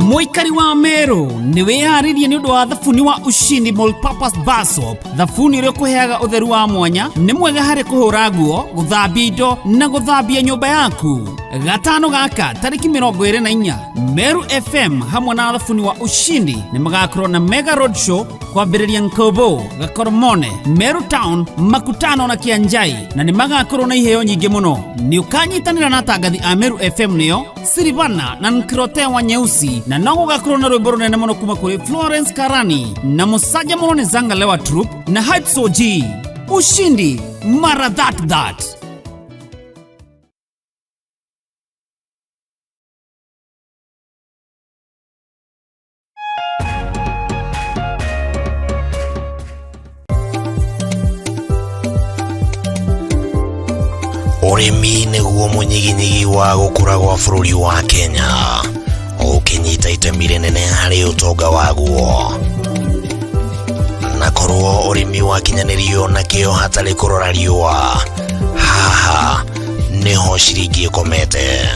Mũikari wa Meru nĩ wĩharĩrie nĩ ũndũ wa thabuni wa Ushindi Multipurpose Bar Soap, thabuni ũrĩa ũkũheaga ũtheru wa mwanya, nĩ mwega harĩ kũhũra nguo, gũthambia indo na gũthambia nyũmba yaku. Gatano gaka tarĩki 24 Meru FM hamwe na thabuni wa Ushindi nĩ magakorwo na mega road show kwambĩrĩria Nkobo, Gakoromone, Meru Town, Makutano na Kianjai, na nĩ magakorwo na iheo nyingĩ mũno. Nĩ ũkanyitanĩra na atangathi a Meru FM nĩo Sirivana na Nkirote wa Nyeusi, na no gũgakorwo na rwĩmbo rũnene mũno kuma kũrĩ Florence Karani na Musaja mũno nĩ Zangalewa Troupe na Hype Soji. Ushindi mara that that. Ũrĩmi nĩguo mũnyiginyigi wa gũkũra gwa bũrũri wa Kenya, ũkĩnyita itemi rĩnene harĩ ũtonga waguo. Na korwo ũrĩmi wakinyanĩrio na kĩo hatarĩ kũrora riũa, haha nĩho ciringi ĩkomete.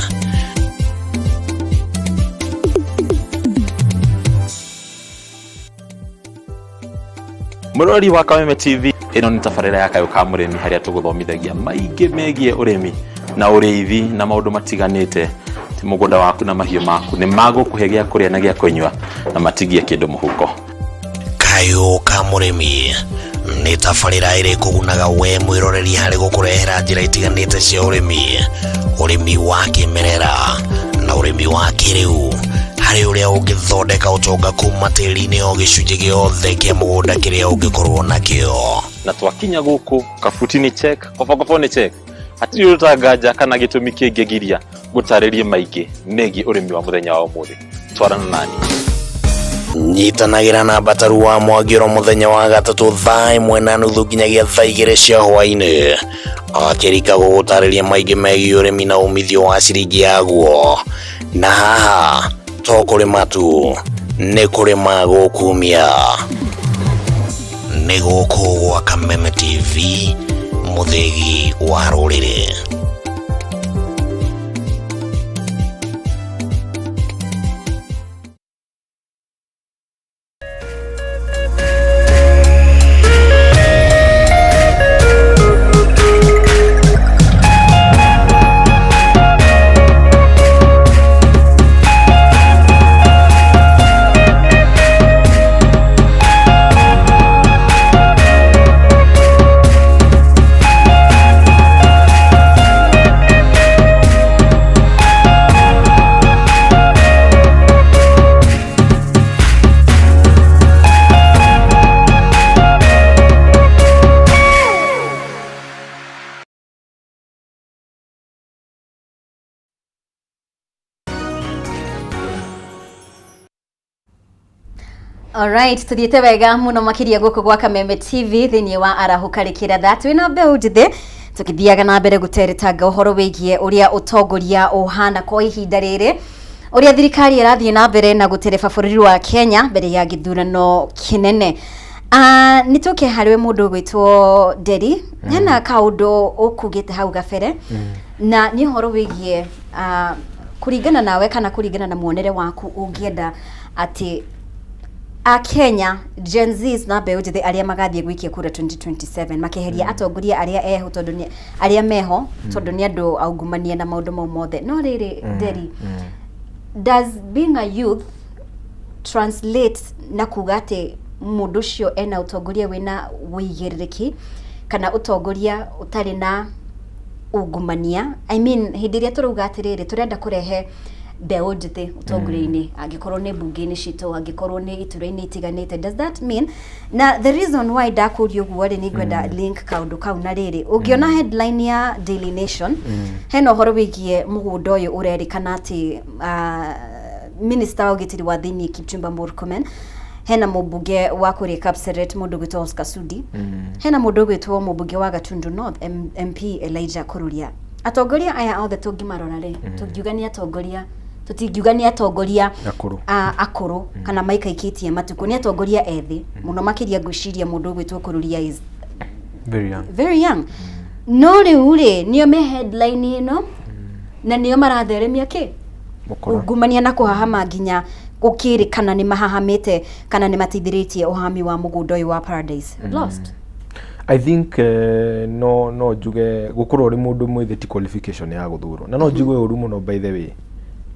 Mũrori wa Kameme TV, ĩno nĩ tabarĩra ya Kayũ ka Mũrĩmi harĩa tũgũthomithagia maingĩ megiĩ ũrĩmi na ũrĩithi na maũndũ matiganĩte. Ti mũgũnda waku na mahiũ maku nĩ magũkũhe gĩa kũrĩa na gĩa kũnyua na matigie kĩndũ mũhuko. Kayũ ka Mũrĩmi nĩ tabarĩra ĩrĩ kũgunaga we mwĩroreri harĩ gũkũrehera njĩra itiganĩte cia ũrĩmi, ũrĩmi wa kĩmerera na ũrĩmi wa kĩrĩu, harĩ ũrĩa ũngĩthondeka ũtonga kuma tĩri-inĩ o gĩcunjĩ gĩothe kĩa mũgũnda kĩrĩa ũngĩkorwo nakĩo. Na twakinya gũkũ kabuti nĩ check, kobokobo nĩ check, hatirĩ ũtanganja kana gĩtũmi kĩngĩgiria gũtarĩrie maingĩ megiĩ ũrĩmi wa mũthenya wa ũmũthĩ. Twarana nani. Nyitanagĩra na Mbataru wa Mwangĩro mũthenya wa gatatũ thaa 1:30 nginyagia thaa 2 cia hwaĩ-inĩ, akĩrika gũgũtarĩria maingĩ megiĩ ũrĩmi na umithio wa ciringi yaguo. Na haha to kũrĩma tu, nĩ kũrĩma gũkumia. Nĩ gũkũ gwa Kameme TV, mũthĩgi wa rũrĩrĩ. Alright, tuthiĩte wega mũno makĩria gũkũ gwa Kameme TV thĩinĩ wa arahũka rĩkĩratha twĩna mbeũ njĩthĩ tũkĩthiaga na mbere gũteretanga ũhoro wĩgiĩ ũrĩa ũtongoria ũhana kwa ihinda rĩrĩ, ũrĩa thirikari ĩrathiĩ na mbere na gũtereba bũrũri wa Kenya mbere ya gĩthurano kĩnene. Nĩ tũke harĩ mũndũ ũgwĩtwo Nderi, hena kaũndũ ũkugĩte hau gabere na nĩ ũhoro wĩgiĩ kũringana nawe kana kũringana na muonere waku ũngĩenda atĩ a Kenya Gen Zs na mbeũ njĩthĩ arĩa magathiĩ gũikia kura 2027 makeheria atongoria arĩa eho tondũ nĩ arĩa meho tondũ nĩ andũ aungumania na maũndũ mau mothe. No rĩrĩ, Nderi, does being a youth translate na kuga atĩ mũndũ ũcio ena ũtongoria wĩna wĩigĩrĩrĩki kana ũtongoria ũtarĩ na ungumania? I mean, hĩndĩ ĩrĩa tũrauga atĩrĩrĩ, tũrenda kũrehe mbeũ njĩthĩ ũtongoria-inĩ, angĩkorwo nĩ mbunge-inĩ citũ, angĩkorwo nĩ iturwa-inĩ itiganĩte, does that mean? Na the reason why ndakũria ũguo rĩ, nĩ ngwenda link kaũndũ kau na rĩrĩ, ũngĩona headline ya Daily Nation, hena ũhoro wĩgiĩ mũgũnda ũyũ ũrerĩkana atĩ minister wa ũgitĩri wa thĩiniĩ Kipchumba Murkomen, hena mũmbunge wa kũrĩa Kapseret mũndũ ũgwĩtwo Oscar Sudi, hena mũndũ ũgwĩtwo mũmbunge wa Gatundu North MP Elijah Kururia. Atongoria aya othe tũngĩmarora rĩ, tũngiuga nĩ atongoria, tũtingiuga nĩ atongoria akũrũ. Akũrũ kana maikaikĩtie matukũ, nĩ atongoria ethĩ mũno makĩria. Ngwĩciria mũndũ ũgwĩtwo Kururia is very young. Very young. No rĩu rĩ, nĩo me headline ĩno na nĩo maratheremia kĩ? Mũkora. Ungumania na kũhahama, nginya gũkĩrĩkana nĩ mahahamĩte kana nĩ mateithĩrĩtie ũhami wa mũgũnda ũyũ wa Paradise Lost. I think no njuge gukorwo uri mundu mwithi ti qualification ya guthurwo, na no njigue uru muno. By the way,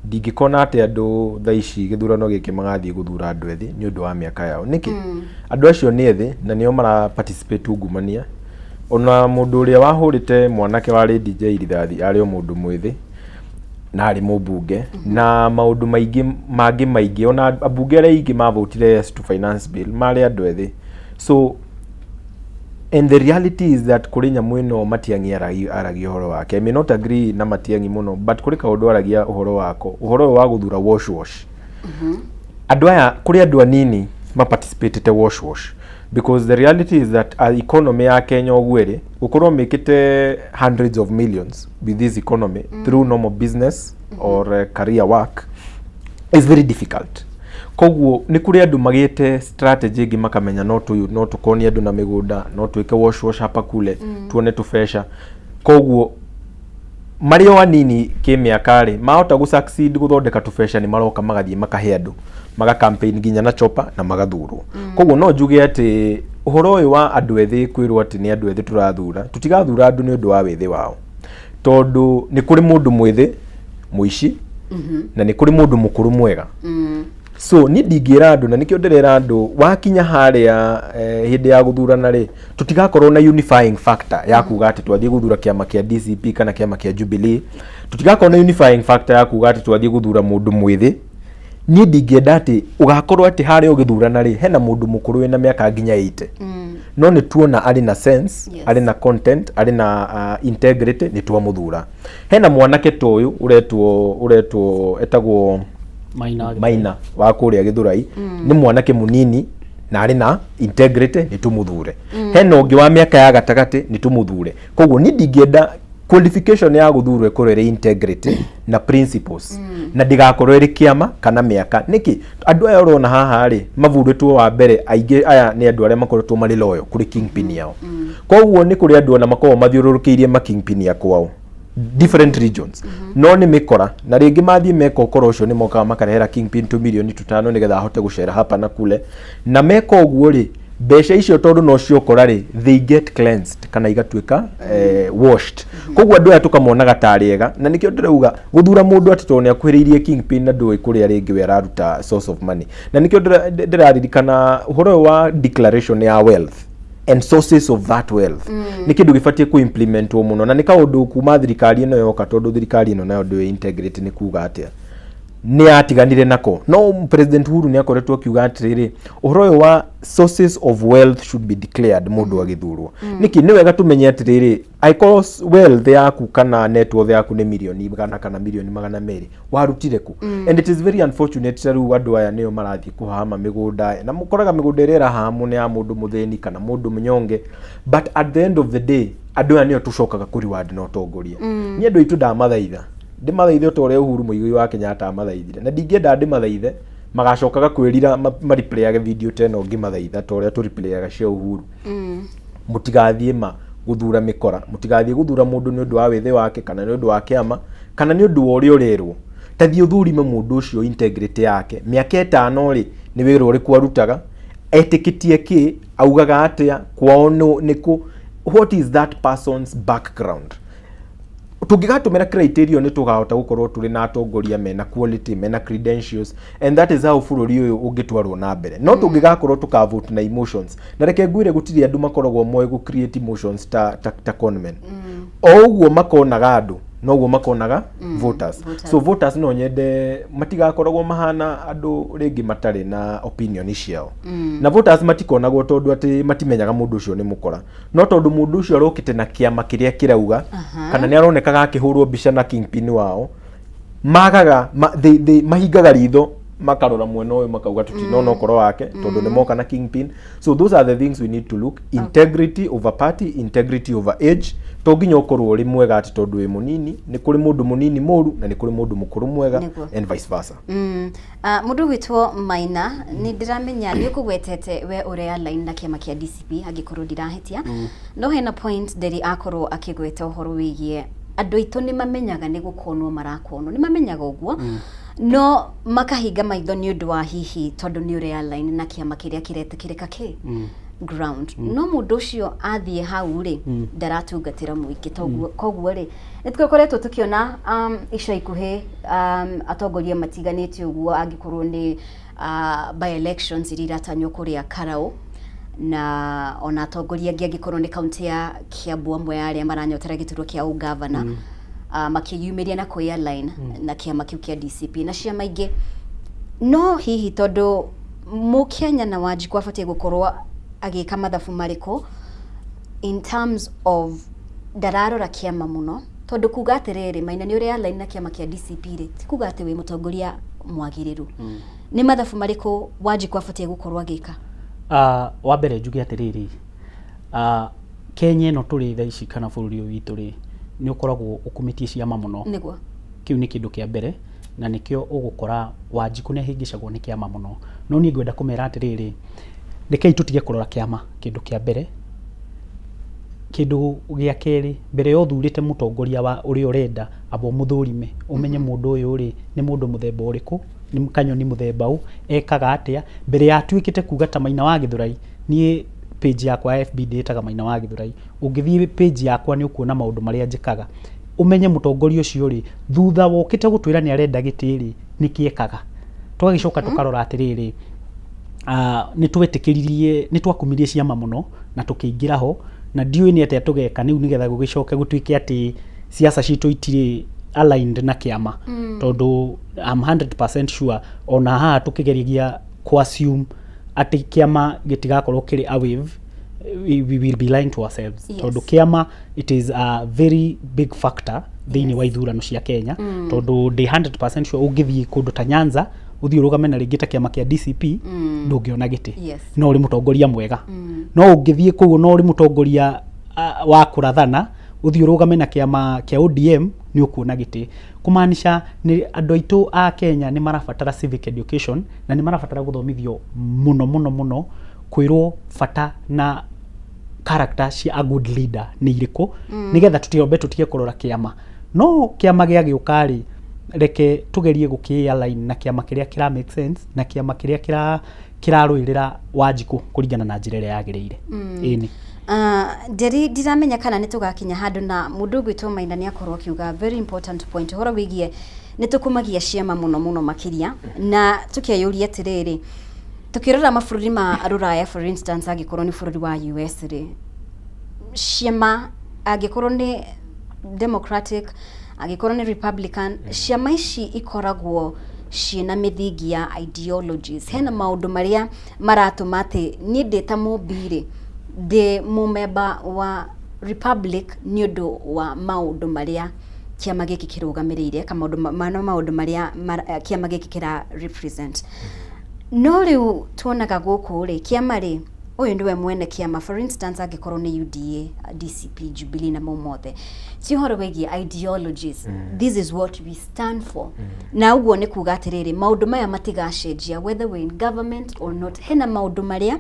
ndingĩkona atĩ andũ thaa ici gĩthurano gĩkĩ magathiĩ gũthura andũ ethĩ nĩ ũndũ wa mĩaka yao. Nĩkĩ? Andũ acio nĩ ethĩ na nĩo mara participate ungumania. Ona mũndũ ũrĩa wahũrĩte mwanake warĩ DJ rithathi arĩ o mũndũ mwĩthĩ na arĩ mũmbunge na maũndũ maingĩ mangĩ maingĩ. Ona ambunge arĩa aingĩ mavotire yes to finance bill marĩ andũ ethĩ. So, and the reality is that kũrĩ nyamũ ĩno Matiang'i aragia ũhoro wake. I may not agree na Matiang'i mũno, but kũrĩ kaũndũ aragia ũhoro wako, ũhoro ũyũ wa gũthura wash wash. Andũ aya, kũrĩ andũ anini maparticipatete wash wash, because the reality is that economy ya Kenya ũguo ĩrĩ gũkorwo mĩkĩte hundreds of millions with this economy through normal business or career work is very difficult. Koguo nĩ kũrĩ andũ magĩte strategy ĩngĩ, makamenya no tũyũ, no tũkonie andũ na mĩgũnda, no twĩke wash wash hapa kule, tuone tũbeca. Koguo marĩ o anini kĩmĩaka rĩ, mahota gũ succeed gũthondeka tũbeca, nĩ maroka magathiĩ makahe andũ, maga campaign nginya na chopa na magathurwo. Koguo no njuge atĩ ũhoro ũyũ wa andũ ethĩ kwĩrwo atĩ nĩ andũ ethĩ tũrathura, tũtigathura andũ nĩ ũndũ wa wĩthĩ wao, tondũ nĩ kũrĩ mũndũ mwĩthĩ mũici na nĩ kũrĩ mũndũ mũkũrũ mwega. So niĩ ndingĩra andũ, na nĩkĩo ndĩrera andũ, wakinya harĩa hĩndĩ ya gũthurana rĩ, tũtigakorwo na unifying factor ya kuga atĩ twathiĩ gũthura kĩama kĩa DCP kana kĩama kĩa Jubilee. Tũtigakorwo na unifying factor ya kuga atĩ twathiĩ gũthura mũndũ mwĩthĩ. Niĩ ndingĩenda atĩ ũgakorwo atĩ harĩa ũgĩthurana rĩ, hena mũndũ mũkũrũ wĩna mĩaka nginya 80, no nĩ tuona arĩ na sense, arĩ na content, arĩ na integrity, nĩ twamũthura. Hena mwanake ta ũyũ ũretwo etagwo Maina wa Gĩthũrai. Maina wa kũrĩa Gĩthũrai, nĩ mwanake mũnini na arĩ na integrity, nĩ tũmũthure. Hena ũngĩ wa mĩaka ya gatagatĩ, nĩ tũmũthure. Koguo niĩ ndingĩenda qualification ya gũthurwo ĩkorwo ĩrĩ integrity na principles, na ndĩgakorwo ĩrĩ kĩama kana mĩaka. Nĩkĩ andũ aya ũrona haha rĩ mavurĩtwo wa mbere aingĩ aya nĩ andũ arĩa makoretwo marĩ loyal kũrĩ kingpin yao. Koguo nĩ kũrĩ andũ ona makoragwo mathiũrũrũkĩirie ma kingpin ya kwao different regions, no nĩ mĩkora, na rĩngĩ mathiĩ meka ũkora ũcio, nĩ mokaga makarehera kingpin 2 milioni 5 nĩgetha ahote gũcera hapa na kule. Na meka ũguo rĩ, mbeca icio tondũ no ciokora rĩ, they get cleansed kana igatuĩka washed. Koguo andũ aya tũkamonaga tarĩ ega, na nĩkĩo ndĩrauga gũthura mũndũ atĩ tondũ nĩ akuhĩrĩirie kingpin na ndũĩ kũrĩa rĩngĩ we araruta source of money. Na nĩkĩo ndĩraririkana ũhoro ũyũ wa declaration ya wealth and sources of that wealth nĩ kĩndũ gĩbatiĩ kũ-implementwo mũno, na nĩ kaũndũ kuma thirikari ĩno yoka, tondũ thirikari ĩno nayo ndĩũĩ integrity nĩ kuga atĩa. Nĩ atiganire nako, no President Uhuru nĩ akoretwo akiuga atĩrĩrĩ, ũhoro ũyũ wa sources of wealth should be declared mũndũ agĩthurwo. Nĩkĩ nĩ wega tũmenye atĩrĩrĩ, angĩkorwo wealth yaku kana net worth yaku nĩ mirioni 100 kana mirioni 200, warutire kũ? And it is very unfortunate, ta rĩu andũ aya nĩo marathiĩ kũhama mĩgũnda, na mũkoraga mĩgũnda ĩrĩa ĩrahamwo nĩ ya mũndũ mũthĩni kana mũndũ mũnyonge, but at the end of the day andũ aya nĩo tũcokaga kũ reward na ũtongoria. Niĩ andũ aitũ ndamathaitha, ndĩmathaithe o ta ũrĩa Uhuru Muigai wa Kenyatta amathaithire, na ndingĩenda ndĩmathaithe magacokaga kwĩrira mareplayage video ta ĩno ngĩmathaitha ta ũrĩa tũreplayaga cia Uhuru. Mũtigathiĩ ma gũthura mĩkora, mũtigathiĩ gũthura mũndũ nĩ ũndũ wa wĩthĩ wake kana nĩ ũndũ wa kĩama kana nĩ ũndũ wa ũrĩa ũrerwo. Ta thiĩ ũthurime mũndũ ũcio, integrity yake, mĩaka 5 rĩ, nĩ wĩra ũrĩkũ arutaga, etĩkĩtie kĩ, augaga atĩa, kwao nĩkũ, what is that person's background. Tũngĩgatũmĩra criteria nĩ tũkahota gũkorwo tũrĩ na atongoria mena quality, mena credentials, and that is how bũrũri ũyũ ũngĩtwarwo na mbere. No tũngĩgakorwo tũkavote na emotions, na reke ngwĩre, gũtirĩ andũ makoragwo moĩ gũ create emotions ta conmen. O ũguo makonaga andũ noguo makonaga voters. Voters. So voters no nyende matigakoragwo mahana andũ rĩngĩ matarĩ na opinion ciao. Na voters matikonagwo tondũ atĩ matimenyaga mũndũ ũcio nĩ mũkora, no tondũ mũndũ ũcio arokĩte na kĩama kĩrĩa kĩrauga kana nĩ aronekaga akĩhũrwo mbica na kingpin wao, magaga ma, they, mahingaga ritho makarora mwena ũyũ makauga tũtinona ũkoro wake tondũ nĩ moka na kingpin. So those are the things we need to look: integrity over party, integrity over age. To nginya ũkorwo ũrĩ mwega atĩ tondũ wĩ mũnini. Nĩ kũrĩ mũndũ mũnini mũru na nĩ kũrĩ mũndũ mũkũrũ mwega and vice versa. Mũndũ ũgwĩtwo Maina, nĩ ndĩramenya nĩ ũkũgwetete we ũrĩa align na kĩama kĩa DCP, angĩkorwo ndirahĩtia. No hena point Nderi akorwo akĩgweta ũhoro wĩgiĩ andũ aitũ nĩ mamenyaga nĩ gũkonwo marakonwo, nĩ mamenyaga ũguo, no makahinga maitho nĩ ũndũ wa hihi tondũ nĩ ũrĩa align na kĩama kĩrĩa kĩretĩkĩrĩka kĩ ground. No mũndũ ũcio athiĩ hau rĩ, ndaratungatĩra mũingĩ. Toguo koguo rĩ, nĩ tũkoretwo tũkĩona ica ikuhĩ atongoria matiganĩte ũguo, angĩkorwo nĩ by elections iria iratanywo kũrĩa Karau, na ona atongoria angĩ, angĩkorwo nĩ kaunti ya Kiambu, amwe ya arĩa maranyotera gĩturwa kĩa ũgavana, makĩyumĩria na kwĩ align na kĩama kĩu kĩa DCP na ciama ingĩ. No hihi tondũ Mũkenya na Wanjikũ abatiĩ gũkorwo agĩka mathabu marĩkũ in terms of ndararora kĩama mũno? Tondũ kuga atĩrĩrĩ, Maina, nĩ ũrĩa align na kĩama kĩa DCP rĩ, ti kuga atĩ wĩ mũtongoria mwagĩrĩru. Nĩ mathabu marĩkũ Wanjikũ abatiĩ gũkorwo agĩka? Wa mbere njuge atĩrĩrĩ, Kenya ĩno tũrĩ thaa ici kana bũrũri ũyũ witũ rĩ, nĩ ũkoragwo ũkumĩtie ciama mũno. Kĩu nĩ kĩndũ kĩa mbere, na nĩkĩo ũgũkora Wanjikũ nĩ ahĩngĩcagwo nĩ kĩama mũno. No niĩ ngwenda kũmera atĩrĩrĩ, rekei tũtige kũrora kĩama kĩndũ kĩa mbere. Kĩndũ gĩa kerĩ, mbere ya ũthurĩte mũtongoria wa ũrĩa ũrenda, amba ũmũthũrime, ũmenye mũndũ ũyũ rĩ nĩ mũndũ mũthemba ũrĩkũ, nĩ kanyoni mũthemba ũ, ekaga atĩa, mbere ya atuĩkĩte kuga ta Maina wa Gĩthũrai. Niĩ page yakwa ya FB ndĩĩtaga Maina wa Gĩthũrai. Ũngĩthiĩ page yakwa nĩ ũkuona maũndũ marĩa njĩkaga, ũmenye mũtongoria ũcio rĩ, thutha wokĩte gũtwĩra nĩ arenda gĩtĩ rĩ, nĩkĩ ekaga. Tũgagĩcoka tũkarora atĩrĩrĩ, nĩ twetĩkĩririe, nĩ twakumirie ciama mũno na tũkĩingĩra ho, na ndiũĩ nĩ atĩa tũgeka rĩu nĩgetha gũgĩcoke gũtuĩke atĩ siasa citũ itirĩ aligned na kĩama. Tondũ I'm 100% sure ona haha tũkĩgeria kũ assume atĩ kĩama gĩtigakorwo kĩrĩ a wave, we will be lying to ourselves. Tondũ kĩama, it is a very big factor thĩinĩ wa ithurano cia Kenya. Tondũ ndĩ 100% sure ũngĩthiĩ kũndũ ta Nyanza, ũthiĩ ũrũgame na rĩngĩ ta kĩama kĩa DCP, ndũngĩona gĩtĩ. No ũrĩ mũtongoria mwega. No ũngĩthiĩ kũu no ũrĩ mũtongoria wa kũrathana, ũthiĩ ũrũgame na kĩama kĩa ODM, nĩ ũkuona gĩtĩ. Kũmaanisha nĩ andũ aitũ a Kenya nĩ marabatara civic education, na nĩ marabatara gũthomithio mũno mũno mũno, kwĩrwo bata na character cia a good leader nĩ irĩkũ, nĩgetha tũtiombe tũtige kũrora kĩama. No kĩama gĩagĩũka rĩ, reke tũgerie gũkĩ align na kĩama kĩrĩa kĩra make sense, na kĩama kĩrĩa kĩrarũĩrĩra Wanjikũ kũringana na njĩra ĩrĩa yagĩrĩire. Ĩni. Nderi, ndiramenya kana nĩ tũgakinya handũ na mũndũ ũgwĩtwo Maina nĩ akorwo akiuga very important point ũhoro wĩgiĩ nĩ tũkumagia ciama mũno mũno makĩria, na tũkeyũria atĩrĩrĩ, tukĩrora mabũrũri ma rũraya, for instance, angĩkorwo nĩ bũrũri wa US rĩ, ciama angĩkorwo nĩ Democratic, angĩkorwo nĩ Republican, ciama ici ikoragwo Ciĩna mĩthingi ya ideologies. Hena maũndũ marĩa maratũma atĩ niĩ ndĩ ta Mũmbi rĩ, ndĩ mũmemba wa Republic nĩ ũndũ wa maũndũ marĩa kĩama gĩkĩ kĩrũgamĩrĩire, kana maũndũ marĩa kĩama gĩkĩ kĩra represent. No rĩu tuonaga gũkũ rĩ, kĩama rĩ, ũyũ nĩwe mwene kĩama, for instance angĩkorwo nĩ UDA, DCP, Jubilee na mau mothe, ti ũhoro wĩgiĩ ideologies. This is what we stand for. Na ũguo nĩ kuga atĩrĩrĩ, maũndũ maya matigacenjia whether we're in government or not. Hena maũndũ marĩa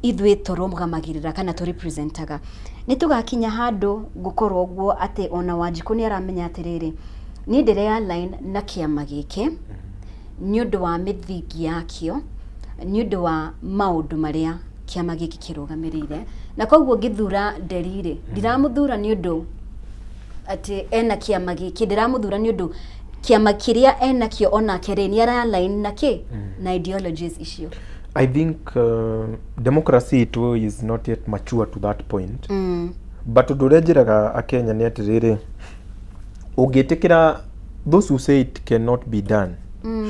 ithuĩ tũrũgamagĩrĩra kana tũrepresentaga. Nĩ tũgakinya handũ gũkorwo ũguo atĩ ona Wanjikũ nĩ aramenya atĩrĩrĩ, niĩ ndĩre align na kĩama gĩkĩ nĩ ũndũ wa mĩthingi yakĩo, nĩ ũndũ wa maũndũ marĩa kĩama gĩkĩ kĩrũgamĩrĩire, na koguo ngĩthura Nderi rĩ, ndiramũthura nĩ ũndũ atĩ ena kĩama gĩkĩ, ndĩramũthura nĩ ũndũ kĩama kĩrĩa enakĩo onake rĩ, nĩ ara align na kĩ na ideologies icio. I think democracy itũ is not yet mature to that point. But ũndũ ũrĩa njĩraga akenya nĩ atĩrĩrĩ, ũngĩtĩkĩra, those who say it cannot be done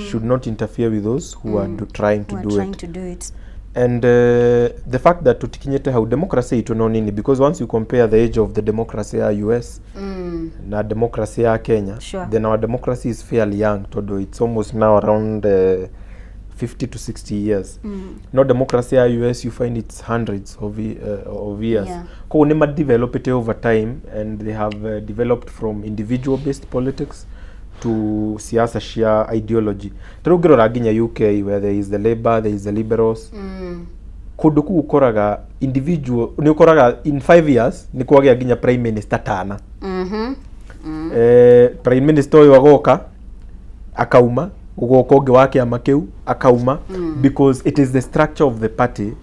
should not interfere with those who are trying to who are do trying it. To do it. And the fact that tutikinyĩte hau, democracy itũ no nini, because once you compare the age of the democracy ya US na democracy ya Kenya, then our democracy is fairly young, tondũ it's almost now around 50 to 60 years. No democracy ya US, you find it's hundreds of years. Koguo nĩ madevelopete over time, and they have developed from individual based politics to siasa cia ideology. Ta rĩu ũngĩrora nginya UK, where there is the Labour, there is the Liberals, kũndũ kũu ũkoraga individual, nĩ ũkoraga in 5 years nĩ kwagĩa nginya prime minister tana. Prime minister ũyũ agoka akauma, gũgoka ũngĩ wa kĩama kĩu akauma, because it is the structure of the party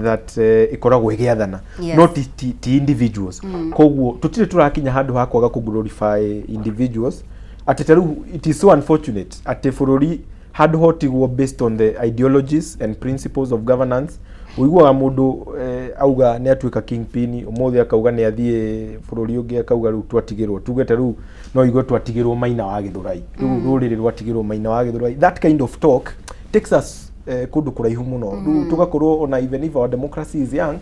that ĩkoragwo ĩgĩathana, no ti individuals. Koguo tũtirĩ tũrakinya handũ ha kwaga kũ glorify individuals, atĩ ta rĩu it is so unfortunate atĩ bũrũri handũ hotigwo based on the ideologies and principles of governance. Ũiguaga mũndũ auga nĩ atuĩka kingpin ũmũthĩ, akauga nĩ athiĩ bũrũri ũngĩ, akauga rĩu twatigĩrwo, tuge ta rĩu no igue twatigĩrwo Maina wa Gĩthũrai, rĩu rũrĩrĩ rwatigĩrwo Maina wa Gĩthũrai. That kind of talk takes us kũndũ kũraihu mũno. Rĩu tũgakorwo ona even if our democracy is young,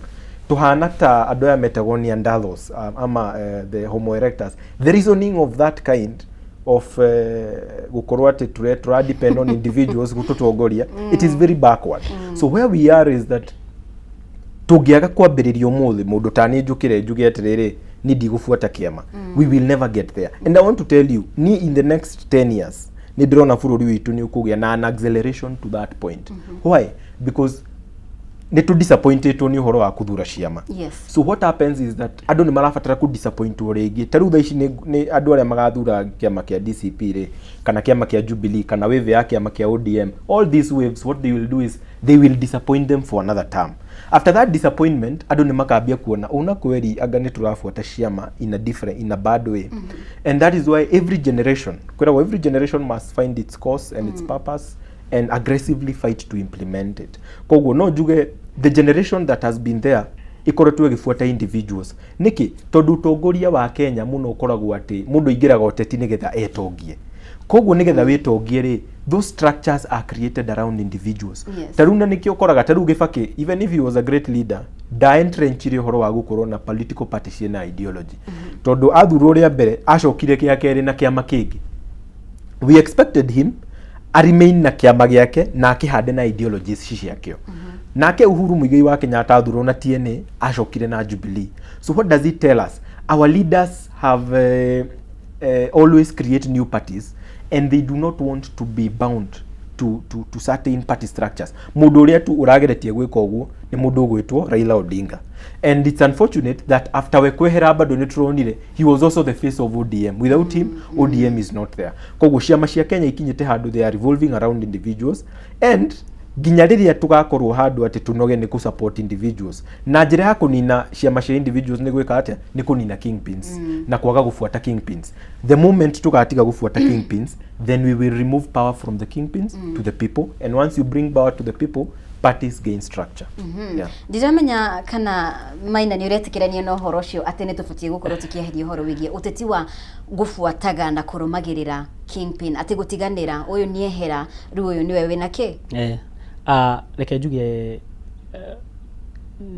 tuhana ta andũ aya metagwo Neanderthals, ama the Homo erectus. The reasoning of that kind of gukorwo atĩ tura depend on individuals gũtũtongoria, it is very backward. So where we are is that tũngĩaga kwambĩrĩria ũmũthĩ, mũndũ ta niĩ njũkĩre njuge atĩrĩrĩ, niĩ ndigũbuata kĩama, we will never get there. And I want to tell you, ni in the next 10 years nĩ ndĩrona bũrũri witũ nĩ ũkũgĩa na an acceleration to that point. Why? Because nĩ tũ disappointĩtwo nĩ ũhoro wa kũthura ciama. So what happens is that andũ nĩ marabatara kũ disappointwo rĩngĩ. Ta rĩu thaa ici nĩ andũ arĩa magathura kĩama kĩa DCP rĩ, kana kĩama kĩa Jubilee, kana wave ya kĩama kĩa ODM, all these waves, what they will do is they will disappoint them for another term. After that disappointment, andũ nĩ makambia kuona una kweri anga nĩ tũrabuata ciama in a different, in a bad way. And that is why every generation, kwĩragwo every generation must find its cause and its purpose and aggressively fight to implement it. Koguo no njuge the generation that has been there ĩkoretwo ĩgĩbuata individuals. Nĩkĩ? Tondũ ũtongoria wa Kenya mũno ũkoragwo atĩ mũndũ aingĩraga ũteti nĩgetha etongie. Koguo nĩgetha wĩtongie rĩ, those structures are created around individuals. Ta rĩu na nĩkĩo ũkoraga ta rĩu Gĩbakĩ, even if he was a great leader, ndaentrenchire ũhoro wa gũkorwo na political party ciĩna ideology, tondũ athurwo rĩa mbere acokire kĩa kerĩ na kĩama kĩngĩ. We expected him a remain na kĩama gĩake na akĩhande na ideologies ici ciakĩo. Nake Uhuru Muigai wa Kenyatta athurwo na TNA, acokire na Jubilee. So what does it tell us? Our leaders have always create new parties, and they do not want to be bound to certain party structures. Mũndũ ũrĩa tu ũrageretie gwĩka ũguo nĩ mũndũ ũgwĩtwo Raila Odinga, and it's unfortunate that after we kwehera, bado nĩ tũronire he was also the face of ODM. Without him, ODM is not there. Koguo ciama cia Kenya ikinyĩte handũ they are revolving around individuals, and nginya rĩrĩa tũgakorwo handũ atĩ tũnoge nĩ kũ-support individuals, na njĩra ya kũnina ciama cia individuals nĩ gwĩka atĩa? Nĩ kũnina kingpins na kwaga gũbuata kingpins. The moment tũgatiga gũbuata kingpins, then we will remove power from the kingpins to the people, and once you bring power to the people, Parties gain structure. Yeah. Ndiramenya kana Maina nĩ ũretĩkĩrania na ũhoro ũcio atĩ nĩ tũbatiĩ gũkorwo tũkĩeheria ũhoro wĩgiĩ ũteti wa gũbuataga na kũrũmagĩrĩra kingpin, atĩ gũtiganĩra ũyũ nĩ ehera rĩu ũyũ nĩwe wĩna kĩ. Reke njuge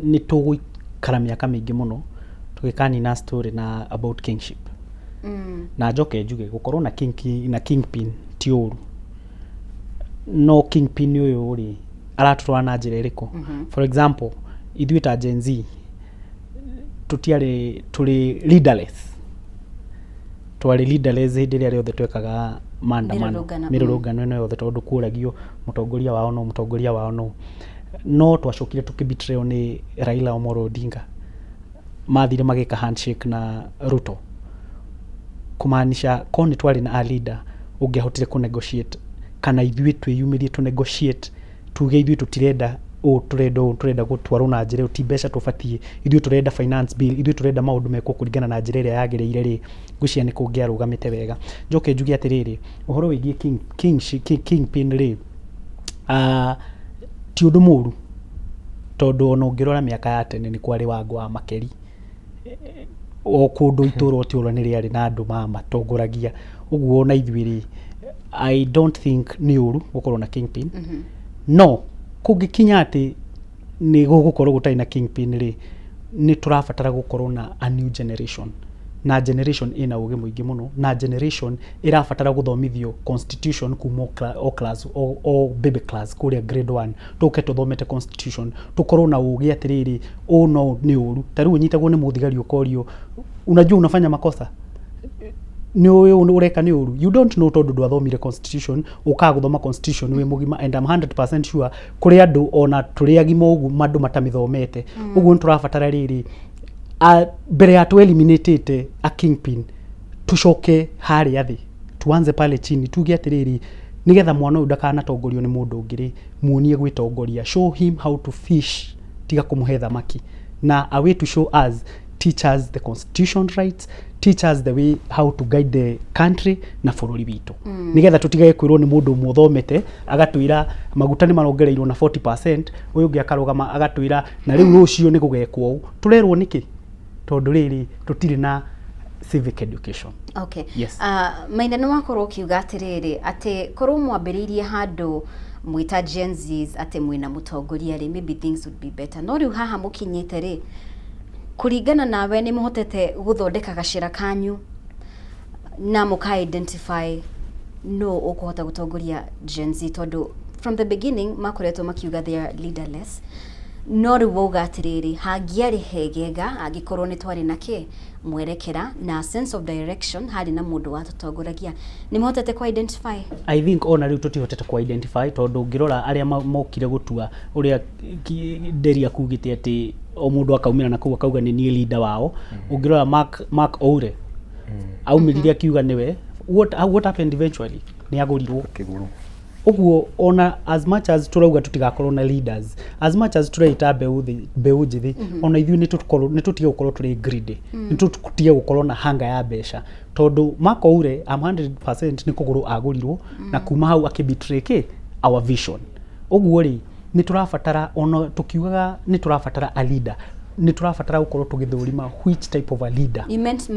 nĩ tũgũikara mĩaka mĩingĩ mũno tũgĩkanina story na about kingship. Na njoke njuge gũkorwo na king, na kingpin ti ũru, no kingpin ũyũ rĩ aratũtwara na njĩra ĩrĩkũ? For example, ithuĩ ta Gen Z tũtiarĩ, tũrĩ leaderless, twarĩ leaderless hĩndĩ ĩrĩa rĩothe twekaga maandamano, mĩrũrũngano, mĩrũrũngano ĩno yothe, tondũ kuoragio mũtongoria wao no mũtongoria wao no no twacokire tũkĩbetraywo nĩ Raila Amolo Odinga. Mathire magĩka handshake na Ruto, kumaanisha ko nĩ twarĩ na a leader ũngĩahotire kũ negotiate, kana ithuĩ twĩyumĩrie tũ negotiate, tuge ithuĩ tũtirenda ũũ, tũrenda ũũ, tũrenda gũtwarwo na njĩra ĩyo, ti mbeca tũbatiĩ ithuĩ, tũrenda finance bill, ithuĩ tũrenda maũndũ mekwo kũringana na njĩra ĩrĩa yagĩrĩire rĩ, ngwĩciria nĩ kũngĩarũgamĩte wega. Njoke njuge atĩrĩrĩ, ũhoro wĩgiĩ kingpin rĩ, ti ũndũ mũru, tondũ ona ũngĩrora mĩaka ya tene nĩ kwarĩ Wangũ wa Makeri, o kũndũ itũra o itũra nĩ rĩarĩ na andũ mamatongoragia. Ũguo ona ithuĩ rĩ, I don't think nĩ ũru gũkorwo na kingpin, no kũngĩkinya atĩ nĩ gũgũkorwo gũtarĩ na kingpin rĩ, nĩ tũrabatara gũkorwo na a new generation, na generation ĩna ũgĩ mũingĩ mũno, na generation ĩrabatara gũthomithio constitution kuma o class o baby class kũrĩa grade 1, tũke tũthomete constitution, tũkorwo na ũgĩ atĩrĩrĩ, ũũ no nĩ ũru. Ta rĩu ũnyitagwo nĩ mũthigari ũkorio, "Unajua unafanya makosa? Nĩ ũĩ ũreka nĩ ũru?" You don't know, tondũ ndwathomire constitution. Ũkaga gũthoma constitution wĩ mũgima, and I'm 100% sure kũrĩ andũ ona tũrĩ agima ũguo andũ matamĩthomete. Ũguo nĩ tũrabatara rĩrĩ, mbere ya tũ eliminate a kingpin, tucoke harĩa thĩ, tuanze pale chini, tuge atĩrĩrĩ, nĩgetha mwana ũyũ ndakanatongorio nĩ mũndũ ũngĩ rĩ, muonie gwĩtongoria, show him how to fish, tiga kũmũhe thamaki. Na a way to show us, teach us the constitution rights, teach us the way how to guide the country na bũrũri witũ, nĩgetha tũtigage kwĩrwo nĩ mũndũ ũmwe ũthomete agatwĩra maguta nĩ marongereirwo na 40%, ũyũ ũngĩ akarũgama agatwĩra na rĩu rũciũ nĩ gũgekwo ũũ. Tũrerwo nĩkĩ? Tondũ rĩrĩ tũtirĩ na civic education. Okay. Yes. Maina, nĩ wakorwo ũkiuga atĩrĩrĩ, atĩ korwo mwambĩrĩirie handũ mwĩta Gen Zs atĩ mwĩna mũtongoria rĩ, maybe things would be better. No rĩu haha mũkinyĩte rĩ, kũringana nawe nĩ mũhotete gũthondeka gacĩra kanyu na mũka identify no ũkũhota gũtongoria Gen Z? Tondũ from the beginning makoretwo makiuga they are leaderless, no rĩu wauga atĩrĩrĩ, hangĩarĩ hegega angĩkorwo nĩ twarĩ na kĩ mwerekera na sense of direction, harĩ na mũndũ watũtongoragia. Nĩ mũhotete ku identify? I think ona rĩu tũtihotete ku identify, tondũ ũngĩrora arĩa mokire gũtua ũrĩa Nderi akugĩte atĩ o mũndũ akaumĩra na kũu akauga nĩ niĩ leader wao. Ũngĩrora Mark Oure aumĩrire akiuga nĩwe. What happened eventually? Nĩ agũrirwo. Ũguo ona as much as tũrauga tũtigakorwo na leaders, as much as tũreita mbeũ njĩthĩ, ona ithuĩ nĩ tũtige gũkorwo tũrĩ greedy, nĩ tũtige gũkorwo na hanga ya mbeca, tondũ Mark Oure, I'm 100% nĩ kũgũrwo agũrirwo, na kuma hau akĩbetray kĩ our vision. Ũguo rĩ, nĩ tũrabatara, ona tũkiugaga nĩ tũrabatara a leader, nĩ tũrabatara gũkorwo tũgĩthũrima which type of a leader. You meant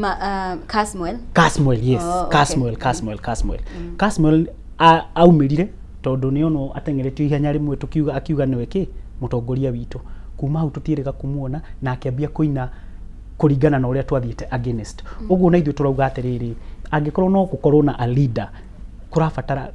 Caswell? Caswell, yes. Oh, okay. Caswell. Caswell aumĩrire tondũ nĩ ono ateng'eretio ihenya rĩmwe, tũkiuga, akiuga nĩwe kĩ mũtongoria witũ. Kuma hau tũtiĩrĩga kumuona, na akĩambia kũina kũringana na ũrĩa twathiĩte against. Ũguo na ithuĩ tũrauga atĩrĩrĩ, angĩkorwo no gũkorwo na a leader, kũrabatara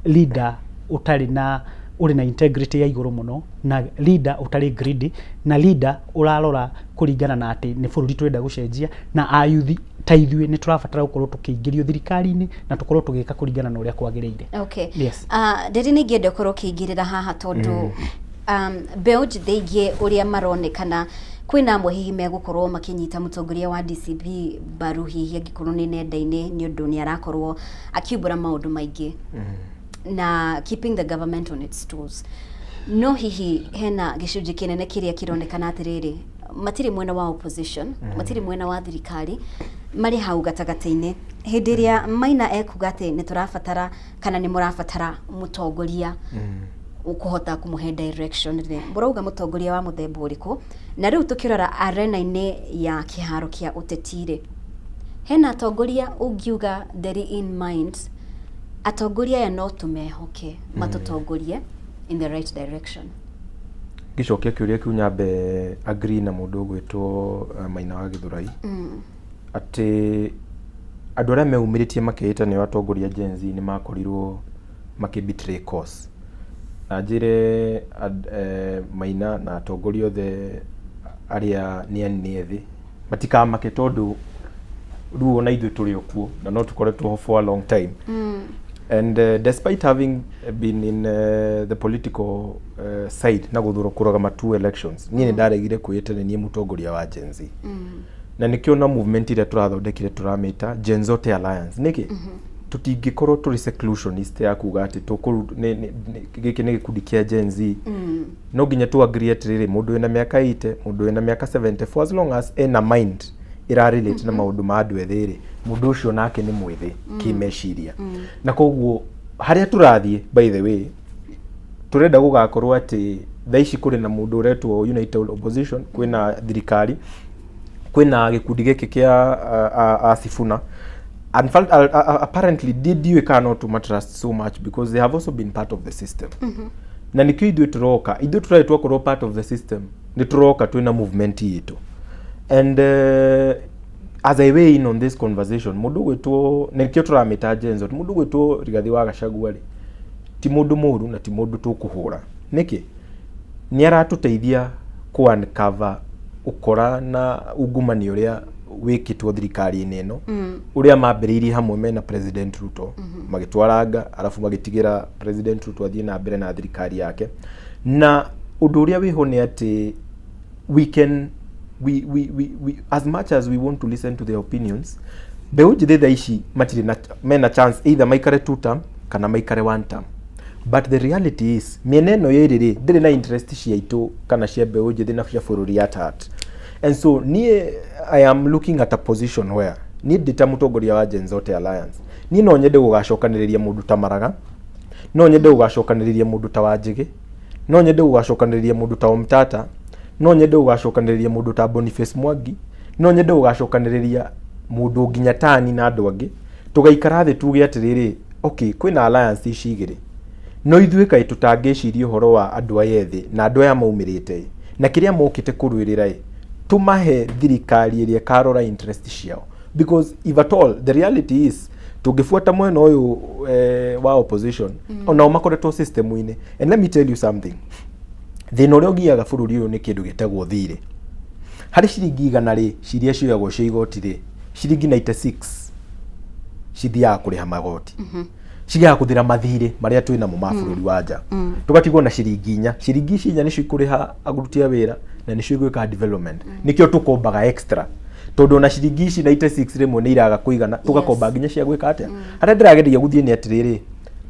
leader ũtarĩ na, ũrĩ na integrity ya igũrũ mũno, na leader ũtarĩ greedy, na leader ũrarora kũringana na atĩ nĩ bũrũri tũrenda gũcenjia, na ayuthi ta ithuĩ nĩ tũrabatara gũkorwo tũkĩingĩrio thirikari-inĩ na tũkorwo tũgĩka kũringana na ũrĩa kwagĩrĩire. Okay. Yes. Ndĩrĩ nĩ ingĩenda ũkorwo ũkĩingĩrĩra haha, tondũ mbeũ njĩthĩ ingĩ ũrĩa maronekana, kwĩna amwe hihi megũkorwo makĩnyita mũtongoria wa DCP mbaru, hihi angĩkorwo nĩ nenda-inĩ, nĩ ũndũ nĩ arakorwo akiumbũra maũndũ maingĩ na keeping the government on its toes. No hihi hena gĩcunjĩ kĩnene kĩrĩa kĩronekana atĩrĩrĩ, matirĩ mwena wa opposition, matirĩ mwena wa thirikari, marĩ hau gatagatĩ-inĩ. Hĩndĩ ĩrĩa Maina ekuga atĩ nĩ tũrabatara kana nĩ mũrabatara mũtongoria, Kũhota kũmũhe direction rĩ, mũrauga mũtongoria wa mũthemba ũrĩkũ? Na rĩu tũkĩrora arena-inĩ ya kĩharo kĩa ũteti rĩ, hena atongoria ũngiuga nderi in mind, atongoria aya no tũmehoke matũtongorie in the right direction? Ngĩcokia kĩũria kĩu nyambe agree na mũndũ ũgwĩtwo Maina wa Gĩthũrai, atĩ andũ arĩa meumĩrĩtie makeĩta nĩo atongoria Gen Z nĩ makorirwo makĩ betray cause. Na njĩre Maina na atongoria othe arĩa nĩ anini ethĩ matikamake, tondũ rĩu ona ithuĩ tũrĩ o kuo na no tũkoretwo ho for a long time. And despite having been in the political side na gũthurwo kũrũgama two elections, niĩ nĩ ndaregire kwĩĩta nĩ niĩ mũtongoria wa Gen Z. Na nĩkĩo na movement ĩrĩa tũrathondekire tũramĩta Gen Zote Alliance. Nĩkĩ? Tũtingĩkorwo tũrĩ seclusionist ya kuga atĩ tũkũru gĩkĩ nĩ gĩkundi kĩa Gen Z. No nginya tu agree atĩrĩrĩ, mũndũ wĩna mĩaka 80, mũndũ wĩna mĩaka 70, for as long as ena mind ĩra relate na maũndũ ma andũ ethĩ rĩ, mũndũ ũcio nake nĩ mwĩthĩ kĩmeciria. Na koguo harĩa tũrathiĩ, by the way, tũrenda gũgakorwo atĩ thaa ici kũrĩ na mũndũ ũretwo United Opposition, kwĩna thirikari, kwĩna gĩkundi gĩkĩ kĩa Sifuna. In fact, apparently ndiũĩ kana no tũma trust so much because they have also been part of the system. Na nĩkĩo ithuĩ tũroka, ithuĩ tũrarĩ twakorwo part of the system, nĩ tũroka twĩna movement itũ. And as I weigh in on this conversation, mũndũ ũgwĩtwo, nĩkĩo tũramĩta Gen Z, mũndũ ũgwĩtwo Rigathĩ wa Gachagua rĩ, ti mũndũ mũru na ti mũndũ tũkũhũra. Nĩkĩ? Nĩ aratũteithia kũ uncover ũkora na ungumania ũrĩa wĩkĩtwo thirikari-inĩ ĩno, ũrĩa mambĩrĩirie hamwe mena President Ruto, magĩtwaranga, arabu magĩtigĩra President Ruto athiĩ na mbere na thirikari yake. Na ũndũ ũrĩa wĩho nĩ atĩ we can we, as much as we want to listen to their opinions, mbeũ njĩthĩ thaa ici matirĩ na mena chance either maikare two term kana maikare one term, but the reality is mĩena ĩno yerĩ rĩ, ndĩrĩ na interest cia itũ kana cia mbeũ njĩthĩ na cia bũrũri at heart. And so niĩ I am looking at a position where niĩ ndĩ ta mũtongoria wa Gen Zote Alliance, niĩ no nyende gũgacokanĩrĩria mũndũ ta Maraga, no nyende gũgacokanĩrĩria mũndũ ta Wanjĩgĩ, no nyende gũgacokanĩrĩria mũndũ ta Omtata, no nyende gũgacokanĩrĩria mũndũ ta Boniface Mwangi, no nyende gũgacokanĩrĩria mũndũ nginya tani na andũ angĩ, tũgaikara thĩ tuge atĩrĩrĩ, okay, kwĩna alliance ici igĩrĩ, no ithuĩ kaĩ tũtangĩciria ũhoro wa andũ aya ethĩ na andũ aya maumĩrĩte ĩ, na kĩrĩa mokĩte kũrũĩrĩra ĩ, tũmahe thirikari ĩrĩa ĩkarora interest ciao? Because if at all, the reality is tũngĩbuata mwena ũyũ wa opposition, onao makoretwo system-inĩ. And let me tell you something, thĩna ũrĩa ũgiaga bũrũri ũyũ nĩ kĩndũ gĩtagwo thirĩ. Harĩ ciringi 100 rĩ, ciria cioyagwo cia igoti rĩ, ciringi 96 cithiaga kũrĩha magoti, cigaga kũthira mathirĩ marĩa twĩ namo ma bũrũri wa nja. Tũgatigwo na ciringi 4. Ciringi ici 4 nĩcio ikũrĩha aruti a wĩra na nĩcio igwĩka development. Nĩkĩo tũkombaga extra, tondũ ona ciringi ici 96 rĩmwe nĩ iraga kũigana, tũgakomba nginya cia gwĩka atĩa. Harĩa ndĩrageria gũthiĩ nĩ atĩrĩrĩ,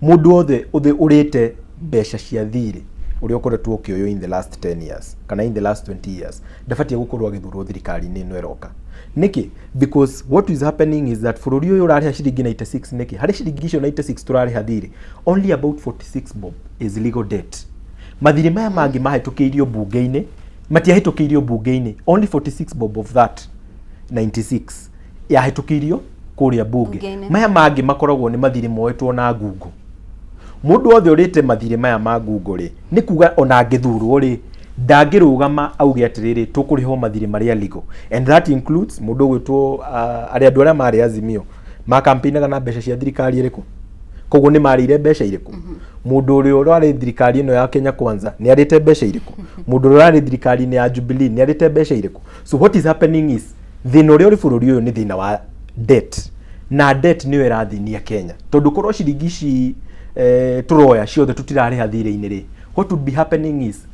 mũndũ wothe ũrĩte mbeca cia thirĩ ũrĩa ũkoretwo ũkĩoywo in the last 10 years kana in the last 20 years ndabatiĩ gũkorwo agĩthurwo thirikari-inĩ ĩno ĩroka. Nĩkĩ? Because what is happening is that bũrũri ũyũ ũrarĩha ciringi 96. Nĩkĩ? Harĩ ciringi icio 96 tũrarĩha thirĩ, only about 46 bob is legal debt. Mathirĩ maya mangĩ mahĩtũkĩirio bunge-inĩ, matiahĩtũkĩirio bunge-inĩ. Only 46 bob of that 96 yahĩtũkĩirio kũrĩa bunge. Bunge-inĩ. Maya mangĩ makoragwo nĩ mathirĩ moetwo na ngungo. Mũndũ wothe ũrĩte mathirĩ maya ma ngungo rĩ, nĩ kuga ona angĩthurwo rĩ, ndangĩrũgama auge atĩrĩrĩ, tũkũrĩhwo mathirĩ marĩa legal. And that includes mũndũ ũgwĩtwo arĩa andũ arĩa marĩ Azimio makampeinaga na mbeca cia thirikari ĩrĩkũ, koguo nĩ marĩire mbeca irĩkũ. Mũndũ ũrĩa ũrarĩ thirikari ĩno ya Kenya Kwanza nĩ arĩte mbeca irĩkũ? Mũndũ ũrĩa ũrarĩ thirikari-inĩ ya Jubilee nĩ arĩte mbeca irĩkũ? So what is happening is thĩna ũrĩa ũrĩ bũrũri ũyũ nĩ thĩna wa debt, na debt nĩyo ĩrathĩnia Kenya, tondũ korwo ciringi ici tũroya ciothe tũtirarĩha thirĩ-inĩ rĩ, what would be happening is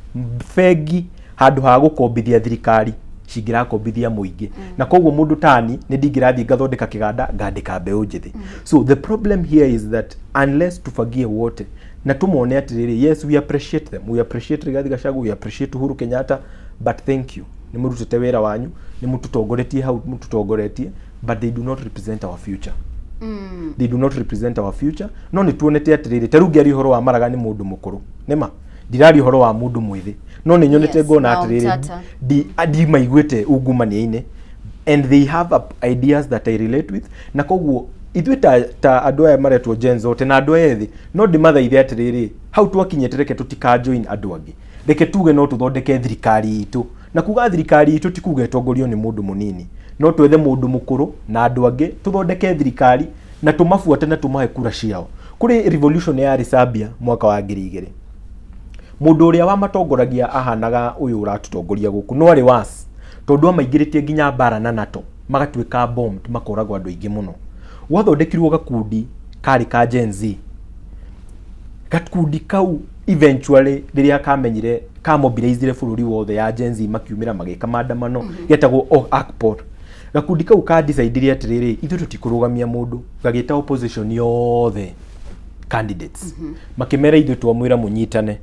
bengi handũ ha gũkombithia thirikari cingĩrakombithia mũingĩ, na koguo mũndũ tani nĩ ndingĩrathiĩ ngathondeka kĩganda ngandĩka mbeũ njĩthĩ. So the problem here is that unless tufagie wote na tumone atĩrĩrĩ, yes, we appreciate them, we appreciate Rigathi Gachagua, we appreciate Uhuru Kenyatta, but thank you, nĩ mũrutĩte wĩra wanyu, nĩ mũtũtongoretie hau mũtũtongoretie, but they do not represent our future. They do not represent our future. No nĩ tuonete atĩrĩrĩ, ta rĩu ngĩaria ũhoro wa Maraga, nĩ mũndũ mũkũrũ nĩma. Ndiraria ũhoro wa mũndũ mwĩthĩ, no nĩ nyonete ngona na atĩrĩrĩ, Omtata. Ndimaiguĩte ungumania-inĩ, and they have ideas that I relate with. Na koguo ithuĩ ta andũ aya maretwo Gen Z na andũ aya ethĩ, no ndĩmathaithe atĩrĩrĩ, hau twakinyĩte, reke tũtika join andũ angĩ, reke tuge no tũthondeke thirikari itũ. Na kuga thirikari itũ ti kuga ĩtongorio nĩ mũndũ mũnini, no twethe mũndũ mũkũrũ na andũ angĩ tũthondeke thirikari na tũmabuate na tũmahe kura ciao. Kũrĩ revolution yarĩ Serbia mwaka wa 2000, mũndũ ũrĩa wamatongoragia ahanaga ũyũ ũratũtongoria gũkũ, no arĩ was tondũ amaingĩrĩtie nginya mbara na NATO, magatuĩka bombed, makoragwo andũ aingĩ mũno. Gwathondekirwo gakundi karĩ ka Gen Z. Gakundi kau eventually rĩrĩa kamenyire kamobilizire bũrũri wothe ya Gen Z, makiumĩra magĩka maandamano, getagwo ACPOR. Gakundi kau ka decidire atĩrĩrĩ, ithuĩ tũtikũrũgamia mũndũ. Gagĩta opposition yothe candidates, makĩmera ithuĩ twamwĩra mũnyitane,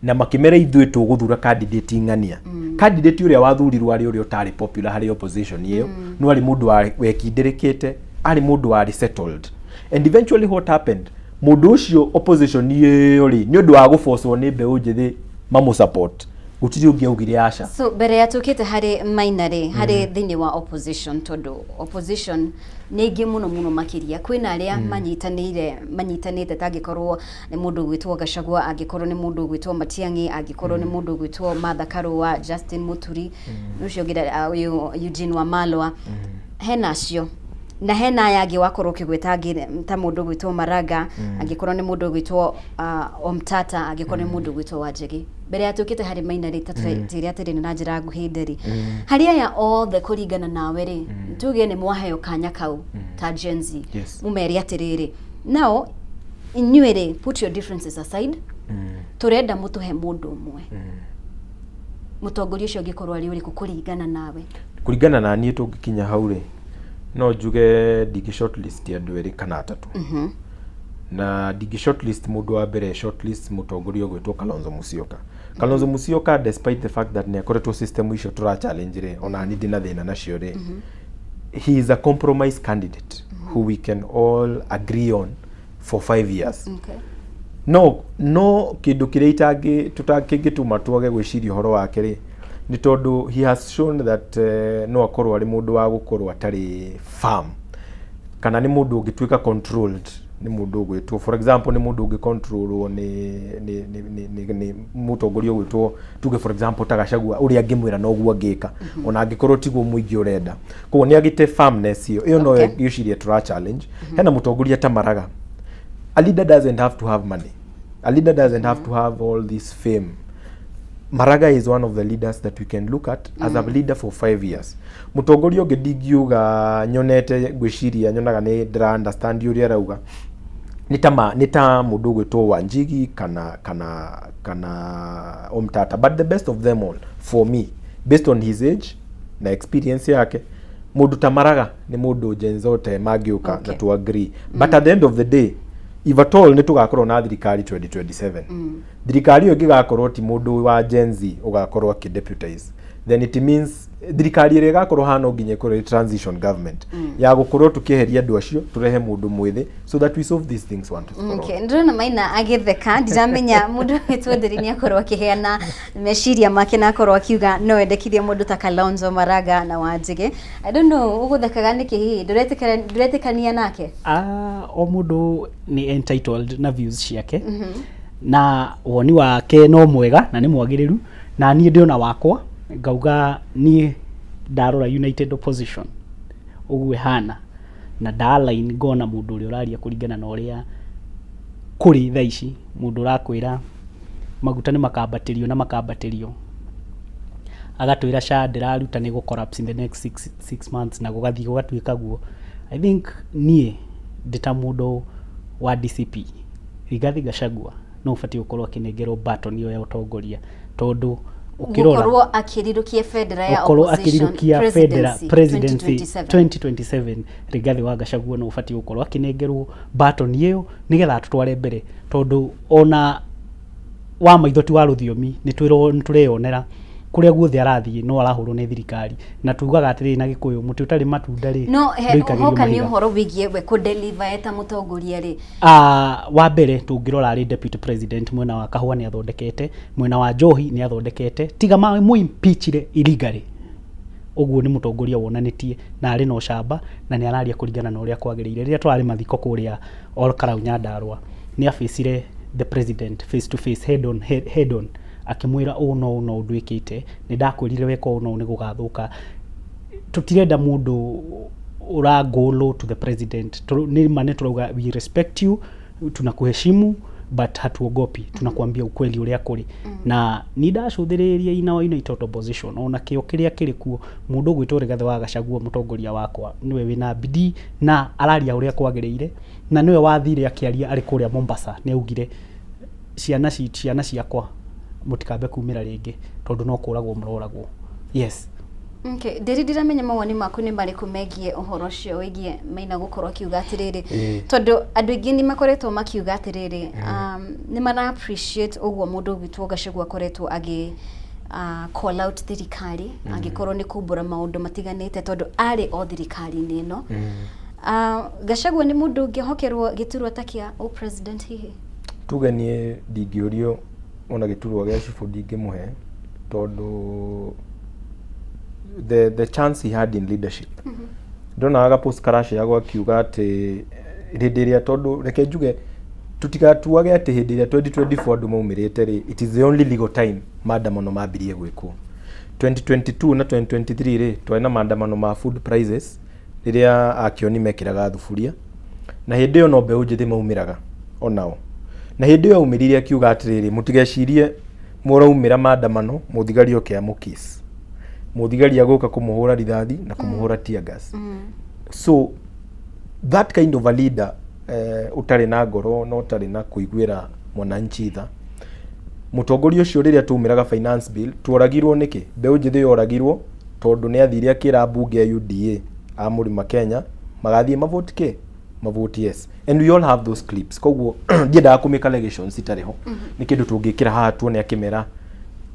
na makĩmera ithuĩ tũgũthura candidate ng'ania. Candidate ũrĩa wathurirwo arĩ ũrĩa ũtarĩ popular harĩ opposition ĩyo, no arĩ mũndũ wekindĩrĩkĩte, arĩ mũndũ warĩ settled. And eventually what happened, mũndũ ũcio opposition ĩyo rĩ, nĩ ũndũ wa gũbocwo nĩ mbeũ njĩthĩ mamũ support, gũtirĩ ũngĩ augire aca. So mbere ya tũkĩte harĩ Maina rĩ, harĩ thĩinĩ wa opposition, tondũ opposition nĩ aingĩ mũno mũno makĩria, kwĩna arĩa manyitanĩire, manyitanĩte, ta angĩkorwo nĩ mũndũ ũgwĩtwo Gachagua, angĩkorwo nĩ mũndũ ũgwĩtwo Matiang'i, angĩkorwo nĩ mũndũ ũgwĩtwo Martha Karua, Justin Muturi, ũcio ũngĩ, ũyũ Eugene Wamalwa, hena acio na hena aya angĩ wakorwo ũkĩgwĩta angĩ ta mũndũ ũgwĩtwo Maraga, angĩkorwo nĩ mũndũ ũgwĩtwo Omtata, angĩkorwo nĩ mũndũ ũgwĩtwo Wanjigi. Mbere ya tũkĩte harĩ Maina rĩ, ta tũtĩre atĩrĩ na njĩra nguhĩ nderi, harĩ aya othe kũringana nawe rĩ, tuge nĩ mwaheo kanya kau ta Gen Z, mũmere atĩrĩrĩ, nao inyuĩ rĩ, put your differences aside, tũrenda mũtũhe mũndũ ũmwe, mũtongoria ũcio angĩkorwo arĩ ũrĩkũ kũringana nawe? Kũringana na niĩ, tũngĩkinya hau rĩ, no njuge ndingĩ shortlist andũ erĩ kana atatũ. Na ndingĩ shortlist mũndũ wa mbere, shortlist mũtongoria ũgwĩtwo Kalonzo Musyoka. Kalonzo Musyoka, despite the fact that nĩ akoretwo system icio tũra challenge rĩ, ona niĩ ndĩna thĩna nacio rĩ, he is a compromise candidate who we can all agree on for 5 years. No kĩndũ kĩrĩa itangĩ tũtangĩtũma twage gwĩciria ũhoro wake rĩ, nĩ tondũ he has shown that no akorwo arĩ mũndũ wa gũkorwo atarĩ firm, kana nĩ mũndũ ũngĩtuĩka controlled nĩ mũndũ ũgwĩtwo, for example, nĩ mũndũ ũngĩ controlwo nĩ mũtongoria ũgwĩtwo, tuge for example, ta Gachagua, ũrĩa angĩmwĩra noguo angĩka, ona angĩkorwo tiguo mũingĩ ũrenda. Koguo nĩ agĩte firmness ĩyo no ngwĩciria tũra challenge. Hena mũtongoria ta Maraga. A leader doesn't have to have money, a leader doesn't have to have all this fame. Maraga is one of the leaders that we can look at as a leader for 5 years. Mũtongoria ũngĩ ndingiuga nyonete, ngwĩciria nyonaga nĩ ndĩra understand ũrĩa arauga, nĩ ta mũndũ ũgwĩtwo Wanjigi kana Omtata. But the best of them all for me, based on his age na experience yake, mũndũ ta Maraga nĩ mũndũ Gen zote mangĩũka na to agree. But at the end of the day, if at all nĩ tũgakorwo na thirikari 2027, thirikari ĩyo ĩngĩgakorwo ti mũndũ wa Gen Z ũgakorwo akĩ-deputize, then it means thirikari ĩrĩa ĩgakorwo haha no nginya ĩkorwo ĩ transition government ya gũkorwo tũkĩeheria andũ acio, tũrehe mũndũ mwĩthĩ, so that we solve these things once for all. Okay, ndĩrona Maina agĩtheka, ndiramenya mũndũ wĩtwo Nderi nĩ akorwo akĩheana meciria make na akorwo akiuga no endekithie mũndũ ta Kalonzo, Maraga na Wanjigi. I don't know ũgũthekaga nĩkĩ, hihi ndũretĩkania nake? Ah, o mũndũ nĩ entitled na views ciake na woni wake no mwega na nĩ mwagĩrĩru, na niĩ ndĩona wakwa ngauga niĩ ndarora united opposition ũguo ĩhana na ndaline ngona mũndũ ũrĩa ũraria kũringana na ũrĩa kũrĩ thaa ici, mũndũ ũrakwĩra maguta nĩ makambatĩrio na makambatĩrio, agatwĩra SHA ndĩraruta nĩ gũ collapse in the next 6 months na gũgathiĩ gũgatuĩka guo. I think niĩ ndĩ ta mũndũ wa DCP, Rigathi Gachagua no ũbatiĩ gũkorwo akĩnengerwo baton ĩyo ya ũtongoria, tondũ ũkĩrora gũkorwo akĩrirũkia bendera ya gũkorwo opposition akĩrirũkia bendera presidency presidency 2027. 2027, Rigathi wa Gachagua no ũbatiĩ gũkorwo akĩnengerwo baton ĩyo nĩgetha atũtware mbere, tondũ ona wa maitho ti wa rũthiomi nĩ tũreyonera Kũrĩa guothe arathiĩ no arahũrwo nĩ thirikari, na tugaga atĩrĩrĩ na Gĩkũyũ, mũtĩ ũtarĩ matunda rĩ, No he ndũikagĩrio hoka nĩ mahiga. ũhoro wĩgiĩ we kũ-deliver eta mũtongoria rĩ. Wa mbere tũngĩrora arĩ deputy president, mwena wa kahũa nĩ athondekete, mwena wa njohi nĩ athondekete, tiga mamũ-impeachire illegally. Ũguo nĩ mũtongoria wonanĩtie na arĩ na ũcamba na nĩ araria kũringana na ũrĩa kwagĩrĩire. Rĩrĩa tũrarĩ mathiko kũrĩa Ol Kalou Nyandarua, nĩ abĩcire the president face to face, head on, head on, akĩmwĩra ũũ no ũũ no ũũ ndwĩkĩte, nĩ ndakwĩrire weka ũũ no ũũ nĩ gũgathũka. Tũtirenda mũndũ ũra go low to the president. Nĩ ma nĩ tũrauga we respect you, tunakuheshimu, but hatuogopi, tunakuambia ukweli ũrĩa kũrĩ. Na ni ndacũthĩrĩria in our united opposition, ona kĩo kĩrĩa kĩrĩ kuo, mũndũ ũgwĩtwo Rigathĩ wa Gachagua mũtongoria wakwa nĩwe wĩna bidii na araria ũrĩa kwagĩrĩire, na nĩwe wathire akĩaria arĩ kũrĩa Mombasa, nĩ augire ciana ciakwa mũtikambe kumĩra rĩngĩ tondũ no kũragwo mũroragwo. Yes. Okay, ndĩri ndiramenya mawoni maku nĩ marĩkũ megiĩ ũhoro ũcio wĩgiĩ Maina gũkorwo akiuga atĩrĩrĩ, tondũ andũ aingĩ nĩ makoretwo makiuga atĩrĩrĩ, nĩ mara appreciate ũguo mũndũ ũgwĩtwo Gachagua akoretwo agĩ call out thirikari, angĩkorwo nĩ kumbũra maũndũ matiganĩte, tondũ arĩ o thirikari-inĩ ĩno. Gachagua nĩ mũndũ ũngĩhokerwo gĩturwa ta kĩa ũ president hihi? Tuge niĩ ndingĩũrio ona gĩturwa gĩa cibũ ndingĩmũhe, tondũ the chance he had in leadership, ndonaga gapost karaceagwo akiuga atĩ hĩndĩ ĩrĩa, tondũ reke njuge tũtigatuage atĩ hĩndĩ ĩrĩa 2024 andũ maumĩrĩte rĩ, it is the only legal time maandamano mambirie gwĩkwo. 2022 na 2023 rĩ, twarĩ na maandamano ma food prices rĩrĩa akĩoni mekĩraga thuburia, na hĩndĩ ĩyo no mbeũ njĩthĩ maumĩraga onao, na hĩndĩ ĩyo aumĩrire akiuga atĩrĩrĩ, mũtigecirie mũraumĩra maandamano mũthigari oke amũkiss, mũthigari agũka kũmũhũra rithathi na kũmũhũra tear gas. So that kind of a leader, ũtarĩ na ngoro na ũtarĩ na kũiguĩra mwananchi tha, mũtongoria ũcio, rĩrĩa twaumĩraga finance bill tworagirwo nĩkĩ? Mbeũ njĩthĩ yoragirwo tondũ nĩ athire akĩra mbunge ya UDA a Mũrĩma Kenya magathiĩ mavote kĩ mavote yes, and we all have those clips. Koguo ndiendaga kũmake allegations itarĩ ho. Nĩ kĩndũ tũngĩkĩra haha tuone akĩmera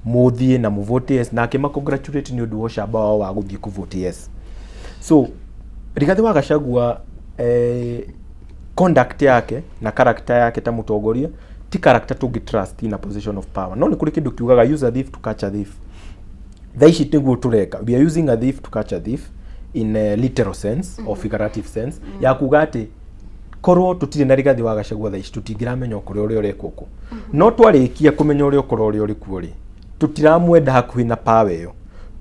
mũthiĩ na mũvote yes, na akĩma congratulate nĩ ũndũ wa ũcamba wao wa gũthiĩ kũvote yes. So Rigathĩ wa Gachagua, conduct yake na character yake ta mũtongoria ti character tũngĩ trust in a position of power. No nĩ kũrĩ kĩndũ kiugaga use a thief to catch a thief. Thaa ici nĩguo tũreka, we are using a thief to catch a thief in a literal sense or figurative sense, ya kuga atĩ korwo tũtirĩ na Rigathĩ wa Gachagua thaa ici tũtingĩramenya ũkũrĩa ũrĩa ũrekwo kũ. No twarĩkia kũmenya ũrĩa ũkũrĩa ũrĩa ũrĩ kuo rĩ, tũtiramwenda hakuhĩ na power ĩyo,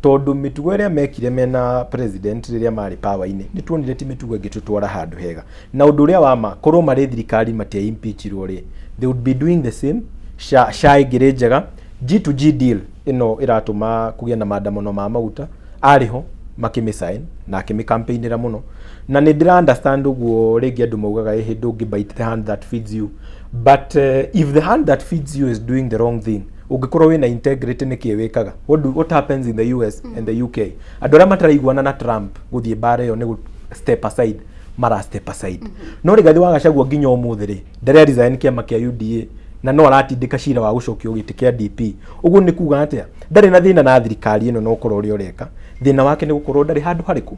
tondũ mĩtugo ĩrĩa mekire mena president rĩrĩa marĩ power-inĩ nĩ tuonire ti mĩtugo ĩngĩtũtwara handũ hega. Na ũndũ ũrĩa wa ma, korwo marĩ thirikari matia impeachirwo rĩ, they would be doing the same. Sha ĩngĩrĩ njega, G to G deal ĩno ĩratũma kũgĩe na maandamano ma maguta, arĩ ho makĩmĩsign na akĩmĩcampaignĩra mũno. Na nĩ ndĩra understand ũguo rĩngĩ andũ maugaga ĩhĩ ndũngĩ bite the hand that feeds you, but if the hand that feeds you is doing the wrong thing, ũngĩkorwo wĩna integrity nĩkĩ wĩkaga? What happens in the US and the UK, andũ arĩa mataraiguana na Trump gũthiĩ mbara ĩyo nĩ step aside, mara step aside. No Rigathĩ wa Gachagua nginya ũmũthĩ rĩ, ndarĩa resign kĩama kĩa UDA, na no aratindĩka cira wa gũcokio gĩtĩ kĩa DP. Ũguo nĩ kuga atĩa? Ndarĩ na thĩna na thirikari ĩno na ũkorwo ũrĩa ũreka, thĩna wake nĩ gũkorwo ndarĩ handũ harĩkũ.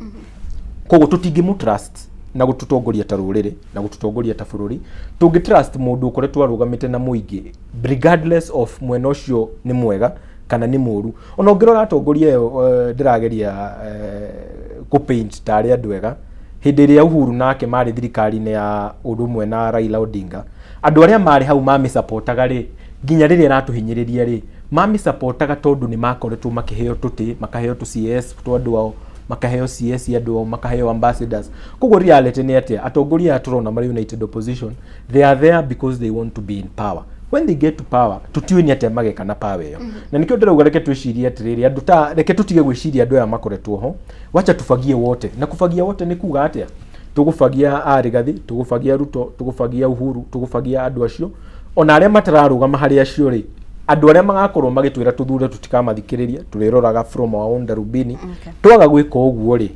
Koguo tũtingĩmũ trust na gũtũtongoria ta rũrĩrĩ na gũtũtongoria ta bũrũri. Tũngĩ trust mũndũ ũkoretwo arũgamĩte na mũingĩ regardless of mwena ũcio nĩ mwega kana nĩ mũru? Ona ũngĩrora atongoria ĩyo, ndĩrageria kũ paint tarĩ andũ ega. Hĩndĩ ĩrĩa Uhuru nake marĩ thirikari-inĩ ya ũrũmwe na Raila Odinga, andũ arĩa marĩ hau mamĩsapotaga rĩ, nginya rĩrĩa ĩratũhinyĩrĩria rĩ, mamĩsapotaga tondũ nĩ makoretwo makĩheo tũtĩ, makaheo tũ CS twa andũ ao, makaheo CS andũ ao, makaheo ambassadors. Koguo reality nĩ atĩa? Atongoria aya tũrona marĩ united opposition, they are there because they want to be in power. When they get to power, tũtiũĩ nĩ atĩa mageka na power ĩyo. Na nĩkĩo ndĩrauga reke twĩcirie atĩrĩrĩ, andũ ta reke tũtige gwĩciria andũ aya makoretwo ho, wacha tufagie wote. Na kufagia wote nĩ kuga atĩa? Tũgũbagia a Rigathi, tũgũbagia Ruto, tũgũbagia Uhuru, tũgũbagia andũ acio ona arĩa matararũgama harĩ acio rĩ, andũ arĩa magakorwo magĩtwĩra tũthure tũtikamathikĩrĩria, tũrĩroraga from our own darubini. Twaga gwĩka ũguo rĩ,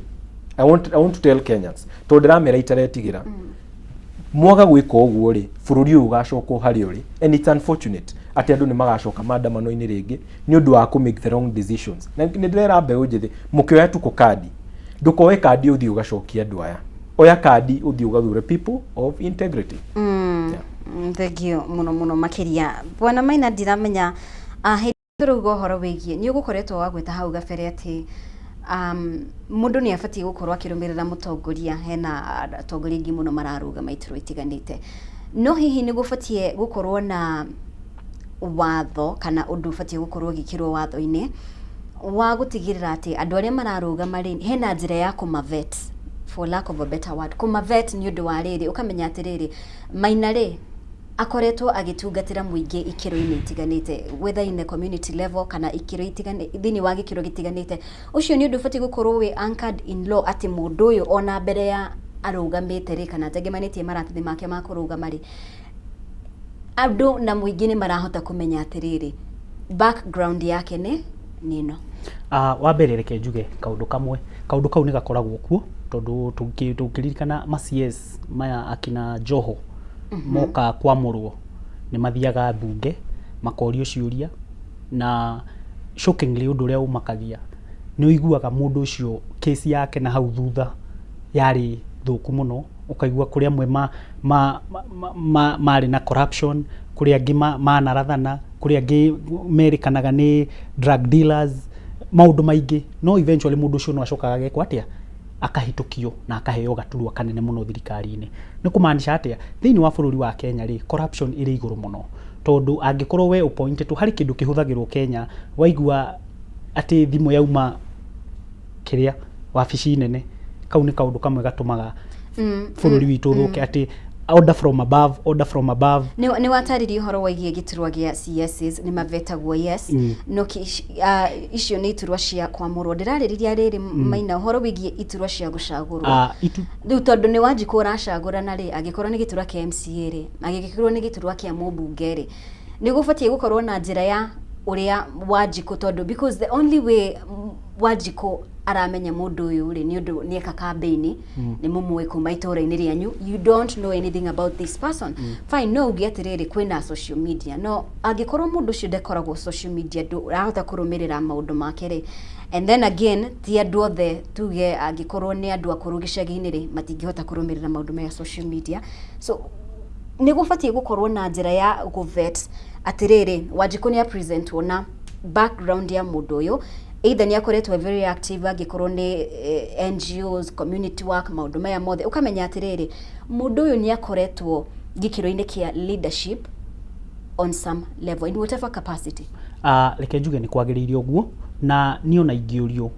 I want to tell Kenyans, tondũ ndĩramera itaretigĩra, mwaga gwĩka ũguo rĩ, bũrũri ũyũ ũgacokwo harĩa ũrĩ. And it's unfortunate. Atĩ andũ nĩ magacoka maandamano-inĩ rĩngĩ nĩ ũndũ wa kũ make the wrong decisions. Na nĩ ndĩrera mbeũ njĩthĩ, mũkĩoya tuko kandi, ndũkoe kandi ũthiĩ ũgacokie andũ aya. Oya kandi ũthiĩ ũgathure people of integrity. Thank you mũno mũno makĩria. Bwana Maina, ndiramenya hĩndĩ tũrauga ũhoro wĩgiĩ nĩ ũgũkoretwo wagwĩta hau gabere atĩ mũndũ nĩ abatiĩ gũkorwo akĩrũmĩrĩra mũtongoria, hena atongoria aingĩ mũno mararũgama iturwa itiganĩte, no hihi nĩ gũbatiĩ gũkorwo na watho kana ũndũ ũbatiĩ gũkorwo ũgĩkĩrwo watho-inĩ wa gũtigĩrĩra atĩ andũ arĩa mararũgama rĩ, hena njĩra ya kũmavet, for lack of a better word, kũmavet nĩ ũndũ wa rĩrĩ, ũkamenya atĩrĩrĩ, Maina rĩ, akoretwo agĩtungatĩra mũingĩ ikĩro-inĩ itiganĩte, whether in the community level kana ikĩro itiganĩte, thĩinĩ wa gĩkĩro gĩtiganĩte. Ũcio nĩ ũndũ ũbatiĩ gũkorwo wĩ anchored in law atĩ mũndũ ũyũ ona mbere ya arũgamĩte rĩ, kana atengemanĩtie maratathi make ma kũrũgama rĩ, andũ na mũingĩ nĩ marahota kũmenya atĩrĩrĩ, background yake nĩ ĩno. Wa mbere reke njuge kaũndũ kamwe, kaũndũ kau nĩ gakoragwo kuo tondũ tũngĩririkana ma CS maya akina Joho moka kwamũrwo nĩ mathiaga mbunge makorio ciũria, na shockingly ũndũ ũrĩa ũmakagia nĩ ũiguaga mũndũ ũcio case yake na hau thutha yarĩ thũku mũno, ũkaigua kũrĩ amwe marĩ na corruption, kũrĩ angĩ manarathana, kũrĩ angĩ merĩkanaga nĩ drug dealers, maũndũ maingĩ, no eventually mũndũ ũcio no acokaga agekwo atĩa, akahĩtũkio na akaheo gaturwa kanene mũno thirikari-inĩ. Nĩ kũmaanisha atĩa? Thĩinĩ wa bũrũri wa Kenya rĩ, corruption ĩrĩ igũrũ mũno, tondũ angĩkorwo we ũpointĩtwo harĩ kĩndũ kĩhũthagĩrwo Kenya, waigua atĩ thimũ yauma kĩrĩa wabici nene, kau nĩ kaũndũ kamwe gatũmaga bũrũri witũ ũthũke, atĩ order from above, order from above. Nĩ watarĩria ũhoro wĩgiĩ gĩturwa gĩa CSs nĩ mavetagwo, yes. No icio nĩ iturwa cia kwamũrwo. Ndĩrarĩrĩria rĩrĩ, Maina, ũhoro wĩgiĩ iturwa cia gũcagũrwo. Rĩu tondũ nĩ Wanjikũ ũracagũrana rĩ, angĩkorwo nĩ gĩturwa kĩa MCA rĩ, angĩkorwo nĩ gĩturwa kĩa mũmbunge rĩ, nĩ gũbatiĩ gũkorwo na njĩra ya ũrĩa Wanjikũ, tondũ because the only way Wanjikũ aramenya mũndũ ũyũ rĩ, nĩ ũndũ nĩ eka campaign, nĩ mũmũĩ kuma itũũra-inĩ rĩanyu. You don't know anything about this person. Fine, no uge atĩrĩrĩ, kwĩna social media, no angĩkorwo mũndũ ũcio ndakoragwo social media, ndũrahota kũrũmĩrĩra maũndũ make rĩ. And then again, ti andũ othe, tuge angĩkorwo nĩ andũ akũrũ gĩcagi-inĩ rĩ, matingĩhota kũrũmĩrĩra maũndũ maya social media. So nĩ gũbatiĩ gũkorwo na njĩra ya gũvet atĩrĩrĩ, Wanjikũ nĩ apresentwo na background ya mũndũ ũyũ, either nĩ akoretwo very active, angĩkorwo nĩ NGOs, community work, maũndũ maya mothe, ũkamenya atĩrĩrĩ, mũndũ ũyũ nĩ akoretwo gĩkĩro-inĩ kĩa leadership on some level, in whatever capacity. Reke njuge nĩ kwagĩrĩire ũguo, na niĩ ona ingĩũrio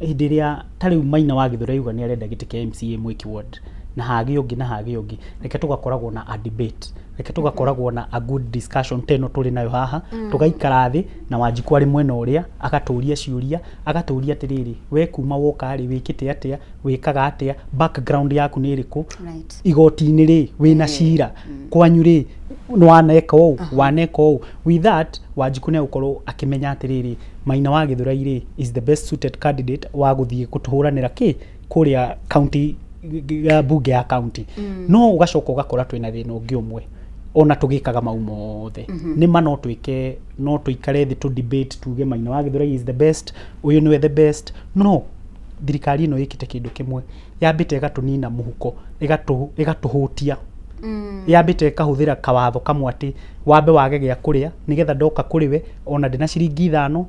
hĩndĩ ĩrĩa ta rĩu Maina wa Gĩthũri auga nĩ arenda gĩtĩ kĩa MCA Mwiki Ward, na hagĩ ũngĩ na hagĩ ũngĩ, reke tũgakoragwo na a debate, reke tũgakoragwo na a good discussion ta ĩno tũrĩ nayo haha. Tũgaikara thĩ na Wanjikũ arĩ mwena ũrĩa, agatũria ciũria, agatũria atĩrĩrĩ, we kuma woka rĩ, wĩkĩte atĩa, wĩkaga atĩa, background yaku nĩ ĩrĩkũ, igoti-inĩ rĩ, wĩna cira kwanyu rĩ, nĩ waneka ũũ, waneka ũũ. With that, Wanjikũ nĩ egũkorwo akĩmenya atĩrĩrĩ, Maina wa Gĩthũrai rĩ is the best suited candidate wa gũthiĩ gũtũhũranĩra kĩ kũrĩa county, bunge ya county. No ũgacoka ũgakora twĩna thĩna ũngĩ ũmwe ona tũgĩkaga mau mothe. Nĩ ma no twĩke, no tũikare thĩ tũ debate, tuge Maina wa Gĩthũrai is the best, ũyũ nĩwe the best, no thirikari ĩno ĩkĩte kĩndũ kĩmwe, yambĩte ĩgatũnina mũhuko, ĩgatũhũtia. Yambĩte ĩkahũthĩra kawatho kamwe atĩ wambe wage gĩa kũrĩa nĩgetha ndoka kũrĩ we ona ndĩna ciringi 5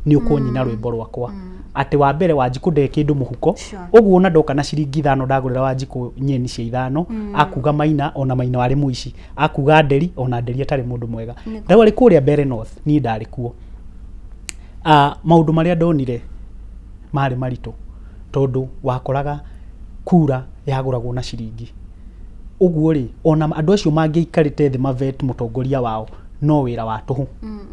nĩ ũkũnyina rwĩmbo rwakwa, atĩ wa mbere Wanjikũ nde kĩndũ mũhuko. Ũguo ona ndoka na ciringi 5 ndagũrĩra Wanjikũ nyeni cia 5, akuga Maina, ona Maina warĩ mũici, akuga Nderi, ona Nderi atarĩ mũndũ mwega. Rĩu arĩ kũrĩa Mbere North, niĩ ndarĩ kuo. Maũndũ marĩa ndonire marĩ maritũ, tondũ wakoraga kura yagũragwo na ciringi ũguo rĩ, ona andũ acio mangĩaikarĩte thĩ mavet mũtongoria wao, no wĩra wa tũhũ.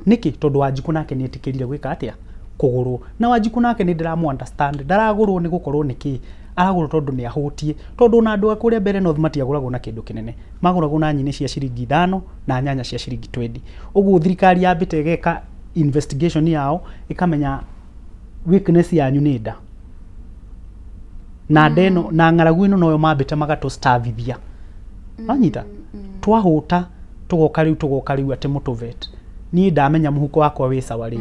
Nĩkĩ? Tondũ Wanjikũ nake nĩ etĩkĩrire gwĩka atĩa? Kũgũrwo. Na Wanjikũ nake nĩ ndĩramũ understand, ndaragũrwo nĩ gũkorwo nĩ kĩ aragũrwo, tondũ nĩ ahũtiĩ, tondũ ona andũ a kũrĩa Mbere North matiagũragwo na kĩndũ kĩnene, magũragwo na nyeni cia ciringi 5 na nyanya cia ciringi 20. Ũguo thirikari yambĩte ĩgeka investigation yao, ĩkamenya weakness yanyu nĩ nda, na nda ĩno na ng'aragu ĩno noyo mambĩte magatũstarvithia. Wanyita, twahũta. Tũgoka rĩu, tũgoka rĩu atĩ mũtũvet. Niĩ ndamenya mũhuko wakwa wĩ sawa rĩ,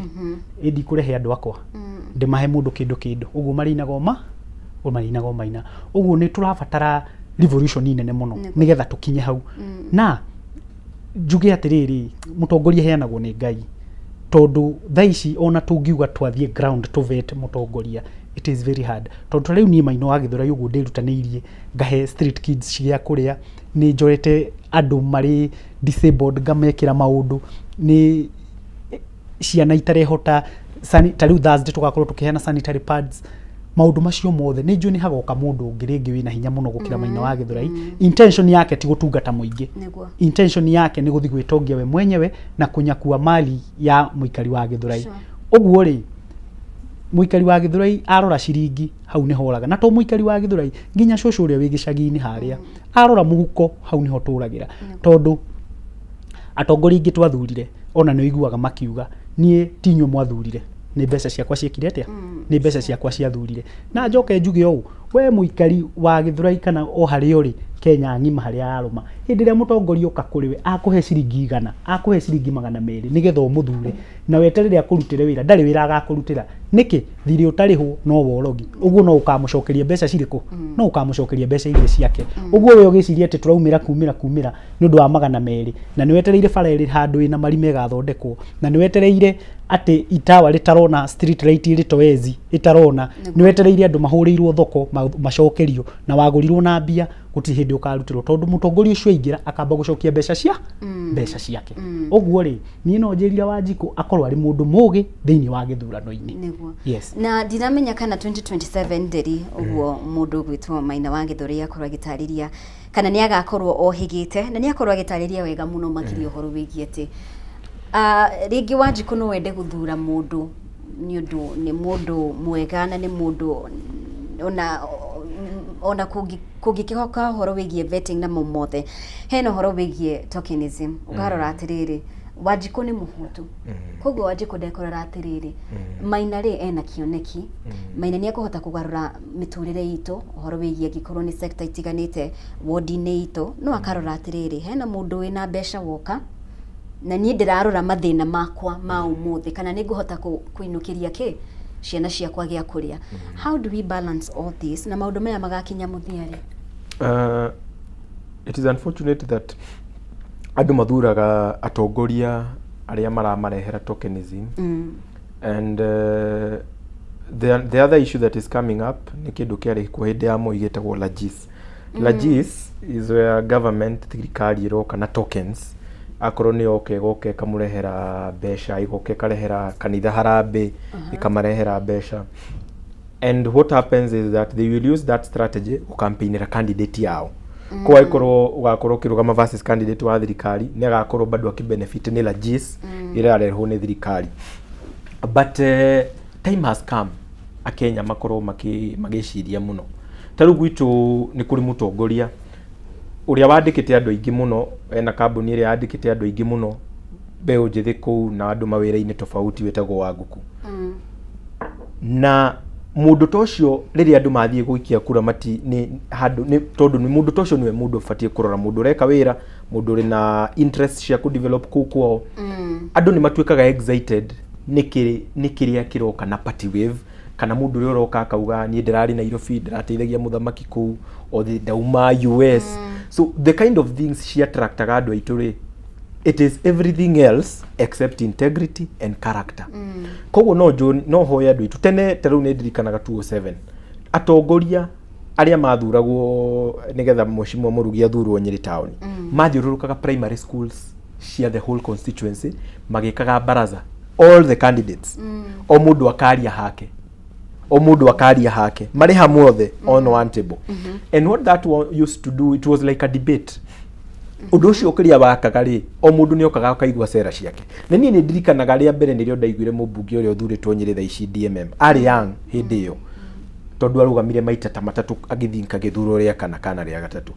ĩ ndikũrehe andũ akwa ndĩmahe mũndũ kĩndũ kĩndũ ũguo marĩinaga o ma ũguo marĩinaga o maina. Ũguo nĩ tũrabatara revolution nene mũno nĩgetha tũkinye hau. Na njuge atĩrĩrĩ, mũtongoria aheanagwo nĩ Ngai, tondũ thaa ici ona tũngiuga twathiĩ ground tũvet mũtongoria, it is very hard, tondũ ta rĩu niĩ Maina wa Gĩthũrai ũguo ndĩrutanĩirie ngahe street kids gĩa kũrĩa, nĩ njorete andũ marĩ disabled ngamekĩra maũndũ, nĩ ciana itarehota, ta rĩu Thursday tũgakorwo tũkĩheana sanitary pads, maũndũ macio mothe nĩ njũĩ nĩ hagoka mũndũ ũngĩ rĩngĩ wĩna hinya mũno gũkĩra Maina wa Gĩthũrai. Intention yake ti gũtungata mũingĩ. Intention yake nĩ gũthiĩ gwĩtongia we mwenyewe na kũnyakua mali ya mũikari wa Gĩthũrai. Ũguo rĩ, mũikari wa Gĩthũrai arora ciringi hau nĩho oraga, na to mũikari wa Gĩthũrai, nginya cũcũ ũrĩa wĩ gĩcagi-inĩ harĩa arora mũhuko hau nĩho tũragĩra, tondũ atongoria aingĩ twathurire ona nĩ ũiguaga makiuga, niĩ ti inyuĩ mwathurire, nĩ mbeca ciakwa ciekire atĩa, nĩ mbeca ciakwa ciathurire. Na njoke njuge ũũ, we mũikari wa Gĩthũrai kana o harĩa ũrĩ Kenya ng'ima harĩa ararũma, hĩndĩ ĩrĩa mũtongoria oka kũrĩ we akũhe ciringi 100, akũhe ciringi 200 nĩgetha ũmũthure, na weterere akũrutĩre wĩra, ndarĩ wĩra agakũrutĩra. Nĩkĩ? Thirĩ ũtarĩhwo no worogi. Ũguo no ũkamũcokeria mbeca cirĩkũ? No ũkamũcokeria mbeca iria ciake. Ũguo we ũgĩciria atĩ tũraumĩra kumĩra kumĩra nĩ ũndũ wa 200, na nĩ wetereire bara ĩrĩ handũ ĩna marima ĩgathondekwo, na nĩ wetereire atĩ itawa rĩtarona street light ĩrĩ toezi ĩtarona, nĩ wetereire andũ mahũrĩirwo thoko macokerio, na wagũrirwo na mbia, gũtirĩ hĩndĩ ũkarutĩrwo, tondũ mũtongoria ũcio aingĩra akamba gũcokia mbeca cia mbeca ciake. Ũguo rĩ, niĩ no njĩrire Wanjikũ akorwo arĩ mũndũ mũgĩ thĩinĩ wa gĩthurano-inĩ. Yes. Na ndiramenya kana 2027 nderi ũguo mũndũ ũgwĩtwo Maina wa Gĩthũrai akorwo agĩtarĩria kana nĩ agakorwo ohĩgĩte, na nĩ akorwo agĩtarĩria wega mũno makĩria ũhoro wĩgiĩ atĩ rĩngĩ Wanjikũ no wende gũthura mũndũ nĩ ũndũ nĩ mũndũ mwega na nĩ mũndũ ona kũngĩkĩhoka ũhoro wĩgiĩ vetting na mau mothe, hena ũhoro wĩgiĩ tokenism, ũkarora atĩrĩrĩ, Wanjikũ nĩ mũhũtu, koguo Wanjikũ ndekũrora atĩrĩrĩ, Maina rĩ ena kĩoneki, Maina nĩ ekũhota kũgarũra mĩtũrĩre itũ ũhoro wĩgiĩ angĩkorwo nĩ sector itiganĩte ward-inĩ itũ, no akarora atĩrĩrĩ, hena mũndũ wĩna mbeca woka na niĩ ndĩrarora mathĩna makwa ma ũmũthĩ, kana nĩ ngũhota kũinũkĩria kĩ ciana ciakwa gĩa kũrĩa. How do we balance all this na maũndũ maya magakinya mũthia rĩ? It is unfortunate that andũ mathuraga atongoria arĩa maramarehera tokenism. And the other issue that is coming up nĩ kĩndũ kĩarĩ kuo hĩndĩ ya Moi gĩtagwo Lagis. Lagis is where government, thirikari ĩroka na tokens, akorwo nĩ yoka ĩgoka ĩkamũrehera mbeca, ĩgoka ĩkarehera kanitha harambĩ, ĩkamarehera mbeca, and what happens is that they will use that strategy gũcampaignĩra candidate yao. Koguo angĩkorwo ũgakorwo ũkĩrũgama versus candidate wa thirikari, nĩ agakorwo bado akĩbenefit nĩ Lagis ĩrĩa ĩrarehwo nĩ thirikari. But time has come akenya makorwo magĩciria mũno. Ta rĩu gwitũ nĩ kũrĩ mũtongoria ũrĩa wandĩkĩte andũ aingĩ mũno, ena kambuni ĩrĩa yandĩkĩte andũ aingĩ mũno mbeũ njĩthĩ kũu na andũ mawĩra-inĩ tofauti, wĩtagwo Wanguku. Na mũndũ ta ũcio, rĩrĩa andũ mathiĩ gũikia kura, mati nĩ handũ nĩ tondũ nĩ mũndũ ta ũcio nĩwe mũndũ ũbatiĩ kũrora, mũndũ ũreka wĩra, mũndũ ũrĩ na interest cia kũ develop kũu kwao. Andũ nĩ matuĩkaga excited nĩ kĩrĩa kĩroka na party wave, kana mũndũ ũrĩa ũroka akauga, niĩ ndĩrarĩ Nairobi, ndĩrateithagia mũthamaki kũu, o ndauma US. So the kind of things cia attractaga andũ aitũ rĩ, it is everything else except integrity and character. Koguo no hoye andũ aitũ tene, ta rĩu nĩ ndirikanaga 207 atongoria arĩa mathuragwo nĩgetha Mheshimiwa Mũrugi athurwo Nyĩrĩ town, mathiũrũrũkaga primary schools cia the whole constituency magĩkaga baraza, all the candidates, o mũndũ akaria hake, o mũndũ akaria hake, marĩ hamwe othe on one table. And what that one used to do, it was like a debate. Ũndũ ũcio kĩrĩa wakaga rĩ, o mũndũ nĩ okaga akaigua cera ciake. Na niĩ nĩ ndirikanaga rĩa mbere nĩrĩo ndaiguire mũmbunge ũrĩa ũthurĩtwo Nyĩrĩ thaa ici, DMM, arĩ young hĩndĩ ĩyo, tondũ arũgamire maita ta matatũ agĩthinka gĩthuro rĩa kana kana rĩa gatatũ,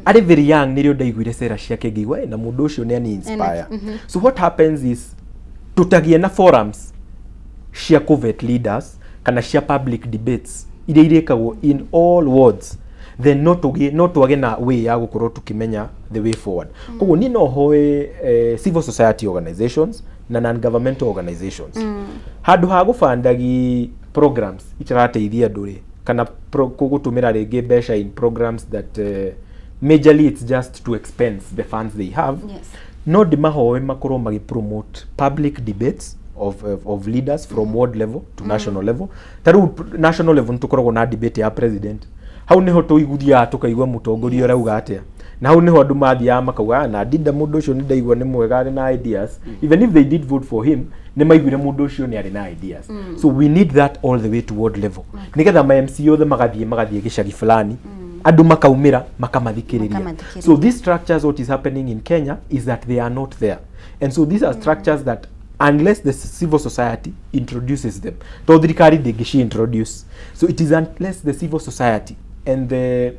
arĩ very young. Nĩrĩo ndaiguire cera ciake ngĩigua, "Eh, na mũndũ ũcio nĩ ani inspire." So what happens is tũtagĩe na forums cia kuvet leaders kana cia public debates iria irĩkagwo in all wards, then no tũgĩe, no twage na way ya gũkorwo tũkĩmenya the way forward. Koguo niĩ no hoe civil society organizations na non governmental organizations handũ ha gũbandagi programs itarateithia andũ rĩ, kana gũtũmĩra rĩngĩ mbeca in programs that majorly it's just to expense the funds they have, no ndĩmahoe makorwo magĩ promote public debates of leaders from ward level to national level. Ta rĩu national level nĩ tũkoragwo na debate ya president. Hau nĩho tũiguthiaga tũkaigua mũtongoria ũrauga atĩa, na hau nĩho andũ mathiaga makauga, "Ah, na ndinda mũndũ ũcio nĩ ndaigua nĩ mwega, arĩ na ideas." Even if they did vote for him, nĩ maiguire mũndũ ũcio nĩ arĩ na ideas. So we need that all the way to ward level, nĩgetha ma MC othe magathiĩ gĩcagi fulani, andũ makaumĩra makamathikĩrĩria. Makamathikĩrĩria. So these structures, what is happening in Kenya is that they are not there, and so these are structures that unless the civil society introduces them, to thirikari ndĩngĩci introduce. So it is unless the civil society and the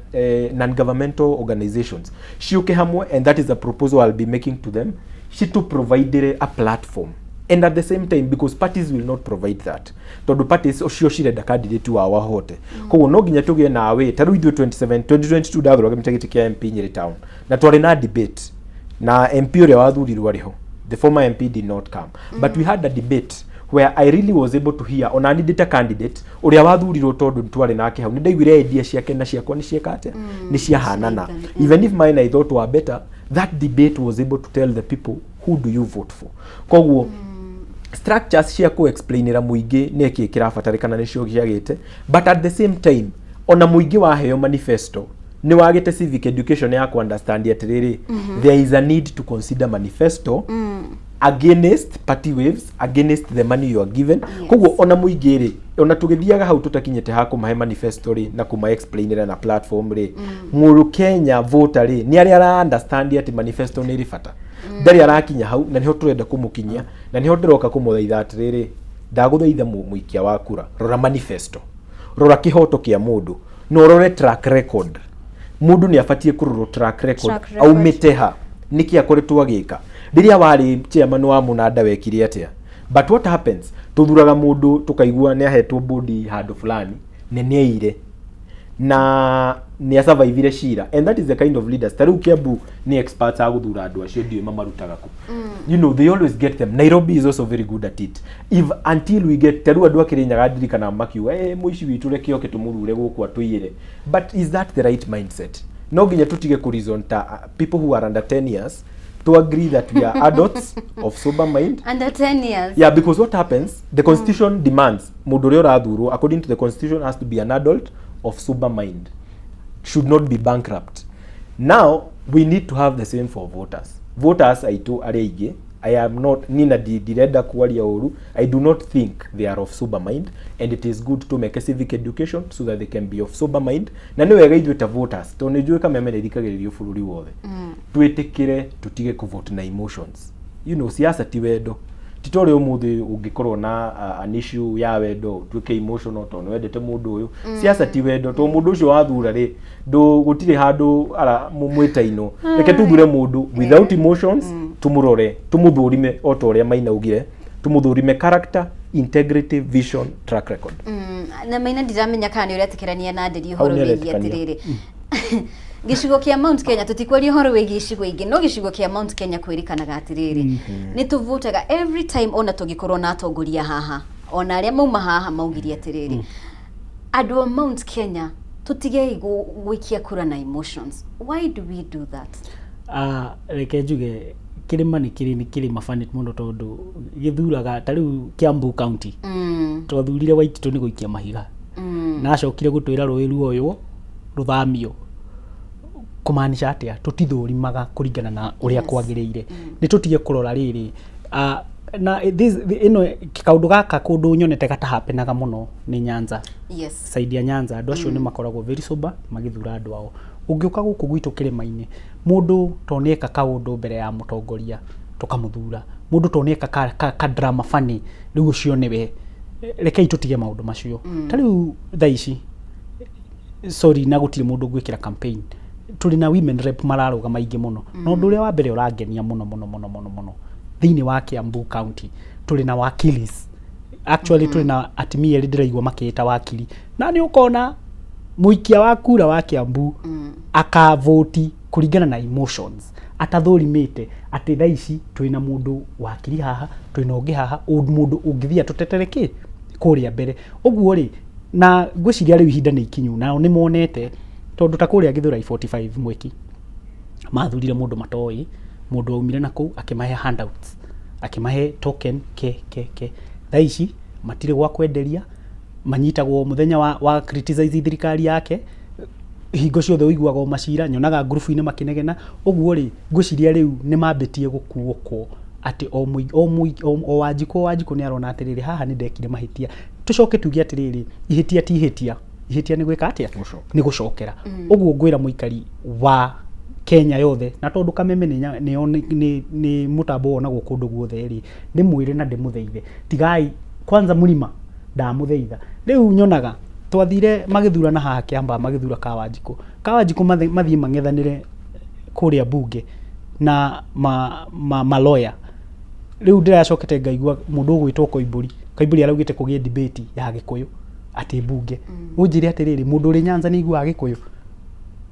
non-governmental organizations ciũke hamwe, and that is a proposal I'll be making to them, citu provide a platform, and at the same time, because parties will not provide that, tondũ parties cio cirenda candidate wao ahote. Koguo no nginya tũgĩe nawe. Ta rĩu ithuĩ 27 2022 ndathuragwo gĩtĩ kĩa MP Nyĩrĩ Town, na twarĩ na debate na MP ũrĩa wathurirwo arĩ ho. The former MP did not come, but we had a debate where I really was able to hear ona ni ndĩ ta candidate ũrĩa wathurirwo, tondũ twarĩ nake hau, nĩ ndaiguire idea ciake na ciakwa nĩ cieka atĩa, nĩ ciahanana. Even if mine I thought were better, that debate was able to tell the people, who do you vote for? Koguo structures cia kũ explainĩra mũingĩ nĩ kĩ kĩrabatarĩkana nĩcio ciagĩte, but at the same time ona mũingĩ waheo manifesto nĩ wagĩte civic education ya ku understand atĩrĩrĩ, there is a need to consider manifesto against party waves, against the money you are given. Koguo ona mũingĩ rĩ, ona tũgĩthiaga hau tũtakinyĩte ha kũmahe manifesto rĩ na kũma explainĩra na platform rĩ, mũrũ Kenya voter rĩ, nĩ arĩa ara understand atĩ manifesto nĩ ĩrĩ bata, ndarĩ arakinya hau, na nĩho tũrenda kũmũkinyia, na nĩho ndĩroka kũmũthaitha atĩrĩrĩ, ndagũthaitha mũikia wa kura, rora manifesto, rora kĩhoto kĩa mũndũ, na ũrore track record. Mũndũ nĩ abatiĩ kũrorwo track record. Track record. Aumĩte ha, nĩkĩ akoretwo agĩka, rĩrĩa warĩ chairman wa mũnanda wekire atĩa? But what happens, tũthuraga mũndũ tũkaigua nĩ ahetwo bodi handũ fulani na nĩ aire na nĩ asurvivire cira, and that is the kind of leaders. Ta rĩu Kiambu nĩ experts a gũthura andũ acio, ndiũĩ mamarutaga kũ. They always get them. Nairobi is also very good at it. If until we get, ta rĩu andũ a Kĩrĩnyaga ndirikana makiuga, "Mũici witũ, reke oke tũmũthure gũkũ atũiyĩre." But is that the right mindset? No nginya tũtige kũ ta people who are under 10 years to agree that we are adults of sober mind. Under 10 years. Yeah, because what happens, the constitution demands mũndũ ũrĩa ũrathurwo, according to the constitution, has to be an adult of sober mind, should not be bankrupt. Now we need to have the same for voters. Voters aitũ arĩa aingĩ, I am not nina ndirenda kwaria ũru, I do not think they are of sober mind, and it is good to make a civic education so that they can be of sober mind. Na nĩ wega ithuĩ ta voters, tondũ nĩ njũĩ Kameme nĩ ĩthikagĩrĩrio bũrũri wothe, twĩtĩkĩre tũtige kũvote na emotions. Siasa ti wendo, ti ta ũrĩa ũmũthĩ ũngĩkorwo na an issue ya wendo ũtuĩke emotional tondũ nĩ wendete mũndũ ũyũ. Siasa ti wendo, tondũ mũndũ ũcio wathura rĩ, ndũ gũtirĩ handũ ara mwĩtainwo. Reke tuthure mũndũ without emotions, tũmũrore, tũmũthũrime o ta ũrĩa Maina augire, tũmũthũrime character, integrity, vision, track record. Na Maina, ndiramenya kana nĩ ũretĩkĩrania na Nderi Hau ũhoro nĩ wĩgiĩ aretĩkania. atĩrĩrĩ, gĩcigo kĩa Mount Kenya, tũtikwaria ũhoro wĩgiĩ icigo ingĩ, no gĩcigo kĩa Mount Kenya kwĩrĩkanaga atĩrĩrĩ, nĩ tũvotaga every time ona tũngĩkorwo na atongoria haha, ona arĩa mauma haha maugire atĩrĩrĩ, andũ a Mount Kenya tũtigei gwĩkia kura na emotions. Why do we do that? Ah, reke njuge kĩrĩma nĩ kĩrĩ nĩ kĩrĩma funny mũno, tondũ gĩthuraga ta rĩu Kiambu County, twathurire Waititũ nĩ gũikia mahiga, na acokire gũtwĩra rũĩ ruoywo rũthamio, kũmaanisha atĩa? Tũtithũrimaga kũringana na ũrĩa kwagĩrĩire. Nĩ tũtige kũrora rĩrĩ, na ĩno kaũndũ gaka kũndũ nyonete gatahapenaga mũno nĩ Nyanza. Side ya Nyanza, andũ acio nĩ makoragwo very sober magĩthura andũ ao. Ũngĩũka gũkũ gwitũ kĩrĩma-inĩ, mũndũ to nĩ eka kaũndũ mbere ya mũtongoria tũkamũthura, mũndũ to nĩ eka ka drama funny, rĩu ũcio nĩwe. Rekei tũtige maũndũ macio. Ta rĩu thaa ici, sorry, na gũtirĩ mũndũ ngwĩkĩra campaign, tũrĩ na women rep mararũgama aingĩ mũno, na ũndũ ũrĩa wa mbere ũrangenia mũno mũno mũno mũno mũno thĩinĩ wa Kiambu County, tũrĩ na wakilis actually. Tũrĩ na atumia erĩ ndĩraigua makĩĩta wakiri, na nĩ ũkona mũikia wa kura wa Kiambu akavoti. Kũringana na emotions atathũrimĩte atĩ thaa ici twĩna mũndũ wakiri haha, twĩna ũngĩ haha, mũndũ ũngĩthiĩ atũtetere kĩ kũrĩa mbere. Ũguo rĩ, na ngwĩciria rĩu ihinda nĩ ikinyu, nao nĩ monete, tondũ ta kũrĩa Gĩthũrai 45 Mwĩki mathurire mũndũ matoĩ, mũndũ waumire na kũu akĩmahe handouts, akĩmahe token ke ke ke. Thaa ici matirĩ gwa kwenderia, manyitagwo mũthenya wa criticize thirikari yake, hingo ciothe ũiguaga o macira, nyonaga ngurubu-inĩ makĩnegena. Ũguo rĩ, ngwĩciria rĩu nĩ mambĩtie gũkuũkwo atĩ o mũi, o mũi, o, o Wanjikũ o Wanjikũ nĩ arona atĩrĩrĩ, haha nĩ ndekire mahĩtia. Tũcoke tuge atĩrĩrĩ, ihĩtia ti ihĩtia, ihĩtia nĩ gwĩka atĩa? Nĩ gũcokera. Ũguo ngwĩra mũikari wa Kenya yothe, na tondũ Kameme nĩ mũtambo wonagwo kũndũ guothe rĩ, ndĩmwĩre na ndĩmũthaithe, tigai kwanza mũrima ndamũthaitha. Rĩu nyonaga twathire magĩthurana haha Kiambaa, magĩthura Kawanjikũ. Kawanjikũ mathiĩ mang'ethanĩre kũrĩa mbunge na maloya. Rĩu ndĩracokete ngaigua mũndũ ũgwĩtwo Koimbũri. Koimbũri araugĩte kũgĩe debate ya Gĩkũyũ atĩ mbunge. Ũnjĩre atĩrĩrĩ, mũndũ ũrĩ Nyanza nĩ aiguaga Gĩkũyũ?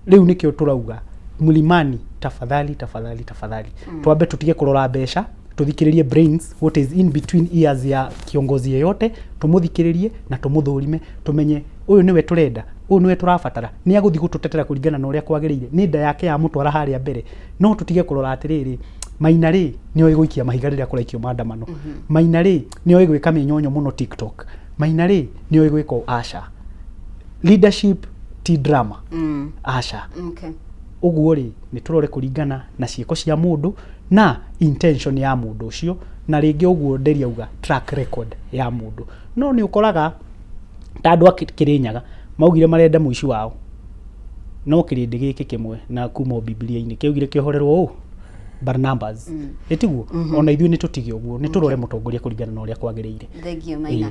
Rĩu nĩkĩo tũrauga Mlimani, tafadhali, tafadhali, tafadhali, twambe tũtige kũrora mbeca, tũthikĩrĩrie brains, what is in between ears ya kiongozi yeyote, tũmũthikĩrĩrie na tũmũthũrime, tũmenye ũyũ nĩwe tũrenda, ũyũ nĩwe tũrabatara, nĩ agũthiĩ gũtũtetera kũringana na ũrĩa kwagĩrĩire, nĩ nda yake yamũtwara harĩa mbere. No tũtige kũrora atĩrĩrĩ, Maina rĩ, nĩ oĩ gũikia mahiga rĩrĩa kũraikio maandamano. Maina rĩ, nĩ oĩ gwĩka mĩnyonyo mũno TikTok. Maina rĩ, nĩ oĩ gwĩka ũũ. Aca. Leadership ti drama. Aca. Ũguo rĩ, nĩ tũrore kũringana na ciĩko cia mũndũ na intention ya mũndũ ũcio, na rĩngĩ ũguo Nderi auga track record ya mũndũ. No nĩ ũkoraga ta andũ a Kĩrĩnyaga maugire marenda mũici wao, no kĩrĩndĩ gĩkĩ kĩmwe na kuma o Bibilia-inĩ kĩaugire kĩohorerwo ũ? Barnabas. Ĩtiguo? Ona ithuĩ nĩ tũtige ũguo, nĩ tũrore mũtongoria kũringana na ũrĩa kwagĩrĩire. Thank you, Maina.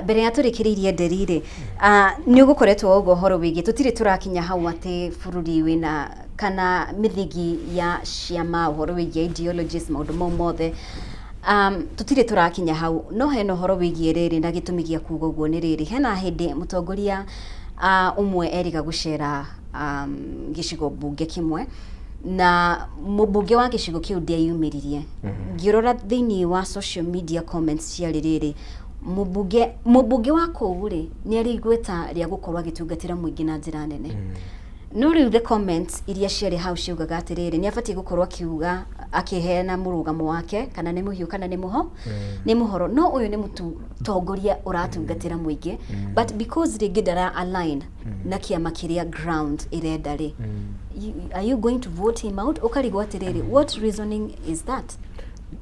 Mbere ya tũrĩkĩrĩirie Nderi rĩ, nĩ ũgũkoretwo wauga ũhoro wĩgiĩ tũtirĩ tũrakinya hau atĩ bũrũri wĩna kana mĩthingi ya ciama, ũhoro wĩgiĩ ideologies, maũndũ mau mothe. Tũtirĩ tũrakinya hau, no hena ũhoro wĩgiĩ rĩrĩ, na gĩtũmi gĩa kuga ũguo nĩ rĩrĩ, hena hĩndĩ mũtongoria ũmwe erĩga gũcera gĩcigo mbunge kĩmwe, na mũmbunge wa gĩcigo kĩu ndĩeyumĩririe. Ngĩrora thĩinĩ wa social media comments ciarĩ rĩrĩ, mũmbunge wa kũu rĩ, nĩ arĩ igweta rĩa gũkorwo agĩtungatĩra mũingĩ na njĩra nene. No rĩu the comments iria ciarĩ hau ciaugaga atĩrĩrĩ, nĩ abatiĩ gũkorwo akiuga, akĩheana mũrũgamo wake, kana nĩ mũhiũ kana nĩ mũho, nĩ mũhoro. No ũyũ nĩ mũtongoria ũratungatĩra mũingĩ, but because rĩngĩ ndara align na kĩama kĩrĩa ground ĩrenda rĩ, are you going to vote him out? Ũkarigwo atĩrĩrĩ, what reasoning is that?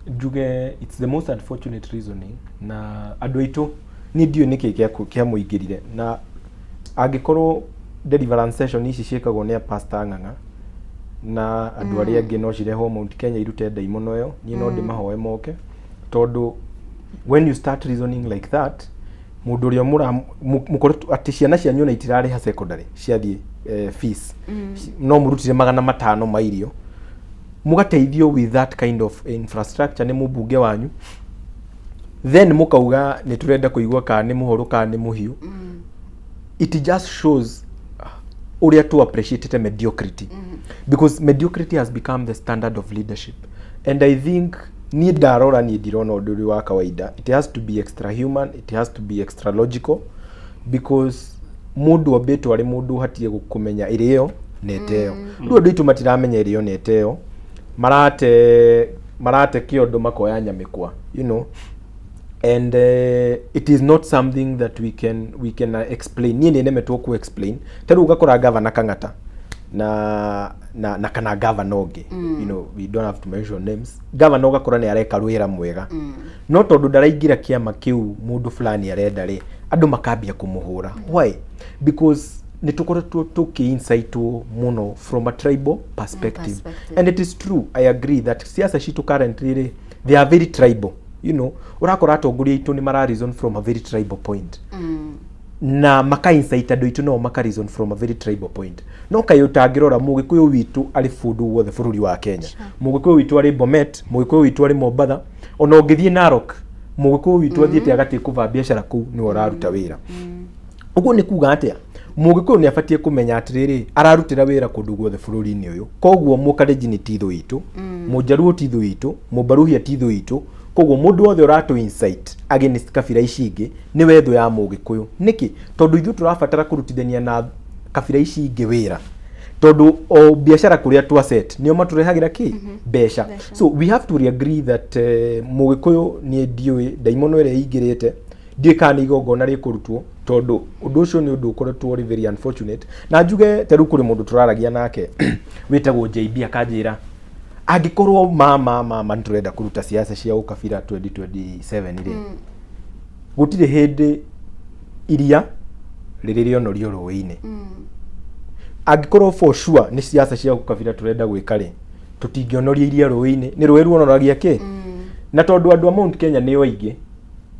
Njuge it's the most unfortunate reasoning, na andũ aitũ niĩ ndiũĩ nĩkĩ kĩamũingĩrire, na angĩkorwo deliverance session ici ciĩkagwo nĩ a Pastor Ng'ang'a na andũ arĩa angĩ, no cirehwo Mount Kenya irute ndaimono ĩyo, niĩ no ndĩmahoe moke, tondũ when you start reasoning like that, mũndũ ũrĩa mũkoretwo atĩ ciana cianyu ona itirarĩha secondary ciathiĩ fees, no mũrutire 500 ma irio, mũgateithio with that kind of infrastructure nĩ mũmbunge wanyu, then mũkauga nĩ tũrenda kũigua kana nĩ mũhoro kana nĩ mũhiũ. It just shows ũrĩa tu appreciated mediocrity, because mediocrity has become the standard of leadership. And I think niĩ ndarora, niĩ ndirona ũndũ ũrĩ wa kawaida. It has to be extra human, it has to be extra logical, because mũndũ ambĩtwo arĩ mũndũ ũhatie kũmenya ĩrĩo na ĩteo. Rĩu andũ aitũ matiramenya ĩrĩo na ĩteo, marate kĩondo, makoya nyamĩkwa, and it is not something that we can explain. Niĩ nĩ nemetwo ku explain. Ta rĩu ũgakora gavana Kang'ata na kana gavana ũngĩ, we don't have to mention names, gavana ũgakora nĩ areka wĩra mwega, no tondũ ndaraingĩra kĩama kĩu mũndũ fulani arenda rĩ, andũ makambia kũmũhũra. Why? Because nĩ tũkoretwo tũkĩ-incitwo mũno from a tribal perspective. Perspective. And it is true, I agree that siasa citũ currently rĩ, they are very tribal. Ũrakora atongoria aitũ nĩ mara reason from a very tribal point, na maka incite andũ aitũ nao maka reason from a very tribal point. No kaĩ ũtangĩrora mũgĩkũyũ witũ arĩ bũndũ guothe bũrũri wa Kenya, mũgĩkũyũ witũ arĩ Bomet, mũgĩkũyũ witũ arĩ Mombatha, ona ũngĩthiĩ Narok, mũgĩkũyũ witũ athiĩte agatĩ kũva biacara kũu nĩwe ũraruta wĩra. Ũguo nĩ kuga atĩa? Mũgĩkũyũ nĩ abatiĩ kũmenya atĩrĩrĩ, ararutĩra wĩra kũndũ guothe bũrũri-inĩ ũyũ, koguo Mũkalenjin ti thũ itũ, Mũjaruo ti thũ itũ, Mũbaruhia ti thũ itũ. Koguo mũndũ wothe ũratũ incite against kabira ici ingĩ nĩwe thũ ya Mũgĩkũyũ. Nĩkĩ? Tondũ ithuĩ tũrabatara kũrutithania na kabira ici ingĩ wĩra, tondũ o biacara kũrĩa twa set nĩo matũrehagĩra kĩ mbeca. So we have to agree that Mũgĩkũyũ, niĩ ndiũĩ ndaimono ĩrĩa ĩingĩrĩte, ndiũĩ kana nĩ igongona rĩkũrutwo, tondũ ũndũ ũcio nĩ ũndũ ũkoretwo ũrĩ very unfortunate. Na njuge ta rĩu kũrĩ mũndũ tũraragia nake wĩtagwo JB, akanjĩra angĩkorwo ma nĩ tũrenda kũruta siasa cia ũkabira 2027 rĩ, gũtirĩ hĩndĩ iria rĩrĩ rĩonorio rũĩ-inĩ. Angĩkorwo for sure nĩ siasa cia ũkabira tũrenda gwĩka rĩ, tũtingĩonoria iria rũĩ-inĩ, nĩ rũĩ ruonoragia kĩ. Na tondũ andũ a Mount Kenya nĩo aingĩ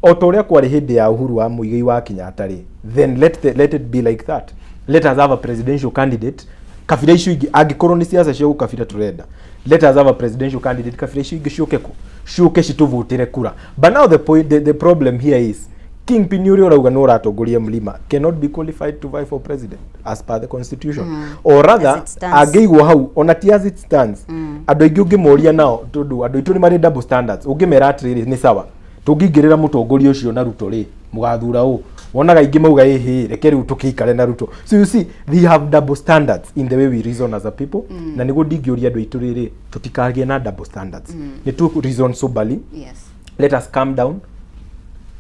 o ta ũrĩa kwarĩ hĩndĩ ya Uhuru wa Muigai wa Kenyatta rĩ, then let it be like that. Let us have a presidential candidate kabira icio ingĩ. Angĩkorwo nĩ siasa cia ũkabira tũrenda, let us have a presidential candidate, kabira icio ingĩ ciũke ku ciũke citũvũtĩre kura. But now the point, the problem here is kingpin ũrĩa ũrauga nĩ ũratongoria mlima cannot be qualified to vie for president as per the constitution, or rather, As it stands. Angĩigwo hau, ona ti as it stands. Andũ aingĩ ũngĩmoria nao, tondũ andũ aitũ nĩ marĩ double standards, ũngĩmera atĩrĩrĩ, nĩ sawa tũngĩingĩrĩra mũtongoria ũcio na Ruto rĩ, mũgathura ũ? Wonaga aingĩ mauga, ĩhĩ, reke rĩu tũkĩikare na Ruto. So you see, they have double standards in the way we reason as a people. Na nĩguo ndingĩũria andũ aitũ rĩrĩ, tũtikagĩe na double standards. Nĩ tu reason soberly. Let us calm down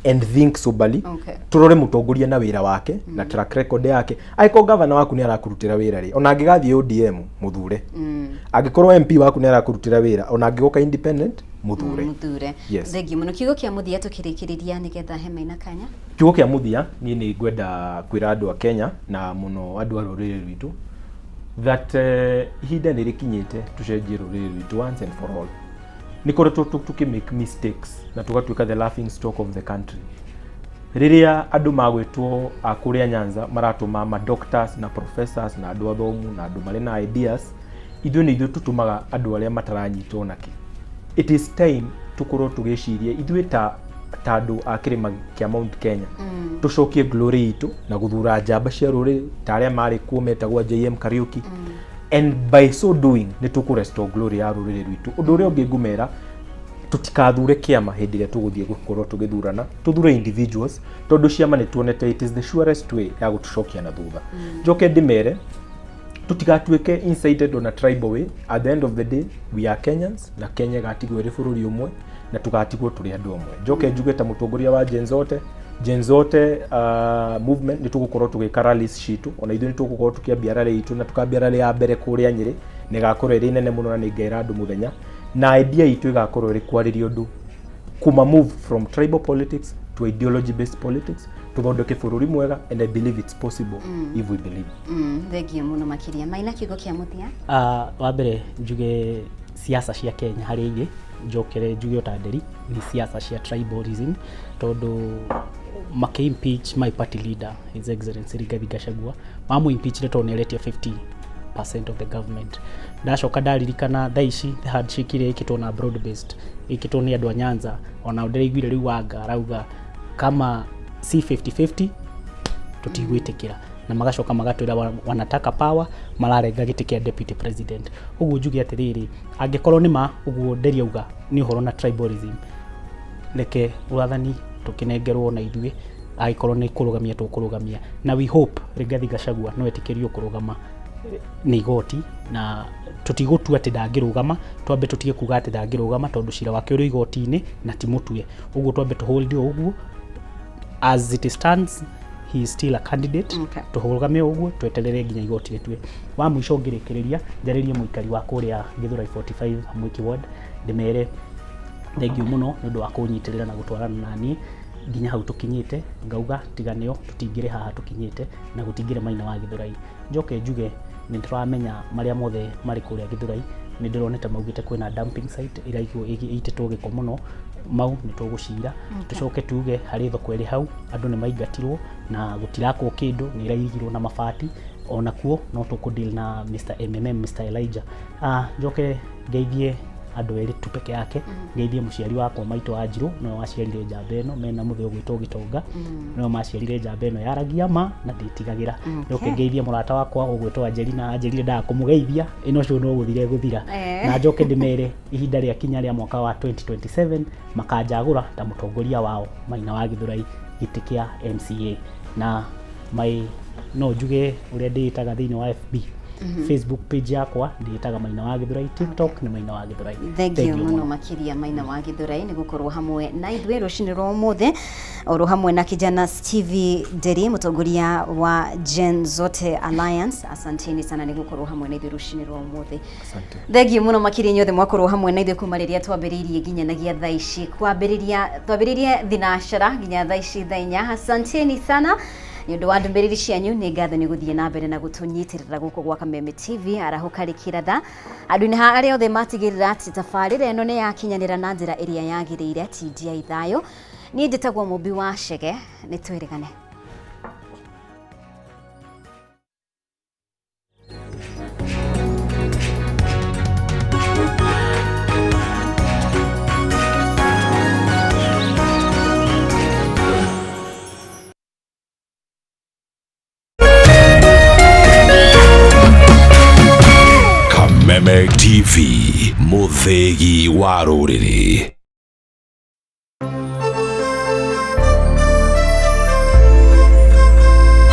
and think soberly. Turore mũtongoria na wĩra wake na track record yake. Angĩkorwo gavana waku nĩ arakũrutĩra wĩra rĩ, ona angĩgathiĩ ODM, mũthure. Angĩkorwo MP waku nĩ arakũrutĩra wĩra, ona angĩgoka independent, mũthure. Mũthure. Yes. Thengiũ mũno. Kiugo kĩa mũthia tũkĩrĩkĩrĩria nĩgetha he Maina kanya. Kiugo kĩa mũthia, niĩ nĩ ngwenda kwĩra andũ a Kenya na mũno andũ a rũrĩrĩ rwitũ that ihinda nĩ rĩkinyĩte tũcenjie rũrĩrĩ rwitũ once and for all. Nĩ koretwo tũkĩ make mistakes na tũgatuĩka the laughing stock of the country. Rĩrĩa andũ magwĩtwo a kũrĩa Nyanza maratũma ma doctors na professors na andũ athomu na andũ marĩ na ideas, ithuĩ nĩ ithuĩ tũtũmaga andũ arĩa mataranyitwo nakĩ. It is time tũkorwo tũgĩciria ithuĩ ta andũ a kĩrĩma kĩa Mount Kenya, tũcokie glory itũ na gũthura njamba cia rũrĩrĩ ta arĩa marĩ kuo metagwo JM Kariuki, and by so doing nĩ tũkũ restore glory ya rũrĩrĩ rwitũ. Ũndũ ũrĩa ũngĩ ngũmera, tũtikathure kĩama hĩndĩ ĩrĩa tũgũthiĩ gũkorwo tũgĩthurana, tũthure individuals, tondũ ciama nĩ tuonete it is the surest way ya gũtũcokia na thutha. Njoke ndĩmere tũtigatuĩke incited on a tribal way. At the end of the day, we are Kenyans, na Kenya ĩgatigwo ĩrĩ bũrũri ũmwe na tũgatigwo tũrĩ andũ amwe. Njoke njuge ta mũtongoria wa Gen Zote, Gen Zote movement, nĩ tũgũkorwo tũgĩka rallies citũ. Ona ithuĩ nĩ tũgũkorwo tũkĩambia rally itũ, na tũkambia rally ya mbere kũrĩa Nyĩrĩ, na ĩgakorwo ĩrĩ nene mũno, na nĩ ngaĩra andũ mũthenya, na idea itũ ĩgakorwo ĩrĩ kwarĩria ũndũ kuma move from tribal politics to ideology based politics, tũthondeke bũrũri mwega, and I believe it's possible if we believe. Thengiũ mũno makĩria. Maina, kiugo kĩa mũthia. Wa mbere njuge siasa cia Kenya harĩa irĩ, njokere njuge ũtandĩri nĩ siasa cia tribalism, tondũ makĩ impeach my party leader, His Excellency Rigathi Gachagua, mamũ impeachire tondũ nĩ aretia 50% of the government. Ndacoka ndaririkana thaa ici the handshake ĩrĩa ĩkĩtwo na broad based, ĩkĩtwo nĩ andũ a Nyanza, ona ndĩraiguire rĩu Wanga arauga kama si 50-50 tũtigwĩtĩkĩra, na magacoka magatwĩra wanataka power, mararenga gĩtĩ kĩa deputy president. Ũguo njuge atĩrĩrĩ, angĩkorwo nĩ ma ũguo Nderi auga nĩ ũhoro na tribalism, reke wathani tũkĩnengerwo na ithuĩ angĩkorwo nĩ kũrũgamia tũkũrũgamia, na we hope Rigathi Gachagua no etĩkĩrio kũrũgama nĩ igoti, na tũtigũtua atĩ ndangĩrũgama. Twambe tũtige kuga atĩ ndangĩrũgama, tondũ cira wake ũrĩ igoti-inĩ na ti mũtue. Ũguo twambe tũhold o ũguo. As it stands, he is still a candidate. Tũrũgame ũguo, tweterere nginya igoti rĩtue. Wa mũico ngĩrĩkĩrĩria, njarĩrie mũikari wa kũrĩa Gĩthũrai 45 Mwiki ward, ndĩmere thengiũ mũno nĩ ũndũ wa kũnyitĩrĩra na gũtwarana na niĩ nginya hau tũkinyĩte. Ngauga tiganĩo tũtingĩrĩ haha tũkinyĩte na gũtingĩrĩ Maina wa Gĩthũrai. Njoke njuge nĩ tũramenya marĩa mothe marĩ kũrĩa Gĩthũrai. Nĩ ndĩronete maugĩte kwĩna dumping site ĩraigwo ĩitĩtwo gĩko mũno, mau nĩ tũgũcira. Tũcoke tuge harĩ thoko ĩrĩ hau, andũ nĩ maingatirwo na gũtirakwo kĩndũ, nĩ ĩrairigirwo na mabati, ona kuo no tũkũ deal na Mr. MMM, Mr. Elijah. Njoke ngeithie Andũ erĩ tu peke yake. Ngeithie mũciari wakwa maitũ Wanjirũ, nĩwe waciarire njamba ĩno mena mũthĩ ũgwĩtwo Gĩtonga, nĩwe maciarire njamba ĩno yaragia ma na ndĩtigagĩra. Njoke ngeithie mũrata wakwa ũgwĩtwo Angelina, anjĩrire ndaga kũmũgeithia ĩno show no gũthira ĩgũthira. Na njoke ndĩmere ihinda rĩa kinya rĩa mwaka wa 2027 makanjagũra ta mũtongoria wao Maina wa Gĩthũrai gĩtĩ kĩa MCA. Na my no njuge ũrĩa ndĩĩtaga thĩinĩ wa FB, Facebook page yakwa ndĩĩtaga Maina wa Gĩthũrai, TikTok nĩ Maina wa Gĩthũrai. Thank you mũno makĩria Maina wa Gĩthũrai nĩ gũkorwo hamwe na ithuĩ rũcinĩ rwa ũmũthĩ, oro hamwe na kijana Stevie Nderi, mũtongoria wa Gen Zote Alliance. Asanteni sana nĩ gũkorwo hamwe na ithuĩ rũcinĩ rwa ũmũthĩ. Asante. Thank you mũno makĩria inyuothe mwakorwo hamwe na ithuĩ kuma rĩrĩa twambĩrĩirie nginyanagia thaa ici, kwambĩrĩria twambĩrĩirie thinacara nginya thaa ici thaa 4. Asanteni sana nĩ ũndũ wa ndũmĩrĩri cianyu. Nĩ ngatho nĩ gũthiĩ na mbere na gũtũnyitĩrĩra gũkũ gwa Kameme TV. Arahũka rĩkĩratha andũ-inĩ ha arĩa othe matigĩrĩra atĩ tabarĩra ĩno nĩ yakinyanĩra na njĩra ĩrĩa yagĩrĩire. Tindiai thayũ, niĩ njĩtagwo Mũmbi wa Chege, nĩ twĩrĩgane. Kameme TV, mũthĩgi wa rũrĩrĩ.